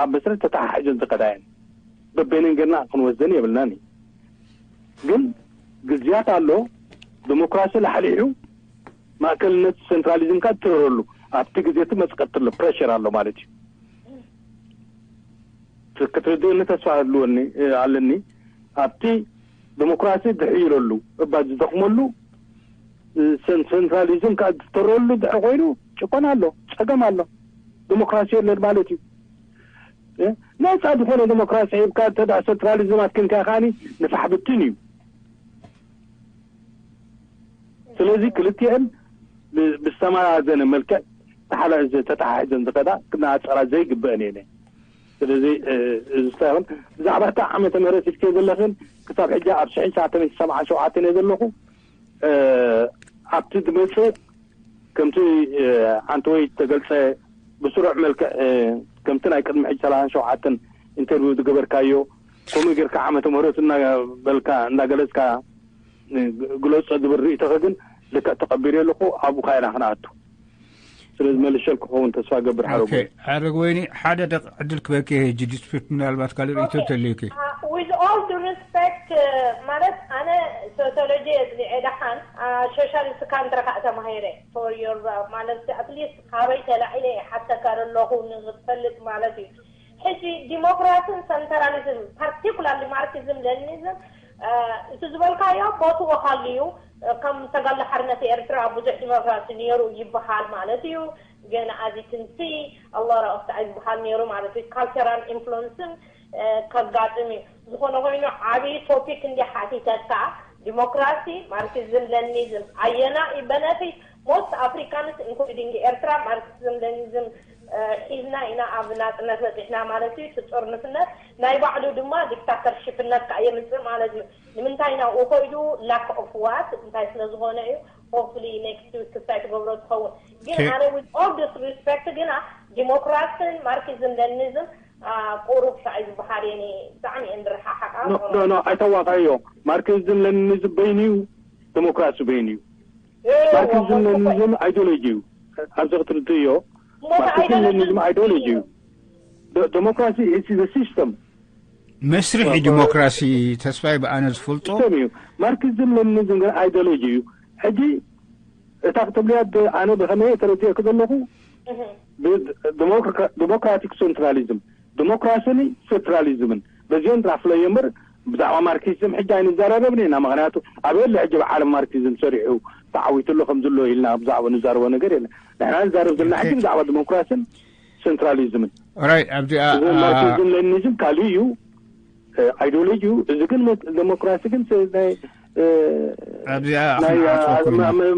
ኣብ መስረት ተተሓሒዘን ዝኸዳ እየን በበይነን ገርና ክንወስደን የብልናን እዩ ግን ግዝያት ኣሎ ዲሞክራሲ ላሕሊሑ ማእከልነት ሴንትራሊዝም ካ ትረረሉ ኣብቲ ግዜ እቲ መፅቀትሎ ፕሬሽር ኣሎ ማለት እዩ ክትርድእኒ ተስፋ ህልወኒ ኣለኒ ኣብቲ ዲሞክራሲ ድሕይለሉ እባ ዝደኽመሉ ሴንትራሊዝም ካ ዝተረሉ ድሕሪ ኮይኑ ጭቆና ኣሎ ፀገም ኣሎ ዲሞክራሲ የለን ማለት እዩ ነፃ ዝኾነ ዲሞክራሲ ሂብካ እንተ ሴንትራሊዝም ኣትክንካ ከዓኒ ንፋሕ ብትን እዩ ስለዚ ክልቲአን ብዝተመዛዘነ መልክዕ ተሓላዘ ተተሓሒዘን ዝኸዳ ክነኣፀራ ዘይግበአን እየን ስለዚ እዚ ሳይሆን ብዛዕባ እታ ዓመተ ምህረት ኢልክዮ ዘለኽን ክሳብ ሕጂ ኣብ ሽሕን ትሽዓተ ሚእትን ሰብዓን ሸውዓተን እየ ዘለኹ ኣብቲ ዝመፅእ ከምቲ ሓንቲ ወይ ተገልፀ ብስሩዕ መልክዕ ከምቲ ናይ ቅድሚ ሕጂ ሰላሳን ሸውዓተን ኢንተርቪው ዝገበርካዮ ከምኡ ጌርካ ዓመተ ምህረት እናበልካ እናገለፅካ ግለፆ ዝብል ርእይቶኸ ግን ልክዕ ተቐቢረ ኣለኹ ኣብኡ ካይና ክንኣቱ ስለዚ መልሸል ክኸውን ተስፋ ገብር ሓረጉ ሓረግ ወይኒ ሓደ ደቂ ዕድል ክበኪ ሕጂ ዲስፒት ምናልባት ካልእ ርእይቶ ተልዩኪ with all due respect ማለት ኣነ ሶሲዮሎጂ የፅኒዐ ደሓን ሶሻል ስካንድረ ከዓ ተማሂረ for your ማለት at least ካበይ ተላዒለ ሓተካ ዘለኹ ንክትፈልጥ ማለት እዩ ሕጂ ዲሞክራሲን ሰንትራሊዝም ፓርቲኩላርሊ ማርክሲዝም ለኒዝም እቲ ዝበልካዮ ቦትኡ ሃልዩ፣ ከም ተጋድሎ ሓርነት ኤርትራ ብዙሕ ዲሞክራሲ ነይሩ ይበሃል ማለት እዩ። ግን፣ as you can see, a lot of ዝበሃል ነይሩ ማለት እዩ። ካልቸራል ኢንፍሉንስን ከጋጥም እዩ። ዝኾነ ኮይኑ፣ ዓብዪ ቶፒክ እንዲ ሓቲተካ፣ ዲሞክራሲ፣ ማርክሲዝም፣ ለኒዝም፣ ኣየና እዩ በነፊት? ሞስት ኣፍሪካንስ ኢንክሉዲንግ ኤርትራ ማርክሲዝም ለኒዝም ሒዝና ኢና ኣብ ናፅነት በፂሕና ማለት እዩ። እቲ ጦርንፍነት ናይ ባዕሉ ድማ ዲክታተርሺፕነት ከዓ የምፅእ ማለት እዩ። ንምንታይ ናብኡ ኮይዱ? Lack of what? እንታይ ስለ ዝኾነ እዩ? Hopefully next week ክስታይ ትገብሮ ትኸውን። ግን ኣነ with all disrespect ግና ዲሞክራስን ማርክሲዝም ለኒዝም ቁሩብ ሻዕ ዝበሃል እየ። ብጣዕሚ እየ ንረሓሓቃ። ኖ ኖ፣ ኣይተዋቃዮ። ማርክሲዝም ለኒዝም በይኑ እዩ፣ ዲሞክራሲ በይኑ እዩ። ማርክሲዝም ለኒዝም ኣይዲዮሎጂ እዩ። ኣብዚ ክትርድእዮ፣ ማርክሲዝም ለኒዝም ኣይዲዮሎጂ እዩ። ዲሞክራሲ is the system። መስርሒ ዲሞክራሲ ተስፋይ ብኣነ ዝፈልጦ። ሲስተም እዩ። ማርክሲዝም ለኒዝም ግን ኣይዲዮሎጂ እዩ። ሕጂ እታ ክትብልያ ኣነ ብኸመይ ተረዲኦ ዘለኹ፣ ዲሞክራቲክ ሴንትራሊዝም፣ ዲሞክራሲን ፌደራሊዝምን በዚኦም ጥራሕ ፍለዮ እምበር፣ ብዛዕባ ማርክሲዝም ሕጂ ኣይንዘራረብን ኢና። ምክንያቱ ኣበየለ ሕጂ ብዓለም ማርክሲዝም ሰሪሑ ተዓዊትሉ ከም ዘሎ ኢልና ብዛዕባ ንዛረቦ ነገር የለን። ንሕና ንዛረብ ዘለና ሕጂ ብዛዕባ ዲሞክራሲን ሴንትራሊዝምን። ራይት ኣብዚኣ ማርክሲዝም ለኒዝም ካልእ እዩ፣ ኣይዲዮሎጂ እዩ። እዚ ግን ዲሞክራሲ ግን ናይ ኣብዚኣ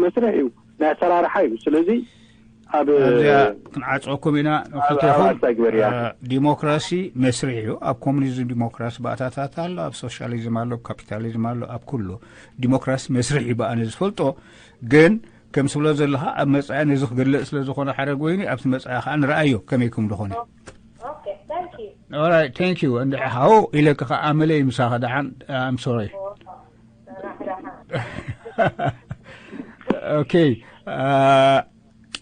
መስርሕ እዩ፣ ናይ ኣሰራርሓ እዩ። ስለዚ ኣብ ኣብዚኣ ክንዓፀኩም ኢና። ንክልቴኹም ዲሞክራሲ መስርሕ እዩ። ኣብ ኮሙኒዝም ዲሞክራሲ ባእታታት ኣሎ፣ ኣብ ሶሻሊዝም ኣሎ፣ ኣብ ካፒታሊዝም ኣሎ፣ ኣብ ኩሉ ዲሞክራሲ መስርሕ እዩ። ብኣነ ዝፈልጦ ግን ከም ስብሎ ዘለኻ ኣብ መፃኢ ነዚ ክግለፅ ስለ ዝኾነ ሓደ ጎይኒ ኣብቲ መፃኢ ከዓ ንረኣዮ ከመይ ከም ዝኾነ። ኦራይት፣ ታንክ ዩ። እንድዒ ሃው ኢለክ ከዓ ኣመለይ ምሳኸ ደሓን። ኣም ሶሪ። ኦኬ።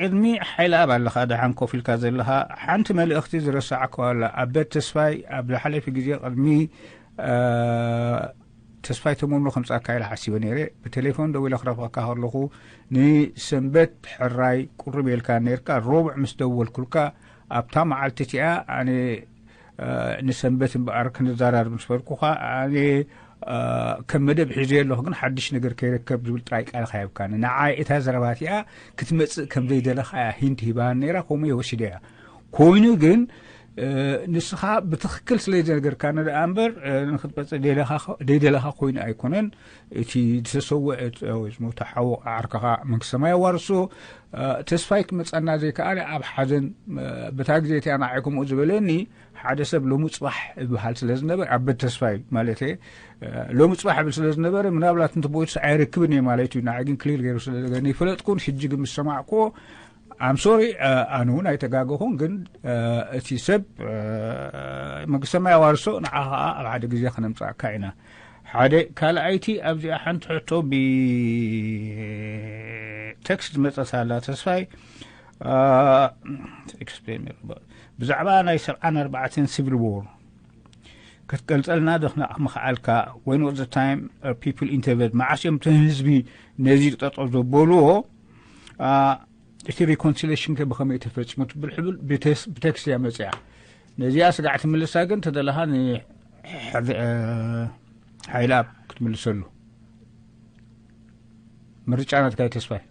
ቅድሚ ሓይሊ ኣብ ኣለኻ ደሓን ኮፍ ኢልካ ዘለኻ ሓንቲ መልእኽቲ ዝረሳዕከዋ ኣላ። ኣበት ተስፋይ ኣብ ዝሓለፊ ግዜ ቅድሚ ተስፋይ ተመምሮ ከምፃካ ኢለ ሓሲበ ነይረ። ብቴሌፎን ደዊለ ክረኽበካ ከለኹ ንሰንበት ሕራይ ቁርብ ኢልካ ነይርካ። ሮብዕ ምስ ደወልኩልካ ኣብታ መዓልቲ እቲኣ ኣነ ንሰንበት እምበኣር ክንዘራረብ ምስ በልኩኻ ኣነ ከም መደብ ሒዘ ኣለኹ ግን ሓድሽ ነገር ከይረከብ ዝብል ጥራይ ቃል ካ ሂብካኒ። ንዓይ እታ ዘረባ እቲኣ ክትመፅእ ከም ዘይደለኻ እያ ሂንት ሂባኒ ነይራ። ከምኡ እየ ወሲደያ። ኮይኑ ግን ንስኻ ብትኽክል ስለ ዝነገርካኒ ደኣ እምበር ንክትመፅእ ደይደለኻ ኮይኑ ኣይኮነን። እቲ ዝተሰወዐ ዝሞተ ሓወ ዓርክኻ መንግስተ ሰማይ ኣዋርሶ። ተስፋይ ክመፀና ዘይከኣለ ኣብ ሓዘን በታ ግዜ እቲኣ ንዓይ ከምኡ ዝበለኒ ሓደ ሰብ ሎሚ ፅባሕ እበሃል ስለ ዝነበር ኣበት ተስፋይ ማለት እየ። ሎሚ ፅባሕ እብል ስለ ዝነበረ ምናልባት እንተ ቦይትስ ኣይረክብን እየ ማለት እዩ። ንዓይ ግን ክሊር ገይሩ ስለ ዘገኒ ይፈለጥኩን ሕጂ ግን ምስ ሰማዕክዎ ኣም ሶሪ። ኣነ እውን ኣይተጋገኹን ግን እቲ ሰብ መንግስተ ሰማይ ኣዋርሶ ንዓ ከዓ ኣብ ሓደ ግዜ ከነምፅኣካ ኢና። ሓደ ካልኣይቲ ኣብዚኣ ሓንቲ ሕቶ ብቴክስት ዝመፀት ኣላ ተስፋይ። ብዛዕባ ናይ ሰብዓን ኣርባዕተን ሲቪል ዎር ክትገልፀልና ደኽና ምኽዓልካ? When was the time people intervened? መዓስ እዮም እቶም ህዝቢ ነዚ ጠጠው ዘበልዎ? እቲ ሪኮንሲሌሽን ከ ብኸመይ ተፈፂሙ ትብል ሕብል ብቴክስት እያ መፅያ። ነዚኣ ስጋዕ ትምልሳ ግን ተደለኻ ንሓይሊ ኣብ ክትምልሰሉ ምርጫ ናትካ ተስፋይ።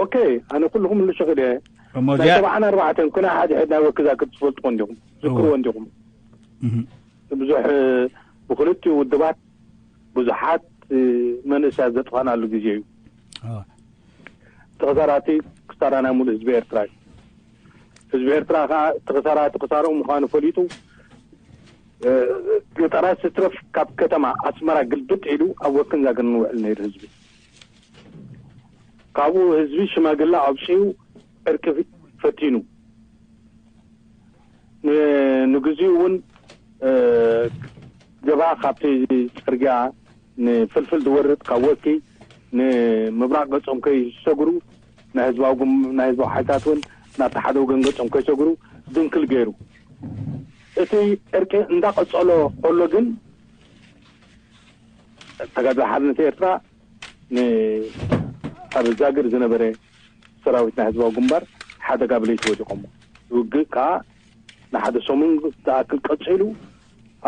ኦኬ፣ ኣነ ኩሉ ክምልሶ ክእል እየ። ናይ ሰብዓን ኣርባዕተን ኩና ሓደ ሕድ ናይ ወክዛ ክትፈልጥዎ እንዲኹም ዝክርዎ እንዲኹም ብዙሕ ብክልቲኡ ውድባት ብዙሓት መንእሰያት ዘጥፋእናሉ ግዜ እዩ። ተኸሳራቲ ክሳራ ናይ ሙሉእ ህዝቢ ኤርትራ እዩ። ህዝቢ ኤርትራ ከዓ ተኸሳራቲ ክሳርኡ ምዃኑ ፈሊጡ ገጠራት ስትረፍ ካብ ከተማ ኣስመራ ግልብጥ ኢሉ ኣብ ወክን ዛግርን ውዕል ነይሩ ህዝቢ። ካብኡ ህዝቢ ሽማግላ ኣውፂኡ ዕርቂ ፈቲኑ ንግዜኡ እውን ጀብሃ ካብቲ ፅርግያ ንፍልፍል ዝወርድ ካብ ወኪ ንምብራቕ ገፆም ከይሰግሩ ናይ ህዝባዊ ናይ ህዝባዊ ሓይልታት እውን ናብቲ ሓደ ወገን ገፆም ከይሰግሩ ድንክል ገይሩ እቲ ዕርቂ እንዳቐፀሎ ከሎ ግን ተጋድሎ ሓርነት ኤርትራ ኣብ ዛግር ዝነበረ ሰራዊት ናይ ህዝባዊ ግንባር ሓደጋ ብለይቲ ወዲቖሞ። ውግእ ከዓ ንሓደ ሰሙን ዝኣክል ቀፂሉ።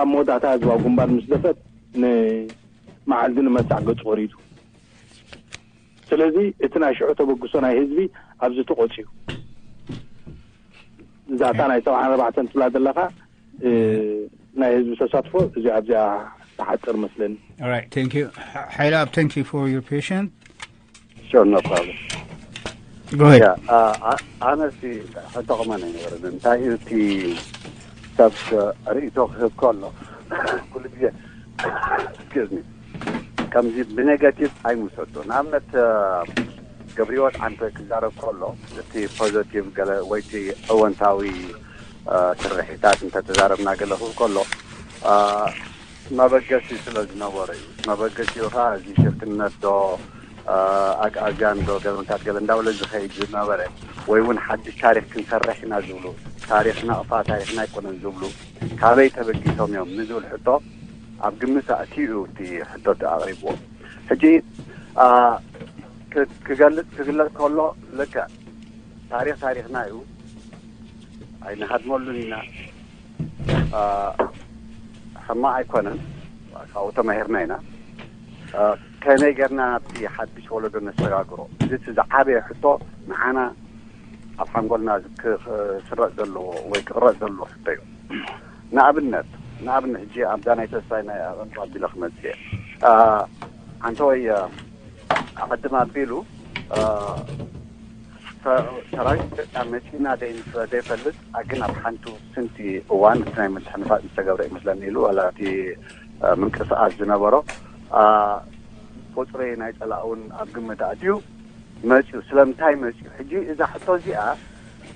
ኣብ መወዳእታ ህዝባዊ ግንባር ምስ ደፈት ንመዓልቲ ንመጻዕ ገጹ ወሪዱ። ስለዚ እቲ ናይ ሽዑ ተበግሶ ናይ ህዝቢ ኣብዚ ተቖጽዩ። እዛታ ናይ ሰብዓን ኣርባዕተን ትብላ ዘለኻ ናይ ህዝቢ ተሳትፎ እዚ ኣብዚኣ ትሓጽር መስለኒ። Thank you. ሓይላብ, thank you for your patience. Sure, no problem. Go ahead. ኣነሲ ሕቶ ክመን ኣይነበረን። እንታይ እዩ እቲ ሰብ ርእይቶ ክህብ ከሎ ኩሉ ግዜ፣ excuse me፣ ከምዚ ብኔጋቲቭ ኣይምውሰዶ። ንኣብነት ገብሪወት ዓንተ ክዛረብ ከሎ እቲ ፖዘቲቭ ገለ ወይ እቲ እወንታዊ ስርሒታት እንተተዛረብና ገለ ክብል ከሎ መበገሲ ስለ ዝነበረ እዩ። መበገሲኡ ኸዓ እዚ ሽፍትነት ዶ ኣግኣዝያን ዶ ገበንታት ገለ እንዳበለ ዝኸይድ ዝነበረ ወይ እውን ሓድሽ ታሪክ ክንሰርሕ ኢና ዝብሉ፣ ታሪክ ናቕፋ ታሪክና ኣይኮነን ዝብሉ ካበይ ተበጊሶም እዮም ንዝብል ሕቶ ኣብ ግምት ኣእትዩ እዩ እቲ ሕቶ ኣቕሪብዎ። ሕጂ ክገልጽ ክግለጽ ከሎ ልክዕ ታሪክ ታሪክና እዩ፣ ኣይንሃድመሉን ኢና። ሕማቕ ኣይኮነን፣ ካብኡ ተማሂርና ኢና። ከመይ ጌርና ናብቲ ሓድሽ ወለዶ ነሰጋግሮ? እዚ እቲ ዝዓበየ ሕቶ ንዓና ኣብ ሓንጎልና ክስረጽ ዘለዎ ወይ ክቕረጽ ዘለዎ ሕቶ እዩ። ንኣብነት ንኣብነት ሕጂ ኣብዛ ናይ ተስፋይ ናይ ኣቐንቱ ኣቢለ ክመጽእ እየ። ኣንተ ወይ ኣቐድም ኣቢሉ ሰራዊት ኢትዮጵያ መጺና ዘይፈልጥ ግን ኣብ ሓንቲ ስንቲ እዋን እቲ ናይ ምትሕንፋጥ ዝተገብረ ይመስለኒ ኢሉ ዋላ እቲ ምንቅስቃስ ዝነበሮ ቁፅሪ ናይ ፀላእ እውን ኣብ ግምት ኣትዩ መፅዩ። ስለምንታይ መፅዩ? ሕጂ እዛ ሕቶ እዚኣ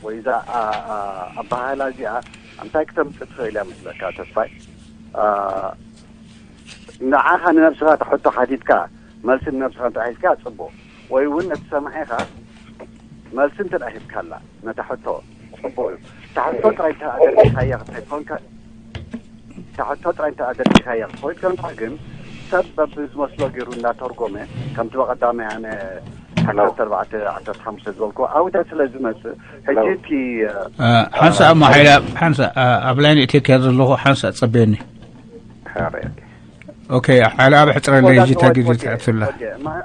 ወይ እዛ ኣባሃህላ እዚኣ እንታይ ክተምፅእ ትኽእል እያ መስለካ ተስፋይ? ንዓኻ ንነብስኻ ተሕቶ ሓቲትካ መልሲ ንነብስኻ እንተ ሒዝካ ጽቡቕ፣ ወይ እውን ነቲ ሰማዒኻ መልሲ እንተ ሂብካላ ነታ ሕቶ ጽቡቕ እዩ። እታ ሕቶ ጥራይ እንተ ኣደርጊኻያ ክትኮንካ እታ ሕቶ ጥራይ እንተ ኣደርጊኻያ ክትኮንካ ግን ሰብ በብዝመስሎ ገይሩ እንዳተርጎመ ከምቲ በቐዳማይ ኣነ ዓሰርተ ኣርባዕተ ዓሰርተ ሓሙሽተ ዝበልኩ ኣውዳ ስለ ዝመጽእ ሕጂ እቲ ሓንሳእ እሞ ሓይላ ሓንሳእ ኣብ ላይን ኢትዮጵያ ዘለኹ ሓንሳእ ጸበየኒ። ኦኬ ሓይላ ኣብ ሕጽረለይ ሕጂ እታ ግዜ ተዕትላ።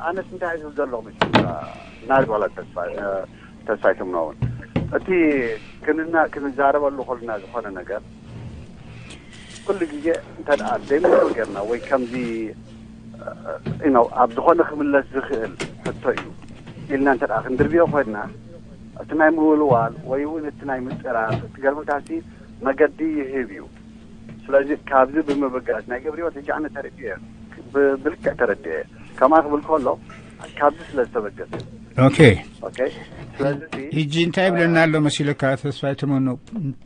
ኣነስ እንታይ ዝብል ዘለኹ መሽ ናዚ ዋላ ተስፋይ ትምኖ እውን እቲ ክንና ክንዛረበሉ ከሉና ዝኾነ ነገር ኩሉ ግዜ እንተ ደኣ ዘይምኖ ጌርና ወይ ከምዚ ነው ኣብ ዝኾነ ክምለስ ዝኽእል ሕቶ እዩ ኢልና እንተ ደኣ ክንድርብዮ ኮይንና እቲ ናይ ምውልዋል ወይ እውን እቲ ናይ ምጥራር እቲ ገርምታሲ መገዲ ይህብ እዩ። ስለዚ ካብዚ ብምብጋስ ናይ ገብረ ህይወት ሕጂ ኣነ ተረዲኤ ብልክዕ ተረዲኤ ከማ ክብል ከሎ ካብዚ ስለ ዝተበገሰ ኦኬ ኦኬ ስለዚ ሕጂ እንታይ ይብለና ኣሎ መሲለካ ተስፋይ ተመኖ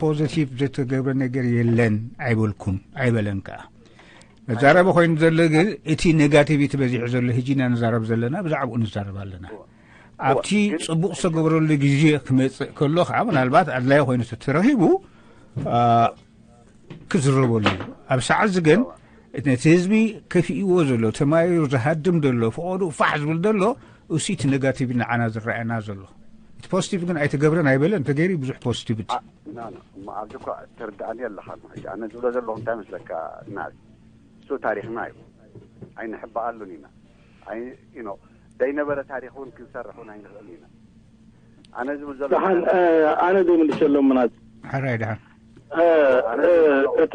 ፖዚቲቭ ዝተገብረ ነገር የለን ኣይበልኩን ኣይበለን ከዓ መዛረቢ ኮይኑ ዘሎ ግን እቲ ኔጋቲቪቲ በዚሑ ዘሎ ሕጂ ኢና ንዛረብ ዘለና ብዛዕባኡ ንዛረብ ኣለና ኣብቲ ጽቡቕ ዝተገበረሉ ግዜ ክመጽእ ከሎ ከዓ ምናልባት ኣድላይ ኮይኑ ተረኺቡ ክዝረበሉ እዩ ኣብ ሰዓት እዚ ግን ነቲ ህዝቢ ከፊእዎ ዘሎ ተማሪሩ ዝሃድም ዘሎ ፈቐዱ ፋሕ ዝብል ዘሎ እሱ እቲ ኔጋቲቭ ንዓና ዝረኣየና ዘሎ እቲ ፖዚቲቭ ግን ኣይተገብረን ኣይበለን ተገይሩ ብዙሕ ፖዚቲቪቲ ኣብዚ እኳ ትርድኣኒ ኣለኻ ሕጂ ኣነ ዝብሎ ዘለኹ እንታይ መስለካ እና እሱ ታሪክና እዩ ኣይንሕበኣሉን ኢና ዘይነበረ ታሪክ እውን ክንሰርሕ እውን ኣይንኽእል ኢና ኣነ ዝብል ዘሎ ደሓን ኣነ ዘይምልሸሎም ምናት ሕራይ ደሓን እቲ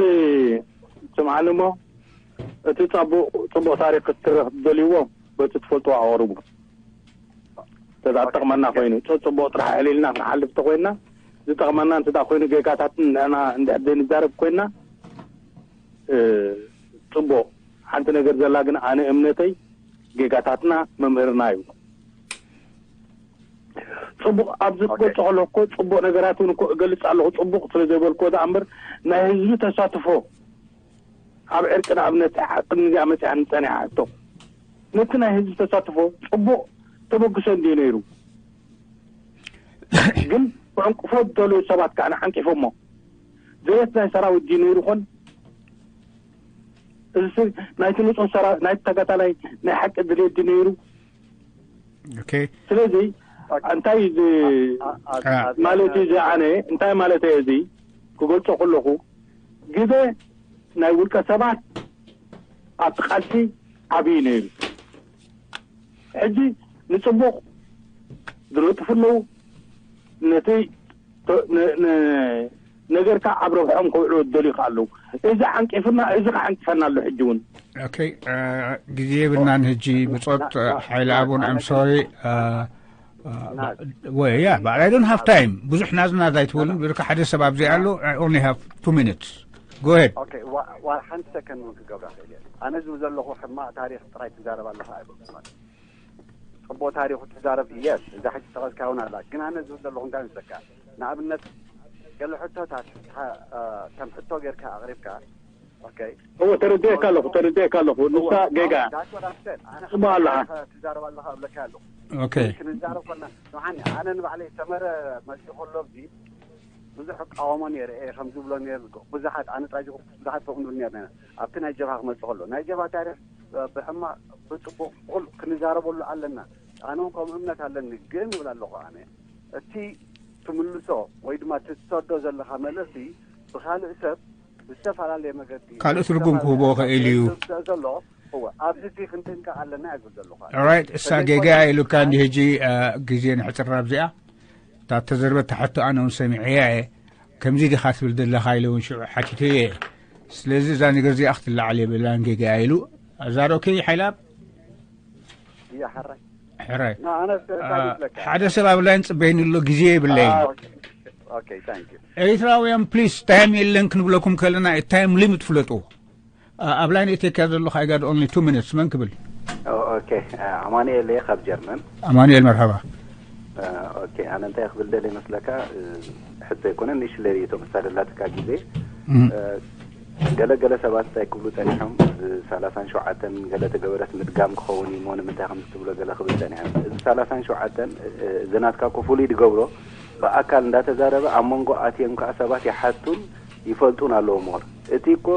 ስምዓኒ እሞ እቲ ፃቡቕ ፅቡቕ ታሪክ ክትትረኽ ትደልይዎ በቲ ትፈልጥዎ ኣቕርቡ ተዛጠቕመና ኮይኑ ፅቡቕ ጥራሕ ዕሊልና ክንሓልፍ ተኮይንና ዝጠቕመና እንተ ኮይኑ ጌጋታትን ንሕና እንድሕር ዘይንዛረብ ኮይንና ፅቡቕ ሓንቲ ነገር ዘላ ግን ኣነ እምነተይ ጌጋታትና መምህርና እዩ ፅቡቕ ኣብዚ ክገልፆ ከለኩ ፅቡቕ ነገራት እውን እኮ እገልፅ ኣለኹ ፅቡቕ ስለ ዘይበልኩ ዳ እምበር ናይ ህዝቢ ተሳትፎ ኣብ ዕርቂ ንኣብነት ዓቅን እዚኣ መፅያ ንፀኒሓ ሕቶ ነቲ ናይ ህዝቢ ተሳትፎ ፅቡቕ ተበግሶ እንድዩ ነይሩ ግን ክዕንቅፎ ዝደለዩ ሰባት ከዓ ንዓንቂፎሞ ድሌት ናይ ሰራዊት ድዩ ነይሩ ኾን እዚ ናይቲ ንፁህ ሰራዊት ናይቲ ተጋዳላይ ናይ ሓቂ ድሌት ድዩ ነይሩ ኦኬ ስለዚ እንታይ ማለት እዩ እዚ ኣነ እንታይ ማለት እየ እዚ ክገልፆ ከለኹ ግዜ ናይ ውልቀ ሰባት ኣብቲ ቃልሲ ዓብዪ ነይሩ። ሕጂ ንፅቡቕ ዝነጥፉ ኣለዉ፣ ነቲ ተ- ነ- ነ- ነገር ከዓ ኣብ ረብሖም ከውዕሉ ደልዩ ከዓ ኣለዉ። እዚ ዓንቂፉና፣ እዚ ከዓ ዓንቂፈና ኣሎ። ሕጂ እውን ኦኬ፣ ግዜ የብልናን። ሕጂ ብፆት ሓይለ ኣቡን፣ I'm sorry. Well, yeah, but I don't have time. ብዙሕ ናዝናዝ ኣይትበሉን። ብርካ ሓደ ሰብ ኣብዚ ኣሎ። I only have two minutes. Go ahead. ኦኬ፣ ዋ- ዋ- ሓንቲ ሰከንድ እውን ክገብራ ክእል እየ። ኣነ ዝብል ዘለኹ ሕማቕ ታሪክ ጥራይ ትዛረብ ኣለኻ ኣይበልኩን። ጽቡቕ ታሪኹ ትዛረብ፣ የስ፣ እዛ ሕጂ ተቐዝካ እውን ኣላ። ግን ኣነ ዝብል ዘለኹ እንታይ ምስለካ? ንኣብነት ገለ ሕቶታት ታ- እ፣ ከም ሕቶ ጌርካ ኣቕሪብካ። ኦኬ፣ እዎ፣ ተረዲኤካ ኣለኹ፣ ተረዲኤካ ኣለኹ። ንሳ ጌጋ እያ። ጽቡቕ ኣለኻ። ትዛረብ ኣለኻ እብለካ ኣለኹ። ኦኬ፣ ክንዛረብ ኮና ንዓኒ፣ ኣነ ንባዕለይ ሰመረ መጺኡ ከሎ እዚ ብዙሕ እቃወሞ ነይረ እየ፣ ከም ዝብሎ ነይረ። ብዙሓት፣ ኣነ ጥራይ ዘይኮንኩ፣ ብዙሓት ከምኡ ንብል ነርና ኢና። ኣብቲ ናይ ጀብሃ ክመጽእ ከሎ ናይ ጀብሃ ታሪኽ ብሕማቕ ብጽቡቕ ብኹሉ ክንዛረበሉ ኣለና። ኣነ እውን ከምኡ እምነት ኣለኒ። ግን እብል ኣለኹ ኣነ፣ እቲ ትምልሶ ወይ ድማ እቲ ትሰዶ ዘለኻ መልእኽቲ ብኻልእ ሰብ ብዝተፈላለየ መገዲ ካልእ ትርጉም ክህቦ ክእል እዩ። ዘሎ። እወ፣ ኣብዚ እቲ ክንጥንቀቕ ኣለና እየ ዝብል ዘለኹ ኣነ። Alright፣ እሳ ጌጋ ኢሉካ እንዲ። ሕጂ ግዜ ንሕፅር ኣብዚኣ። እታ ተዘርበታ ሕቶ ኣነ እውን ሰሚዐያ እየ። ከምዚ ዲኻ ትብል ዘለኻ ኢለ እውን ሽዑ ሓቲተዮ እየ። ስለዚ እዛ ነገር እዚኣ ክትለዓል የብላን፣ ጌጋ ኢሉ። ኣዛር ኦኬ ሓይላብ እያ፣ ሕራይ። ሕራይ። ና፣ ኣነ ስ- እንታይ ይብለካ? ሓደ ሰብ ኣብ ላይን ጽበይኒ ኣሎ፣ ግዜ የብለይን። ኦኬ፣ ታንክ ዩ። ኤሪትራውያን ፕሊስ፣ ታይም የለን ክንብለኩም ከለና፣ ታይም ሊሚት ፍለጡ። ኣብ ላይን እተካ ዘለኹ፣ I got only two minutes። መን ክብል? ኦኬ፣ ኣማኑኤል እየ ካብ ጀርመን። ኣማኑኤል፣ መርሓባ። ኦኬ፣ ኣነ እንታይ ክብል ደለ ይመስለካ? ሕቶ ኣይኮነን፣ ንእሽለይ ርእይቶ መሳደላትካ ግዜ እም። ገለ ገለ ሰባት እንታይ ክብሉ ጸኒሖም፣ እዚ ሰላሳን ሸውዓተን ገለ ተገበረስ ምድጋም ክኸውን እዩ እሞ ንምንታይ ከም ዝትብሎ ገለ ክብል ጸኒሖም። እዚ ሰላሳን ሸውዓተን እዚ ናትካ ክፍሉይ ድገብሮ፣ ብኣካል እንዳተዛረበ ኣብ መንጎ ኣትዮም ከዓ ሰባት ይሓቱን ይፈልጡን ኣለዎ ምሁር። እቲ እኮ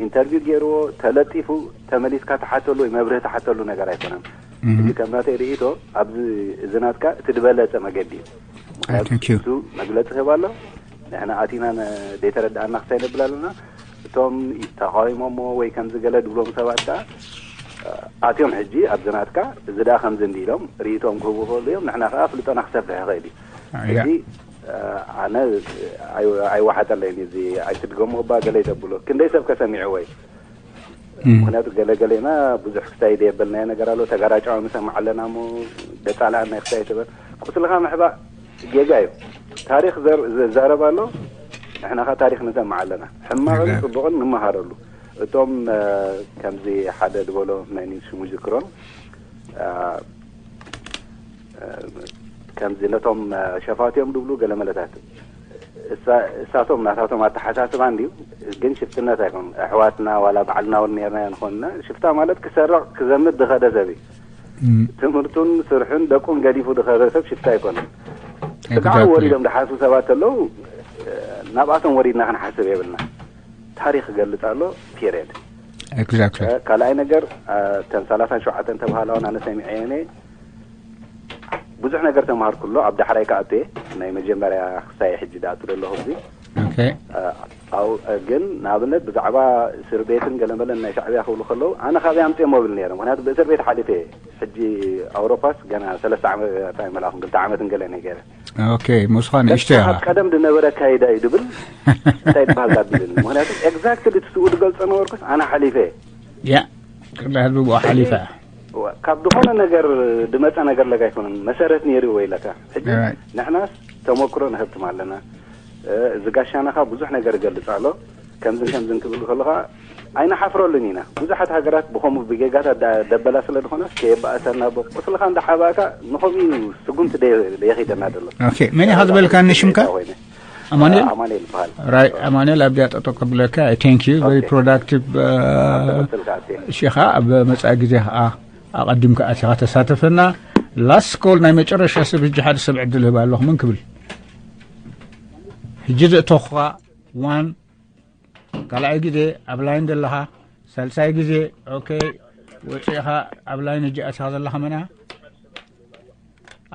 ኢንተርቪው ገይርዎ ተለጢፉ ተመሊስካ ትሓተሉ ወይ መብርህ ትሓተሉ ነገር ኣይኮነን። እዚ ከም ናተይ ርእይቶ ኣብዚ እዚ ናትካ እቲ ዝበለጸ መገዲ እዩ። ምክንያቱ Thank you. እሱ መግለጺ ህብ ኣሎ። ንሕና ኣቲና ነ- ዘይተረድኣና ክሳይ ነብል ኣለና። እቶም ተቃዊሞሞ ወይ ከምዚ ገለ ድብሎም ሰባት ከዓ ኣትዮም ሕጂ ኣብዚ ናትካ እዚ ደኣ ከምዚ እንዲ ኢሎም ርእይቶም ክህቡ ይኽእሉ እዮም። ንሕና ከዓ ፍልጦና ክሰፍሕ ይኽእል እዩ። እያ። ሕጂ ኣነ ኣይ- ኣይወሓጠለይን እዚ ኣይትድገሞ እባ ገለ ይተብሎ ክንደይ ሰብ ከሰሚዕዎ እዩ። ምክንያቱ ገለገሌና ብዙሕ ክሳይ የበልናዮ ነገር ኣሎ። ተጋራጫዊ ንሰምዕ ኣለና እሞ ገጻልኣን ናይ ክሳይ ትበል ቁስልኻ ምሕባእ ጌጋ እዩ። ታሪክ ዘር- ዘዛረብ ኣሎ። ንሕና ኸ ታሪክ ንሰምዕ ኣለና። ሕማቕን ጌጋ። ጽቡቕን ንመሃረሉ። እቶም እ፣ ከምዚ ሓደ ዝበሎ ናይ ሽሙ ዝክሮን እ፣ እ፣ ከምዚ ነቶም እ፣ ሸፋትዮም ድብሉ ገለ መለታት እሳ- እሳቶም ናታቶም ኣተሓሳስባ እንድዩ። ግን ሽፍትነት ኣይኮን ኣሕዋትና ዋላ ባዕልና እውን ነርና ንኾንና ሽፍታ ማለት ክሰርቕ ክዘምት ዝኸደ ሰብ እዩ። እም። ትምህርቱን ስርሑን ደቁን ገዲፉ ዝኸደ ሰብ ሽፍታ ኣይኮነን። ስጋዕ Exactly. ወሪዶም ዝሓስቡ ሰባት ኣለዉ። ናብኣቶም ወሪድና ክንሓስብ የብልና። ታሪክ ይገልጽ ኣሎ። ፒሪየድ። Exactly. ካልኣይ ነገር እተን ሰላሳን ሸውዓተን ተባሃላ እውን ኣነ ሰሚዐ እየ። ብዙሕ ነገር ተማሃርኩ ኣሎ። ኣብ ዳሕራይ ክኣቱ እየ። ናይ መጀመርያ ክሳይ ሕጂ ዝኣቱ ዘለኹ እዚ Okay. ኣብኡ ግን ንኣብነት ብዛዕባ እስር ቤትን ገለመለን ናይ ሻዕብያ ክብሉ ከለዉ ኣነ ካብይ ኣምፅኦም ብል ነይረ። ምክንያቱ ብእስር ቤት ሓሊፈ እየ። ሕጂ ኣውሮፓስ ገና ሰለስተ ዓመት ኣይመላኹን ክልተ ዓመትን ገለ ነገረ Okay፣ ምስኻ ንእሽቶ ኢኻ። ካብ ቀደም ዝነበረ ኣካይዳ እዩ ድብል እንታይ ይበሃል ዳቢልን። ምክንያቱ ኤግዛክትሊ እቲ ስኡ ዝገልፆ ነበርኩስ ኣነ ሓሊፈ እየ። ያ ቅድሚ ህዝቢ ብኡ ሓሊፋ። ካብ ዝኾነ ነገር ድመፀ ነገር ለካ ኣይኮነን መሰረት ነይሩ ወይ ለካ። ሕጂ Right. ንሕናስ ተመክሮ ንህብትም ኣለና። እዚ ጋሻና ካ ብዙሕ ነገር ይገልፅ ኣሎ። ከምዝን ከምዝን ክብል ከለካ ኣይንሓፍረሉን ኢና። ብዙሓት ሃገራት ብከምኡ ብጌጋታት ዳ- ደበላ ስለ ዝኾነ ከየባእሰና ብ- ቁስልካ እንዳሓባእካ ንከምኡ እዩ ስጉምቲ ደ- ደየኺደና ዘሎ። Okay፣ መን ኢኻ ዝበልካኒ ሽምካ? ኮይነ። ኣማኑኤል? ኣማኑኤል ይበሃል። ራይ ኣማኑኤል ኣብዚኣ ጠጠው ከብለካ። Thank you, very Okay. productive. ተቐጽልካ ኣትየ። ሽኻ ኣብ መጻኢ ግዜ ከዓ ኣቐዲምካ ኣቲኻ ተሳተፈና። Last call፣ ናይ መጨረሻ ሰብ። ሕጂ ሓደ ሰብ ዕድል ህብ ኣለኹ። ምን ክብል? ሕጂ ዘእተኹኻ ዋን ካልኣይ ግዜ ኣብ ላይን ዘለኻ ሳልሳይ ግዜ። Okay፣ ወፂእኻ ኣብ ላይን ሕጂ ኣቲኻ ዘለኻ መና?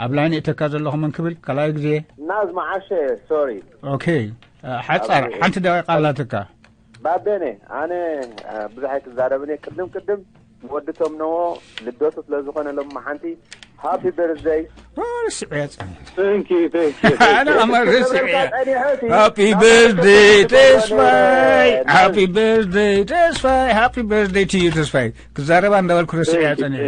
ኣብ ላይን እተካ ዘለኹ ምን ክብል ካልኣይ ግዜ። ናዝ መዓሸ። ሶሪ። Okay፣ ሓፃር ሓንቲ ደቂቃ ኣላትካ። ባቤነ፣ ኣነ ብዙሕ ኣይክዛረብን እየ። ቅድም ቅድም ወዲ ተምነዎ ልደቱ ስለ ዝኾነ ሎም ሓንቲ ሃፒ በርዝደይ። ስዕያጽ ኣነ ኣማር ስዕያ ሃፒ በርዝደይ ተስፋይ ሃፒ በርዝደይ ተስፋይ ሃፒ በርዝደይ ትዩ ተስፋይ ክዛረባ እንዳበልኩ ስዕያ ጸኒሐ።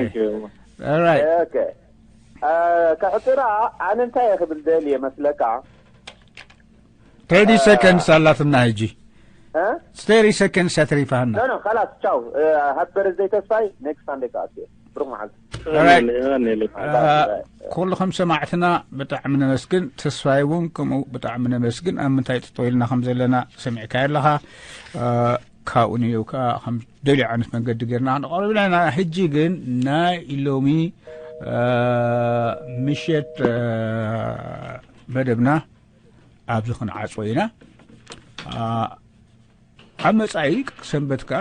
ከሕፅራ ኣነ እንታይ እየ ክብል ደል እየ መስለካ። ቴዲ ሰከንድስ ኣላትና ሕጂ ቴዲ ሰከንድስ ኣትሪፋና። ኖ ኖ ካላስ ቻው። ሃፒ በርዝደይ ተስፋይ ኔክስት ሳንደይ ከኣት እየ። ብሩክ መዓልቲ። ኩልኹም ሰማዕትና ብጣዕሚ ነመስግን። ተስፋይ እውን ከምኡ ብጣዕሚ ነመስግን። ኣብ ምንታይ ጠጠው ኢልና ከም ዘለና ሰሚዕካዮ ኣለኻ። ካብኡ ንየው ከዓ ከም ደልዮ ዓይነት መንገዲ ጌርና ክንቐርብ ኢና። ሕጂ ግን ናይ ሎሚ ምሸት መደብና ኣብዚ ክንዓፅዎ ኢና። ኣብ መፃኢ ሰንበት ከዓ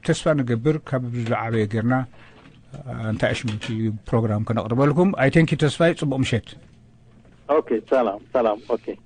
ተስፋ ንገብር ካብ ዝዓበየ ጌርና እንታይ ሽምንቲ ፕሮግራም ከነቕርበልኩም። ኣይ ቴንኪ ተስፋይ፣ ፅቡቕ ምሸት። ኦኬ ሰላም ሰላም። ኦኬ